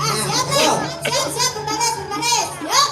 Ah, siap, Rang. Siap, siap, berbaris, berbaris. Yuk.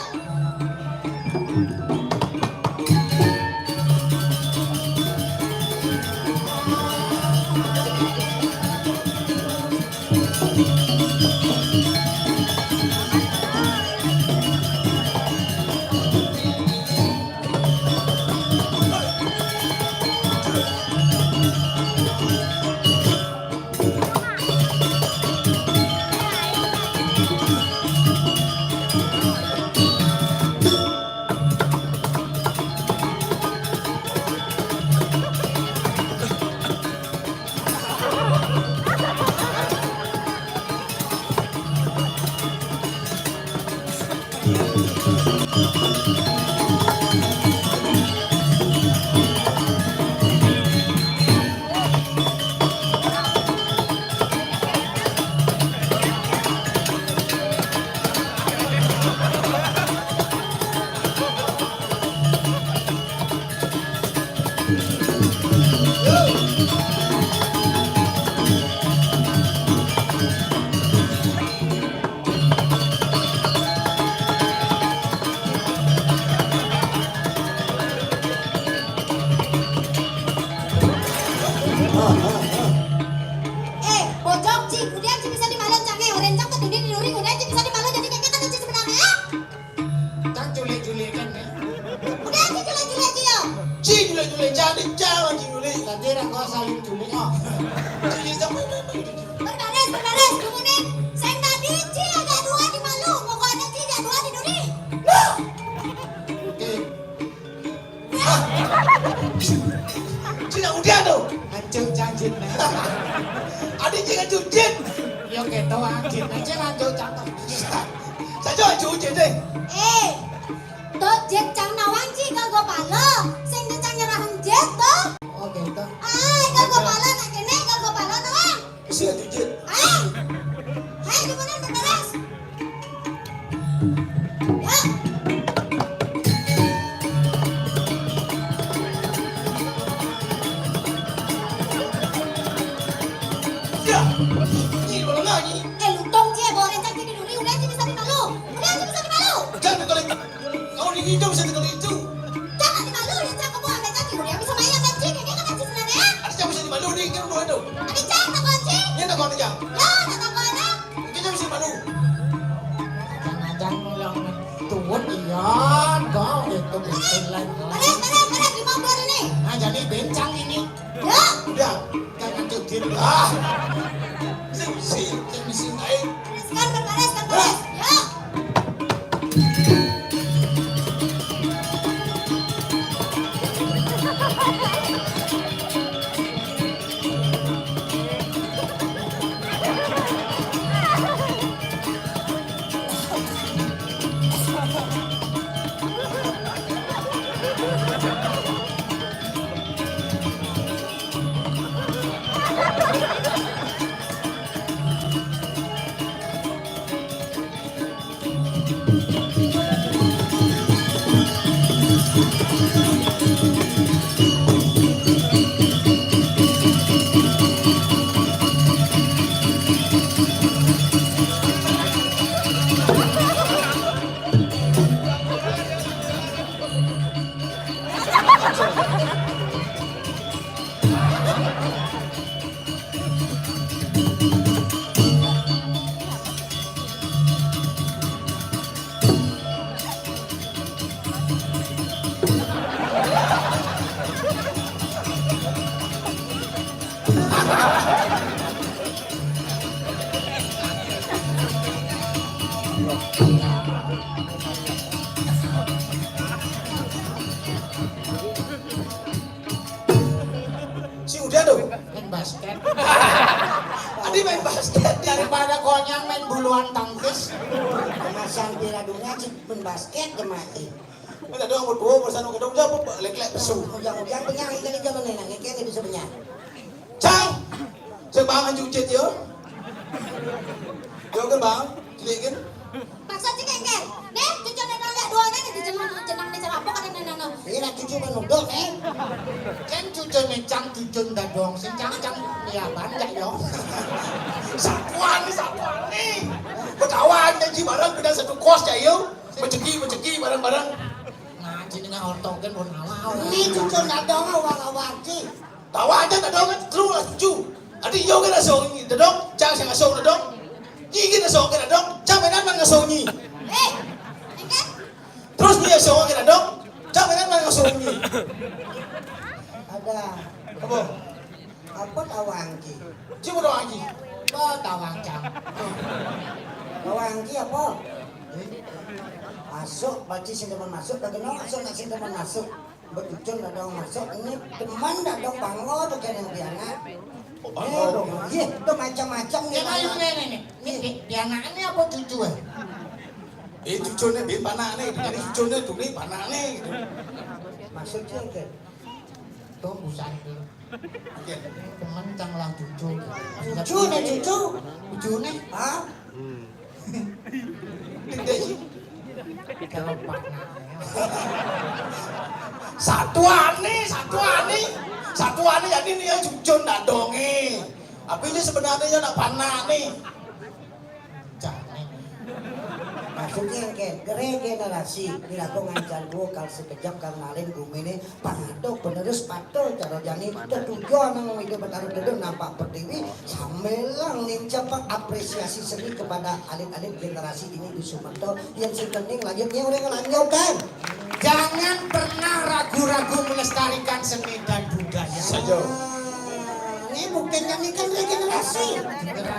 Eh, bojong, Ci, udah, Ci, bisa dimalu, Cang, eh. Orang Cang tuh dini di duri, udah, Ci, bisa dimalu, jadi kayaknya kan, Ci, sebenarnya, ah. Cang culik-culik kan, ya? Udah, Ci, culik-culik, Ci, yo. Ci, culik-culik, jadi jangan, Ci, culik. Tadi orang kau saling culik, oh. Ci, sama, sama, sama. Berbaris, berbaris, dulu nih. Saya tadi, Ci, agak dua di malu, pokoknya, Ci, agak dua di duri. Loh. Oke. Cina udah tuh. Hancur janjin. Adik cina cucin. Yo keto anjir, aja lanjut cakep. Saya jual cucin deh. Eh, to jet cang nawang ci kanggo pala. Sing cang nyerahang jet to. Oh gitu. Ah, kanggo pala nak kene kanggo pala nawang. Sing atuh jet. Ah. Hai, gimana beres? Ya. Ini malah lagi. Eh, lutung cie, bawa rencang jadi duri, udah aja bisa dimalu. Udah aja bisa dimalu. Jangan kali. Kau ini hidung saya kali itu. Jangan dimalu, rencang kamu ambil kaki, udah bisa main sama cie, ini kan aja senang ya. Ada siapa bisa dimalu nih, kan udah ada. Ada cang, tak kunci. Ini tak kunci ya. Ya, tak tahu anak. Kita bisa malu. Jangan-jangan mulang tuwut iya, dong, gitu, gitu, lah. Beres, beres, beres, lima belas ini. Nah, jadi bencang ini. Ya. Udah, jangan cuci. Ah. Sing, sing, sing, sing, ayo. Bereskan, beres, beres. Ya. Si udah tuh. Main basket. Adi main basket. Daripada konyang main buluan tangkis. Asal pira dunia cik main basket ke mati. Ini ada orang berdua bersama gedung jauh apa lek-lek pesu. Ujang-ujang penyanyi kali zaman ini nang kene bisa penyanyi. Cang, saya bangun cucit ya. Yo kan bang, cilik kan? Maksud cik engke. Nih, cucu nih bang dua nih di jenang jenang di jenang apa kan nang nang. Iya, cucu menuduk nih. Kan cucu nih cang cucu dadong sing cang cang ya banyak yo. Satuan nih satuan nih. Ketahuan janji bareng pindah satu kos ya yo. Rezeki rezeki bareng-bareng. Ngaji dengan ortogen pun awal. Ini cucu dadong awal-awal cik. Tawa aja dadong kan terus lah cucu. Adi yo kan asong ini dadong, cang sing asong dadong. Ini kan asong kan dadong, cang menan man asong ini. Eh, engke? Terus dia asong kan dadong, cang menan man asong ini. Ada. Apa? Apa tawangki? Cuma tawangki. Apa tawangcang? Tawangki apa? Masuk, baci sing demen masuk, tak kenal masuk, nak sing demen masuk. Betucun dadong masuk, ini demen dadong banglo tu kene pianak. Oh, banglo. Eh, dong, iya, tu macam-macam ni. Yang ayu ni ni ni. Ni pi- pianak ni apa cucu eh? Eh cucu ni bin panak ni, ini cucu ni tu ni panak ni gitu. Maksudnya ke? Tu busan tu. Oke. Demen cang lah cucu. Cucu ni cucu. Cucu ni? Hah? Gede sih. Kalau panak. Satuane, satuane. Satuane jadi ni ya cucun dadonge. Tapi ini sebenarnya nak panak ni. Jangan. Maksudnya ke gere generasi dilaku ngancan duo kal sekejap kal ngalin gumine pangado penerus pato cara jani tetujuan nang idup bertaruh duduk nampak pertiwi sambilang nincap apresiasi seni kepada alit-alit generasi ini di Sumerto yang sing kening lanjutnya udah lanjutkan. Jangan pernah ragu-ragu melestarikan seni dan budaya. Saja. Ah, ini buktinya ini kan regenerasi.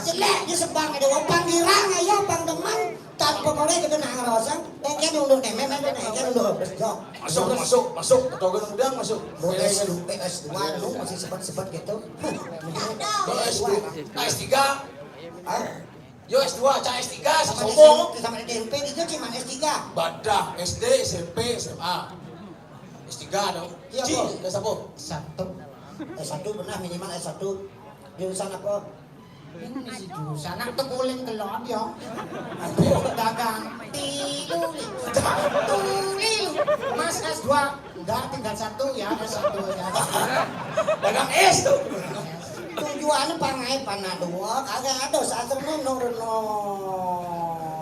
Jelek di sebang ada wapang girang ayo pang demen tanpa boleh kita nak ngerasa. Engke dulu nih, memang dulu engke dulu besok. Masuk, masuk, masuk. Atau kan udang masuk. Lu S dua, S dua lu masih sempat-sempat gitu. Lu S dua, S tiga. Ah, Yo S dua, cak S tiga, sama sombong. Sama di D M P itu cuma S tiga. Badah, S D, S M P, S M A. S tiga dong. Iya, Ci, Bos. S apa? Satu. S satu pernah minimal S satu. Jurusan apa? Ini si jurusan nak tekuling kelon ya. Dagang tilu li. Tuli lu. Mas S dua. Enggak, tinggal satu ya, ada satu ya. Dagang es tuh. Tujuannya pangai panah dua, kagak ada sastra no reno.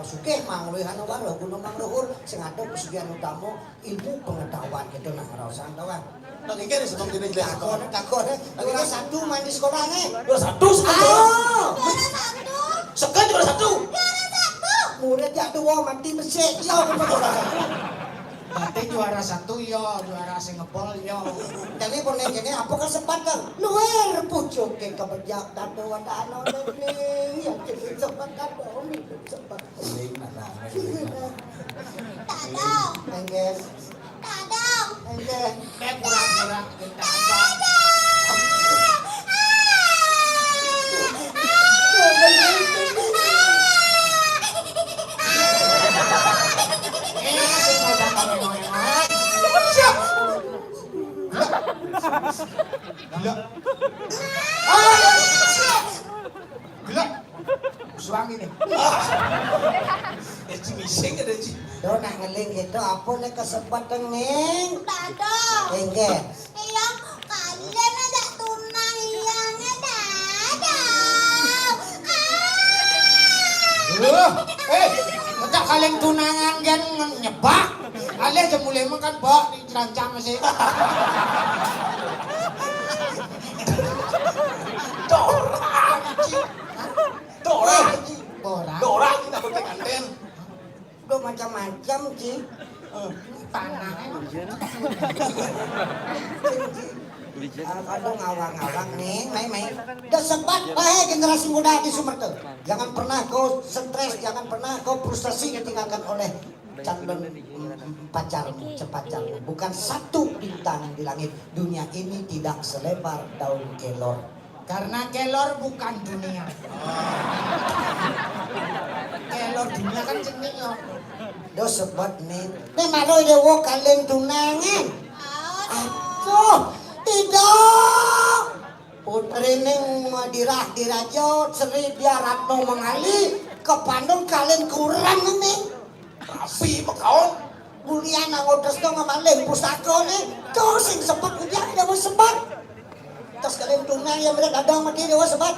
Sugih mangluih anu waruh gunung mangluhur, sing ada pesugihan utama ilmu pengetahuan gitu nah ngerasa tau kan. Nah, ini ada sebab ini jelas. Takon, takon. Juara satu main di sekolah nih. Juara satu sekolah. Juara satu. Sekolah juara satu. Juara satu. Murid ya dua mati besik. Ya, bener juara satu. Berarti juara satu yo, juara sing ngebol yo. Jadi boleh gini, apa kesempatan? Luar pucuk ke kebejak tatu ada anu ning ya kesempatan dong kesempatan. Ning, nah, nah, ning, nah. Tadong. Engges. Tadong. Engges. Kayak pura-pura kita. Tadong. Gila. Ah, gila. Suang ini. Eh, Ci, mising ada, Ci. Tuh, nak ngeling gitu, apa nih kesempatan, Ning? Tadong. Engges. Iya, kalian ada tunang iyangnya dadau. Ah. Loh, eh, enggak kalian tunangan kan nyebak. Alih aja mulai makan bak di cerancang sih. Dorang, Ci. Dorang, Ci. Dorang. Dorang, Ci, tak penting anten. Udah macam-macam, Ci. Eh, tanah. Ci, Ci. Ah, aduh, ngawang-ngawang nih, main-main. Udah sempat, wahai generasi muda di Sumerta. Jangan pernah kau stres, jangan pernah kau frustasi ditinggalkan oleh calon, mm, pacarmu, sepacarmu. Bukan satu bintang di langit. Dunia ini tidak selebar daun kelor. Karena kelor bukan dunia. Kelor dunia kan jenik yo. Do sebet nih. Nih maro dewa kalen tunangan. Aduh, tidak. Putrining dirah diraja Sri Dia Ratno Mengali kepandung kalen kurang nih. Rapi mekaon. Bulian angotes dong maling pusaka nih. Tuh sing sebet kudian dewa sebet. Terus kalen tunang yang berat dadang mati dewa sebet.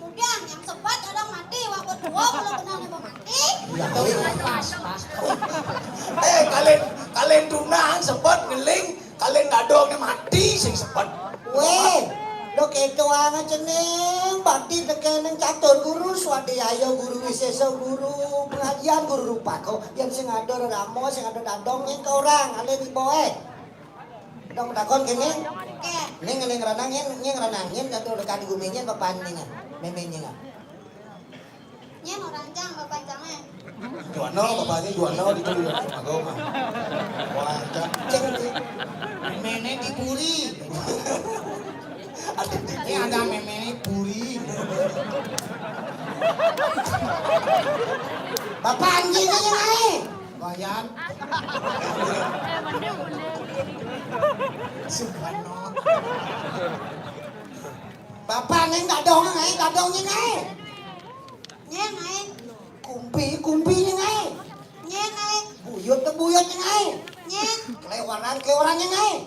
Mudian yang sebet orang mati waktu dua kalau kenal dewa mati. Ya, pas, pas. Eh, kalen kalen tunang sebet ngeling, kalen dadong mati sing sebet. Weh, lo keto aja cening, bakti tekening catur guru, swadhyaya guru, wisesa guru, pengajian guru rupako, yang sing ada ramo, sing ada dadong ning ke orang, ale di boe. Dong takon kene. Ning ning ranangin, ning ranangin catur dekat guminin papan ning. Memening. Nyen orang jang bapancangnya. Juana, bapaknya Juana di Tulung Agung. Wah, ceng. Memene di Puri. Ada di Ini ada memene Puri. Bapak anjingnya yang naik. Wayan. Subhanallah. Bapak neng dadong naik, dadongnya naik. Nyeng ae. Kumpi, kumpi nyeng ae. Nyeng ae. Buyut, buyut nyeng ae. Nyeng. Kelewaran, kelewaran nyeng ae.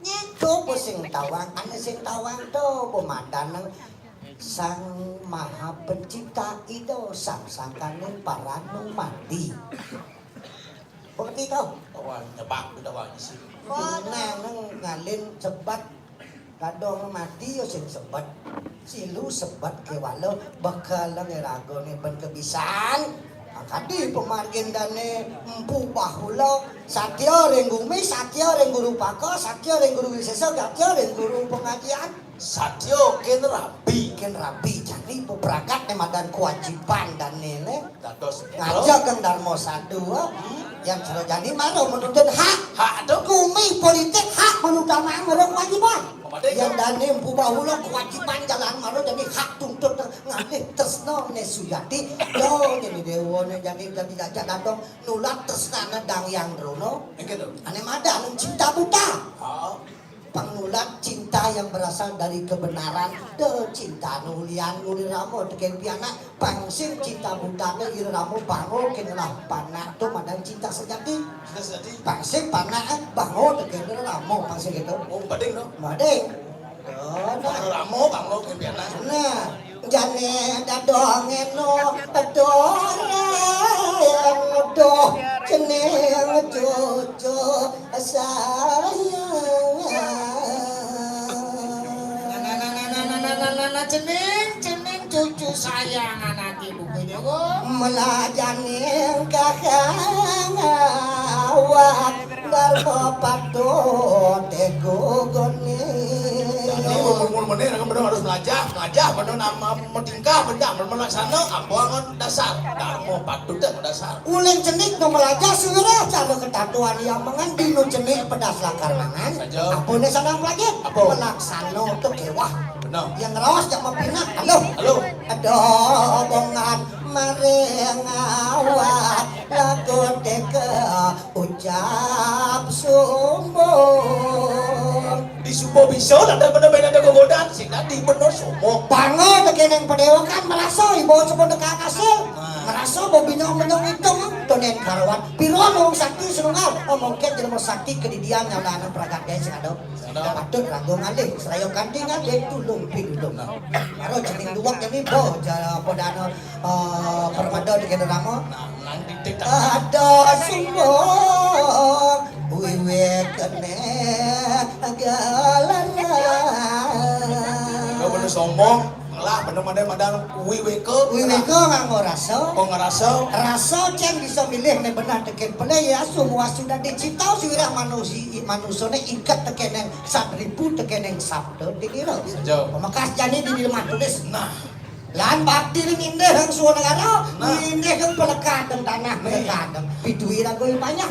Nyeng. Tuh pusing tawang, ane sing tawang tuh pemandangan Sang Maha Pencipta itu sang sangkaning paranu mati. Ngerti kau? Wah, nyebak udah wah isi. Nah, neng ngalin sebat. Kadong mati yo sing sebet. Silu sebet kewala bakal ngeragone ben kebisan. Kadi pemargin dane empu bahula satya ring gumi, satya ring guru paka, satya ring guru wisesa, satya ring guru pengajian. Satya ken rabi. Ken rabi jani pepragat ne madan kewajiban dane ne. Dados ngajak kang Darma Sadu, yang sarojani maro menuntut hak. Hak tu? Kumi politik hak menutama maro kewajiban. Yang dane empu bahula kewajiban jalan maro jadi hak tuntut ngalih tresna ne sujati. Yo jadi dewa ne jadi jadi jajak datang nulat tresna ne dang yang drono. Ane madan cinta buta. Pangulat cinta yang berasal dari kebenaran, de cinta nulian nuli ramo teken pianak, pangsing cinta butane ira ramo bango kenelah panak tu madan cinta sejati. Cinta sejati. Pangsing panak bango teken ira ramo pangsing gitu. Oh, bading tu. Bading. Oh, nah. Ramo bango teken pianak. Nah. Jane dadong eno pedore eno cening cucu sayang. Nah, nah, nah, nah, nah, nah, nah, nah, nah, nah, cening, cening cucu sayang anak ibu punya. Melajane kakang awak Darma patut tegugoni. Jadi umur-umur meneh kan bener harus belajar, belajar bener nama metingkah bener melaksana apa ngon dasar. Darma patut dah dasar. Uling cenik no belajar suwira cara ketatuan yang mengan dino cenik pedas lakar mangan. Saja. Apa ne sanang belajar? Apa? Melaksana tu kewah. Benar. Yang rawas jak mapinah. Halo. Halo. Ada bongan maring awak lagu teka ucap sumbung. Di subuh bisa lah daripada beda ada gogodan sing tadi benar sumbung. Bangga tekeneng pedewakan merasa ibu sebut dekat hasil. Nah. Merasa bobinong-binong itu tunen karuan. Piruan wong sakti senunggal. Oh, mungkin jelema sakti kedidian yang ada anak perangkat guys yang ada. Patut ragu ngalih, seraya kanti ngalih, tulung pidulung. Nah. Baru cening duwak jadi bo jala apa dana eh, permada di kena rama. Nah, nang titik tak. Ada sumbung wiwi kene galaran. Kau bener sombong, lah bener madai madang wiwi ke. Wiwi ke nganggo rasa. Kau ngerasa. Rasa ceng bisa milih ne benar teken pele ya semua sudah dicipta sudah manusia manusane ingkat tekeneng satripu tekeneng sabda dikira. Setuju. Pemekas jani di lemah tulis. Nah. Lan bakti ning indih kang suwa negara, nah. Indih kang pelekadeng tanah pelekadeng. Pituwi ragu banyak.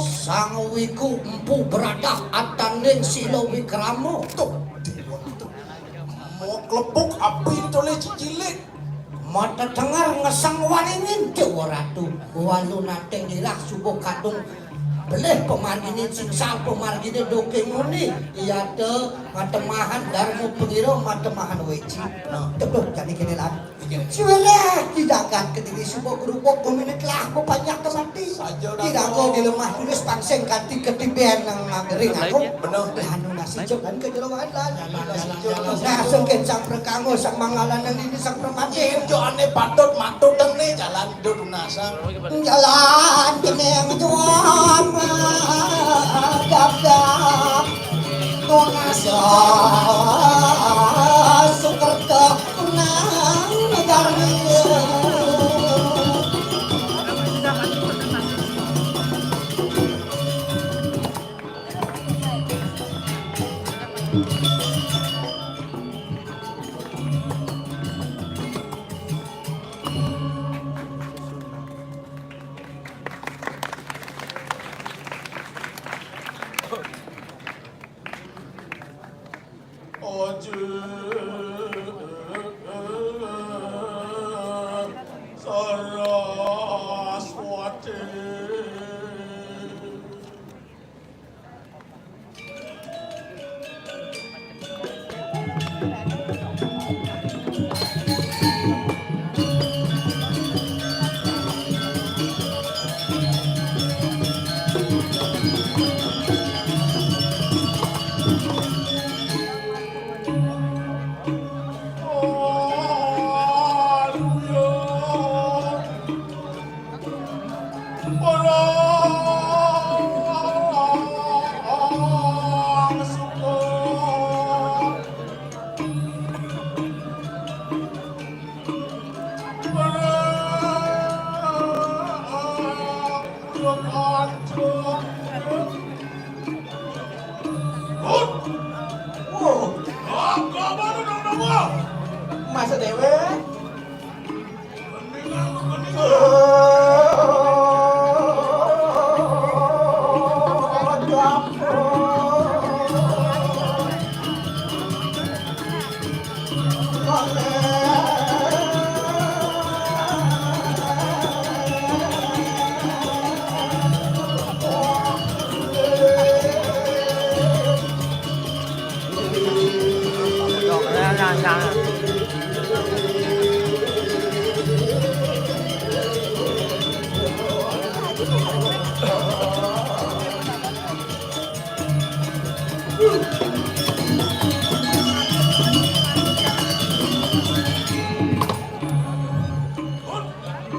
Sang wiku empu beradah ataning sila wikrama. Tuh, tuh. Mau klepuk api tole cicilik. Mata tengar ngesang waringin Dewa Ratu. Balu nating ilah subuh kadung belih pamargine sing sang pamargine doke muni. Iya te matemahan darma pengira matemahan weci. Nah, teduh jani kene lan. Suwene di jagat kediri subuh gerubuk bumine telah bepanjak kemati. Tidak kau dilemah tulis pangsing kanti ketiben nang ngering aku. Bener. Anu nasi jokan ke jero lan. Nah, sengken sang prekanggo sang mangalan nang dini sang permati. Jane patut matut ne jalan. Duh, nasang. Jalan kene yang juang gabdah. Tunasa sukerta kunang negara. Aja Saraswati. Masa dewek.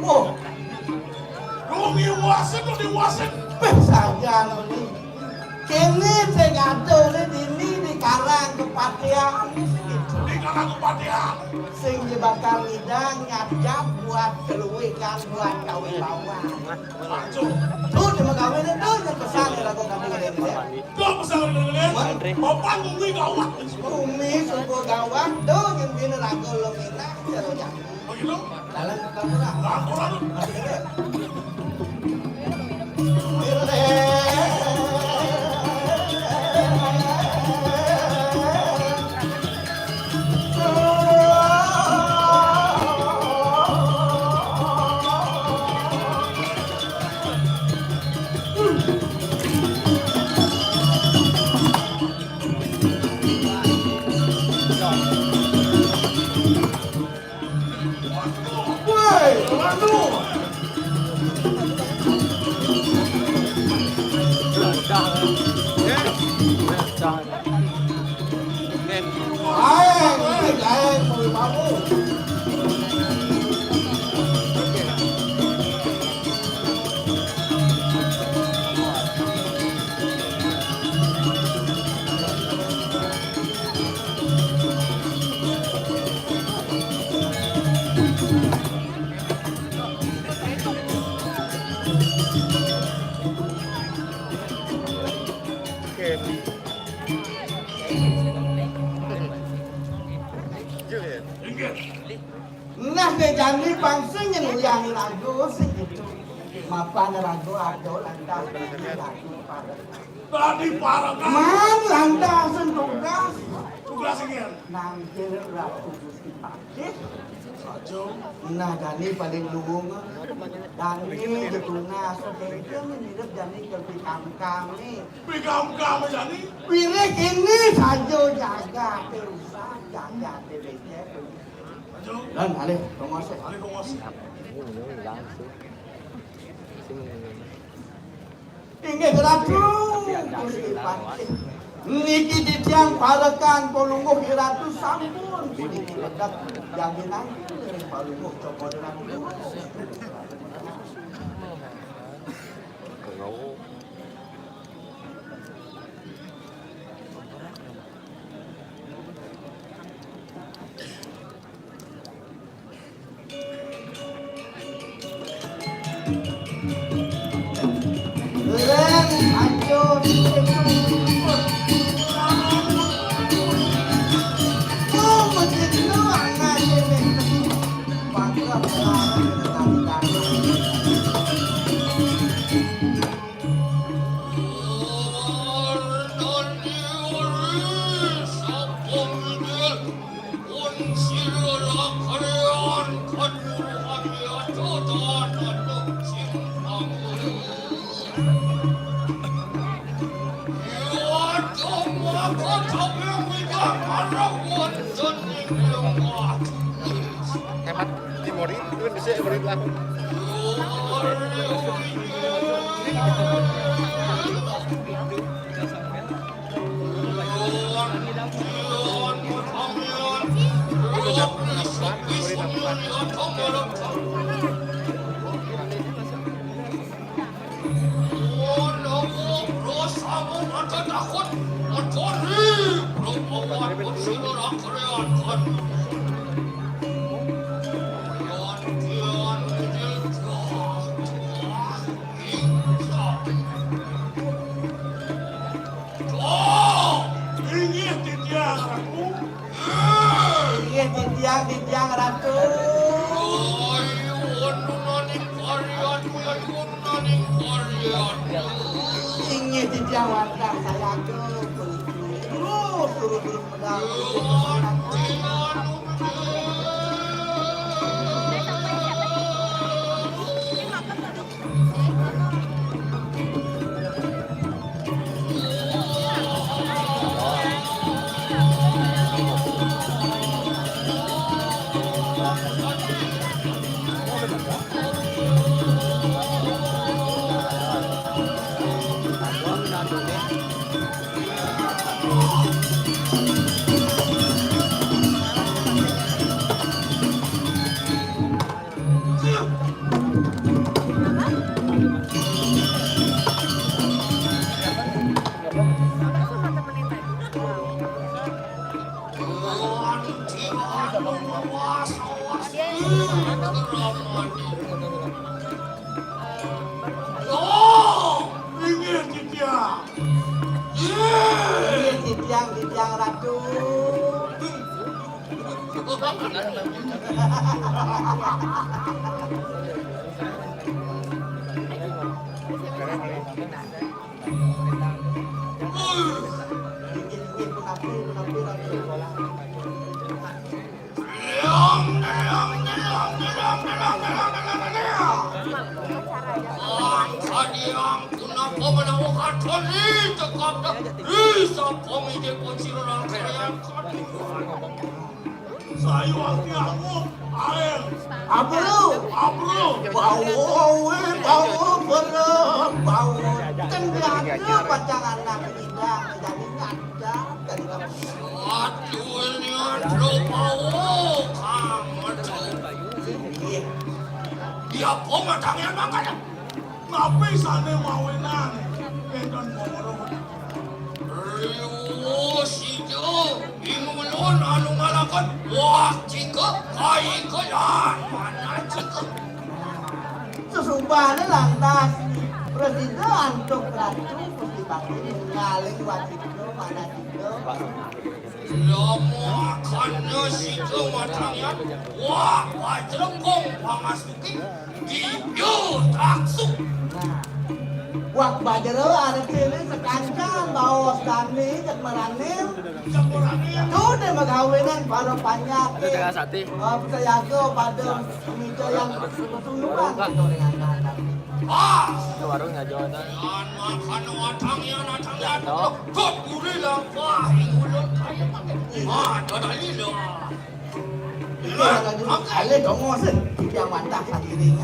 Wah, lu miwasin, lu diwasin. Peh, saja lu ni. Kene sing ada ni dini di Karang Kepatihan. Di Karang Kepatihan. Sing bakal ngidang ngajak buat keluikan buat gawe bawang. Tuh, terima kasih nih, tuh, yang pesan ya, lagu kami gede-gede. Tuh, pesan gede-gede. Papan bumi gawat. Bumi sungguh gawat, tuh, yang bini lagu lo minah, ya lo jangan. Begitu? Dalam kamu lah. Lagu, lagu. Masih gede. Woi, anu. Aeng, aeng, mau mau. Nah, dejani bangsa nyen uyang ragu sing gitu. Mapan ragu ado lantas dadi ragu pada. Dadi parekan. Man lantasan tugas. Tugas ingin. Nangkil Ratu Gusti Patih. Nah, jani paling luung. Jani ditunas. Itu mirip jani ke pikamkam nih. Pikamkam jani? Wirid ini saja jaga, teu usah jaga, teu becek. Maju. Lan, alih, tongos. Alih, tongos. Inggih, Ratu. Gusti Patih. Niki titiang parekan Palungguh Ratu sampun puniki ledak jaminan ring Palungguh Cokor Ratu. Hemat di Mori, itu kan bisa Mori lah. Oh, inggih titiang, Ratu. Inggih titiang, titiang, Ratu. Inggih titiang, wantah sayaga puniki. Terus, terus, terus, pedang. Oh, inggih titiang. Inggih titiang, titiang Ratu. Angkadiang punapa menawa katon ri cekap ri sapong ide pun sira rangkayang. Sayuwakti awuh, aél. Abru. Abru. Bawa, wé, bawa, berem, bawa. Tendaga pacang anak idang, jadi ngadap, jadi ngadap. Waduh, ini adro bawa, kamu tuh. Iya. Iya, apa matangnya makan? Napi sané mawinan kénten murut? Riwuh sida, inuh ulun anu ngalakon wah cika, kaika lan mana cika. Sesubané lantas prasida antuk Ratu Gusti Patih ninggaling wacika, mana cika. Lamun akana sida matangyan, wah pajrengkung pangasuki, dibiu taksu. Nah, Bajero arep dene sekancan baos dane cek meranim. Tuh deh magawenan para panjake. Ada dengan sate. Eh, bisa jago pada meja yang kesurupan gitu dengan anak. Ah, itu warung nggak jauh, nah. Yan makan watang yan atang yan. Tuh. Kok gurih lah, wah, ulut kayak mana? Ah, ada lilo. Iya, lanjut. Ale dongo sih, yang mantap sendiri.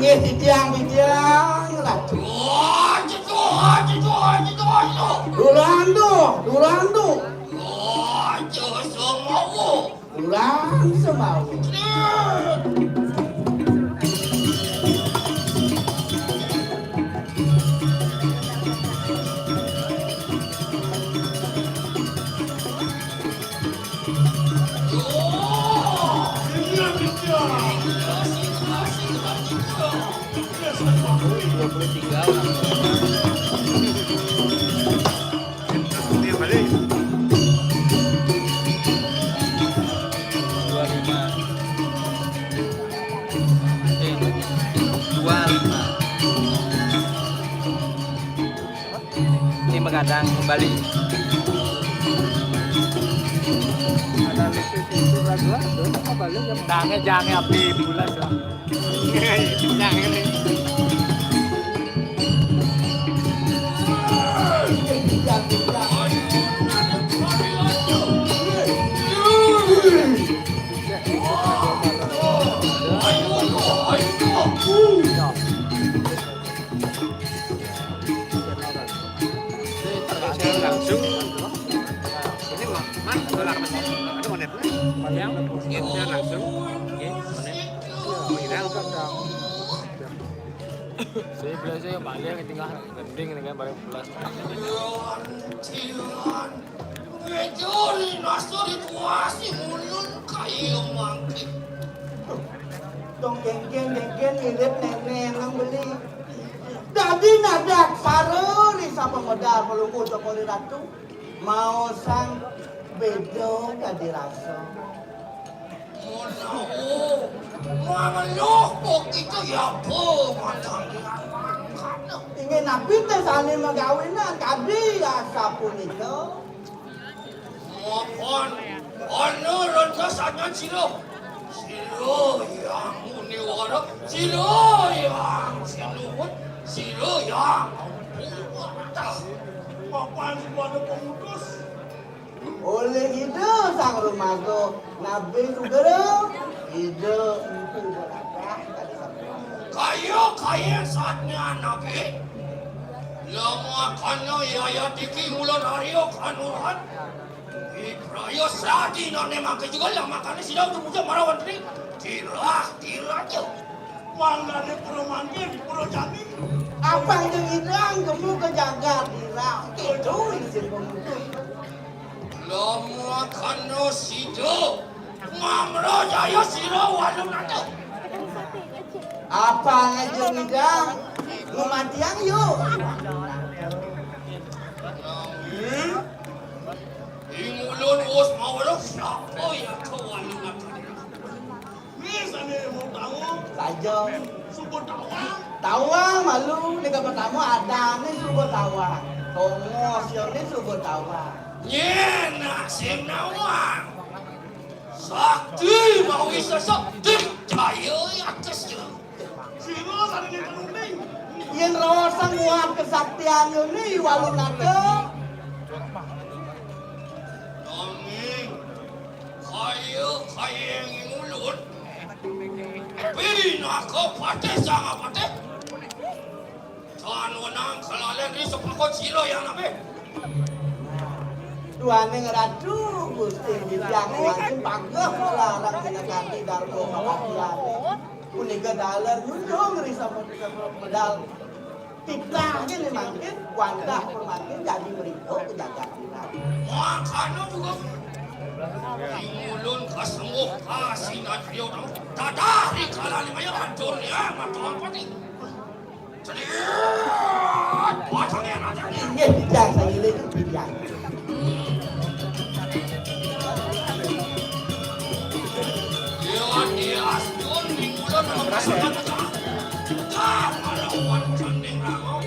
Inggih, titiang, titiang, Ratu. Durandu, Durandu. Durandu semau. Dua puluh tiga orang. Dua lima. Eh, dua lima. Ini mengadang kembali. Ada lucu sih, itu lagu apa? Jangan, jangan api bulas lah. Jangan. Langsung. Ini mah, mah, dolar masih. Ada monet. Yang, gitu, langsung. Oke, monet. Menghidang. Saya bilang saya balik tinggal gending ini kan bareng pulas. Ngejoli nasi dikuasi mulun kayu mangkik. Dong genggen-genggen mirip nenek nang beli. Dadi nadak sare ri sapa modal pelungguh Joko Ratu. Maosang beda dadi rasa. Menawa mangeluh kok itu ya apa matane? Inggih napi tesane magawenan kadi asapunika? Mapan ana rontas sajan sira. Sira yang muniwara, sira yang sinuwun, sira yang ampuh. Mapan sing pada pemutus. Oleh Ida Sang Rumaga, nabi sugera, Ida Empu Baladah kali sampun. Kaya, kaya satnya nabi. Lama kana yaya tiki mula narya kanurat. Ibraya sadina ne mangke juga lah makane sida udah muda marawan tri. Dirah, dirah aja. Mangane pura mangke, pura jani. Apa yang ngidang gemu ke jagat dirah. Itu izin pemutus. Lama kana sida ngamra jaya sira walung nata. Apa ngaja ngidang ngematiang yuk. Nanging ing ulun wis mawruh sapa ya ke walung nata. Ini sane mau tahu. Saja. Suku tawang. Tawang malu, ni pertama ada ni suku tawang. Tongos yang ni suku tawang. Nyen nak sing nawang. Sakti mawi sesek, dik jaya atas je. Sira sane ni penumpi. Yen rasa nguat kesaktian ni walung nata. Nanging kaya, kaya yang mulut. Pinaka patih sang patih. Tan wenang kalalen ri sapakon sira yan ape? Duaning Ratu Gusti Wijang Wati pageh nglarang Senapati Darma Pangadilan. Punika taler nyundung ri sapakon medal. Titah nggih mangkin, wantah pun mangkin, jagi mriko ka jagat Mangkana juga ulun kasembuh kasinatria tadah rikala ning maya atur ya mata pati. Celiat, batangnya nanti. Inggih, Wijang, saya itu pilihan. Iya, iya, astun, minggulan dalam pasangan. Dah, melawan canding rangau.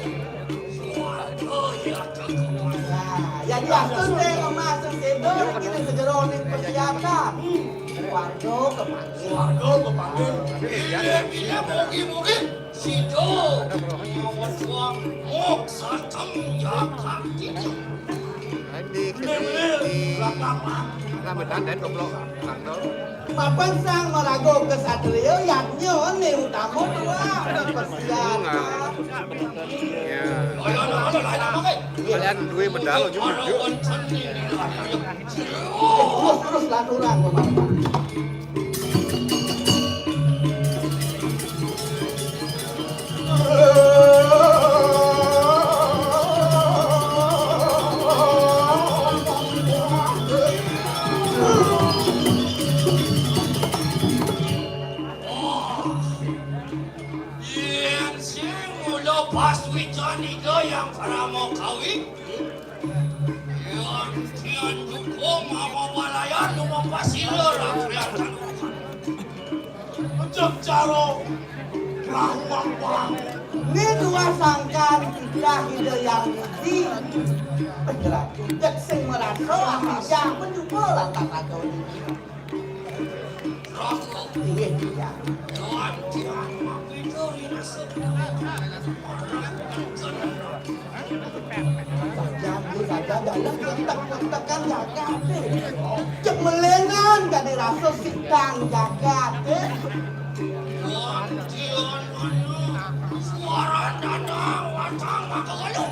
Suarga, iya, kekuatan. Nah, jadi astun deh, emas, sesendok, ini sejeroning persiapan. Suarga kepanggil. Suarga kepanggil. Iya, iya, mugi-mugi. Sida mawetuang moksatem jagat kita. Di, di, di, Ramadan dan goblok. Mapan sang maraga ksatria yadnya ne utama dua persiapan. Ya. Kalian duwe medal aja muncul. Terus, terus lanturang, Bapak. Yen sing mula pas wican Ida Yang Parama Kawi, Yan kian dukung mama walayan lumampa sila rakyat kanukan. Cek cara rahuang wang. Ni dua sangkan kita Ida Yang Widi. Penjerat cek sing merasa ahli jahat mencuba lantas atau ini. Inggih, Ida. Sajan, sajan, dalam tekan-tekan jagat, eh. Cek melengan gak dirasa sidang jagat, eh. Suara danau watang maka waluh.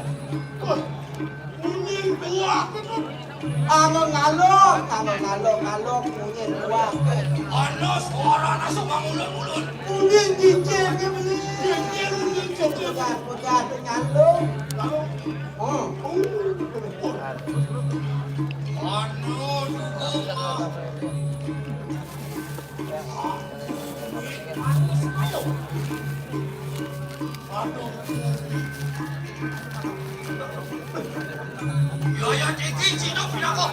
Munyin tuak. Anggo ngaluk, anggo ngaluk, ngaluk, munyin tuak. Ana suara nasuk mangulun-ulun. Munyin cicing, munyin. Cicing, munyin cicing. Pegat, pegat, ngaluk. Hmm. Anu, dukung, ah. Yayat iki cina pinaka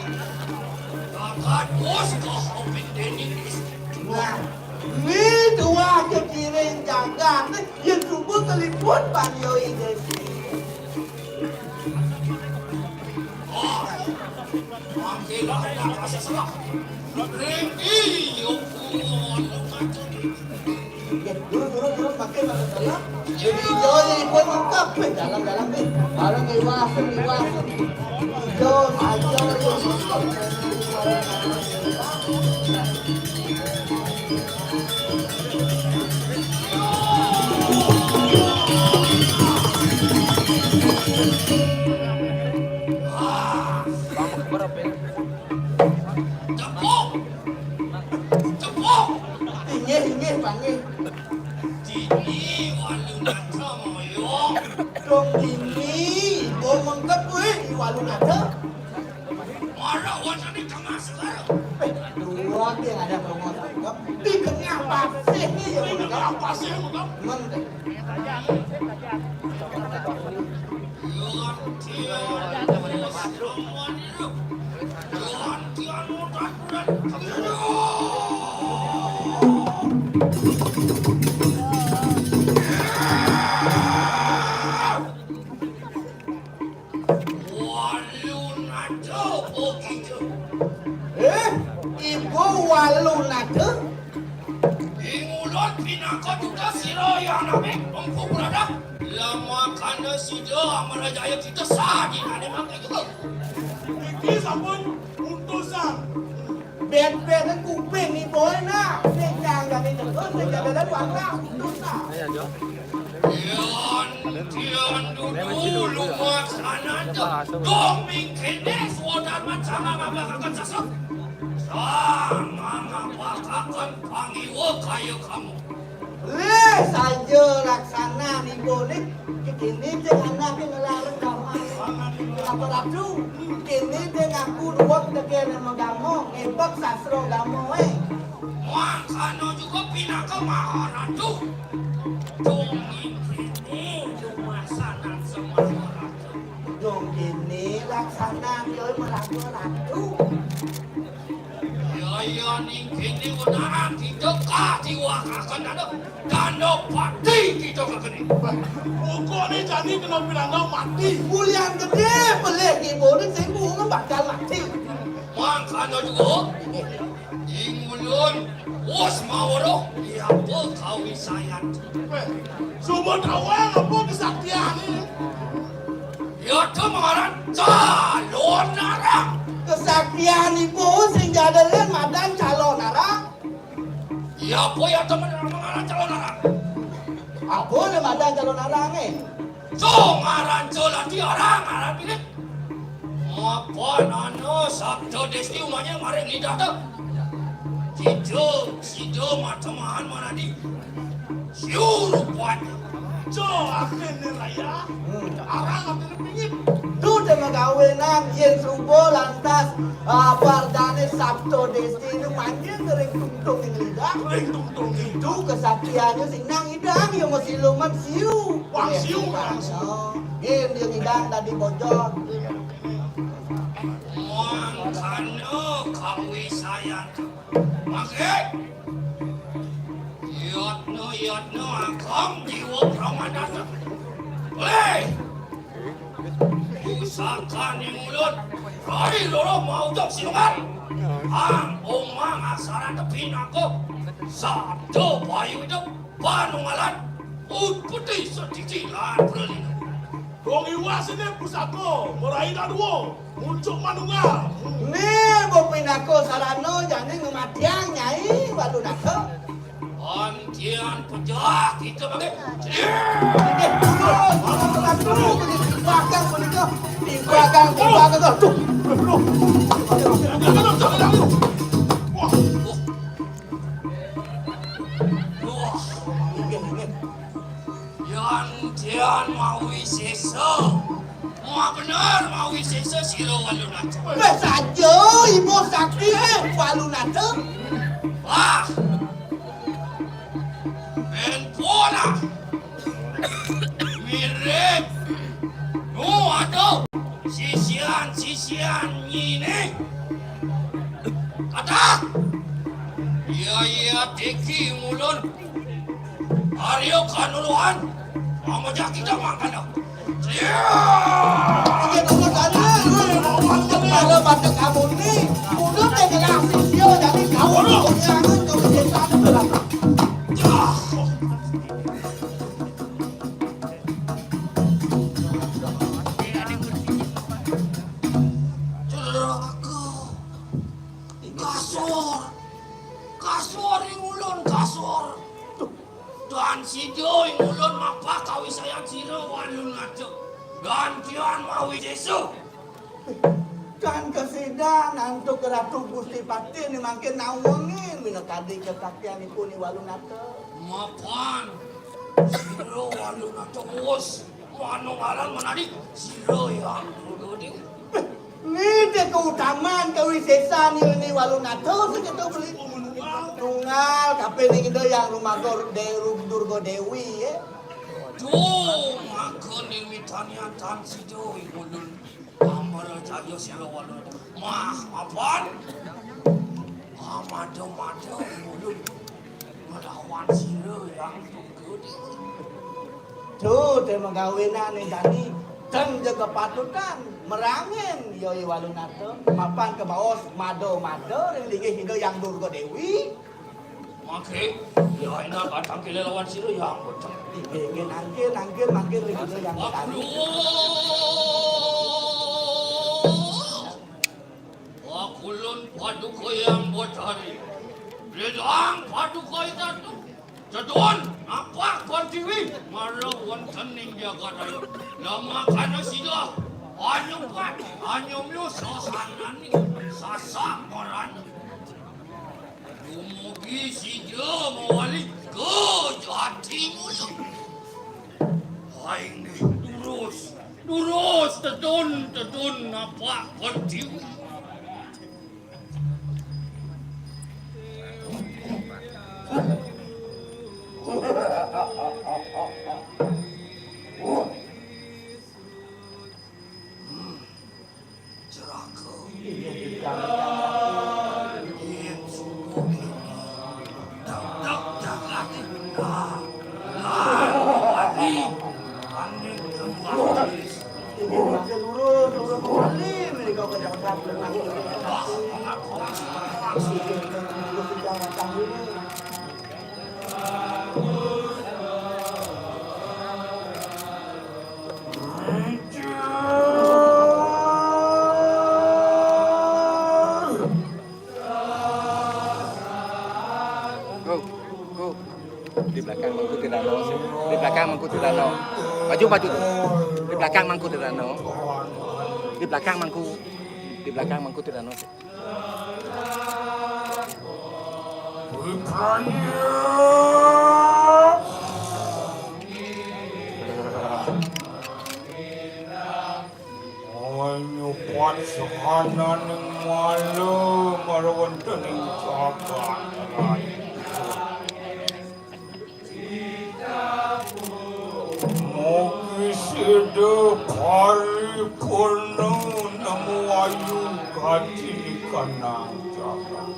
bakat bos ka hoping dening istri. Nah, ni dua kekiring jagat, ya cuba keliput pan yo idesi. Terus, terus, terus, makin, makin terang. Jadi, hijau jadi buat lengkap, eh, dalam, dalam, eh. Barang iwas, iwas. Hijau, hijau, hijau. Tepuk! Tepuk! Inggih, inggih, panggih. Dini Walunata moyong. Dong dini, ibu mengkep, weh, di Walunata. Mara wonten ing tengah segara. Eh, dua yang ada tongos mengkep. Di tengah pasir ni, ya, di tengah pasir mengkep. Mengkep. Walunata apa kita? Eh, ibu Walunata? Ing ulun pinaka duta sira yang nami empu berada. Lama kana sida Amarajaya kita sadinane mangke juga. Iki sampun utusan. Bet-bet kuping ni boy nah. Sing jangan itu. Yan, yan dudu lumaksana to. Dong mingkene Swadarman sanga ngabakaken sasa. Sanga ngabakaken pangiwa kaya kamu. Lih, saja laksana nibo nih. Kini cek anak ngelarang kamar. Kenapa ratu? Kini cek ngaku dua tegene magama, ngebek sastra agama, eh. Mangkana juga pinaka Maharatu. Dong kene lumasanan samaharatu. Dong kene laksana dia maraga ratu. Ya, ya, ning kene wenaran kita kadiwakaken dana, dana pati kita kekene. Pokokne jani kena piranga mati. Mulian gede pelih ibu ni sing bakal mati. Mangkana juga, ing ulun, wus mawruh, ya apa kawisayan. Weh, suba tawang apa kesaktiane? Ya, to mangaran calon arang. Kesaktian ibu sing jadelen madan calon arang. Ya, apa ya, to mangaran calon arang? Apa le madan calon arang, eh? So ngaran calon arang, aran pilih. Apa nana sabda desti umanya maring lidah to? Sida, sida matemahan manadi. Siu rupanya. Jo, akhirnya raya. Hmm. Arang akhirnya pingin. Tu te magawe nang yen suba lantas, ah, pardane sabda desti nu manjing ring tungtung ing lidah. Ring tungtung. Itu kesaktiannya sing nang idang ya masiluman siu. Wang siu, wang siu. Oh, yen dia ngidang tadi bocor. Mangkana kawisayan. Mangke. Yatna, yatna, ageng jiwa pramandasa. Weh! Pusakane mulut. Rai loro maujok siluman. Ang omang aksara tepi nangko. Sabda bayu itu panunggalan. Utpeti sedidi lan pralina. Wong iwasine pusaka, marai dadua. Muncuk manunggal. Nih, bok pinaka sarana jane ngematiang Nyai Walunata. Antian pejah kita pakai. Inggih, turun, turun, turun, turun, di belakang punika. Di belakang, di belakang. Aduh, aduh. Wah. Wah. Inggih, inggih. Yan tian mawi sesa. Mabener mawi sesa sira Walunata. Weh, saja Ibu Sakti, eh, Walunata. Wah. Men pola. Mirip. Nu ada sisian-sisian nyine. Kata. Iya, iya, tiki mulun. Arya Kanuluhan, mamejah kita mangkana. Iya. Iya, tunggu sana. Kepala batek kamu ni, mulut yang kena sisio jadi kau ni, kau jangan kau kecil sana. Saudara aku, kasur, kasur ing ulun, kasur. Dan sida ing ulun mapah kawisayan sira Walunata. Gantian mawi desa. Kan kasidan antuk Ratu Gusti Patih ni mangkin nawengin minakadi kesaktianipun I Walunata. Mapan sira Walunata wus manunggalan manadi sira Hyang Durga Dewi. Niti keutamaan kawisesan ilmi Walunata saketo beli. Tunggal kapining Ida Hyang Rumaga De-, Durga Dewi, ya. Duh, maka nimitanian tan sida ing ulun. Amara jaya sira Walunata. Mah, mapan? Amada-mada ing ulun. Nglawan sira Hyang Durga Dewi. Duh, te magawenan jani. Ten jaga patutan. Merangin, ya I Walunata. Mapan kebaos mada-mada ring linggih Ida Hyang Durga Dewi. Mangke, ya enak batang kile lawan sira Hyang Beteng. Inggih, inggih, nangkil, nangkil, mangkil ring Ida Hyang Beteng. Aduh. Wakulun paduka Hyang Betari. Ledang paduka Hyang Betari. Tedun, napak kon tiwi, mara wonten ing jagat ayu. Lemakan sida, anyepat, anyemyu sasanane, sasak marana. Dumugi sida mawali ka jati mula. Aing durus, durus, Tedun, Tedun, napak kon tiwi. Jeraka. Yen suku kene. Dak, dak, dak, dak. Nah, nah, mati. Aning keluar. Ini masih lurus, lurus kembali. Ini kau kerja apa? Go, go. Di belakang Mangku Tirano. Di belakang Mangku Tirano. Maju, maju. Di belakang Mangku Tirano. Di belakang Mangku. Di belakang Mangku Tirano. Nyupat sahananing mala marwontening jagat raya. Mugi sida paripurna nemu ayu gati nikanang jagat.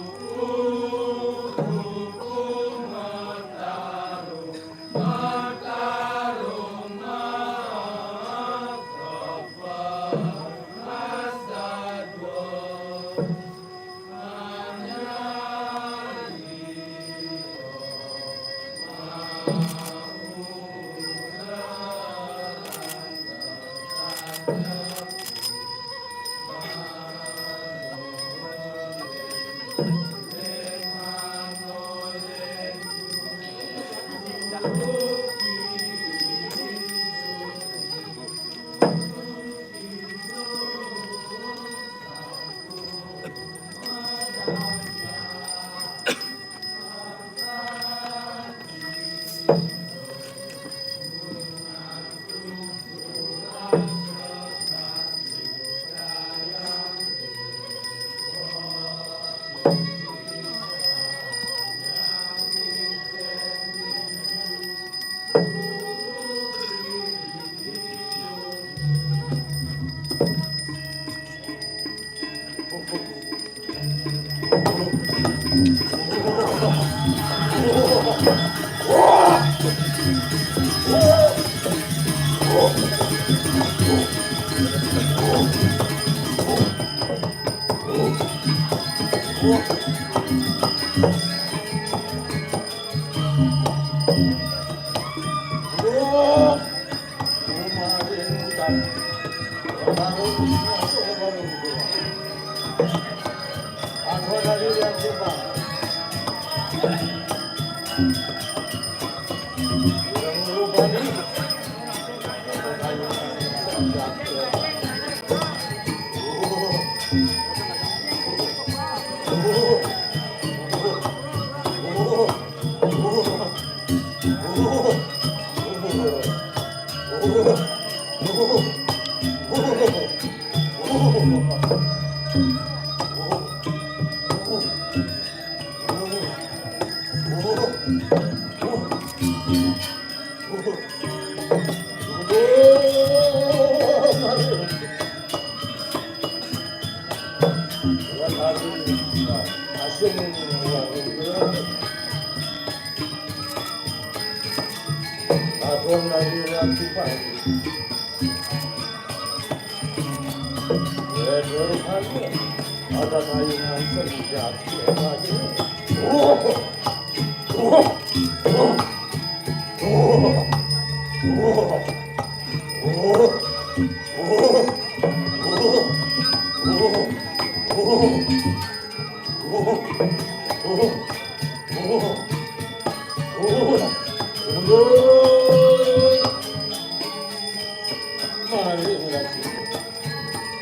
Mari,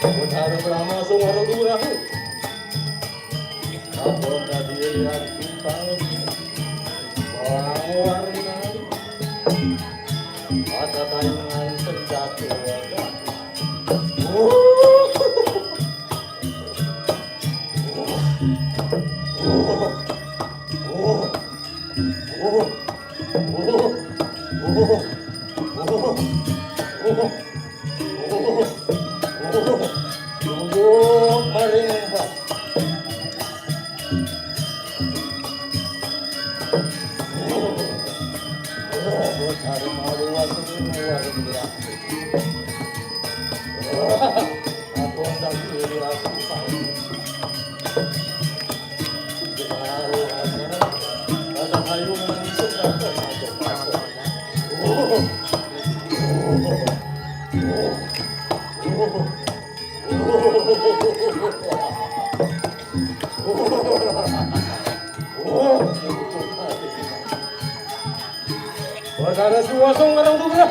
Betara Brahma sing ora lurah. Ampun tadi yang simpang. Wah, warna. Ada tayangan senjata. Oh. Perkara suwasung ngarang tugra.